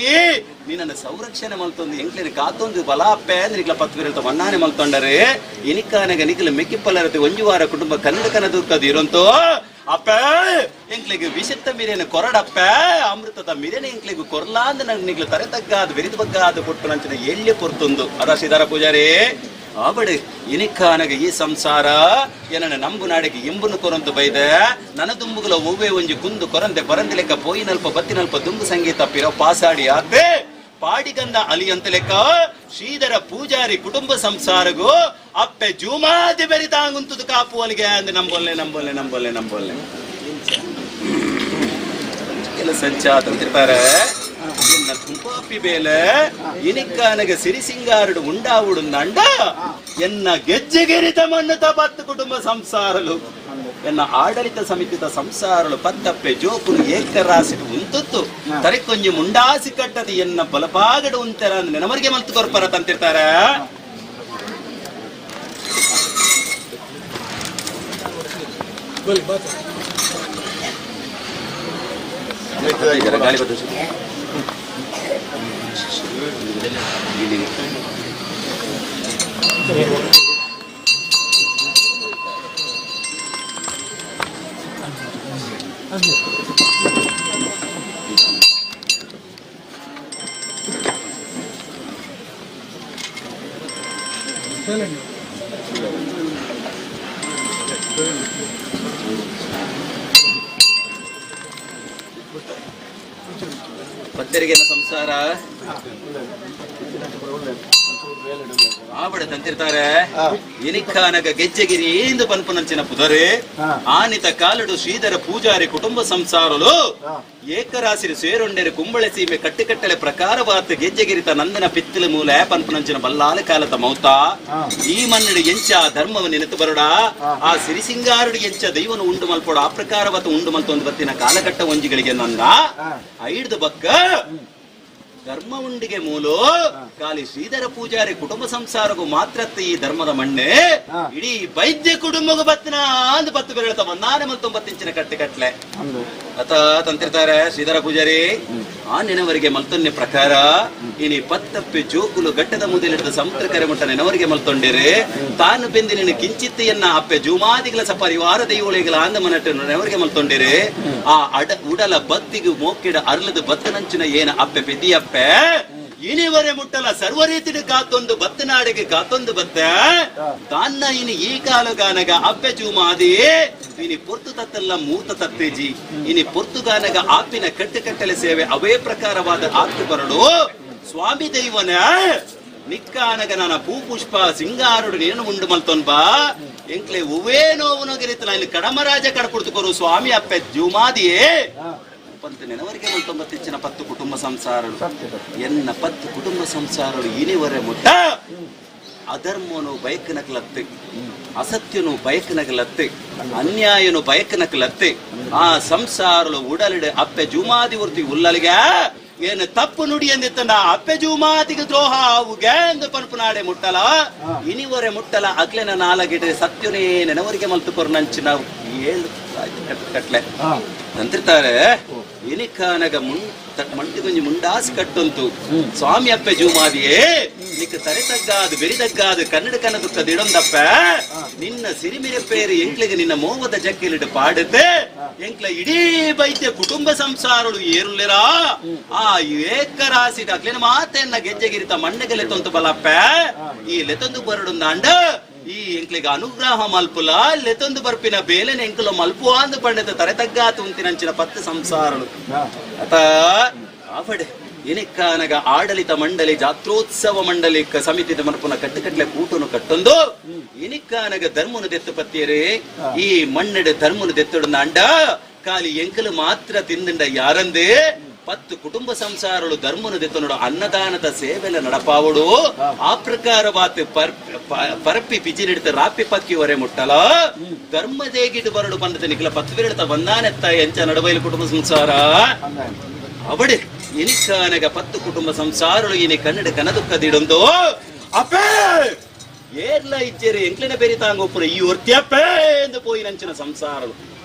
ನಿನ್ನ ಸಂರಕ್ಷಣೆ ಮಲ್ತೊಂದು ಎಂಕ್ಲಿನ ಕಾತೊಂದು ಬಲ ಅಪ್ಪೆ ನಿಗ್ಲ ಪತ್ವಿರಲ್ತ ಮಣ್ಣಾನೆ ಮಲ್ತೊಂಡರೆ ಇನಿಕಾನಗ ನಿಗ್ಲ ಮೆಕ್ಕಿಪ್ಪಲ್ಲರತೆ ಒಂಜಿ ವಾರ ಕುಟುಂಬ ಕನ್ನಡ ಕನದು ಇರಂತೋ ಅಪ್ಪೆ ಎಂಕ್ಲಿಗೆ ವಿಷತ್ತ ಮಿರೇನ ಕೊರಡಪ್ಪೆ ಅಮೃತದ ಮಿರೇನ ಎಂಕ್ಲಿಗೆ ಕೊರ್ಲಾಂದ ನಂಗೆ ನಿಗ್ಲ ತರೆ ತಗ್ಗಾದ ಬೆರಿದು ಬಗ್ಗಾದ ಕೊಟ್ಟು ನಂಚಿನ ಎಳ್ಳೆ ಪೊರ್ತೊಂದು ಅದ ಶ್ರೀಧರ ಪೂಜಾರಿ ಆಬಡು ಇನಿಕಾನಗ ಈ ಸಂಸಾರ ಏನನ್ನ ನಂಬು ನಾಡಿಗೆ ಇಂಬುನು ಕೊರಂತು ಬೈದ ನನ ದುಂಬುಗುಲ ಒವ್ವೆ ಒಂಜಿ ಕುಂದು ಕೊರಂದೆ ಬರಂದೆ ಲೆಕ್ಕ ಪೋಯಿನಲ್ಪ ಬತ್ತಿನಲ್ಪ ದುಂಬು ಸಂಗೀತ ಪಿರೋ ಪಾಸಾಡಿ ಆತೆ ಪಾಡಿಗಂದ ಅಲಿಯಂತ ಲೆಕ್ಕ ಶ್ರೀಧರ ಪೂಜಾರಿ ಕುಟುಂಬ ಸಂಸಾರಗು ಅಪ್ಪೆ ಜೂಮಾದಿ ಬೆರಿತಾಂಗುಂತುದು ಕಾಪು ಅಲ್ಲಿಗೆ ಅಂದ್ ನಂಬೊಲ್ಲೆ ನಂಬೊಲ್ಲೆ ನಂಬೊಲ್ಲೆ ನಂಬೊಲ್ಲೆ ಕೆಲ ಸಂಚ ತಂತಿರ್ತಾರೆ ಎನ್ನ ತುಂಪಾಪಿ ಬೇಲೆ ಇನಿಕ್ಕಾನಗ ಸಿರಿಸಿಂಗಾರುಡು ಉಂಡಾವುಡುಂದಂಡ ಎನ್ನ ಗೆಜ್ಜೆಗೆರಿತ ಮಣ್ಣು ಪತ್ತು ಕುಟುಂಬ ಸಂಸಾರಲು ಎನ್ನ ಆಡಳಿತ ಸಮಿತಿದ ಸಂಸಾರಲು ಪತ್ತಪ್ಪೆ ಜೋಕುಲು ಏಕರಾಸಿಡು ಉಂತುತ್ತು ತರೆಕೊಂಜಿ ಮುಂಡಾಸಿ ಕಟ್ಟದು ಎನ್ನ ಬಲಪಾಗಡು ಉಂತೆರ ನೆನಮರಿಗೆ ಮಲ್ತು ಕೊರ್ಪರ ತಂತಿರ್ತಾರೆ. ಗಾಳಿ ಬರ್ತದೆ. ಪತ್ತೆರಿಗೆ ಸಂಸಾರ. ಆವಡೆ ತಂತಿರ್ತಾರೆ. ಇನಿಕ್ಕಾನಗ ಗೆಜ್ಜೆಗಿರಿ ಎಂದು ಪನ್ಪುನಂಚಿನ ಪುದರೆ ಆನಿತ ಕಾಲಡು ಶ್ರೀಧರ ಪೂಜಾರಿ ಕುಟುಂಬ ಸಂಸಾರಲು ಏಕರಾಸಿರಿ ಸೇರೊಂಡೆರೆ ಕುಂಬಳೆ ಸೀಮೆ ಕಟ್ಟುಕಟ್ಟಲೆ ಪ್ರಕಾರವಾತ ಗೆಜ್ಜೆಗಿರಿತ ನಂದನ ಪಿತ್ತಲ ಮೂಲ ಪನ್ಪುನಂಚಿನ ಬಲ್ಲಾಲ ಕಾಲದ ಮೌತ. ಈ ಮನ್ನಡು ಎಂಚ ಧರ್ಮವ ನೆನೆತು ಬರಡ, ಆ ಸಿರಿಸಿಂಗಾರುಡು ಎಂಚ ದೈವನು ಉಂಡು ಮಲ್ಪೋಡ, ಆ ಪ್ರಕಾರವಾತ ಉಂಡು ಮಲ್ತೊಂದು ಬತ್ತಿನ ಕಾಲಘಟ್ಟ ಒಂಜಿಗಳಿಗೆ ನನ್ನ ಐಡ್ದು ಬಕ್ಕ ಧರ್ಮ ಉಂಡಿಗೆ ಮೂಲೋ ಕಾಲಿ ಶ್ರೀಧರ ಪೂಜಾರಿ ಕುಟುಂಬ ಸಂಸಾರಗೂ ಮಾತ್ರತ್ತ ಈ ಧರ್ಮದ ಮಣ್ಣೆ ಇಡೀ ವೈದ್ಯ ಕುಟುಂಬಗೂ ಬತ್ತಿನ ಅಂದ್ ಬತ್ತು ಬೆರಳ್ತ ಬಂದಾನೆ ಮಲ್ತೊಂಬತ್ತಿಂಚಿನ ಕಟ್ಟೆ ಕಟ್ಲೆ ಅತ ತಂತಿರ್ತಾರೆ. ಶ್ರೀಧರ ಪೂಜಾರಿ ಆ ನೆನವರಿಗೆ ಮಲ್ತೊನ್ನೆ ಪ್ರಕಾರ ಇನಿ ಪತ್ತಪ್ಪೆ ಜೋಕುಲು ಗಟ್ಟದ ಮುದಲಿಡಿದ ಸಮುದ್ರ ಕರೆ ಮುಟ್ಟ ನೆನವರಿಗೆ ಮಲ್ತೊಂಡಿರಿ. ತಾನು ಬೆಂದಿ ನಿನ್ನ ಕಿಂಚಿತ್ತೆಯನ್ನ ಅಪ್ಪೆ ಜೂಮಾದಿಗಳ ಸ ಪರಿವಾರ ದೈವಳಿಗಳ ಅಂದ ಮನಟ್ಟು ನೆನವರಿಗೆ ಮಲ್ತೊಂಡಿರಿ. ಆ ಅಡ ಉಡಲ ಬತ್ತಿಗೆ ಮೋಕಿಡ ಅರ್ಲದ ಬತ್ತನಂಚಿನ ಏನ ಅಪ್ಪೆ ಪೆದಿಯಪ್ಪೆ ಇನಿವರೆ ಮುಟ್ಟಲ ಸರ್ವರೀತಿಡು ಕಾತೊಂದು ಬತ್ತನಾಡಿಗೆ ಕಾತೊಂದು ಬತ್ತ ತಾನ್ನ ಇನಿ ಈ ಕಾಲುಗಾನಗ ಅಪ್ಪೆ ಜೂಮಾದಿ ಇನಿ ಪೊರ್ತು ತತ್ತಲ್ಲ ಮೂರ್ತ ತತ್ತೇಜಿ. ಇನಿ ಪೊರ್ತುಗಾನಗ ಆಪಿನ ಕಟ್ಟುಕಟ್ಟಲೆ ಸೇವೆ ಅವೇ ಪ್ರಕಾರವಾದ ಆತ್ತು ಬರಡು. ಸ್ವಾಮಿ ದೈವನ ನಿಕ್ಕಾನಗ ನಾನ ಪೂ ಪುಷ್ಪ ಸಿಂಗಾರುಡು ನೀನು ಉಂಡು ಮಲ್ತೊನ್ ಬಾ ಎಂಕ್ಲೆ ಒವ್ವೇ ನೋವು ನಗರಿತಲ ಇಲ್ಲಿ ಕಡಮರಾಜ ಕಡಪುಡ್ತುಕೊರು ಸ್ವಾಮಿ ಅಪ್ಪೆ ಜೂಮಾದಿಯೇ ಪಂತ ನೆನವರಿಗೆ ಮಲ್ತೊಂಬತ್ತಿಚ್ಚಿನ ಪತ್ತು ಕುಟುಂಬ ಸಂಸಾರಳು. ಎನ್ನ ಪತ್ತು ಕುಟುಂಬ ಸಂಸಾರಳು ಇನಿವರೆ ಮುಟ್ಟ ಅಧರ್ಮನು ಬಯಕನಕಲತ್ತೆ, ಅಸತ್ಯನು ಬಯಕನಕಲತ್ತೆ, ಅನ್ಯಾಯನು ಬಯಕನಕಲತ್ತೆ. ಆ ಸಂಸಾರಳು ಉಡಲಿಡೆ ಅಪ್ಪೆ ಜುಮಾದಿ ಉರ್ತಿ ಉಲ್ಲಲಿಗೆ ಏನು ತಪ್ಪು ನುಡಿ ಎಂದಿತ್ತಂಡ ಅಪ್ಪೆ ಜುಮಾತಿಗೆ ದ್ರೋಹ ಅವುಗೆ ಎಂದು ಪನ್ಪುನಾಡೆ ಮುಟ್ಟಲ ಇನಿವರೆ ಮುಟ್ಟಲ ಅಗ್ಲೆನ ನಾಲಗಿಡೆ ಸತ್ಯನೇ ನೆನವರಿಗೆ ಮಲ್ತು ಕೊರ್ನಂಚಿನ ಏಳು ಕಟ್ಲೆ ಅಂತಿರ್ತಾರೆ. ಇನಿಕಾನಗ ಮುನ್ ಮಂಡಿ ಗೊಂಜಿ ಮುಂಡಾಸ್ ಕಟ್ಟುಂತು ಸ್ವಾಮಿ ಅಪ್ಪೆ ಜೂಮಾದಿಯೇ ನಿಕ್ಕ ತರೆ ತಗ್ಗಾದು ಬೆರಿ ತಗ್ಗಾದು ಕನ್ನಡ ಕನ್ನ ದುಕ್ಕ ದಿಡೊಂದಪ್ಪ ನಿನ್ನ ಸಿರಿಮಿರೆ ಪೇರು ಎಂಕ್ಲಿಗೆ ನಿನ್ನ ಮೋವದ ಜಕ್ಕೆಲಿಡು ಪಾಡುತ್ತೆ ಎಂಕ್ಲ ಇಡೀ ಬೈತ್ಯ ಕುಟುಂಬ ಸಂಸಾರಳು ಏರುಲ್ಲಿರಾ ಆ ಏಕರಾಸಿ ಅಕ್ಲಿನ ಮಾತೆನ್ನ ಗೆಜ್ಜೆಗಿರಿತ ಮಣ್ಣೆಗೆ ಲೆತ್ತೊಂತು ಬಲಪ್ಪ ಈ ಲೆತ್ತೊಂದು ಬರಡುಂದಾಂಡ ಈ ಎಂಕ್ಲಿಗೆ ಅನುಗ್ರಹ ಮಲ್ಪುಲ ಲೆತ್ತೊಂದು ಬರ್ಪಿನ ಬೇಲೆನ ಎಂಕುಲ ಮಲ್ಪು ಅಂದು ಪಂಡಿತ ತರೆ ತಗ್ಗಾತು ಉಂತಿನಂಚಿನ ಪತ್ತು ಸಂಸಾರಳು. ಅತ ಆಫಡೆ ಎನಿಕ್ಕಾನಗ ಆಡಳಿತ ಮಂಡಳಿ ಜಾತ್ರೋತ್ಸವ ಮಂಡಳಿ ಸಮಿತಿ ಮನ್ಪುನ ಕಟ್ಟುಕಟ್ಲೆ ಕೂಟನು ಕಟ್ಟೊಂದು ಎನಿಕ್ಕಾನಗ ಧರ್ಮನು ದೆತ್ತು ಪತ್ತಿಯರೇ ಈ ಮಣ್ಣೆಡೆ ಧರ್ಮನು ದೆತ್ತುಡುನ ಅಂಡ ಕಾಲಿ ಎಂಕಲು ಮಾತ್ರ ತಿಂದಿಂಡ ಯಾರಂದೇ ಪತ್ತು ಕುಟುಂಬ ಸಂಸಾರಳು ಧರ್ಮನು ದೆತ್ತನೋಡು ಅನ್ನದಾನದ ಸೇವೆಲ ನಡಪಾವಡು. ಆ ಪ್ರಕಾರವಾತ್ ಪರಪ್ಪಿ ಪಿಜಿನಿಡ್ತ ರಾಪಿ ಪಕ್ಕಿ ಹೊರೆ ಮುಟ್ಟಲ ಧರ್ಮ ದೇಗಿಟ್ಟು ಬರಡು ಬಂದದ ನಿಖಲ ಪತ್ತು ವಿರಡ್ತ ಬಂದಾನೆತ್ತ ಎಂಚ ನಡಬೈಲು ಕುಟುಂಬ ಸಂಸಾರ ಅವಡೆ ಎನಿಕಾನಗ ಪತ್ತು ಕುಟುಂಬ ಸಂಸಾರಳು ಇನಿ ಕನ್ನಡ ಕನದುಕ್ಕದಿಡೊಂದು ಅಪ್ಪೇ ಏರ್ಲ ಇಜ್ಜೆರೆ ಎಂಕ್ಲಿನ ಬೆರಿತಾಂಗೊಪ್ಪುರ ಈ ಒರ್ತ್ಯಪ್ಪೇ ಎಂದು ಪೋಯಿನಂಚಿನ ಸಂಸಾರಳು.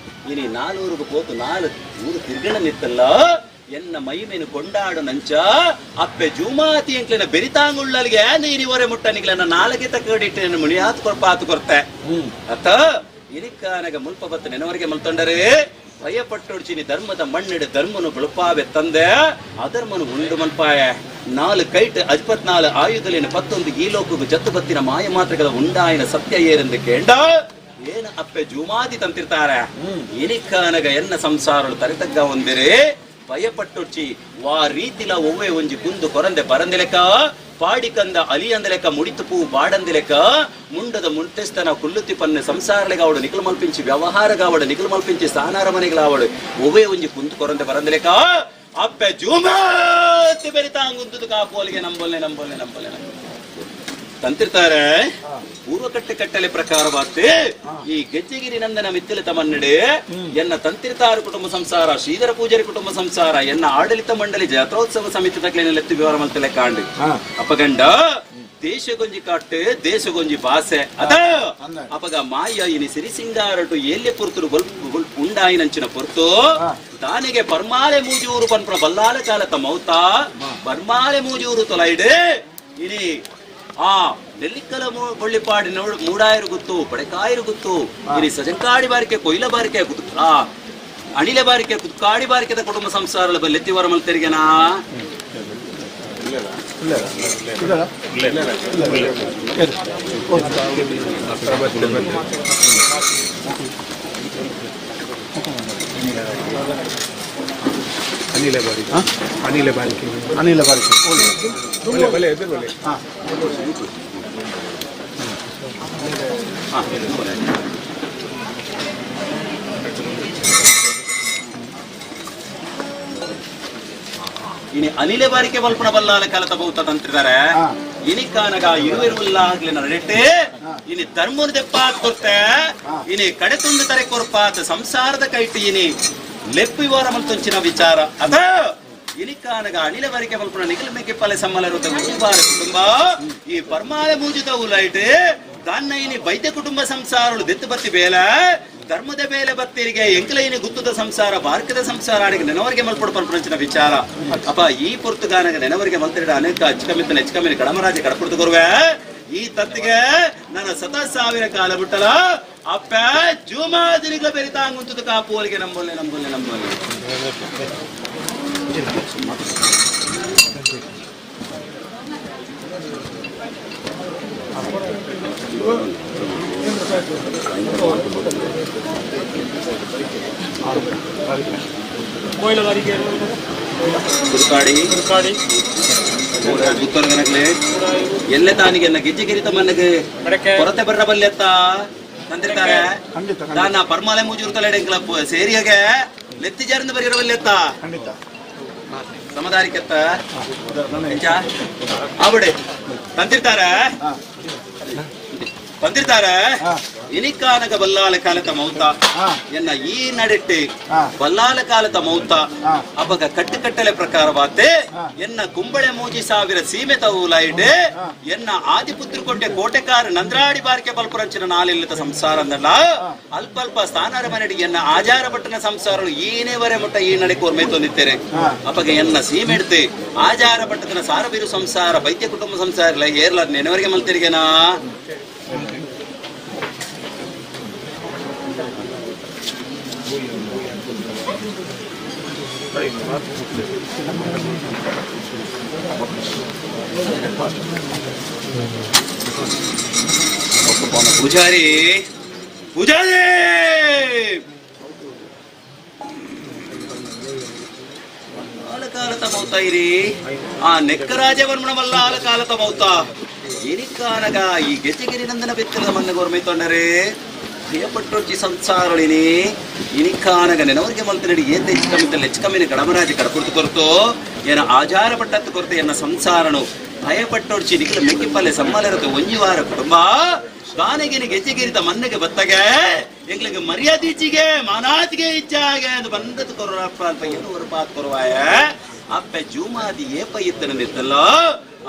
ಇನಿ ನಾನೂರುಗು ಪೋತು ನಾಲು ಊರು ತಿರ್ಗಣ ನಿತ್ತಲ್ಲ ಎನ್ನ ಮೈಮೇನು ಕೊಂಡಾಡು ನಂಚ ಅಪ್ಪೆ ಜೂಮಾತಿ ಎಂಕ್ಲಿನ ಬೆರಿತಾಂಗುಳ್ಳಲಿಗೆ ನೀರಿ ಒರೆ ಮುಟ್ಟನಿಗ್ಲನ್ನ ನಾಲಗೆ ತಕ್ಕಡಿಟ್ಟು ಮುಣಿಯಾತು ಕೊರ್ಪ ಆತು ಕೊರ್ತೆ. ಅತ್ತ ಇನಿಕ್ಕಾನಗ ಮುಲ್ಪ ಬತ್ತ ನೆನವರಿಗೆ ಮಲ್ತೊಂಡರೆ ಭಯಪಟ್ಟೊಡ್ಚಿನಿ ಧರ್ಮದ ಮಣ್ಣಿಡು ಧರ್ಮನು ಬೆಳುಪಾವೆ ತಂದೆ ಅಧರ್ಮನು ಉಂಡು ಮಲ್ಪಾಯ. ನಾಲು ಕೈಟ್ ಅಜ್ಪತ್ನಾಲು ಆಯುಧಲಿನ ಪತ್ತೊಂದು ಈ ಲೋಕಗು ಜತ್ತು ಬತ್ತಿನ ಮಾಯ ಮಾತ್ರಗಳ ಉಂಡಾಯಿನ ಸತ್ಯ ಏರೆಂದು ಕೇಂಡ ಏನ ಅಪ್ಪೆ ಜೂಮಾದಿ ತಂತಿರ್ತಾರೆ. ಇನಿಕ್ಕಾನಗ ಎನ್ನ ಸಂಸಾರಳು ತರೆತಗ್ಗ ಒಂದಿರೆ ಭಯಪಟ್ಟೊಡ್ಚಿ ವಾ ರೀತಿಲ ಒವ್ವೆ ಒಂಜಿ ಕುಂದು ಕೊರಂದೆ ಬರಂದಿಲೆಕ ಪಾಡಿಕಂದ ಅಲಿಯಂದಲೆಕ ಮುಡಿತು ಪೂ ಬಾಡಂದಿಲೆಕ ಮುಂಡದ ಮುಂಟೆಸ್ತನ ಕುಲ್ಲುತಿ ಪನ್ನೆ ಸಂಸಾರಲೆಗಾವಡು ನಿಖಲು ಮಲ್ಪಿಂಚಿ ವ್ಯವಹಾರಗಾವಡು ನಿಖಲು ಮಲ್ಪಿಂಚಿ ಸ್ಥಾನಾರ ಮನೆಗಳಾವಡು ಒವ್ವೆ ಒಂಜಿ ಕುಂದು ಕೊರಂದೆ ಬರಂದಿಲೆಕ ಅಪ್ಪೆ ಜೂಮಾತಿ ಬೆರಿತಾಂಗುಂದುದು ಕಾಪೋಲಿಗೆ ನಂಬೋಲ್ನೆ ನಂಬೋಲ್ನೆ ನಂಬೋಲ್ನೆ ನಂಬೋಲ್ನೆ ತಂತಿರ್ತಾರೆ. ಪೂರ್ವ ಕಟ್ಟೆ ಕಟ್ಟಲೆ ಪ್ರಕಾರವಾತೆ ಈ ಗೆಜ್ಜೆಗಿರಿ ನಂದನ ಮಿತ್ತಿಲ ತಮನ್ನಡೆ ಎನ್ನ ತಂತಿರ್ತಾರು ಕುಟುಂಬ ಸಂಸಾರ ಶ್ರೀಧರ ಪೂಜಾರಿ ಕುಟುಂಬ ಸಂಸಾರ ಎನ್ನ ಆಡಳಿತ ಮಂಡಳಿ ಜಾತ್ರೋತ್ಸವ ಸಮಿತಿ ತಕ್ಲೇನೆಲೆತ್ತು ವಿವರ ಮಲ್ತಲೆ ಕಾಂಡು. ಅಪಗಂಡ ದೇಶಗೊಂಜಿ ಕಾಟು ದೇಶಗೊಂಜಿ ಭಾಷೆ ಅದ ಅಪಗ ಮಾಯ ಇನಿ ಸಿರಿಸಿಂಗಾರಟು ಏಲ್ಯ ಪೊರ್ತುಡು ಉಂಡಾಯಿನಂಚಿನ ಪೊರ್ತು ದಾನಿಗೆ ಪರ್ಮಾಲೆ ಮೂಜೂರು ಪನ್ಪುನ ಬಲ್ಲಾಲ ಕಾಲತ ಮೌತ ಬರ್ಮಾಲೆ ಮೂಜೂರು ತೊಲೈಡು ಇನಿ ಆ ನೆಲ್ಲಿಕ್ಕಲ ಬೊಳ್ಳಿಪಾಡಿ ನೋಡು ಮೂಡಾಯರು ಗುತ್ತು ಪಡೆಕಾಯರು ಗುತ್ತು ಇನಿ ಸಜಂಕಾಡಿ ಬಾರಿಕೆ ಕೊಯ್ಲ ಬಾರಿಕೆ ಆ ಅಣಿಲೆ ಬಾರಿಕೆ ಕುತ್ಕಾಡಿ ಬಾರಿಕೆದ ಕುಟುಂಬ ಸಂಸಾರ ಬಲ್ಲೆತ್ತಿ ವರಮಲ್ ತೆರಿಗೆನಾ. ಅನಿಲ ಬಾರಿಕೆ. ಅನಿಲ ಬಾರಿಕೆ. ಇನಿ ಅನಿಲೆ ಬಾರಿಕೆ ಬಲ್ಪಣ ಬಲ್ಲಾಲ ಕಲತ ಬಹುತ ತಂತ್ರಿದಾರೆ. ಇನಿಕಾನಗ ಇರುವೆರುವುಲ್ಲ ಆಗ್ಲಿ ನಡೆಟ್ಟೆ ಇನಿ ಧರ್ಮನ ದೆಪ್ಪಾತ್ ಕೊರ್ತೆ ಇನಿ ಕಡೆ ತುಂಡು ತಾರೆ ಕೊರ್ಪಾತ್ ಸಂಸಾರದ ಕೈಟ್ ಇನಿ ಲೆಪ್ಪು ವಿವರ ಮಲ್ತೊಂಚಿನ ವಿಚಾರ ಅದ. ಇನಿಕಾನಗ ಅನಿಲ ಬಾರಿಕೆ ಬಲ್ಪಣ ನಿಖಲ ಮೇಕೆ ಪಲೆ ಸಮ್ಮಲರುತ್ತ ಬಾರ ಕುಟುಂಬ ಈ ಪರ್ಮಾಲೆ ಮೂಜಿತ ಉಲೈಟ್ ದಾನ್ನ ಇನಿ ವೈದ್ಯ ಕುಟುಂಬ ಸಂಸಾರಳು ದೆತ್ತು ಬತ್ತಿ ಬೇಲೆ ಧರ್ಮದ ಬೇಲೆ ಬತ್ತಿರಿಗೆ ಎಂಕಲೈನಿ ಗುತ್ತದ ಸಂಸಾರ ಬಾರ್ಕದ ಸಂಸಾರ ಅಡಿಗೆ ನೆನವರಿಗೆ ಮಲ್ಪಡು ಪಲ್ಪಂಚಿನ ವಿಚಾರ. ಅಪ್ಪ ಈ ಪೊರ್ತುಗಾನಗ ನೆನವರಿಗೆ ಮಲ್ತಿರಡ ಅನೇಕ ಅಚ್ಚಕಮಿತ್ತ ನೆಚ್ಚಕಮಿನ ಕಡಮರಾಜ ಕಡಪುಡ್ತು ಕೊರುವೆ ಈ ತತ್ತಿಗೆ ನನ್ನ ಸತ ಸಾವಿರ ಕಾಲ ಬಿಟ್ಟಲ ಅಪ್ಪ ಜೂಮಾದಿರಿಗಳ ಬೆರಿತಾಂಗುಂತದ ಕಾಪುವರಿಗೆ ನಂಬೊಲ್ಲೆ ನಂಬೊಲ್ಲೆ ನಂಬೊಲ್ಲೆ. ಕುರುಕಾಡಿ ಗುತ್ತರ್ಗನಗ್ಲೆ ಎಲ್ಲೆ ತಾನಿಗೆ ಎಲ್ಲ ಗೆಜ್ಜೆ ಗಿರಿತ ಮನ್ನಗೆ ಕೊರತೆ ಬರ್ರ ಬಲ್ಲೆತ್ತ ತಂದಿರ್ತಾರೆ. ದಾನ ಪರ್ಮಾಲೆ ಮೂಜೂರು ತಲೆ ಸೇರಿಯಾಗೆ ಲೆತ್ತಿ ಜಾರಿಂದ ಬರೀರ ಬಲ್ಲೆತ್ತ ಸಮದಾರಿಕೆತ್ತ ಆವಡೆ ತಂದಿರ್ತಾರೆ ತಂದಿರ್ತಾರೆ. ಇನಿಕಾನಗ ಬಲ್ಲಾಲ ಕಾಲತ ಮೌತ ಎನ್ನ ಈ ನಡೆಟ್ಟೆ ಬಲ್ಲಾಲ ಕಾಲತ ಮೌತ ಅಪಗ ಕಟ್ಟುಕಟ್ಟಲೆ ಪ್ರಕಾರವಾತೆ ಎನ್ನ ಕುಂಬಳೆ ಮೂಜಿ ಸಾವಿರ ಸೀಮೆ ತವುಲೈಡ್ ಎನ್ನ ಆದಿಪುತ್ರಕೊಟ್ಟೆ ಕೋಟೆಕಾರ ನಂದ್ರಾಡಿ ಬಾರ್ಕೆ ಬಲ್ಪುರಂಚಿನ ನಾಲಿಲ್ಲದ ಸಂಸಾರ ಅಂದಲ್ಲ ಅಲ್ಪ ಅಲ್ಪ ಸ್ಥಾನಾರ ಮನೆಡಿ ಎನ್ನ ಆಜಾರ ಪಟ್ಟಣ ಸಂಸಾರ ಏನೇ ವರೆ ಮುಟ್ಟ ಈ ನಡೆ ಕೋರ್ಮೆ ತೊಂದಿತ್ತೇನೆ. ಅಪಗ ಎನ್ನ ಸೀಮೆ ಎಡ್ತೆ ಆಜಾರ ಪಟ್ಟಣ ಸಾರಬೀರು ಸಂಸಾರ ವೈದ್ಯ ಕುಟುಂಬ ಸಂಸಾರ ಇಲ್ಲ ಏರ್ಲ ನೆನವರಿಗೆ ಮಲ್ತಿರಿಗೆನಾ. ಪೂಜಾರಿ ಪೂಜಾರಿ ಕಾಲತ ಮೌತ ಇರಿ ಆ ನೆಕ್ಕರಾಜ ವರ್ಮಣವಲ್ಲ ಆಲ ಕಾಲತ ಮೌತ ಎನಿಕಾನಗ ಈ ಗೆಜ್ಜೆಗಿರಿ ನಂದನ ಬೆತ್ತರದ ಮನ್ನ ಗೋರ್ಮೆ ತೊಂದರೆ ಭಯಪಟ್ಟೊಚ್ಚಿ ಸಂಸಾರಳಿನಿ ಇನಿಕಾನಗ ನೆನವರಿಗೆ ಮಲ್ತನಡಿ ಏತ ಹೆಚ್ಚು ಕಮ್ಮಿತ್ತಲ್ಲ ಹೆಚ್ಚು ಕಮ್ಮಿನ ಕಡಮರಾಜ ಕಡಪುರ್ತು ಕೊರತು ಏನ ಆಜಾರ ಪಟ್ಟತ್ತು ಕೊರತೆ ಎನ್ನ ಸಂಸಾರನು ಭಯಪಟ್ಟೊಡ್ಚಿ ನಿಖಲ ಮೆಕ್ಕಿಪಲ್ಲೆ ಸಮ್ಮಲರತು ಒಂಜಿ ವಾರ ಕುಟುಂಬ ದಾನಗಿನ ಗೆಜ್ಜೆಗಿರಿದ ಮನ್ನಗೆ ಬತ್ತಗೆ ಎಂಗ್ಲಿಗೆ ಮರ್ಯಾದೆ ಇಚ್ಚಿಗೆ ಮಾನಾತಿಗೆ ಇಚ್ಚಾಗೆ ಅದು ಬಂದದ್ದು ಕೊರಪ್ಪ ಅಲ್ಪ ಏನು ஒரு ಪಾತ್ ಕೊರವಾಯ ಅಪ್ಪೆ ಜೂಮಾದಿ ಏಪ ಇತ್ತನಂದಿತ್ತಲ್ಲ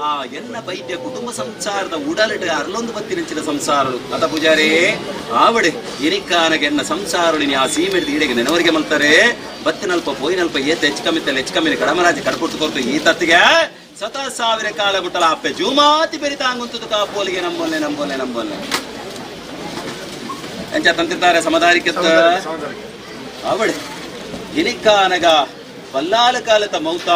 ಆ ಎನ್ನ ವೈದ್ಯ ಕುಟುಂಬ ಸಂಸಾರದ ಉಡಲಿಟ ಅರ್ಲೊಂದು ಬತ್ತಿನಂಚಿನ ಸಂಸಾರ ಅತ ಪೂಜಾರಿ ಆವಡೆ ಎನಿಕಾನಗೆ ಎನ್ನ ಸಂಸಾರಳಿನಿ ಆ ಸೀಮೆಡ್ದು ಈಡೆಗೆ ನೆನವರಿಗೆ ಮಲ್ತಾರೆ ಬತ್ತಿನಲ್ಪ ಪೋಯಿನಲ್ಪ ಏತ ಹೆಚ್ಚು ಕಮ್ಮಿತ್ತಲ್ಲ ಹೆಚ್ಚು ಕಮ್ಮಿನ ಕಡಮರಾಜ ಕಡಪುರ್ತು ಕೊರ್ತು ಈ ತತ್ತಿಗೆ ಸತ ಸಾವಿರ ಕಾಲ ಬಿಟ್ಟಲ ಅಪ್ಪೆ ಜೂಮಾತಿ ಬೆರಿತಾಂಗುಂತದ ಕಾಪೋಲಿಗೆ ನಂಬೊಲ್ಲೆ ನಂಬೊಲ್ಲೆ ನಂಬೊಲ್ಲೆ ಎಂಚ ತಂತಿರ್ತಾರೆ ಸಮದಾರಿಕೆತ್ತ ಅವಡೆ ಇನಿಕಾನಗ ಬಲ್ಲಾಲ ಕಾಲತ ಮೌತ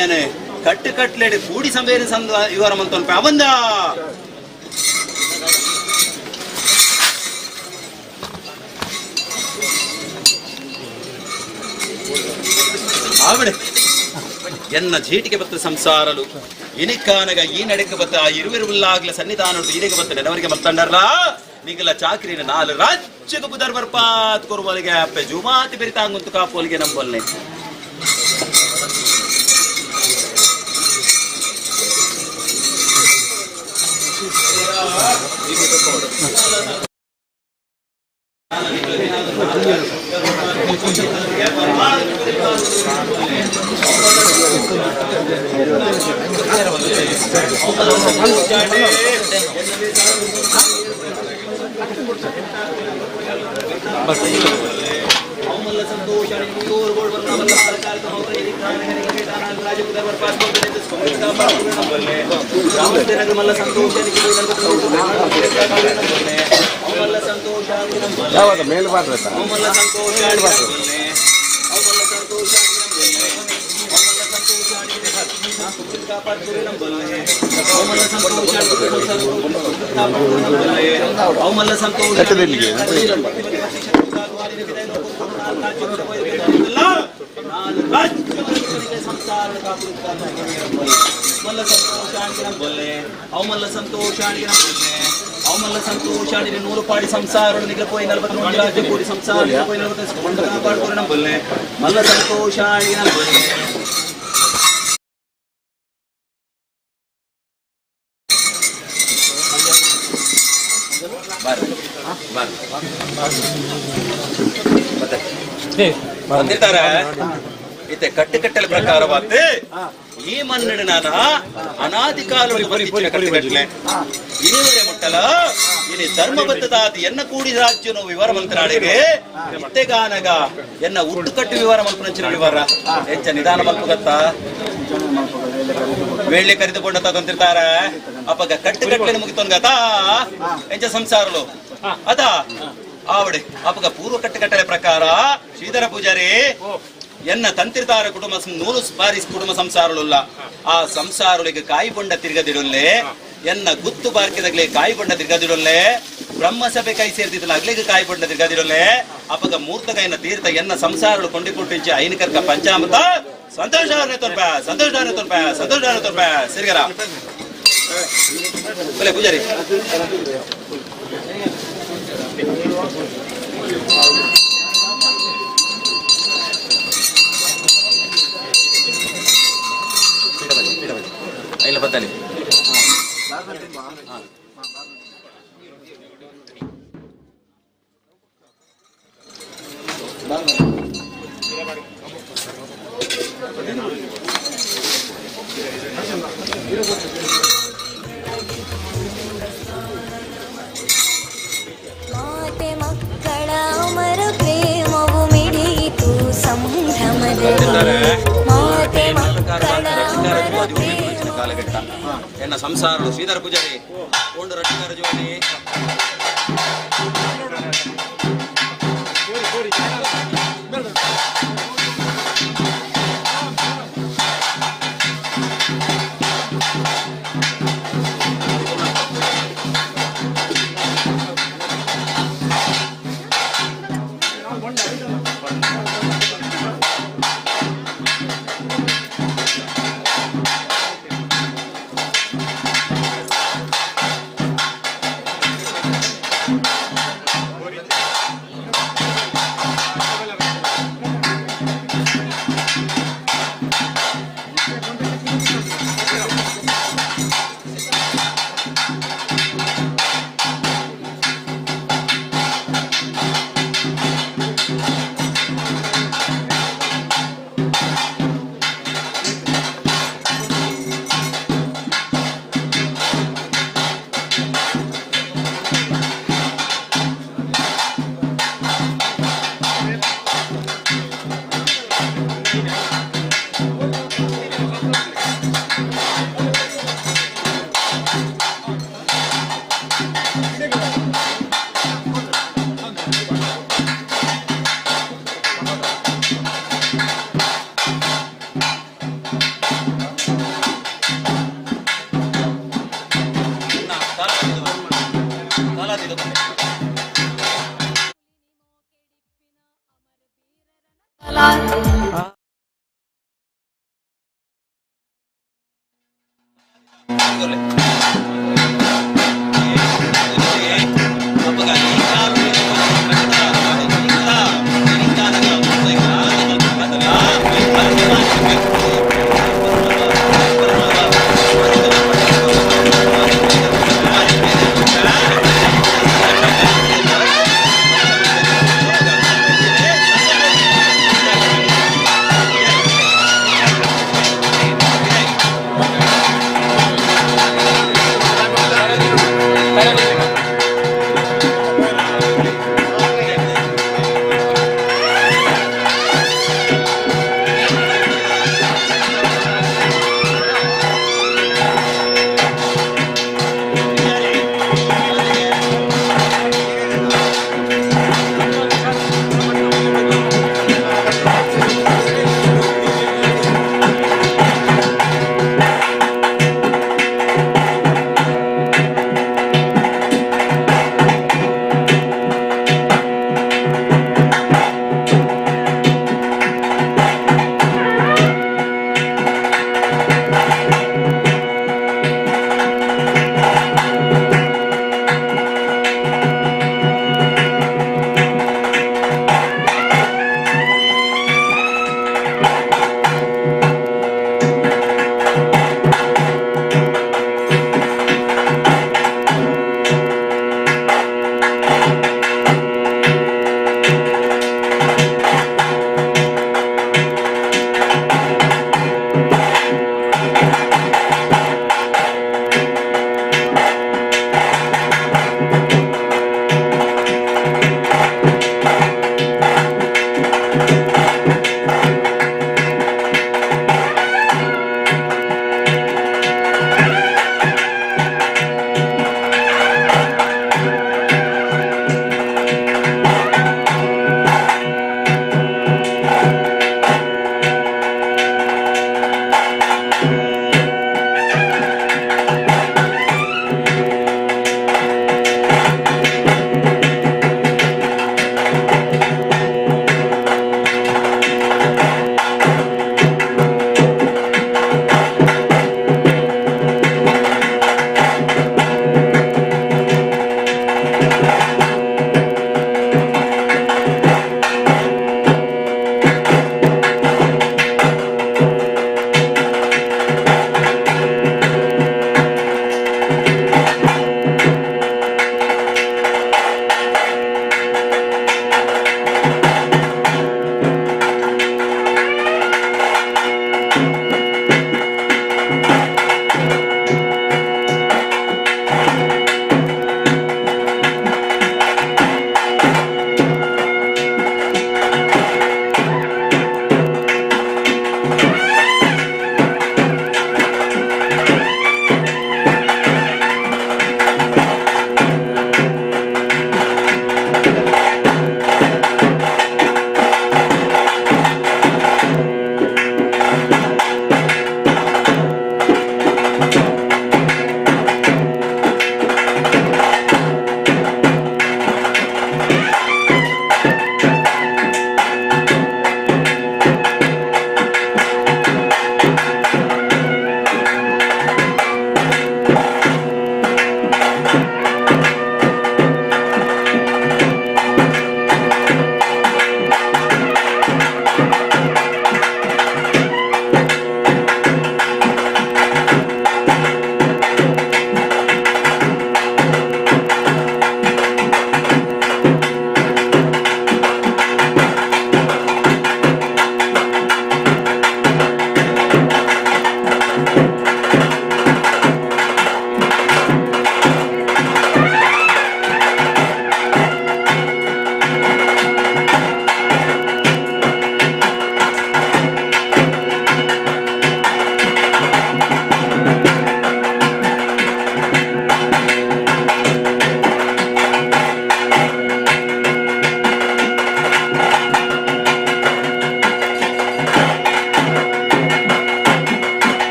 ಏನೆ ಕಟ್ಟು ಕಟ್ಲೆಡೆ ಕೂಡಿ ಸಂಬೇರಿ ಸಂದ ಇವರ ಮಂತೊನ್ ಅವಂದ ಆವಡೆ ಎನ್ನ ಜೀಟಿಗೆ ಬತ್ತ ಸಂಸಾರಲು ಇನಿಕಾನಗ ಈ ನಡೆಗೆ ಬತ್ತ ಆ ಇರುವಿರುವುಲ್ಲಾಗ್ಲ ಸನ್ನಿಧಾನ ಈಡೆಗೆ ಬತ್ತ ನೆನವರಿಗೆ ಮತ್ತಂಡರ್ಲ ನಿಗಲ ಚಾಕ್ರಿನ ನಾಲು ರಾಜ್ಯಕ್ಕೆ ಬುಧರ್ ಬರ್ಪಾತ್ ಕೊರುವಲಿಗೆ ಅಪ್ಪೆ ಜುಮಾತಿ ಬೆರಿತಾಂಗುಂತು ಕಾಪೋಲಿಗೆ ನಂಬೊಲ್ನೆ. ಯಾವಾಗ ಮೇಲ್ ಬಾರ್ರೆ ಸಂಸಾರ ಮಲ್ಲ ಸಂತೋಷ ಬೊಲ್ಲೆ ಅವು ಮಲ್ಲ ಸಂತೋಷ ಬೊಲ್ಲೆ ಅವು ಮಲ್ಲ ಸಂತೋಷ ನೂರು ಪಾಡಿ ಸಂಸಾರ ನಿಗಲ ಪೋಯಿ 41 ರಾಜ್ಯ ಕೋಡಿ ಸಂಸಾರ ಪೋಯಿ 40 ಪಾಡ್ಕೊರೆ ಬೊಲ್ಲೆ ಮಲ್ಲ ಸಂತೋಷ ಬೊಲ್ಲೆ. ಬಂದಿರ್ತಾರ ಇತ್ತೆ ಕಟ್ಟುಕಟ್ಟಲ ಪ್ರಕಾರವಾದ ಈ ಮನ್ನಡು ನಾನ ಅನಾದಿ ಕಾಲ ಕಟ್ಟುಕಟ್ಟಲೆ ಇನಿವರೆ ಮುಟ್ಟಲ ಇನಿ ಧರ್ಮಬದ್ಧತಾದ ಎನ್ನ ಕೂಡಿ ರಾಜ್ಯನು ವಿವರ ಮಂತ್ರಾಳಿಗೆ ಇತ್ತೆಗಾನಗ ಎನ್ನ ಹುಟ್ಟುಕಟ್ಟು ವಿವರ ಮಲ್ಪನಂಚಿನ ವಿವರ ಹೆಚ್ಚ ನಿಧಾನ ಮಲ್ಪಗತ್ತ ವೇಳೆ ಕರೆದುಕೊಂಡ ತಂತಿರ್ತಾರ ಅಪ್ಪಗ ಕಟ್ಟುಕಟ್ಟಲೆ ಮುಗಿತೊನ್ಗತ ಎಂಚ ಸಂಸಾರಲು ಅದ ಆವಡೆ ಅಪ್ಪಗ ಪೂರ್ವ ಕಟ್ಟುಕಟ್ಟಲೆ ಪ್ರಕಾರ ಶ್ರೀಧರ ಪೂಜಾರಿ ಎನ್ನ ತಂತ್ರಿತಾರ ಕುಟುಂಬ 100 ಬಾರಿ ಕುಟುಂಬ ಸಂಸಾರಳುಲ್ಲ ಆ ಸಂಸಾರಗಳಿಗೆ ಕಾಯಿ ಬೊಂಡ ತಿರ್ಗದಿಡುಲ್ಲೆ ಎನ್ನ ಗುತ್ತು ಬಾರ್ಕಿದಾಗ್ಲೆ ಕಾಯಿ ಬೊಂಡ ತಿರ್ಗದಿಡುಲ್ಲೆ ಬ್ರಹ್ಮಸಭೆ ಕೈ ಸೇರ್ತಿದ್ದಲ್ಲ ಅಗ್ಲಿಗೆ ಕಾಯಿ ಬೊಂಡ ತಿರ್ಗದಿಡುಲ್ಲೆ ಅಪ್ಪಗ ಮೂರ್ತಗೈನ ತೀರ್ಥ ಎನ್ನ ಸಂಸಾರಳು ಕೊಂಡಿಕೊಟ್ಟಿಂಚೆ ಐನ ಕರ್ಕ ಪಂಚಾಮೃತ ಸಂತೋಷ ತೋರ್ಪ ಸಂತೋಷ ತೋರ್ಪ ಸಂತೋಷ ತೋರ್ಪ ಸಿರಿಗರ ಬಲೆ ಪೂಜಾರಿ ಇಲ್ಲ ಬತ್ತಲಿ ಮಾತೆ ಮಕ್ಕಳ ಅಮರ ಪ್ರೇಮವು ಮಿಡಿಯಿತು ಸಂಭ್ರಮದಲ್ಲಿ. ಮಾತೆ ಮಕ್ಕಳ ಅಮರ ಪ್ರೇಮ ಕಾಲಘಟ್ಟ ಎನ್ನ ಸಂಸಾರಳು ಶ್ರೀಧರ ಪೂಜಾರಿ ಕೊಂಡು ರಟ್ಟಿಗಾರ ಜೋಡಿ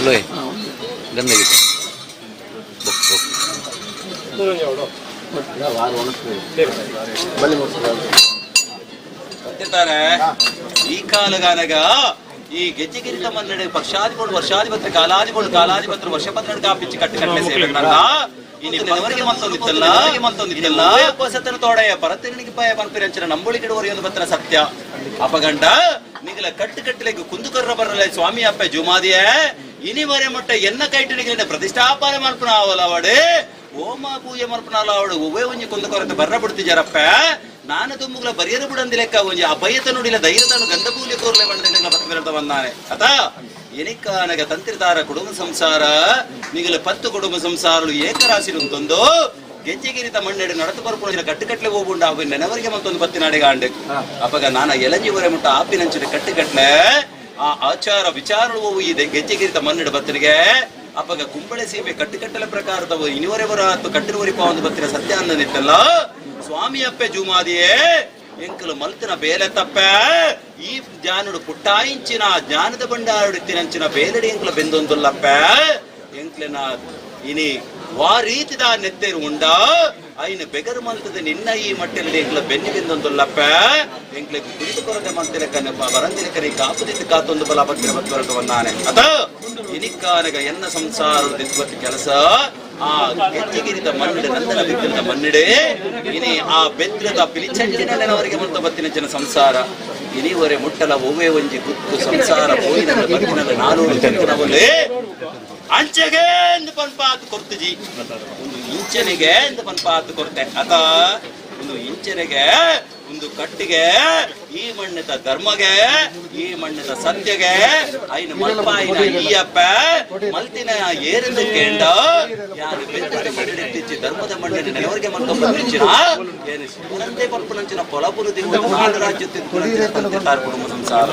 ಲೋಯ್ ಗಂಧಗಿತ್ತು. ಈ ಕಾಲಗಾನಗ ಈ ಗೆಜ್ಜೆಗಿರಿತ ಮನ್ನಡೆ ಪಕ್ಷಾದಿಗಳು ವರ್ಷಾಧಿಪತ್ರ ಕಾಲಾದಿಗಳು ಕಾಲಾಧಿಪತ್ರ ವರ್ಷ ಪತ್ರ ಕಾಪಿಚ್ಚಿ ಕಟ್ಟು ಕಟ್ಟಲೆ ಸೇವೆ ಇನಿ ಮತ್ತೊಂದಿತ್ತಲ್ಲ ಮತ್ತೊಂದಿತ್ತಲ್ಲ ಸತನ ತೋಡೆಯ ಪರತಿರಣಿಗೆ ಪಾಯ ಪನ್ಪಿರಂಚನ ನಂಬುಳಿ ಗಿಡುವರಿ ಒಂದು ಪತ್ರ ಸತ್ಯ ಅಪಗಂಡ ನಿಗಲ ಕಟ್ಟು ಕಟ್ಟಲೆಗೆ ಕುಂದುಕರ್ರ ಬರಲೆ ಸ್ವಾಮಿ ಅಪ್ಪೆ ಜುಮಾದಿಯೇ ಇನಿ ವರೆ ಮೊಟ್ಟ ಎನ್ನ ಕೈಟನಿಗೆ ಪ್ರತಿಷ್ಠಾಪನೆ ಮಲ್ಪನ ಅವಲವಡೆ ಓಮ ಪೂಜೆ ಮಲ್ಪನಾಲ ಅವಡು ಒವ್ವೇ ಒಂಜಿ ಕುಂದುಕೊರತೆ ಬರ್ರ ಬಿಡ್ತಿಜಾರಪ್ಪ ನಾನು ತುಂಬುಗ್ಲ ಬರಿಯರು ಬಿಡಂದಿ ಲೆಕ್ಕ ಒಂಜಿ ಅಭಯತ ನುಡಿಲ ಧೈರ್ಯತನು ಗಂಧ ಪೂಜೆ ಕೋರ್ಲೆ ಬಂದ ಬತ್ತ ಬಂದಾನೆ ಅತ ಎನಿಕಾನಗ ತಂತ್ರಿತಾರ ಕುಟುಂಬ ಸಂಸಾರ ನಿಗಲ ಪತ್ತು ಕುಟುಂಬ ಸಂಸಾರಲು ಏಕರಾಶಿ ಉಂತೊಂದು ಗೆಜ್ಜೆಗಿರಿತ ಮಣ್ಣೆಡು ನಡತು ಬರ್ಪುಣ ಕಟ್ಟುಕಟ್ಲೆ ಹೋಗುಂಡ ಅವು ನೆನವರಿಗೆ ಮತ್ತೊಂದು ಪತ್ತಿನಾಡಿಗಾಂಡು ಅಪಗ ನಾನ ಎಲಂಜಿ ಒರೆ ಮುಟ್ಟ ಆಪಿನಂಚಿನ ಕಟ್ಟುಕಟ್ಲೆ ಆ ಆಚಾರ ವಿಚಾರಗಳು ಈ ಗೆಜ್ಜೆಗಿರಿತ ಮಣ್ಣೆಡು ಬತ್ತನಿಗೆ ಅಪಗ ಕುಂಬಳೆ ಸೀಮೆ ಕಟ್ಟುಕಟ್ಟಲ ಪ್ರಕಾರದವು ಇನಿವರೆವರ ಆತು ಕಟ್ಟಿರುವರಿಪ ಒಂದು ಬತ್ತಿನ ಸತ್ಯ ಅಂದನಿತ್ತಲ್ಲ ಸ್ವಾಮಿ ಅಪ್ಪೆ ಜುಮಾದಿಯೇ ಎಂಕಲು ಮಲ್ತನ ಬೇಲೆ ತಪ್ಪ ಈ ಜ್ಞಾನುಡು ಪುಟ್ಟಾಯಿಂಚಿನ ಜ್ಞಾನದ ಭಂಡಾರುಡು ತಿನಂಚಿನ ಬೇಲಡಿ ಎಂಕಲ ಬೆಂದೊಂದುಲ್ಲಪ್ಪ ಎಂಕ್ಲೆನ ಇನಿ ವಾ ರೀತಿದ ನೆತ್ತೆರು ಉಂಡ ಐನ ಬೆಗರು ಮಲ್ತದ ನಿನ್ನ ಈ ಮಟ್ಟೆಲ್ಲಿ ಎಂಕ್ಲ ಬೆನ್ನಿ ಬೆಂದೊಂದುಲ್ಲಪ್ಪ ಎಂಕ್ಲೆ ಕುರಿತು ಕೊರತೆ ಮಂತಿಲಕ್ಕನೆ ಬರಂದಿಲಕ್ಕನೆ ಕಾಪುದಿತ್ತು ಕಾತೊಂದು ಬಲ ಬತ್ತಿನ ಬತ್ತವರೆಗೆ ಬಂದಾನೆ ಅತ ಇನಿಕ್ಕಾನಗ ಎನ್ನ ಸಂಸಾರದ ದಿತ್ವತ್ತಿ ಕೆಲಸ ಆ ಗೆಜ್ಜೆಗಿರಿದ ಮಣ್ಣಿಡೆ ನಂದನ ಬಿದ್ದಿರದ ಮಣ್ಣಿಡೆ ಇನಿ ಆ ಬೆದ್ರದ ಪಿಲಿಚಂಡಿನ ನೆನವರಿಗೆ ಮಂತ ಬತ್ತಿನ ಜನ ಸಂಸಾರ ಇನಿವರೆ ಮುಟ್ಟಲ ಒವ್ವೇ ಒಂಜಿ ಗುತ್ತು ಸಂಸಾರ ಪೋಯಿನ ಬತ್ತಿನ ನಾನೂರು ತಿಂತಿನವಲ್ಲೇ ಅಂಚೆಗೆ ಎಂದು ಪನ್ಪಾತ್ ಕೊರ್ತುಜಿ ಒಂದು ಇಂಚನಿಗೆ ಎಂದು ಪನ್ಪಾತ್ ಕೊರ್ತೆ ಅತ ಒಂದು ಇಂಚನಿಗೆ ಒಂದು ಕಟ್ಟಿಗೆ ಈ ಮಣ್ಣದ ಧರ್ಮಗೆ ಈ ಮಣ್ಣದ ಸತ್ಯಗೆ ಐನ ಮಲ್ಪಾಯಿನ ಈಯಪ್ಪ ಮಲ್ತಿನ ಏರಿಂದ ಕೇಂಡ ಯಾರು ಬೆತ್ತದ ಮಣ್ಣಿಟ್ಟಿಚ್ಚಿ ಧರ್ಮದ ಮಣ್ಣಿನ ನೆಲವರಿಗೆ ಮಲ್ಕೊಂಡ್ ಏನು ಶಿವನಂತೆ ಪಲ್ಪನಂಚಿನ ಪೊಲಪುರು ದಿವ ನಾಡು ರಾಜ್ಯ ತಿಂತಾರ ಕುಟುಂಬ ಸಂಸಾರ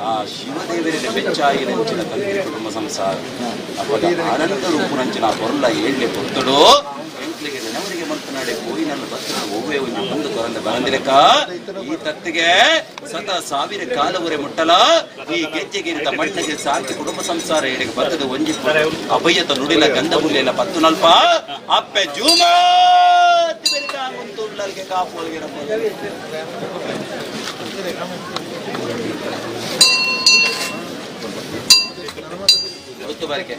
ಆ ಶಿವದೇವರಿಗೆ ಬೆಚ್ಚಾಯಿ ನಂಚಿನ ತಂತ್ರಿ ಕುಟುಂಬ ಸಂಸಾರ ಅಪ್ಪಗ ಆನಂದ ರೂಪುನಂಚಿನ ಪೊರ್ಲ ಏಳ್ಳೆ ಪೊರ್ತುಡು ಎಂಕ್ಲಿಗೆ ನೆನವರಿಗೆ ಮಂತನಾಡೆ ಕೋಯಿನಲ್ಲ ಬತ್ತಿನ ಒವ್ವೇ ಒಂದು ಬಂದು ಕೊರಂದ ಬರಂದಿರಕ ಈ ತತ್ತಿಗೆ ಸತ ಸಾವಿರ ಕಾಲವರೆ ಮುಟ್ಟಲ ಈ ಗೆಜ್ಜೆಗಿರಿತ ಮಣ್ಣಿಗೆ ಶಾಂತಿ ಕುಟುಂಬ ಸಂಸಾರ ಎಡೆಗೆ ಬತ್ತದ ಒಂಜಿ ಅಭಯತ ನುಡಿಲ ಗಂಧ ಮುಲ್ಲೆಲ್ಲ ಪತ್ತು ನಲ್ಪ ಅಪ್ಪೆ ಜೂಮಾ ಕಾಪು ಒತ್ತು ಬಾರಿಕೆ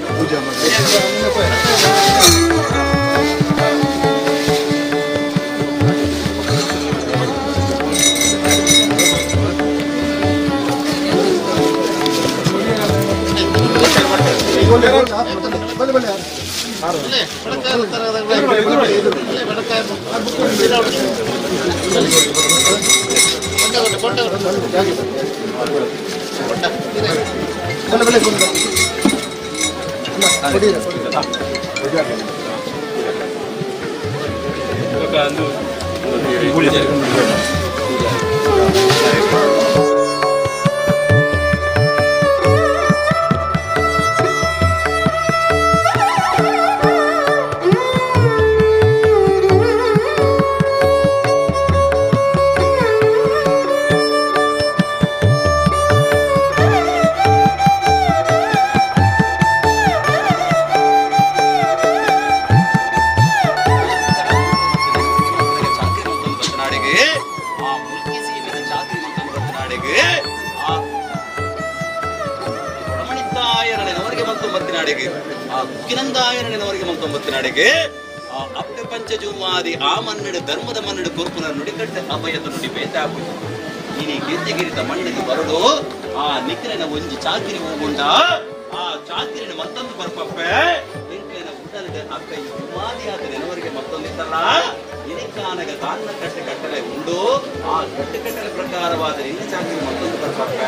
ಪೂಜೆ ಮಾಡಿ. ಬಲೆ ಬಲೆ ಬಲೆ ಬಲೆ ಆ ಅಪ್ಪೆ ಪಂಚಜುಮಾದಿ ಆ ಮನ್ನಡು ಧರ್ಮದ ಮನ್ನಡು ಕೊರ್ಪುನ ನುಡಿಕಟ್ಟು ಅಭಯದ ನುಡಿ ಬೇತಾಪು ಇನಿ ಗೆಜ್ಜೆಗಿರಿತ ಮಣ್ಣಿಗೆ ಬರಡು ಆ ನಿಕ್ಲಿನ ಒಂಜಿ ಚಾಕಿರಿ ಹೋಗುಂಡ ಆ ಚಾಕಿರಿನ ಮತ್ತೊಂದು ಬರ್ಪಪ್ಪೆ ಎಂಕ್ಲಿನ ಉಡಲಿದ ಅಪ್ಪೆ ಜುಮಾದಿ ಆದ ನೆನವರಿಗೆ ಮತ್ತೊಂದಿತ್ತಲ್ಲ ಇನಿಕಾನಗ ದಾನ್ನ ಕಟ್ಟೆ ಕಟ್ಟಲೆ ಉಂಡು ಆ ಕಟ್ಟೆ ಕಟ್ಟಲೆ ಪ್ರಕಾರವಾದ ನಿನ್ನ ಚಾಕಿರಿ ಮತ್ತೊಂದು ಬರ್ಪಪ್ಪೆ.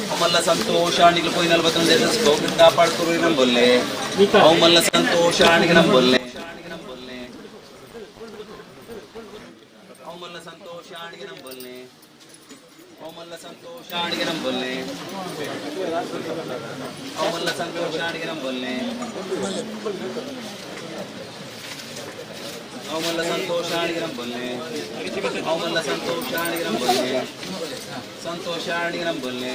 ಅವಮಲ್ಲ ಸಂತೋಷಾಣಿಗೆ ಪೋಯಿ 41 ಕಾಪಾಡ್ಕೊರು ನಂಬೊಲ್ಲೆ ಅವಮಲ್ಲ ಸಂತೋಷಾಣಿಗೆ ನಂಬೊಲ್ಲೆ ಅವಮಲ್ಲ ಸಂತೋಷಾಣಿಗೆ ನಂಬೊಲ್ಲೆ ಅವಮಲ್ಲ ಸಂತೋಷಾಣಿಗೆ ನಂಬೊಲ್ಲೆ ಅವಮಲ್ಲ ಸಂತೋಷಾಣಿಗೆ ನಂಬೊಲ್ಲೆ ಅವಮಲ್ಲ ಸಂತೋಷಾಣಿಗೆ ನಂಬೊಲ್ಲೆ ಅವಮಲ್ಲ ಸಂತೋಷಾಣಿಗೆ ನಂಬೊಲ್ಲೆ ಸಂತೋಷಾಣಿಗೆ ನಂಬೊಲ್ಲೆ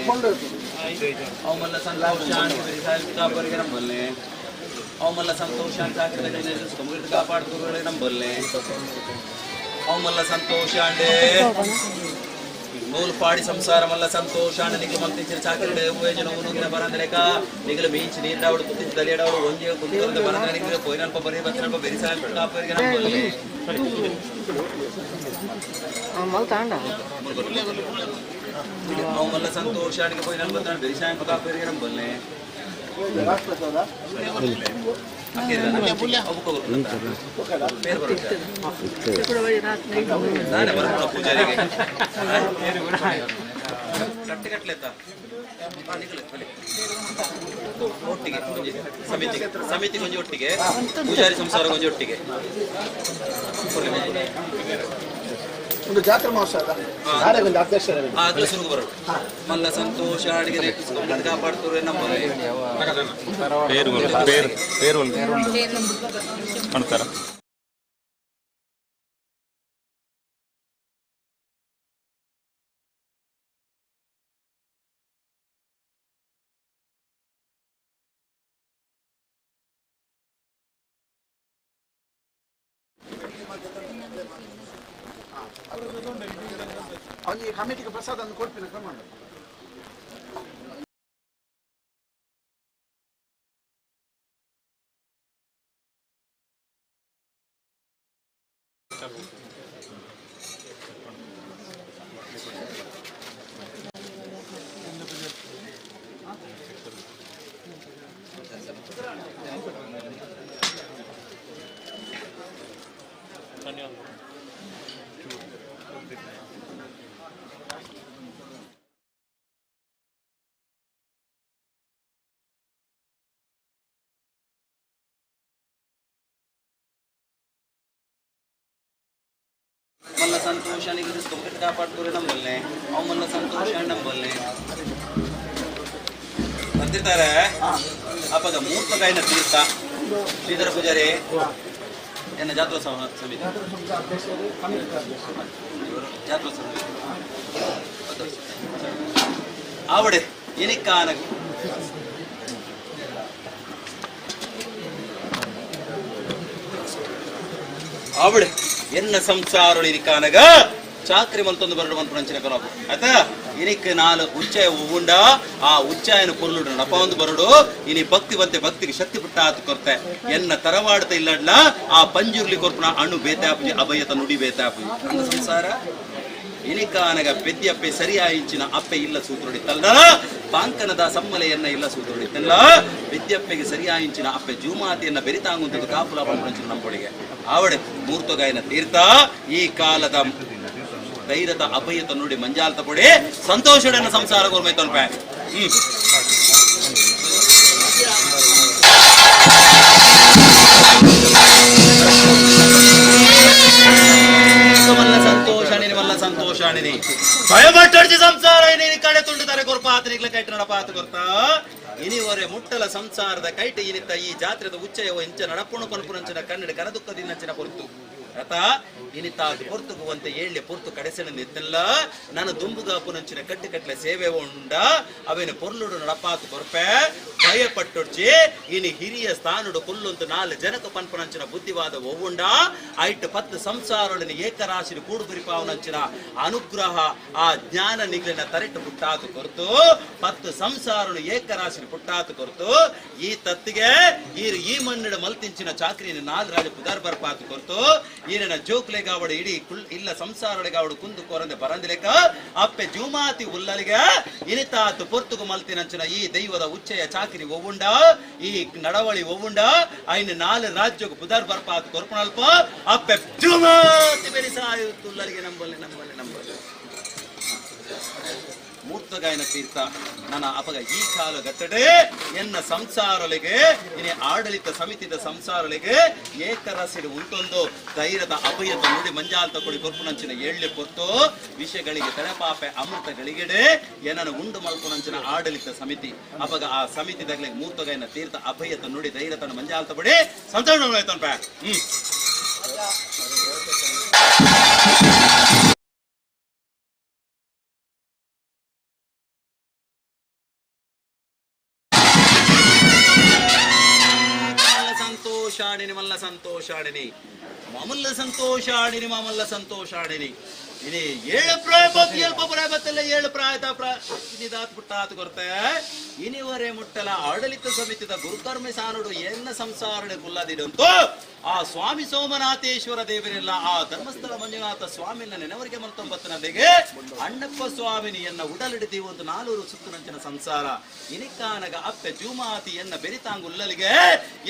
ಅವಮಲ್ಲ ಸಂತೋಷಾಣಿಗೆ ಕಾಪರಿಗೆ ನಂಬೊಲ್ಲೆ ಅವಮಲ್ಲ ಸಂತೋಷಾಣಿ ಸಾಕಿದ ಕಾಪಾಡ್ಕೊರು ನಂಬೊಲ್ಲೆ ಅವಮಲ್ಲ ಸಂತೋಷಾಂಡೆ ನೂಲು ಪಾಡಿ ಸಂಸಾರ ಮಲ್ಲ ಸಂತೋಷಾಂಡ ನಿಗಲು ಮಂತಿಂచిన ಚಾಕರಿಡೆ ಉವೇಜನ ಉನುಗಿನ ಬರಂದಲೇಕ ನಿಗಲು ಮೀಂಚಿ ನೀರಾವಡು ಕುತ್ತಿಂಚ ದಲಿಯಡವಡು ಒಂಜೆ ಕುಂತರಂದ ಬರಂದ್ರೆ ನಿಗಲು ಪೋಯಿನಲ್ಪ ಬರಿ ಬತ್ತಿನಲ್ಪ ಬೆರಿಸಾಯ ಕಾಪರಿಗೆ ನಂಬೊಲ್ಲೆ ಅವಮಲ್ಲ ಸಂತೋಷಾಣಿಗೆ ಪೋಯಿನಲ್ಪ ಬೆರಿಸಾಯ ಕಾಪರಿಗೆ ನಂಬೊಲ್ಲೆ ಪೂಜಾರಿಗೆ ಒಟ್ಟಿಗೆ ಸಮಿತಿ ಸಮಿತಿ ಕೊಂಚ ಒಟ್ಟಿಗೆ ಪೂಜಾರಿ ಸಂಸಾರ ಕೊಂಚ ಒಟ್ಟಿಗೆ ಒಂದು ಜಾತ್ರೆ ಮಹೋತ್ಸವ ಒಂದು ಅಧ್ಯಕ್ಷರ ಅದು ಸುರುಗು ಬರೋದು ಮಲ್ಲ ಸಂತೋಷ ಅಡಿಗೆ ಕಾಪಾಡ್ತಾರೆ ನಮ್ಮಲ್ಲಿ పేరు పేరు పేరు అంటారా. ಅವನಿಗೆ ಕಮಿಟಿಗೆ ಪ್ರಸಾದ ಕೊಡ್ತೀನಿ ಕ್ರಮ. ಮಲ್ಲ ಸಂತೋಷ ಕಾಪಾಡ್ತಾರೆ ನಮ್ಮಲ್ಲೇ ಅವಮಲ್ಲ ಸಂತೋಷ ನಮ್ಮಲ್ಲೇ ಬಂದಿರ್ತಾರೆ. ಅಪ್ಪಗ ಮೂರ್ತಗಾಯಿನ ತೀರ್ಥ ಶ್ರೀಧರ ಪೂಜಾರಿ ಎನ್ನ ಜಾತ್ರೋತ್ಸವ ಸಮಿತಿ ಜಾತ್ರೋತ್ಸವ ಆವಡೆ ಎನಿಕ್ಕಾನ ಆವಡೆ ಎನ್ನ ಸಂಸಾರ ಇನಿಕಾನಗ ಚಾಕ್ರಿ ಮಲ್ತೊಂದು ಬರಡು ಮನ್ಪುಣಂಚಿನ ಕಲಾಪು ಆಯ್ತಾ. ಇನಿಕ್ ನಾಲ್ ಉಚ್ಚಯ ಉಂಡ ಆ ಉಚ್ಚಾಯನ ಪೊರ್ಲುಡು ನಡಪ ಒಂದು ಬರಡು ಇನಿ ಭಕ್ತಿ ಬಂತೆ ಭಕ್ತಿಗೆ ಶಕ್ತಿ ಪುಟ್ಟ ಆತು ಕೊರ್ತೆ ಎನ್ನ ತರವಾಡ್ತ ಇಲ್ಲಡ್ಲ ಆ ಪಂಜುರ್ಲಿ ಕೊರ್ಪುನ ಅಣು ಬೇತಾಪುಜಿ ಅಭಯತ ನುಡಿ ಬೇತಾಪುಜಿ ನನ್ನ ಸಂಸಾರ ಇನಿಕಾನಗ ಪೆದ್ಯಪ್ಪೆ ಸರಿಯಾಯಿಂಚಿನ ಅಪ್ಪೆ ಇಲ್ಲ ಸೂತ್ರೊಡಿತ್ತಲ್ಲ ಬಾಂಕನದ ಸಮ್ಮಲೆಯನ್ನ ಇಲ್ಲ ಸೂತ್ರೊಡಿತ್ತಲ್ಲ ವಿದ್ಯಪ್ಪೆಗೆ ಸರಿಯಾಯಿಂಚಿನ ಅಪ್ಪೆ ಜೂಮಾತಿಯನ್ನ ಬೆರಿತಾಂಗುಂತದ್ದು ಕಾಪುಲ ಪಂಪುಣಂಚಿನ ನಂಬೊಳಿಗೆ ಆವಡೆ ಮೂರ್ತಗಾಯನ ತೀರ್ಥ ಈ ಕಾಲದ ಧೈರ್ಯದ ಅಭಯತ ನೋಡಿ ಮಂಜಾಲ್ತ ಪೊಡೆ ಸಂತೋಷಡನ್ನ ಸಂಸಾರ ಗೋರ್ಮೈತೊನ್ಪೆ. ಮಲ್ಲ ಸಂತೋಷ ಮಲ್ಲ ಸಂತೋಷ ಭಯಪಟ್ಟರ್ಜಿ ಸಂಸಾರ ಇನಿ ಕಡೆ ತುಂಡುತ್ತಾರೆ ಕೊರ್ಪ ಆತನಿಗ್ಲ ಕೈಟ್ ನಡಪ ಆತ ಕೊರ್ತ ಇನಿವರೆ ಮುಟ್ಟಲ ಸಂಸಾರದ ಕೈಟ ಇನಿತ ಈ ಜಾತ್ರೆದ ಉಚ್ಚಯವ ಇಂಚ ನಡಪುಣು ಪನ್ಪುನಂಚಿನ ಕನ್ನಡ ಕನದುಕ್ಕದಿನಂಚಿನ ಪೊರ್ತು ಅತ ಇನಿತ ಪೊರ್ತುಗುವಂತೆ ಏಳ್ಳೆ ಪೊರ್ತು ಕಡೆಸಣ ನಿತ್ತಲ್ಲ ನಾನು ದುಂಬುಗಾಪುನಂಚಿನ ಕಟ್ಟು ಕಟ್ಲೆ ಸೇವೆ ಉಂಡ ಅವೇನು ಪೊರ್ಲುಡು ನಡಪಾತು ಕೊರ್ಪೆ ಭಯ ಪಟ್ಟೊಡ್ಚಿ ಇನಿ ಹಿರಿಯ ಸ್ಥಾನುಡು ಕುಲ್ಲುಂತು ನಾಲ್ ಜನಕ ಪನ್ಪುನಂಚಿನ ಬುದ್ಧಿವಾದ ಒವ್ವುಂಡ ಐಟ್ ಪತ್ತು ಸಂಸಾರೊಳನ ಏಕರಾಶಿನ ಕೂಡು ಬಿರಿಪಾವನಂಚಿನ ಅನುಗ್ರಹ ಆ ಜ್ಞಾನ ನಿಗ್ಲಿನ ತರೆಟ್ಟು ಪುಟ್ಟಾತು ಕೊರ್ತು ಪತ್ತು ಸಂಸಾರನು ಏಕರಾಶಿನ ಪುಟ್ಟಾತು ಕೊರ್ತು ಈ ತತ್ತಿಗೆ ಈ ಮಣ್ಣಿಡ ಮಲ್ತಿಂಚಿನ ಚಾಕ್ರಿನ ನಾಲ್ ರಾಜ ಪುದಾರ್ ಬರ್ಪಾತು ಕೊರ್ತು ಈರನ ಜೋಕ್ಲೆಗಾವಡು ಇಡೀ ಕುಳ್ ಇಲ್ಲ ಸಂಸಾರೊಳಗಾವಡು ಕುಂದು ಕೋರಂದೆ ಬರಂದಿಲೆಕ ಅಪ್ಪೆ ಜೂಮಾತಿ ಉಲ್ಲಲಿಗ ಇನಿತಾತು ಪೊರ್ತುಗು ಮಲ್ತಿನಂಚಿನ ಈ ದೈವದ ಉಚ್ಚಯ ಚಾಕಿರಿ ಗೆಜ್ಜೆಗಿರಿ ಒವ್ವುಂಡ ಈ ನಡವಳಿ ಒವ್ವುಂಡ ಐನ ನಾಲ್ ರಾಜ್ಯಕ್ಕೆ ಪುದರ್ ಬರ್ಪಾತ್ ಕೊರ್ಪಣಲ್ಪ ಅಪ್ಪೆ ಜುಮಾತಿ ಬೆರಿಸಾಯು ತುಲ್ಲರಿಗೆ ನಂಬಲ್ಲೆ ನಂಬಲ್ಲೆ ನಂಬಲ್ಲೆ ಮೂರ್ತಗಾಯನ ತೀರ್ಥ ನನ್ನ ಅಪಗ ಈ ಕಾಲ ಗಟ್ಟಡೆ ಎನ್ನ ಸಂಸಾರೊಳಗೆ ಇನಿ ಆಡಳಿತ ಸಮಿತಿದ ಸಂಸಾರೊಳಗೆ ಏಕರಸಿಡು ಉಂಟೊಂದು ಧೈರ್ಯದ ಅಭಯದ ನುಡಿ ಮಂಜಾಲ್ತ ಕೊಡಿ ಕೊರ್ಪುನಂಚಿನ ಏಳ್ಳೆ ಪೊತ್ತು ವಿಷಯಗಳಿಗೆ ತಡೆಪಾಪೆ ಅಮೃತ ಗಳಿಗೆಡೆ ಏನನ ಉಂಡು ಮಲ್ಪುನಂಚಿನ ಆಡಳಿತ ಸಮಿತಿ ಅಪಗ ಆ ಸಮಿತಿದಾಗಲೇ ಮೂರ್ತಗಾಯನ ತೀರ್ಥ ಅಭಯದ ನುಡಿ ಧೈರ್ಯತನ ಮಂಜಾಲ್ತ ಬಡಿ ಸಂಸಾರ ಸಂತೋಷಾಡಿನಿ ಮಲ್ಲ ಸಂತೋಷಾಡಿನಿ ಮಾಮಲ್ಲ ಸಂತೋಷಾಡಿನಿ ಮಾಮಲ್ಲ ಸಂತೋಷಾಡಿನಿ ಇನಿ ಏಳು ಪ್ರಾಯ ಎಲ್ಪ ಪ್ರಾಯ ಬತ್ತಲ್ಲ ಏಳು ಪ್ರಾಯದ ಇನಿದಾತ್ ಪುಟ್ಟಾತ್ ಕೊರ್ತೆ ಇನಿವರೆ ಮುಟ್ಟಲ ಆಡಳಿತ ಸಮಿತಿದ ಗುರುಕರ್ಮಿ ಸಾನುಡು ಎನ್ನ ಸಂಸಾರಡೆ ಕುಲ್ಲದಿಡಂತೋ ಆ ಸ್ವಾಮಿ ಸೋಮನಾಥೇಶ್ವರ ದೇವರೆಲ್ಲ ಆ ಧರ್ಮಸ್ಥಳ ಮಂಜುನಾಥ ಸ್ವಾಮಿನ ನೆನವರಿಗೆ ಮಲ್ತೊಂಬತ್ತನದಿಗೆ ಅಣ್ಣಪ್ಪ ಸ್ವಾಮಿನಿ ಎನ್ನ ಉಡಲಿಡಿದೀವು ಒಂದು ನಾಲೂರು ಸುತ್ತುನಂಚಿನ ಸಂಸಾರ ಇನಿಕಾನಗ ಅಪ್ಪೆ ಜೂಮಾತಿ ಎನ್ನ ಬೆರಿತಾಂಗುಲ್ಲಲಿಗೆ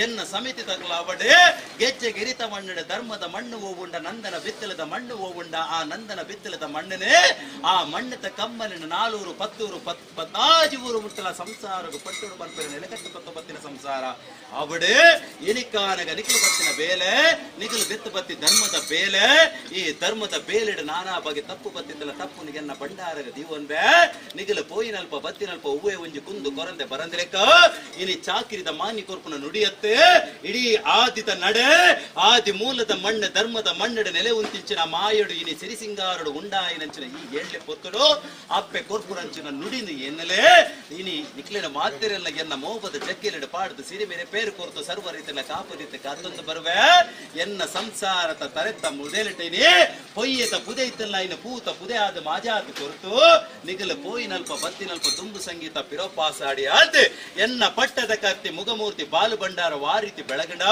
ಎನ್ನ ಸಮಿತಿ ತಗಲಾವಡೆ ಗೆಜ್ಜೆ ಗಿರಿತ ಮಣ್ಣಿಡ ಧರ್ಮದ ಮಣ್ಣು ಓವುಂಡ ನಂದನ ಬಿತ್ತಲದ ಮಣ್ಣು ಓವುಂಡ ಆ ನಂದನ ಬಿತ್ತಲದ ಮಣ್ಣನೇ ಆ ಮಣ್ಣದ ಕಮ್ಮಲಿನ ನಾಲೂರು ಪತ್ತೂರು ಪತ್ತಾಜಿ ಊರು ಮುಟ್ಟಲ ಸಂಸಾರಗು ಪಟ್ಟೂರು ಪಲ್ಪಿನ ನೆಲೆಕಟ್ಟು ಪತ್ತೊಂಬತ್ತಿನ ಸಂಸಾರ ಅವಡೆ ಇನಿಕಾನಗ ನಿಖಲು ಬತ್ತಿನ ಬೇಲೆ ನಿಖಲು ಬೆತ್ತು ಬತ್ತಿ ಧರ್ಮದ ಬೇಲೆ ಈ ಧರ್ಮದ ಬೇಲೆಡು ನಾನಾ ಬಗೆ ತಪ್ಪು ಬತ್ತಿದ್ದಲ್ಲ ತಪ್ಪು ನಿಗೆನ್ನ ಭಂಡಾರಗ ದೀವನ್ಬೆ ನಿಗಲು ಪೋಯಿನಲ್ಪ ಬತ್ತಿನಲ್ಪ ಹೂವೆ ಒಂಜಿ ಕುಂದು ಕೊರಂದೆ ಬರಂದಿಲೆಕ್ಕ ಇನಿ ಚಾಕಿರಿದ ಮಾನ್ಯ ಕೊರ್ಪುನ ನುಡಿಯತ್ತೆ ಇಡೀ ಆದಿತ ನಡೆ ಆದಿ ಮೂಲದ ಮಣ್ಣು ಧರ್ಮದ ಮಣ್ಣಡ ನೆಲೆ ಉಂತಿಂಚಿನ ಮಾಯಡು ಇನಿ ಸಿರಿಸಿಂಗಾರಡು ಉಂಡಾಯಿನಂಚಿನ ಈ ಏಳ್ಳೆ ಪೊತ್ತಡು ಅಪ್ಪೆ ಕೊರ್ಪುರಂಚಿನ ನುಡಿನು ಎನ್ನಲೆ ಇನಿ ನಿಕ್ಲಿನ ಮಾತಿರೆಲ್ಲ ಎನ್ನ ಮೋಬದ ಜಕ್ಕಿಲೆಡು ಪಾಡ್ದು ಸಿರಿ ಮೇರೆ ಪೇರು ಕೊರ್ತು ಸರ್ವ ರೀತಿಯ ಕಾಪು ರೀತಿ ಕಾತೊಂದು ಬರುವೆ ಎನ್ನ ಸಂಸಾರದ ತರೆತ್ತ ಮುದೇಲಿಟ್ಟಿನಿ ಪೊಯ್ಯತ ಪುದೆಯ್ತಲ್ಲ ಇನ್ನು ಪೂತ ಪುದೆ ಆದ ಮಾಜಾದ ಕೊರ್ತು ನಿಗಲ ಪೋಯಿನಲ್ಪ ಬತ್ತಿನಲ್ಪ ತುಂಬು ಸಂಗೀತ ಪಿರೋಪಾಸಾಡಿ ಆದ್ ಎನ್ನ ಪಟ್ಟದ ಕತ್ತಿ ಮುಗಮೂರ್ತಿ ಬಾಲು ಭಂಡಾರ ವಾರೀತಿ ಬೆಳಗಂಡ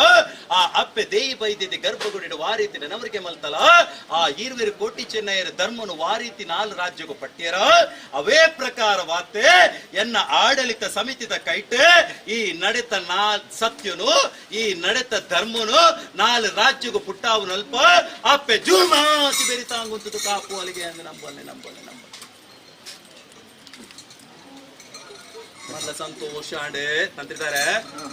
ಆ ಅಪ್ಪೆ ದೇಯಿ ಬೈದಿದ್ದೆ ಗರ್ಭಗುಡಿಡು ವಾರೀತಿ ನೆನವರಿಗೆ ಮಲ್ತಲ ಆ ಈರ್ವೇರು ಕೋಟಿ ಚೆನ್ನೈಯರ ಧರ್ಮನು ವಾರೀತಿ ನಾಲ್ ರಾಜ್ಯಕ್ಕೂ ಪಟ್ಟಿಯರ ಅವೇ ಪ್ರಕಾರವಾತೆ ಎನ್ನ ಆಡಳಿತ ಸಮಿತಿದ ಕೈಟೆ ಈ ನಡೆತ ನಾ ಸತ್ಯನು ಈ ನಡೆತ ಧರ್ಮನು ನಾಲ್ ರಾಜ್ಯಕ್ಕೂ ಪುಟ್ಟಾವನಲ್ಪ ಅಪ್ಪೆ ಜೂಮಾತಿ ಬೆರಿತಾಂಗುಂತದು ಕಾಪು ಅಲ್ಲಿಗೆ ಅಂದ್ರೆ ನಂಬಲ್ಲೆ ನಂಬಲ್ಲೆ ನಂಬಲ್ಲೆ ಮಲ್ಲ ಸಂತೋಷಾಂಡೆ ತಂತ್ರಿದ್ದಾರೆ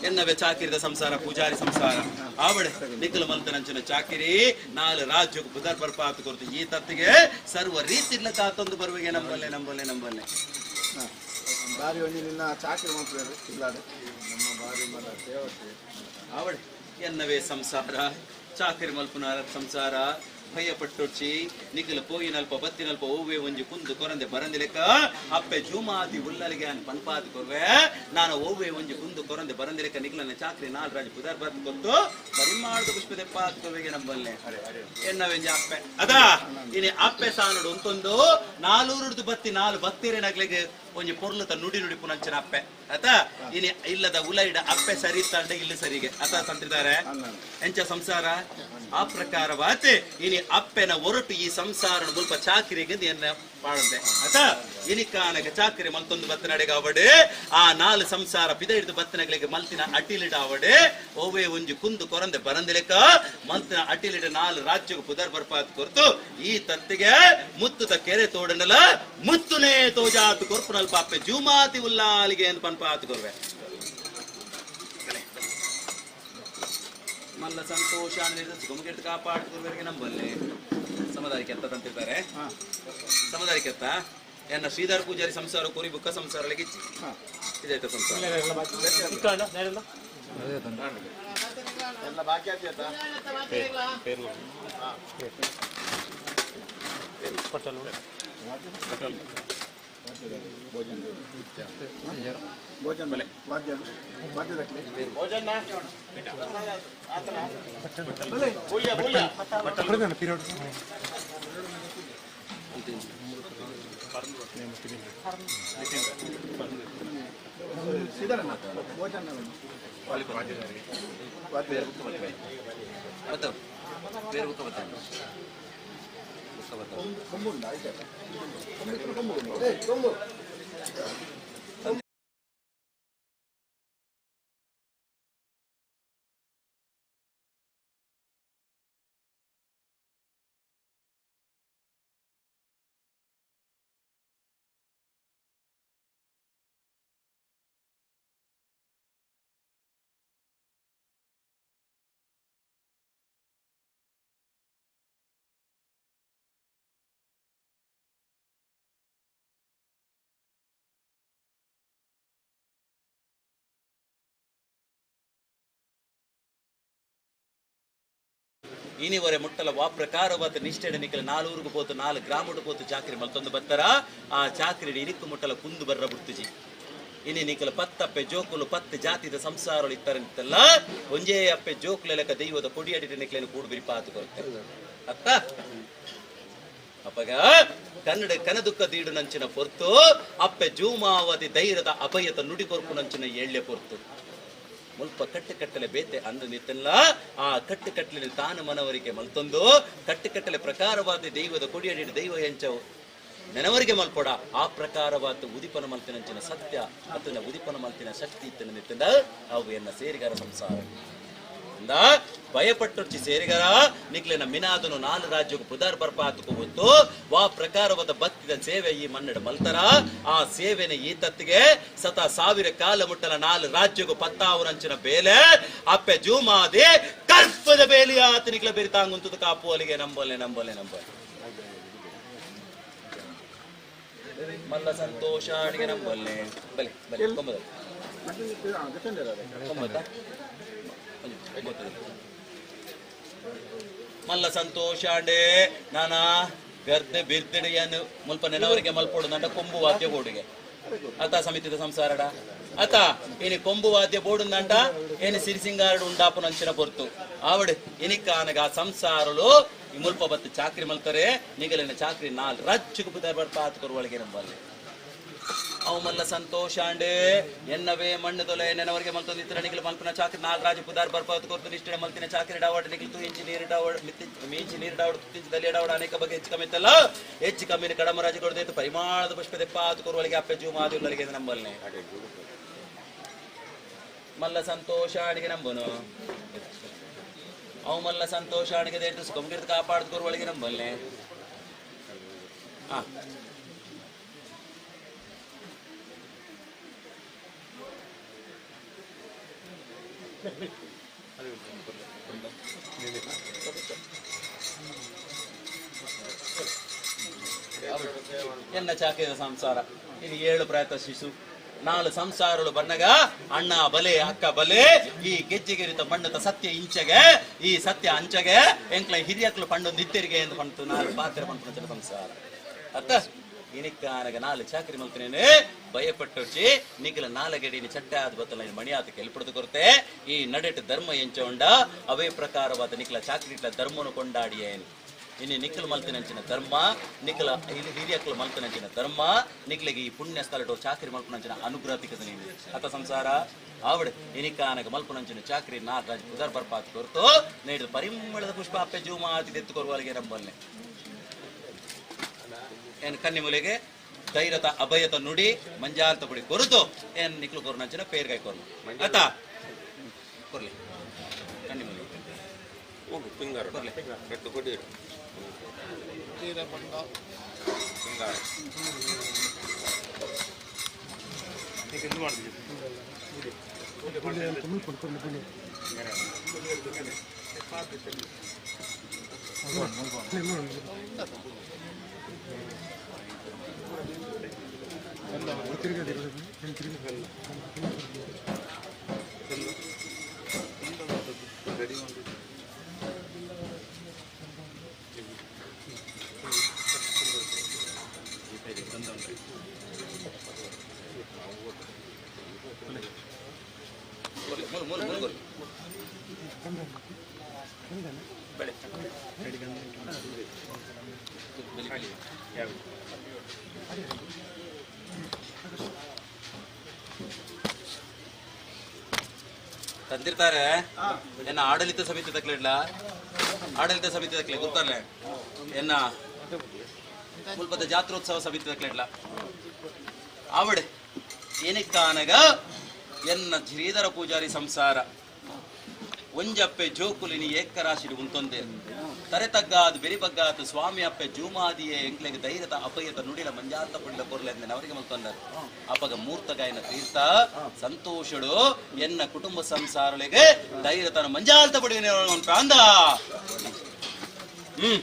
ಎನ್ನವೆ ಚಾಕಿರಿದ ಸಂಸಾರ ಪೂಜಾರಿ ಸಂಸಾರ ಆವಡೆ ನಿಖಲ ಮಲ್ತನಂಚಿನ ಚಾಕಿರಿ ನಾಲ್ ರಾಜ್ಯಕ್ಕೆ ಬುಧರ್ ಬರ್ಪಾತ್ ಕೊರ್ತು ಈ ತತ್ತಿಗೆ ಸರ್ವ ರೀತಿಲ್ಲ ಕಾತೊಂದು ಬರುವಿಗೆ ನಂಬಲ್ಲೆ ನಂಬಲ್ಲೆ ನಂಬಲ್ಲೆ ಬಾರಿ ಒಂಜಿ ನಿನ್ನ ಚಾಕಿರಿ ಮಾಡ್ತಾರೆ ಇಲ್ಲಾಡೆ ನಮ್ಮ ಬಾರಿ ಮಲ್ಲ ದೇವತೆ ಆವಡೆ ಎನ್ನವೇ ಸಂಸಾರ ಚಾಕಿರಿ ಮಲ್ಪುನಾರ ಸಂಸಾರ ಭಯ ಪಟ್ಟೊಡ್ಚಿ ನಿಖಲ ಪೋಯಿನಲ್ಪ ಬತ್ತಿನಲ್ಪ ಓವೆ ಒಂಜಿ ಕುಂದು ಕೊರಂದೆ ಬರಂದಿಲೆಕ್ಕ ಅಪ್ಪೆ ಜೂಮಾತಿ ಉಲ್ಲಲಿಗೆ ಅನ್ ಪನ್ಪಾತಿ ಕೊರ್ವೆ ನಾನು ಓವೆ ಒಂಜಿ ಕುಂದು ಕೊರಂದೆ ಬರಂದಿಲೆಕ್ಕ ನಿಖಲನ ಚಾಕ್ರಿ ನಾಲ್ ರಾಜ ಪುದರ್ ಬರ್ತು ಕೊತ್ತು ಪರಿಮಾಣದ ಪುಷ್ಪದೆಪ್ಪಾತ್ ಕೊರ್ವೆಗೆ ನಂಬಲ್ಲೆ ಎನ್ನವೆಂಜಿ ಅಪ್ಪೆ ಅದಾ ಇನಿ ಅಪ್ಪೆ ಸಾನುಡು ಉಂತೊಂದು ನಾಲೂರುಡ್ದು ಬತ್ತಿ ನಾಲು ಬತ್ತಿರೇನಾಗ್ಲಿಗೆ ಒಂಜಿ ಪೊರ್ಲುತ ನುಡಿ ನುಡಿ ಪುನಂಚಿನ ಅಪ್ಪೆ ಆತಾ ಇನಿ ಇಲ್ಲದ ಉಲೈಡ ಅಪ್ಪೆ ಸರಿ ತಂಡ ಇಲ್ಲಿ ಸರಿಗೆ ಅತ ತಂತ್ರಿದ್ದಾರೆ ಎಂಚ ಸಂಸಾರ ಆ ಪ್ರಕಾರವಾತೆ ಇನಿ ಅಪ್ಪೆನ ಒರಟು ಈ ಸಂಸಾರ ಮುಲ್ಪ ಚಾಕಿರಿಗೆ ಎನ್ನ ಬಾಳಂದೆ ಆತಾ ಇನಿ ಕಾನಗ ಚಾಕಿರಿ ಮಲ್ತೊಂದು ಬತ್ತನಡೆಗೆ ಅವಡೆ ಆ ನಾಲ್ ಸಂಸಾರ ಪಿದ ಹಿಡಿದು ಬತ್ತನಗಳಿಗೆ ಮಲ್ತಿನ ಅಟಿಲಿಡ ಅವಡೆ ಓವೆ ಒಂಜಿ ಕುಂದು ಕೊರಂದೆ ಬರಂದಿಲೆಕ್ಕ ಮಲ್ತಿನ ಅಟಿಲಿಡ ನಾಲ್ ರಾಜ್ಯಕ್ಕೆ ಪುದರ್ ಬರ್ಪಾತ್ ಕೊರ್ತು ಈ ತತ್ತಿಗೆ ಮುತ್ತುತ ಕೆರೆ ತೋಡನಲ ಮುತ್ತುನೇ ತೋಜಾತು ಕೊರ್ಪುನಲ್ಪ ಅಪ್ಪೆ ಜೂಮಾತಿ ಉಲ್ಲಾಲಿಗೆ ಅಂತ ಪನ್ಪಾತು ಕೊರ್ವೆ ಮಲ್ಲ ಸಂತೋಷ ಗುಮಗೆಟ್ಟು ಕಾಪಾಡ್ಕೊರ್ವರೆಗೆ ನಂಬಲ್ಲೆ ಸಮುದಾಯಕ್ಕೆ ಎತ್ತ ತಂತಿರ್ತಾರೆ ಸಮುದಾಯಕ್ಕೆ ಎತ್ತ ಎನ್ನ ಶ್ರೀಧರ್ ಪೂಜಾರಿ ಸಂಸಾರ ಕುರಿ ಬುಕ್ಕ ಸಂಸಾರ ಇಚ್ಚಿ ಇದಾಯ್ತ ಸಂಸಾರ ಎಲ್ಲ ಬಾಕಿ ಆಯ್ತಾ ಭೋಜನ ವಾದ್ಯ ವಾದ್ಯದಕ್ಕೆ ಶ್ರೀಧರಣ್ಣ ಭೋಜನ ವಾದ್ಯ ಕೊಂಬು ಉಂಟಾ ಆಯ್ತಾ ಕೊಂಬು ಇದ್ರೆ ಕೊಂಬು ಉಂಟು. ಏ, ಕೊಂಬು. ಇನಿವರೆ ಮುಟ್ಟಲ ವಾ ಪ್ರಕಾರವಾದ ನಿಷ್ಠೆಡೆ ನಿಕಲ ನಾಲೂರುಗು ಪೋತು ನಾಲ್ ಗ್ರಾಮಡು ಪೋತು ಚಾಕ್ರಿ ಮಲ್ತೊಂದು ಬತ್ತರ ಆ ಚಾಕ್ರಿ ಇನಿಕ್ಕು ಮುಟ್ಟಲ ಕುಂದು ಬರ್ರ ಬುಡ್ತುಜಿ. ಇನಿ ನಿಕಲ ಪತ್ತಪ್ಪೆ ಜೋಕುಲು ಪತ್ತು ಜಾತಿದ ಸಂಸಾರಗಳು ಇತ್ತರಂತೆಲ್ಲ ಒಂಜೇ ಅಪ್ಪೆ ಜೋಕುಲೆಲಕ ದೈವದ ಕೊಡಿಯಡಿ ನಿಕ್ಲೇನು ಕೂಡು ಬಿರಿಪಾತು ಕೊರುತ್ತೆ ಅತ್ತ. ಅಪ್ಪಗ ಕನ್ನಡ ಕನದುಕ್ಕ ದೀಡು ನಂಚಿನ ಪೊರ್ತು ಅಪ್ಪೆ ಜೂಮಾವತಿ ಧೈರ್ಯದ ಅಭಯದ ನುಡಿ ಕೊರ್ಪು ನಂಚಿನ ಎಳ್ಳೆ ಪೊರ್ತು ಮುಲ್ಪ ಕಟ್ಟು ಕಟ್ಟಲೆ ಬೇತೆ ಅಂದು ನಿತ್ತಲ್ಲ ಆ ಕಟ್ಟು ಕಟ್ಟಲೆ ತಾನು ಮನವರಿಕೆ ಮಲ್ತೊಂದು ಕಟ್ಟು ಕಟ್ಟಲೆ ಪ್ರಕಾರವಾದ ದೈವದ ಕೊಡಿಯಡಿ ದೈವ ಎಂಚವು ನೆನವರಿಗೆ ಮಲ್ಪೊಡ ಆ ಪ್ರಕಾರವಾದ ಉದಿಪನ ಮಲ್ತಿನಂಚಿನ ಸತ್ಯ ಅತನ ಉದಿಪನ ಮಲ್ತಿನ ಶಕ್ತಿ ಇತ್ತನ ನಿತ್ತಂದ ಅವು ಎನ್ನ ಸೇರಿಗಾರ ಸಂಸಾರ ಅಂದ ಭಯಪಟ್ಟೊಚ್ಚಿ ಸೇರಿಗಾರ ನಿಕ್ಲೆನ ಮಿನಾದನು ನಾಲ್ ರಾಜ್ಯಕ್ಕೂ ಪುದಾರ್ ಬರ್ಪ ಆತುಕೋವತ್ತು ವಾ ಪ್ರಕಾರವಾದ ಭಕ್ತಿದ ಸೇವೆ ಈ ಮನ್ನಡ ಮಲ್ತರ ಆ ಸೇವೆನ ಈ ತತ್ತಿಗೆ ಸತ ಸಾವಿರ ಕಾಲ ಮುಟ್ಟಲ ನಾಲ್ ರಾಜ್ಯಕ್ಕೂ ಪತ್ತಾವರಂಚಿನ ಬೇಲೆ ಅಪ್ಪೆ ಜೂಮಾದಿ ಕರ್ಪದ ಬೇಲಿ ಆತ ನಿಕ್ಲ ಬೇರೆ ತಾಂಗುಂತದ ಕಾಪು ಅಲ್ಲಿಗೆ ನಂಬಲ್ಲೆ ನಂಬಲ್ಲೆ ನಂಬಲ್ಲೆ ಮಲ್ಲ ಸಂತೋಷ ಅಡಿಗೆ ನಂಬಲ್ಲೆ ಬಲೆ ಬಲೆ ಕೊಂಬದ ಕೊಂಬತ್ತ ಮಲ್ಲ ಸಂತೋಷ ಅಂಡೆ ನಾನಾ ಗರ್ದೆ ಬಿರ್ದಿಡಿಯನ್ನು ಮುಲ್ಪ ನೆನವರಿಗೆ ಮಲ್ಪೋಡು ನಂಡ ಕೊಂಬು ವಾದ್ಯ ಬೋರ್ಡಿಗೆ ಅತ ಸಮಿತಿದ ಸಂಸಾರಡ ಅತ ಏನಿ ಕೊಂಬು ವಾದ್ಯ ಬೋಡುಂದಂಟ ಏನಿ ಸಿರಿಸಿಂಗಾರಡು ಉಂಡಾಪು ನಂಚಿನ ಪೊರ್ತು ಆವಡ್ ಎನಿಕಾನಗ ಸಂಸಾರಲು ಈ ಮುಲ್ಪ ಬತ್ತು ಚಾಕ್ರಿ ಮಲ್ತಾರೆ ನಿಗಲಿನ ಚಾಕ್ರಿ ನಾಲ್ ರಚ್ಚು ಪುದಾರ್ ಬರ್ಪ ಆತುಕೊರುವಳಿಗೆ ನಂಬಲ್ಲಿ ಅವು ಮಲ್ಲ ಸಂತೋಷ ಅಂಡೆ ಎನ್ನವೇ ಮಣ್ಣು ತೊಲೆ ನೆನವರಿಗೆ ಮಲ್ತೊಂದು ಇತರ ನಿಗಲು ಮಲ್ಪನ ಚಾಕ್ರಿ ನಾಲ್ ರಾಜ ಪುದಾರ್ ಬರ್ಪ ಕೊರ್ತು ನಿಷ್ಠೆ ಮಲ್ತಿನ ಚಾಕ್ರಿ ಡಾವಡ್ ನಿಗಲು ತು ಇಂಚಿ ನೀರು ಡಾವಡ್ ಮೀಂಚಿ ನೀರು ಡಾವಡ್ ತುತ್ತಿಂಚಿ ದಲಿಯ ಡಾವಡ್ ಅನೇಕ ಬಗೆ ಹೆಚ್ಚು ಕಮ್ಮಿ ಇತ್ತಲ್ಲ ಹೆಚ್ಚು ಕಮ್ಮಿನ ಕಡಮ ರಾಜ ಕೊಡದೆ ಪರಿಮಾಣದ ಪುಷ್ಪ ದೆಪ್ಪ ಆತುಕೊರುವಳಿಗೆ ಅಪ್ಪೆ ಜೂ ಮಾದಿಲ್ಲರಿಗೆ ನಂಬಲ್ನೆ ಮಲ್ಲ ಸಂತೋಷ ಅಡಿಗೆ ನಂಬನು ಅವು ಮಲ್ಲ ಸಂತೋಷ ಅಡಿಗೆ ದೇಟು ಸುಖಮಗಿರ್ದು ಕಾಪಾಡ್ಕೊರುವಳಿಗೆ ನಂಬಲ್ನೆ. ಹಾ ಎನ್ನ ಚಾಕಿದ ಸಂಸಾರ ಇದು ಏಳು ಪ್ರಾಯತ ಶಿಶು ನಾಲು ಸಂಸಾರಗಳು ಬನ್ನಗ ಅಣ್ಣ ಬಲೆ ಅಕ್ಕ ಬಲೆ ಈ ಗೆಜ್ಜೆಗೆರಿತ ಬಣ್ಣದ ಸತ್ಯ ಇಂಚಗೆ ಈ ಸತ್ಯ ಅಂಚಗೆ ಎಂಕ್ಲ ಹಿರಿಯಕ್ಲು ಪಂಡು ನಿತ್ತೆರಿಗೆ ಎಂದು ಪಂತು ನಾಲು ಪಾತ್ರ ಪಂಪು ಸಂಸಾರ ಅತ್ತ ಇನಿಕ್ಕಾನಗ ನಾಲು ಚಾಕರಿ ಮಲ್ತನೇನೆ ಭಯಪಟ್ಟೊಚ್ಚಿ ನಿಖಲ ನಾಲಗಡಿನ ಚಟ್ಟೆ ಆದ ಬತ್ತಲ ಮಣಿಯಾತ ಕೆಲ್ಪಡ್ದು ಕೊರತೆ ಈ ನಡೆಟ್ ಧರ್ಮ ಎಂಚೋಂಡ ಅವೇ ಪ್ರಕಾರವಾದ ನಿಖಲ ಚಾಕರಿಟ್ಲ ಧರ್ಮನು ಕೊಂಡಾಡಿಯೇನು ಇನ್ನು ನಿಖಲ್ ಮಲ್ತಿನಂಚಿನ ಧರ್ಮ ನಿಖಲ ಇಲ್ಲಿ ಹಿರಿಯಕ್ಲು ಮಲ್ತಿನಂಚಿನ ಧರ್ಮ ನಿಖಲಿಗೆ ಈ ಪುಣ್ಯ ಸ್ಥಳಟು ಚಾಕರಿ ಮಲ್ಪನಂಚಿನ ಅನುಗ್ರಹ ತಿಕ್ಕದ ನೀನು ಅತ ಸಂಸಾರ ಆವಡ್ ಇನಿಕಾನಗ ಮಲ್ಪನಂಚಿನ ಚಾಕರಿ ನಾಗರಾಜ್ ಪುದರ್ ಬರ್ಪಾತ್ ಕೊರ್ತು ನೀಡಿದ ಪರಿಮಳದ ಪುಷ್ಪ ಅಪ್ಪೆ ಜೂಮಾತಿ ತೆತ್ತುಕೊರುವಲ್ಲಿಗೆ ನಂಬಲ್ನೆ ಏನ್ ಕನ್ನಿಮೂಲೆಗೆ ಧೈರ್ಯತ ಅಭಯತ ನುಡಿ ಮಂಜಾಂತ ಪುಡಿ ಕೊರುತು ಏನ್ ನಿಕ್ಲು ಕೊರ್ನಂಚಿನ ಪೇರ್ಗಾಯಿ ಕೊರ್ನು ಆತ ಕೊರ್ಲಿ ಕನ್ನಿಮೂಲೆ ಕೊರ್ಲಿ ತಂದಿರ್ತಾರೆ ಎನ್ನ ಆಡಳಿತ ಸಮಿತಿ ತಕ್ಲಿಡ್ಲ ಆಡಳಿತ ಸಮಿತಿ ತಕ್ಲೆ ಗೊತ್ತಾರ್ಲೆ ಎನ್ನ ಮುಲ್ಪದ ಜಾತ್ರೋತ್ಸವ ಸಮಿತಿ ತಕ್ಲಿಡ್ಲ ಆವಡೆ ಏನಕ್ಕಾನಗ ಎನ್ನ ಶ್ರೀಧರ ಪೂಜಾರಿ ಸಂಸಾರ ಒಂಜಪ್ಪೆ ಜೋಕುಲಿನಿ ಏಕರಾಶಿಡಿ ಉಂತೊಂದೆ ತರೆ ತಗ್ಗಾದು ಬೆರಿ ಬಗ್ಗಾದು ಸ್ವಾಮಿ ಅಪ್ಪೆ ಜೂಮಾದಿಯೇ ಎಂಕ್ಲೆಗೆ ಧೈರ್ಯದ ಅಪಯತ ನುಡಿಲ ಮಂಜಾಂತ ಪುಡಿಲ ಕೊರ್ಲೆ ಅಂದೆ ಅವರಿಗೆ ಮಲ್ತೊಂದರು ಅಪಗ ಮೂರ್ತಗಾಯನ ತೀರ್ಥ ಸಂತೋಷಡು ಎನ್ನ ಕುಟುಂಬ ಸಂಸಾರಳಿಗೆ ಧೈರ್ಯತನ ಮಂಜಾಂತ ಪುಡಿನ ಅಂದ. ಹ್ಮ್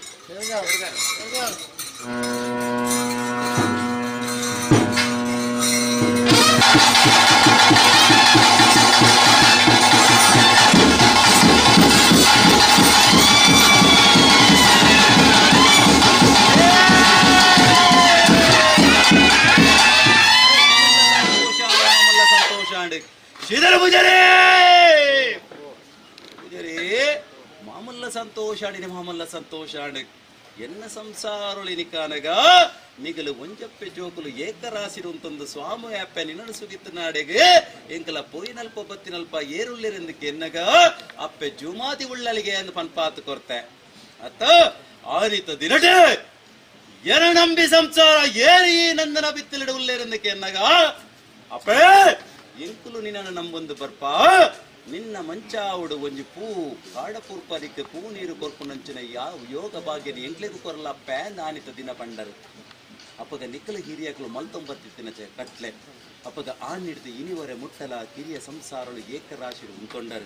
Thank you. ಸಂತೋಷಾಡಿನ ಮಾಮಲ್ಲ ಸಂತೋಷಾಡು ಎನ್ನ ಸಂಸಾರೊಳಿ ನಿಕಾನಗ ನಿಗಲು ಒಂಜಪ್ಪೆ ಜೋಕುಲು ಏಕರಾಸಿರುಂತೊಂದು ಸ್ವಾಮಿ ಅಪ್ಪೆ ನಿನ್ನನು ಸುಗಿತ್ತು ನಾಡೆಗೆ ಎಂಕಲ ಪೋಯಿನಲ್ಪ ಬತ್ತಿನಲ್ಪ ಏರುಳ್ಳಿರೆಂದಕ್ಕೆ ಎನ್ನಗ ಅಪ್ಪೆ ಜುಮಾತಿ ಉಳ್ಳಲಿಗೆ ಎಂದು ಪನ್ಪಾತು ಕೊರ್ತೆ ಅತ್ತ ಆನಿತ ದಿನಟೆ ಎನ ನಂಬಿ ಸಂಸಾರ ಏರಿ ಈ ನಂದನ ಬಿತ್ತಲಿಡ ಉಳ್ಳೇರೆಂದಕ್ಕೆ ಎನ್ನಗ ಅಪ್ಪೆ ಎಂಕುಲು ನಿನ್ನನ್ನು ನಂಬೊಂದು ಬರ್ಪ ನಿನ್ನ ಮಂಚಾವುಡು ಒಂಜಿ ಪೂ ಕಾಡಪೂರ್ಪದಿಕ್ಕೆ ಪೂ ನೀರು ಕೊರ್ಪುನಂಚಿನ ಯಾವ ಯೋಗ ಭಾಗ್ಯನ ಎಂಕ್ಲೆಗು ಕೊರಲ ಪ್ಯಾನ್ ಆನಿತ ದಿನ ಪಂಡರು ಅಪ್ಪಗ ನಿಕ್ಕಲ ಹಿರಿಯಕಲು ಮಲ್ತೊಂಬತ್ತಿತ್ತಿನ ಚೆ ಕಟ್ಲೆ ಅಪ್ಪಗ ಆನಿಡ್ದು ಇನಿವರೆ ಮುಟ್ಟಲ ಕಿರಿಯ ಸಂಸಾರಳು ಏಕರಾಶಿ ಉಂಟೊಂಡರು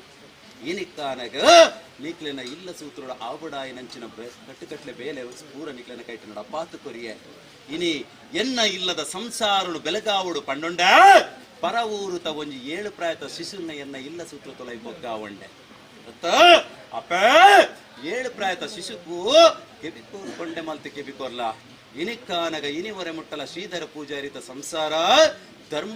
ಏನಿಕ್ಕಾನಗ ನೀಕ್ಲೆನ ಇಲ್ಲ ಸೂತ್ರೋಡ ಆವಡಾಯಿನಂಚಿನ ಕಟ್ಟುಕಟ್ಲೆ ಬೇಲೆ ಪೂರ ನಿಕ್ಲೆನ ಕೈಟನಡ ಪಾತು ಕೊರಿಯೆ ಇನಿ ಎನ್ನ ಇಲ್ಲದ ಸಂಸಾರಳು ಬೆಲಗಾವುಡು ಪಂಡೊಂಡ ಪರ ಊರುತ ಒಂಜಿ ಏಳು ಪ್ರಾಯತ ಶಿಶುನ ಎನ್ನ ಇಲ್ಲ ಸೂತ್ರ ತೊಲೈ ಬೊಗ್ಗಾವಂಡೆ ಅಪ್ಪ ಏಳು ಪ್ರಾಯತ ಶಿಶುಕು ಕೆಬಿಕೋರು ಕೊಂಡೆ ಮಲ್ತು ಕೆಬಿಕೋರ್ಲ ಇನಿಕ್ಕಾನಗ ಇನಿವರೆ ಮುಟ್ಟಲ ಶ್ರೀಧರ ಪೂಜಾರಿತ ಸಂಸಾರ ಧರ್ಮ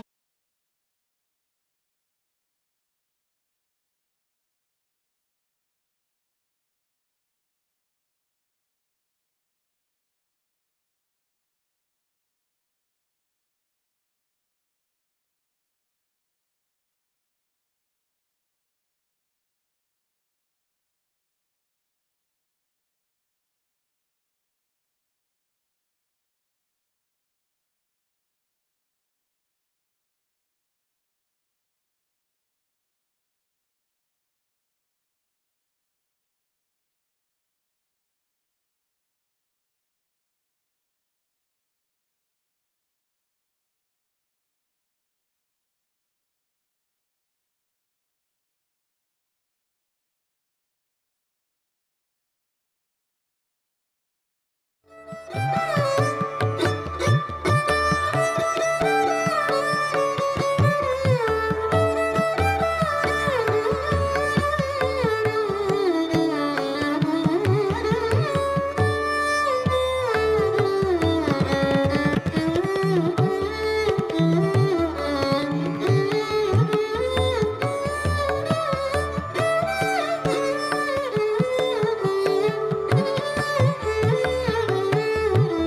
Thank you.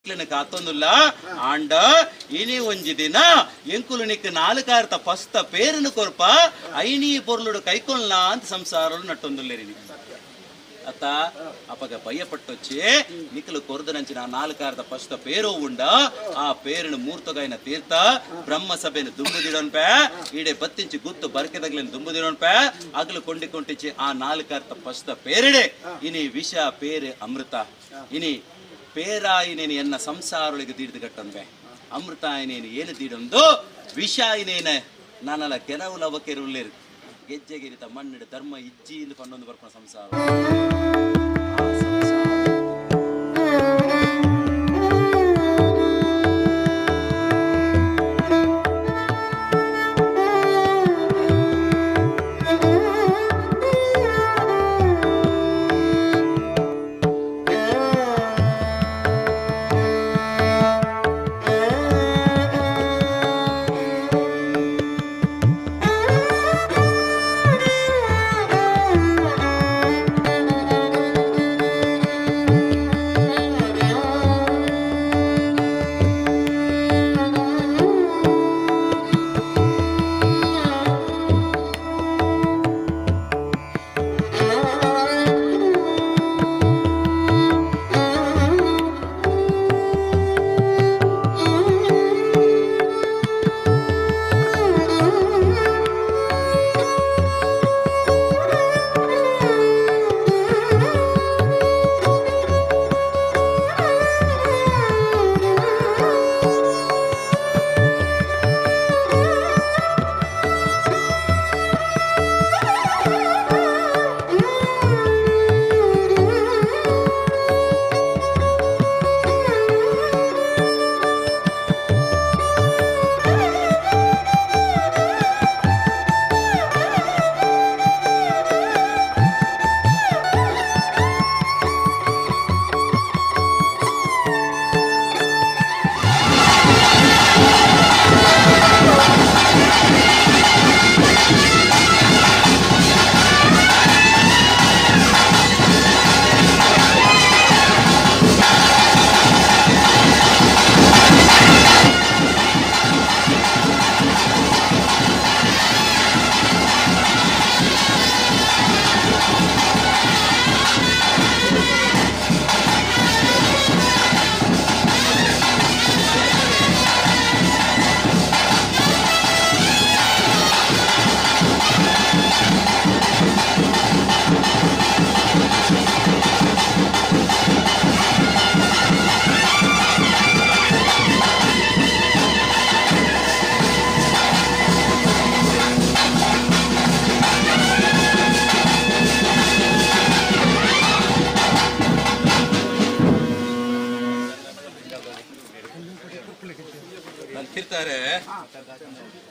ಕಾತೊಂದುಲ್ಲ ಆಂಡ ಇನಿ ಒಂಜಿ ದಿನ ಎಂಕುಲು ನಿಕ್ ನಾಲ್ಕಾರ್ತ ಪಸ್ತ ಪೇರುನು ಕೊರ್ಪ ಐನಿ ಪೊರ್ಲುಡು ಕೈಕೊಲ್ಲ ಅಂತ ಸಂಸಾರಲು ನಟ್ಟೊಂದುಲ್ಲೇರಿ ಅತ್ತ ಅಪಗ ಭಯಪಟ್ಟೊಚ್ಚಿ ನಿಖಲು ಕೊರ್ದನಂಚಿನ ನಾಲ್ಕಾರ್ದ ಪಸ್ತ ಪೇರು ಉಂಡ ಆ ಪೇರುನು ಮೂರ್ತಗಾಯಿನ ತೀರ್ಥ ಬ್ರಹ್ಮ ಸಭೆಯನ್ನು ದುಂಬುದಿಡೋನ್ಪೆ ಈಡೆ ಬತ್ತಿಂಚಿ ಗುತ್ತು ಬರಕೆದಗ್ಲಿನ ದುಂಬುದಿಡೋನ್ಪೆ ಅಗಲು ಕೊಂಡಿ ಕೊಂಡಿಚ್ಚಿ ಆ ನಾಲ್ಕಾರ್ತ ಪಸ್ತ ಪೇರಿಡೆ ಇನಿ ವಿಷ ಪೇರು ಅಮೃತ ಇನಿ ಪೇರಾಯಿನೇನು ಎನ್ನ ಸಂಸಾರೊಳಗೆ ದೀಡ್ದು ಕಟ್ಟೊಂಬೆ ಅಮೃತಾಯಿನೇನು ಏನು ದೀಡೊಂದು ವಿಷ ಆಯಿನೇನ ನಾನಲ್ಲ ಕೆಲವು ಲವಕೆರುಳ್ಳಿರು ಗೆಜ್ಜೆಗಿರಿತ ಮಣ್ಣಿಡು ಧರ್ಮ ಇಜ್ಜಿ ಎಂದು ಪನ್ನೊಂದು ಬರ್ಪಣ ಸಂಸಾರ.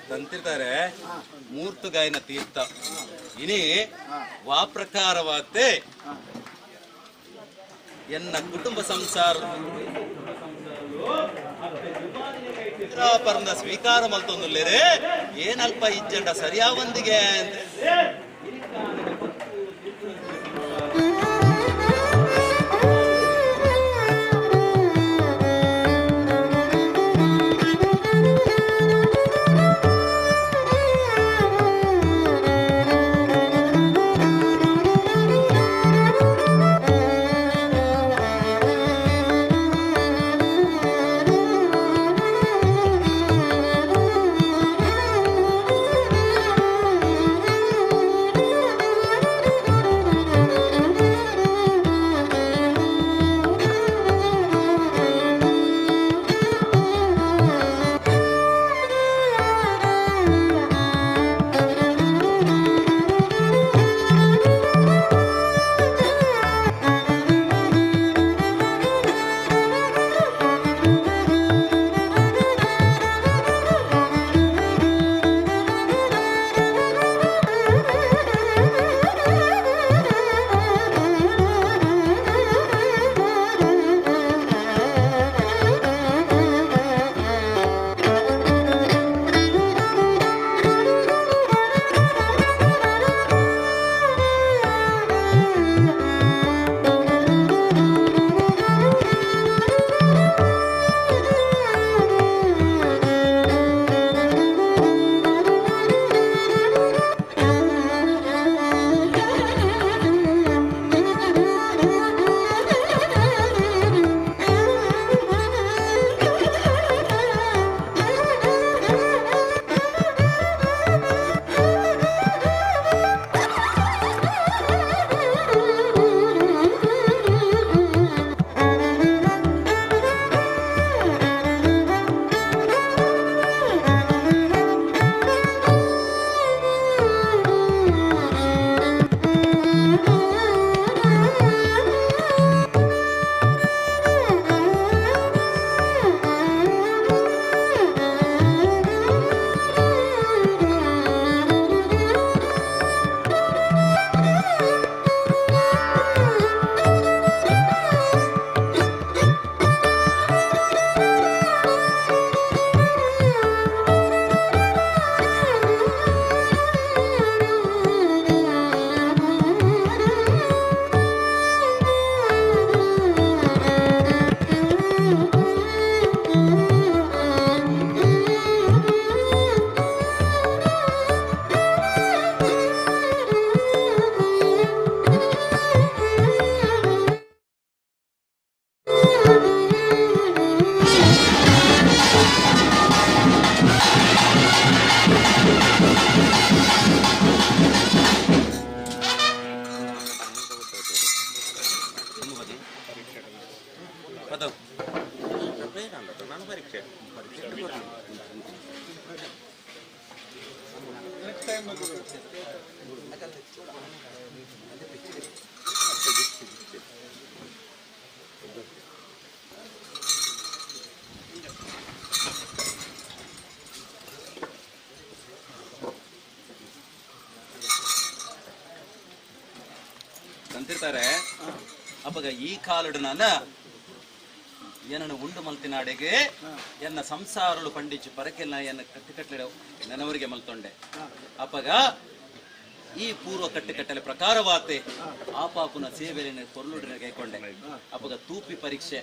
ತಂತಿರ್ತಾರೆ ಮೂರ್ತುಗಾಯನ ತೀರ್ಥ ಇನಿ ವಾ ಪ್ರಕಾರವಾತೆ ಎನ್ನ ಕುಟುಂಬ ಸಂಸಾರ ಪರಂದ ಸ್ವೀಕಾರ ಮಲ್ತೊಂದುಲ್ಲೇರೆ ಏನಲ್ಪ ಇಜ್ಜಂಡ ಸರಿಯಾವಂದಿಗೆ ಅಂತ. Thank you. ತಂತಿರ್ತಾರೆ ಅಪ್ಪಗ ಈ ಕಾಲಡು ನಾನು ಏನನ್ನು ಉಂಡು ಮಲ್ತಿನಾಡೆಗೆ ಎನ್ನ ಸಂಸಾರಳು ಪಂಡಿಚು ಪರಕೆಲ್ಲ ಎನ್ನ ಕಟ್ಟುಕಟ್ಟಲೆ ನೆನವರಿಗೆ ಮಲ್ತೊಂಡೆ ಅಪ್ಪಗ ಈ ಪೂರ್ವ ಕಟ್ಟುಕಟ್ಟಲೆ ಪ್ರಕಾರವಾತೆ ಆ ಪಾಪುನ ಸೇವೆಯನ್ನು ಕೊರ್ಲುಡಿನ ಕೈಕೊಂಡೆ ಅಪ್ಪಗ ತೂಪಿ ಪರೀಕ್ಷೆ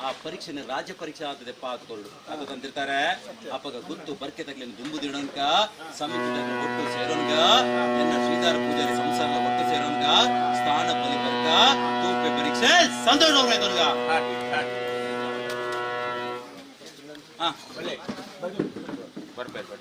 ಆ ಪರೀಕ್ಷೆನ ರಾಜ್ಯ ಪರೀಕ್ಷೆ ಆಗ್ತದೆ ಪಾತ್ಕೊಳ್ಳು ಅದು ತಂದಿರ್ತಾರೆ ಅಪ್ಪಗ ಗುತ್ತು ಬರ್ಕೆ ತಗ್ಲಿನ ದುಂಬುದಿಡೋನ್ಕ ಸಮಿತಿ ಒಟ್ಟು ಸೇರೋನ್ಕ ಎನ್ನ ಶ್ರೀಧರ ಪೂಜಾರಿ ಸಂಸಾರ ಒಟ್ಟು ಸೇರೋನ್ಕ ಸ್ಥಾನ ಬಲಿ ಬರ್ಕ ತೂಪಿ ಪರೀಕ್ಷೆ ಸಂತೋಷ ಬರ್ಬೇಕು.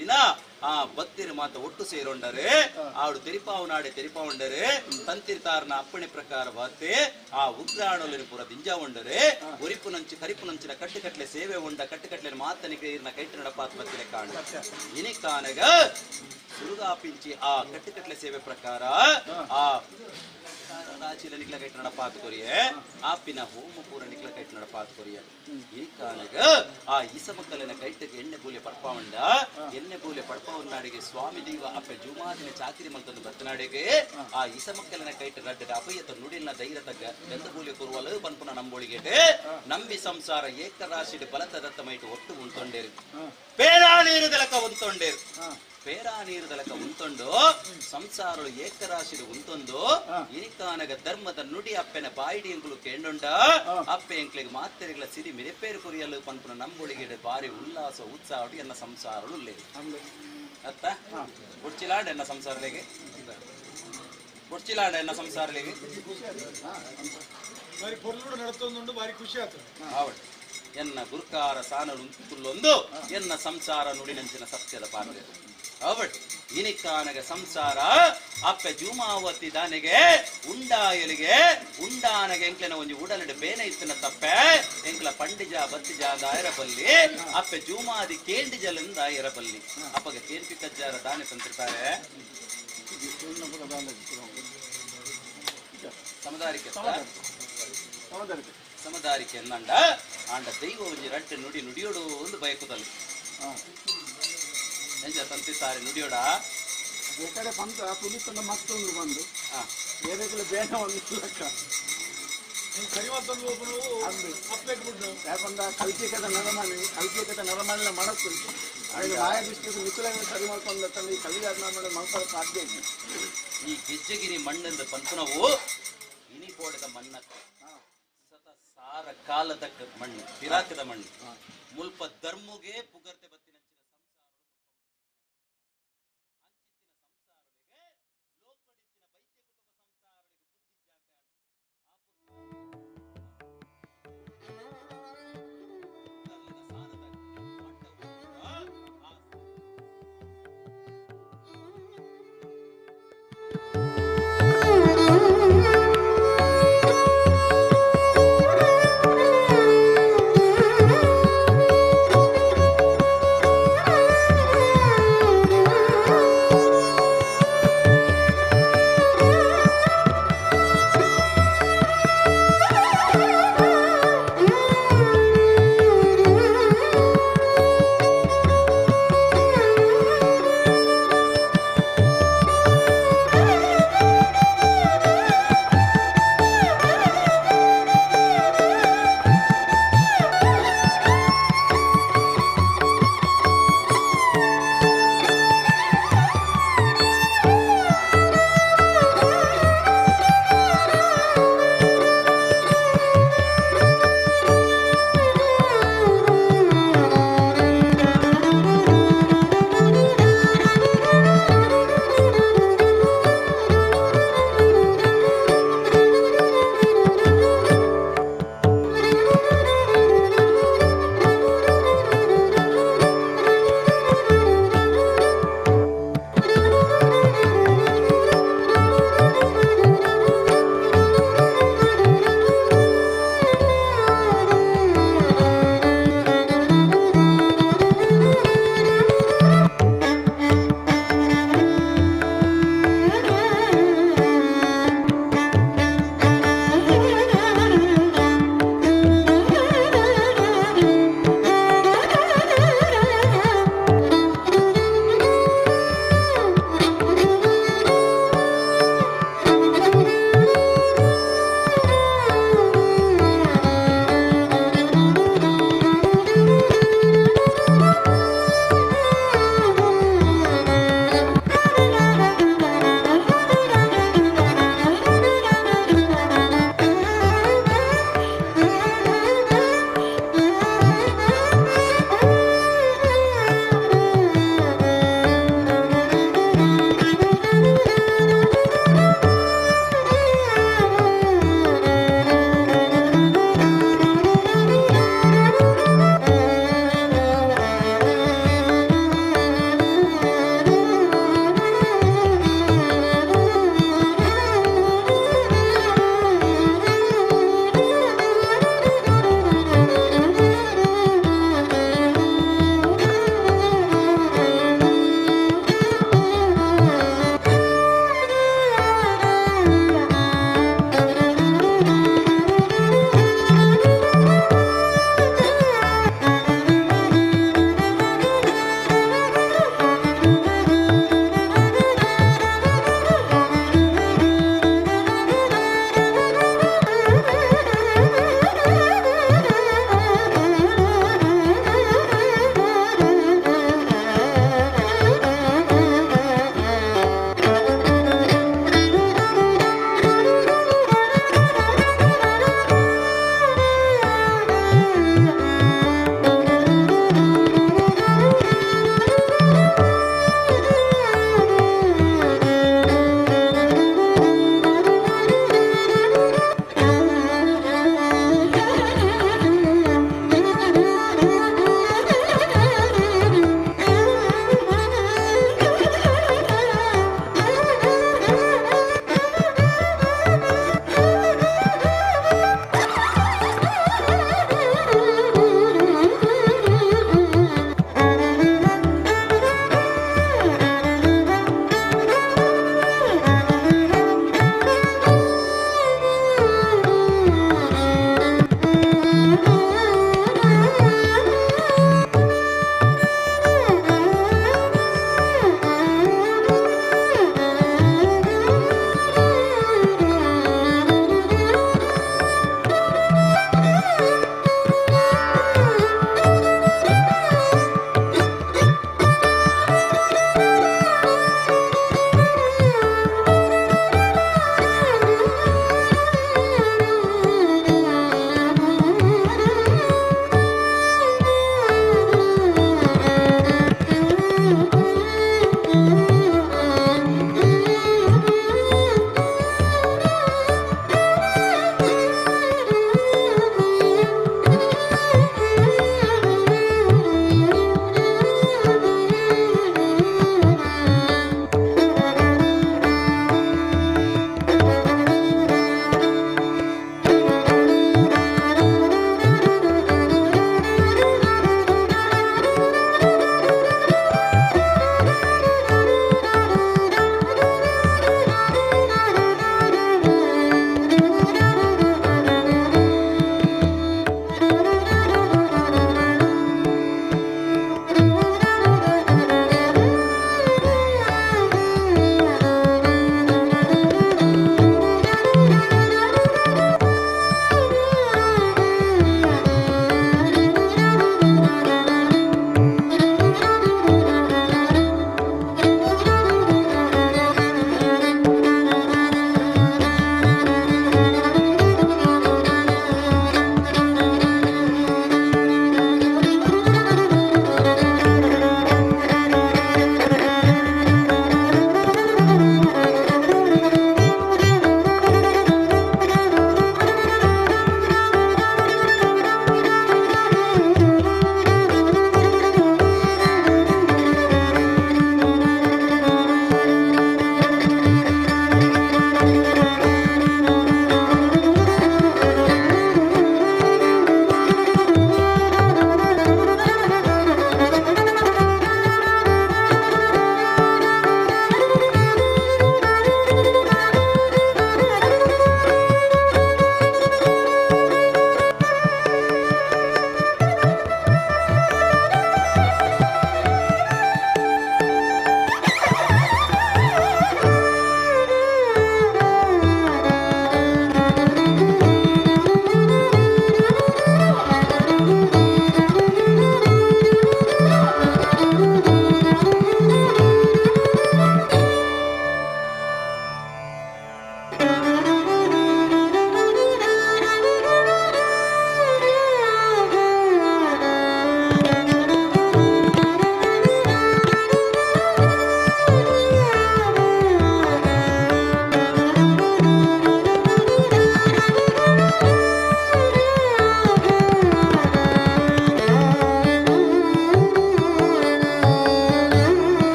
ದಿನ ಆ ಬತ್ತಿರ ಮಾತ ಒಟ್ಟು ಸೇರೊಂಡರೆ ಆಡು ತೆರಿಪಾವು ನಾಡೆ ತೆರಿಪಾವುಂಡರೆ ತಂತಿರ್ತಾರನ ಅಪ್ಪಣೆ ಪ್ರಕಾರ ಬಾತೆ ಆ ಉಗ್ರಾಣೊಲಿನ ಪೂರ ದಿಂಜಾ ಉಂಡರೆ ಒರಿಪು ನಂಚು ಕರಿಪು ನಂಚಿನ ಕಟ್ಟುಕಟ್ಲೆ ಸೇವೆ ಉಂಡ ಕಟ್ಟುಕಟ್ಲೆ ಮಾತನಿಗೆ ಇರ್ನ ಕೈಟ್ಟು ನಡಪಾತ್ ಬತ್ತಿರ ಕಾಣ ಇನಿ ಕಾನಗ ಸುರುಗಾಪಿಂಚಿ ಆ ಕಟ್ಟುಕಟ್ಲೆ ಸೇವೆ ಪ್ರಕಾರ ಆ ರಾಚಿಲ ನಿಕ್ಲ ಕೈಟ್ಟು ನಡಪಾತ್ ಕೊರಿಯೆ ಆಪಿನ ಹೋಮ ಪೂರ ನಿಕ್ಲ ಕೈಟ್ಟು ನಡಪಾತ್ ಕೊರಿಯ ಈ ಕಾನಗ ಆ ಇಸಮಕ್ಕಲಿನ ಕೈಟಕ್ಕೆ ಎಣ್ಣೆ ಬೂಲೆ ಪಡ್ಪಾವಂಡ ಎಣ್ಣೆ ಬೂಲೆ ಪಡ್ಪಾವನ್ನಾಡಿಗೆ ಸ್ವಾಮಿ ದೈವ ಅಪ್ಪೆ ಜುಮಾದಿನ ಚಾಕಿರಿ ಮಲ್ತೊಂದು ಬತ್ತನಾಡಿಗೆ ಆ ಇಸಮಕ್ಕಲಿನ ಕೈಟ ರಡ್ಡ ಅಭಯತ ನುಡಿನ ಧೈರ್ಯತ ಗಂಧ ಬೂಲೆ ಕುರುವಲು ಪನ್ಪುನ ನಂಬೋಳಿಗೆಟೆ ನಂಬಿ ಸಂಸಾರ ಏಕರಾಶಿಡ್ ಬಲತ ದತ್ತ ಮೈಟು ಒಟ್ಟು ಉಂಟೊಂಡೇರು ಪೇರಾ ನೀರು ದಲಕ ಉಂಟೊಂಡೇರು ಪೇರಾ ನೀರು ದಲಕ ಉಂಟೊಂಡು ಸಂಸಾರಳು ಏಕರಾಶಿಡು ಉಂಟೊಂದು ಇನಿಕಾನಗ ಧರ್ಮದ ನುಡಿ ಅಪ್ಪೆನ ಬಾಯಿಡಿ ಎಂಕುಲು ಕೇಂಡೊಂಡ ಅಪ್ಪೆ ಎಂಕ್ಲಿಗೆ ಮಾತೆರೆಗಳ ಸಿರಿ ಮಿರೆಪೇರು ಕುರಿಯಲು ಪನ್ಪುನ ನಂಬೊಳಿಗೆ ಬಾರಿ ಉಲ್ಲಾಸ ಉತ್ಸಾಹ ಎನ್ನ ಸಂಸಾರಳು ಉಲ್ಲೇರು ಅತ್ತ ಬುಡ್ಚಿಲಾಂಡ ಎನ್ನ ಸಂಸಾರಲಿಗೆ ಬುಡ್ಚಿಲಾಂಡ ಎನ್ನ ಸಂಸಾರಲಿಗೆ ಬಾರಿ ಪೊರ್ಲುಡು ನಡತೊಂದುಂಡು ಬಾರಿ ಖುಷಿ ಆತು ಆವಡ್ ಎನ್ನ ಗುರುಕಾರ ಸಾನಲು ತುಲ್ಲೊಂದು ಎನ್ನ ಸಂಸಾರ ನುಡಿನಂಚಿನ ಸತ್ಯದ ಪಾತ್ರ ಅವಟ್ ಇನಿಕಾನಗ ಸಂಸಾರ ಅಪ್ಪೆ ಜೂಮಾವತಿ ದಾನೆಗೆ ಉಂಡಾಯಲಿಗೆ ಉಂಡಾನಗ ಎಂಕ್ಲೆನ ಒಂಜಿ ಉಡಲಡು ಬೇನೆ ಇತ್ತಿನ ತಪ್ಪೆ ಎಂಕ್ಲ ಪಂಡಿಜ ಬತ್ತಿಜ ದಾಯರಬಲ್ಲಿ ಅಪ್ಪೆ ಜೂಮಾದಿ ಕೇಂಡಿಜಲಿಂದ ದಾಯರಬಲ್ಲಿ ಅಪ್ಪಗ ಕೇಂಪಿ ಕಜ್ಜಾರ ದಾನೆ ತಂತಿರ್ತಾರೆ ಸಮದಾರಿಕೆ ಸಮದಾರಿಕೆ ಎಂದಂಡ ಆಂಡ ದೈವ ಒಂಜಿ ರಡ್ಡೆ ನುಡಿ ನುಡಿಯೋಡು ಒಂದು ಬಯಕುದಲ್ಲ ಎಂಜ ತಂತಿದ್ದಾರೆ ನುಡಿಯೋಡ ಬೇಕಾದ್ರೆ ಪಂತ ಪುಲಿತನ ಮತ್ತೊಂದು ಬಂದು ಬೇರೆ ಬೇಡ ಒಂದು ಲೆಕ್ಕ ಯಾಕಂದ್ರೆ ಕಲ್ಪಿಕದ ನರಮನೆ ಕಲ್ಪಿಕದ ನರಮನೆ ಮನಸ್ಸು ಅದಕ್ಕೆ ಮಾಯ ದೃಷ್ಟಿಗೆ ಮಿಥುಲನ್ನು ಸರಿ ಮಾಡ್ಕೊಂಡು ಈ ಕಲಿ ಮೇಲೆ ಮನಸ್ಸು ಸಾಧ್ಯ ಇಲ್ಲ. ಈ ಗೆಜ್ಜೆಗಿರಿ ಮಣ್ಣಿಂದ ಪಂತನವು ಇನಿಕೋಡದ ಮಣ್ಣ ಸತ ಸಾರ ಕಾಲದ ಮಣ್ಣು ಪಿರಾಕದ ಮಣ್ಣು ಮುಲ್ಪ ಧರ್ಮುಗೆ ಪುಗರ್ತೆ ಬತ್ತಿನ Thank you.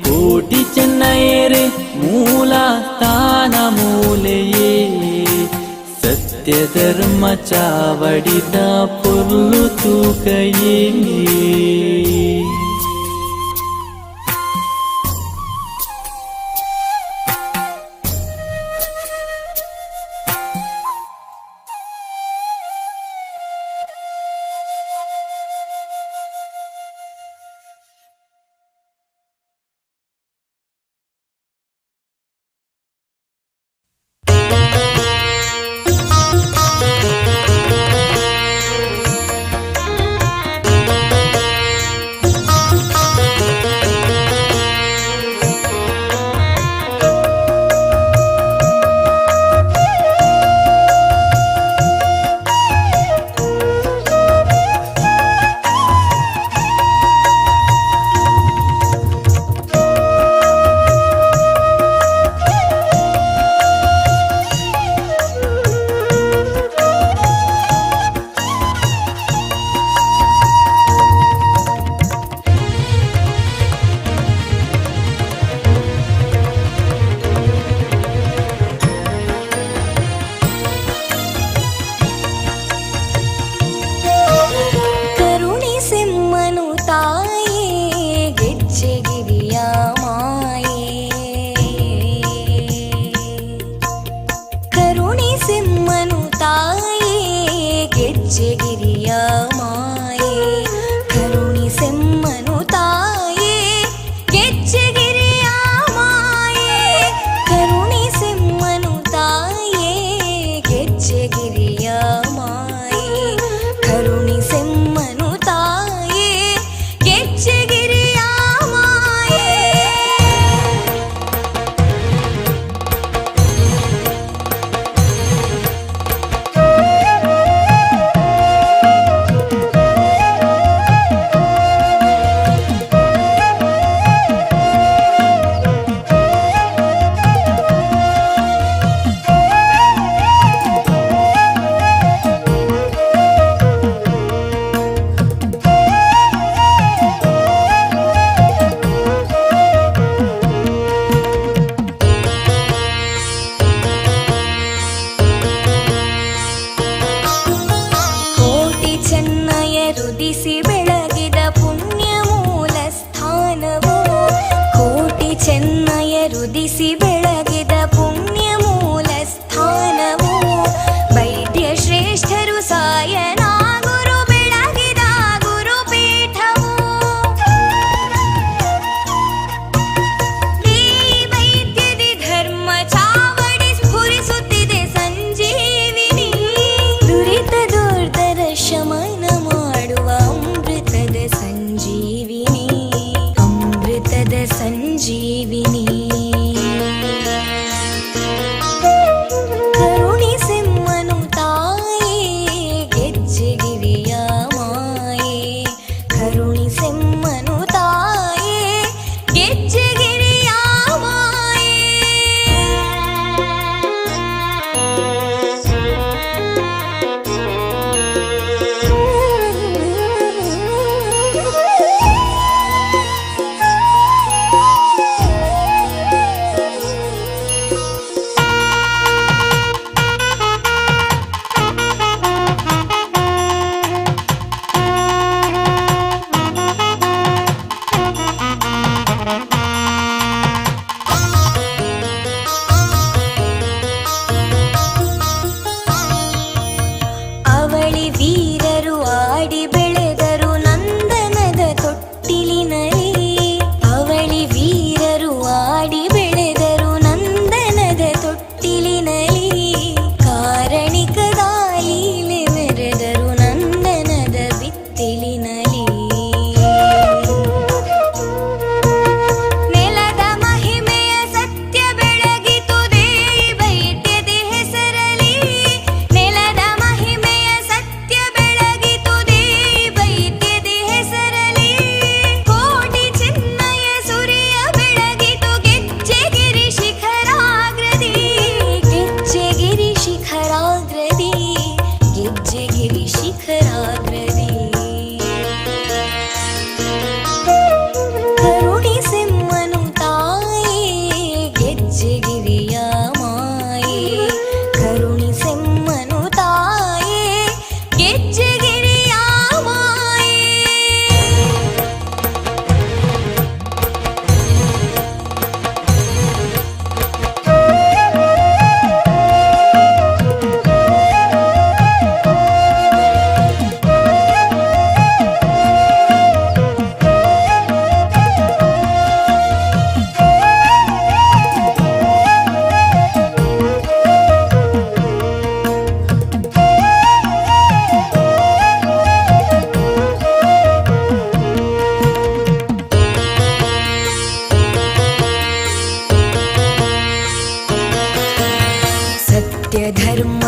ಕೋಟಿ ಚೆನ್ನಯರೆ ಮೂಲ ಸ್ಥಾನ ಮೂಲೆಯೇ ಸತ್ಯ ಧರ್ಮ ಚಾವಡಿದ ಪೊರ್ಲು ತೂಕಯೇ.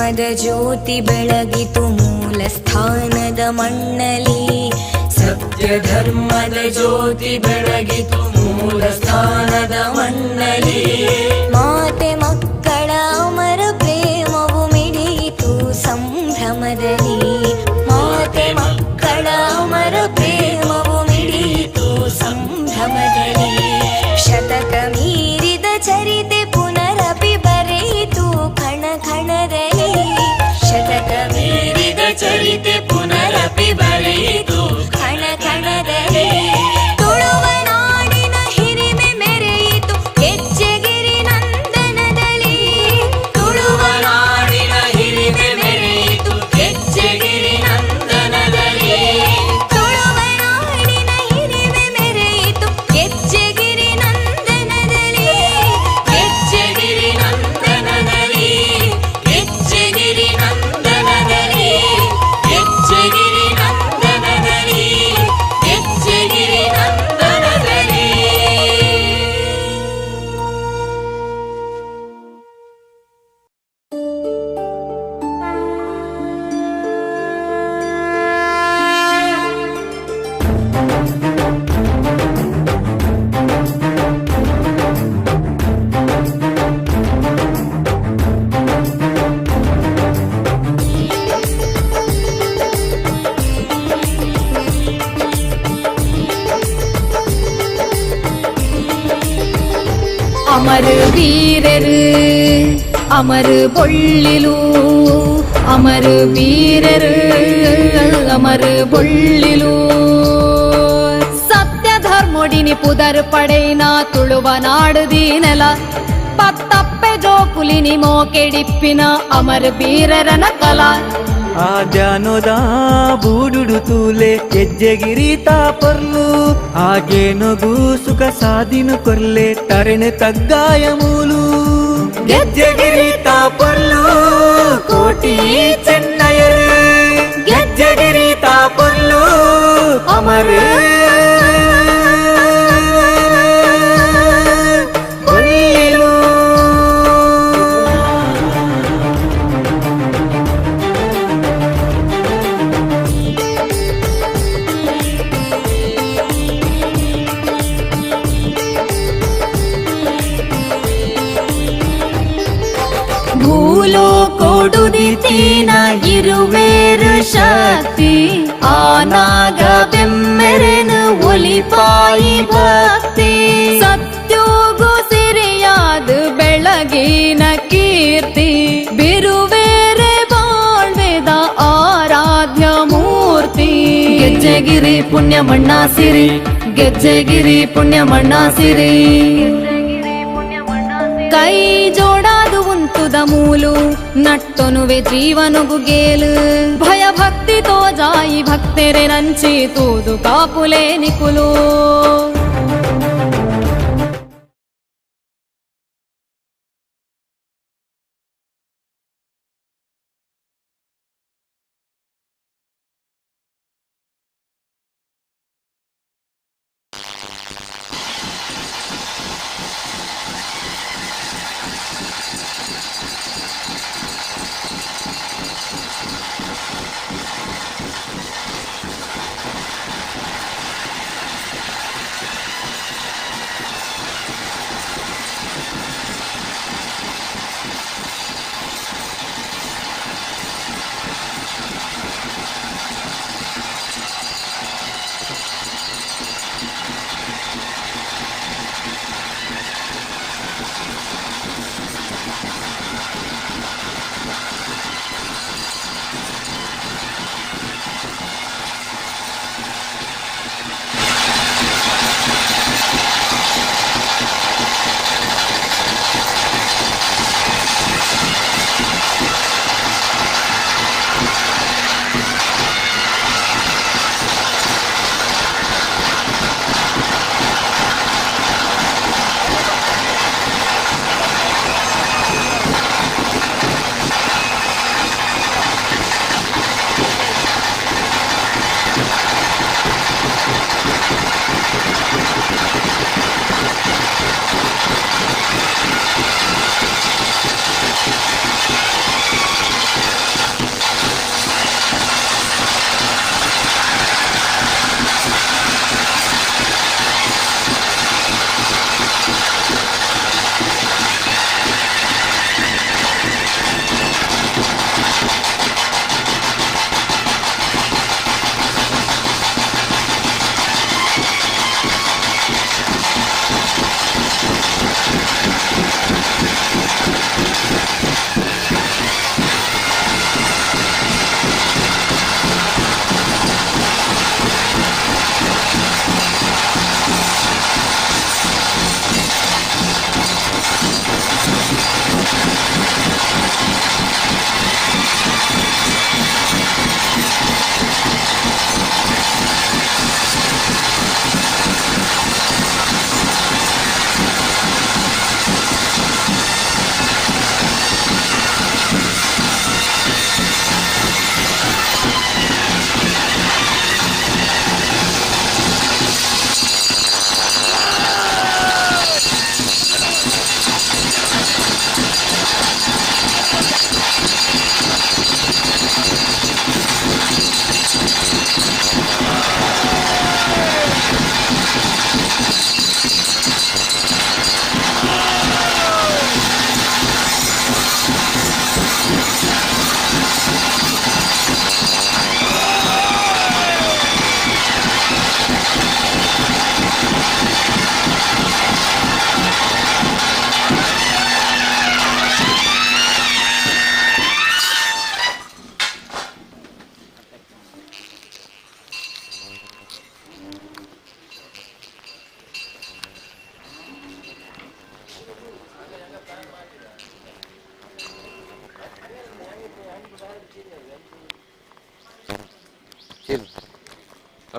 ಧರ್ಮದ ಜ್ಯೋತಿ ಬೆಳಗಿತು ಮೂಲ ಸ್ಥಾನದ ಮಣ್ಣಲಿ. ಸತ್ಯ ಧರ್ಮದ ಜ್ಯೋತಿ ಬೆಳಗಿತು ಮೂಲ ಸ್ಥಾನದ ಮಣ್ಣಲಿ. ಮಾತೆ ಮಕ್ಕಳ ಅಮರ ಪ್ರೇಮವು ಮಿಡಿಯಿತು ಸಂಭ್ರಮದಲ್ಲಿ. ಮಾತೆ ಮಕ್ಕಳ ಅಮರ ಪ್ರೇಮವು ಮಿಡಿಯಿತು ಸಂಭ್ರಮದಲ್ಲಿ. ಶತಕ ಮೀರಿದ ಚರಿತೆ ಪುನರಪಿ ಬರೆಯಿತು ಕಣ ಕಣದಲ್ಲಿ. ಶತಕ ಮೀರಿದ ಚರಿತೆ ಪುನರಪಿ ಬರೆಯಿತು ಕಣ ಕಣದಲ್ಲಿ. ತುಳುವ ನಾಡಿನ ಹಿರಿಮೆ ಮೆರೆಯಿತು ಗೆಜ್ಜೆಗಿರಿ ನಂದನದಲ್ಲಿ. ತುಳುವ ನಾಡಿನ ಹಿರಿಮೆ ಮೆರೆಯಿತು ಗೆಜ್ಜೆಗಿರಿ ನಂದನದಲ್ಲಿ. ತುಳುವ ನಾಡಿನ ಹಿರಿಮೆ ಮೆರೆಯಿತು ಗೆಜ್ಜೆಗಿರಿ ನಂದನದಲ್ಲಿ. ಗೆಜ್ಜೆಗಿರಿ ನಂದನದಲ್ಲಿ, ಗೆಜ್ಜೆಗಿರಿ ನಂದನದಲ್ಲಿ, ಗೆಜ್ಜೆಗಿರಿ ನಂದನದಲ್ಲಿ, ಗೆಜ್ಜೆಗಿರಿ ನಂದನದಲ್ಲಿ. ಅಮರ ವೀರರು ಅಮರ ಪೊಳ್ಳಿಲು, ಅಮರ ವೀರರು ಅಮರ ಪೊಳ್ಳಿಲು. ಸತ್ಯ ಧರ್ಮೊಡಿನಿ ಪುದರ್ ಪಡೈನ ತುಳುವ ನಾಡು ದೀನಲ ಪತ್ತಪ್ಪೆ ಜೋಕುಲಿನಿ ಮೋಕೆಡಿಪ್ಪಿನ ಅಮರ ವೀರರನ ಕಲಾ. ಆ ಜಾನೋದ ಬೂಡುಡು ತೂಲೆ ಗೆಜ್ಜೆಗಿರಿ ತಾಪರ್ಲು, ಆಗೇನೊಗು ಸುಖ ಸಾಧಿನು ಕೊರ್ಲೆ ತರೆಣೆ ತಗ್ಗಾಯ ಮೂಲು. ಗೆಜ್ಜೆಗಿರಿ ತಾಪರ್ಲು ಕೋಟಿ ಚೆನ್ನಯರು, ಗೆಜ್ಜೆಗಿರಿ ತಾಪರ್ಲು ಅಮರ ಬೊಳ್ಳಿಲು. ಭೂಲೋಕೊಡುದಿತೀನ ಇರುವೇರು ಶಕ್ತಿ ಆನಾಗ ಬೆಮ್ಮೆರೆನು ಒಲಿಪಾಯಿ ಭಕ್ತಿ. ಸತ್ಯೋಗು ಸಿರಿಯಾದ ಬೆಳಗಿನ ಕೀರ್ತಿ ಬಿರುವೇರೆ ಬಾಳ್ವೆದ ಆರಾಧ್ಯ ಮೂರ್ತಿ. ಗೆಜ್ಜೆಗಿರಿ ಪುಣ್ಯ ಮಣ್ಣ ಸಿರಿ, ಗೆಜ್ಜೆಗಿರಿ ಪುಣ್ಯ ಮಣ್ಣ ಸಿರಿ. ಕೈ ಜೋಡಾದು ಉಂತುದ ಮೂಲು ನಟ್ಟೊನುವೆ ಜೀವನುಗು ಗೇಲು. ಭಯ ಭಕ್ತಿ ತೋಜಾಯಿ ಭಕ್ತೆರೆ ನಂಚಿ ತೂದು ಕಾಪುಲೆ ನಿಕುಲು.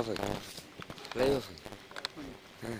ಆಫ್ ಆಗಿ ಲೈವ್ ಆಫ್. ಹಾಂ.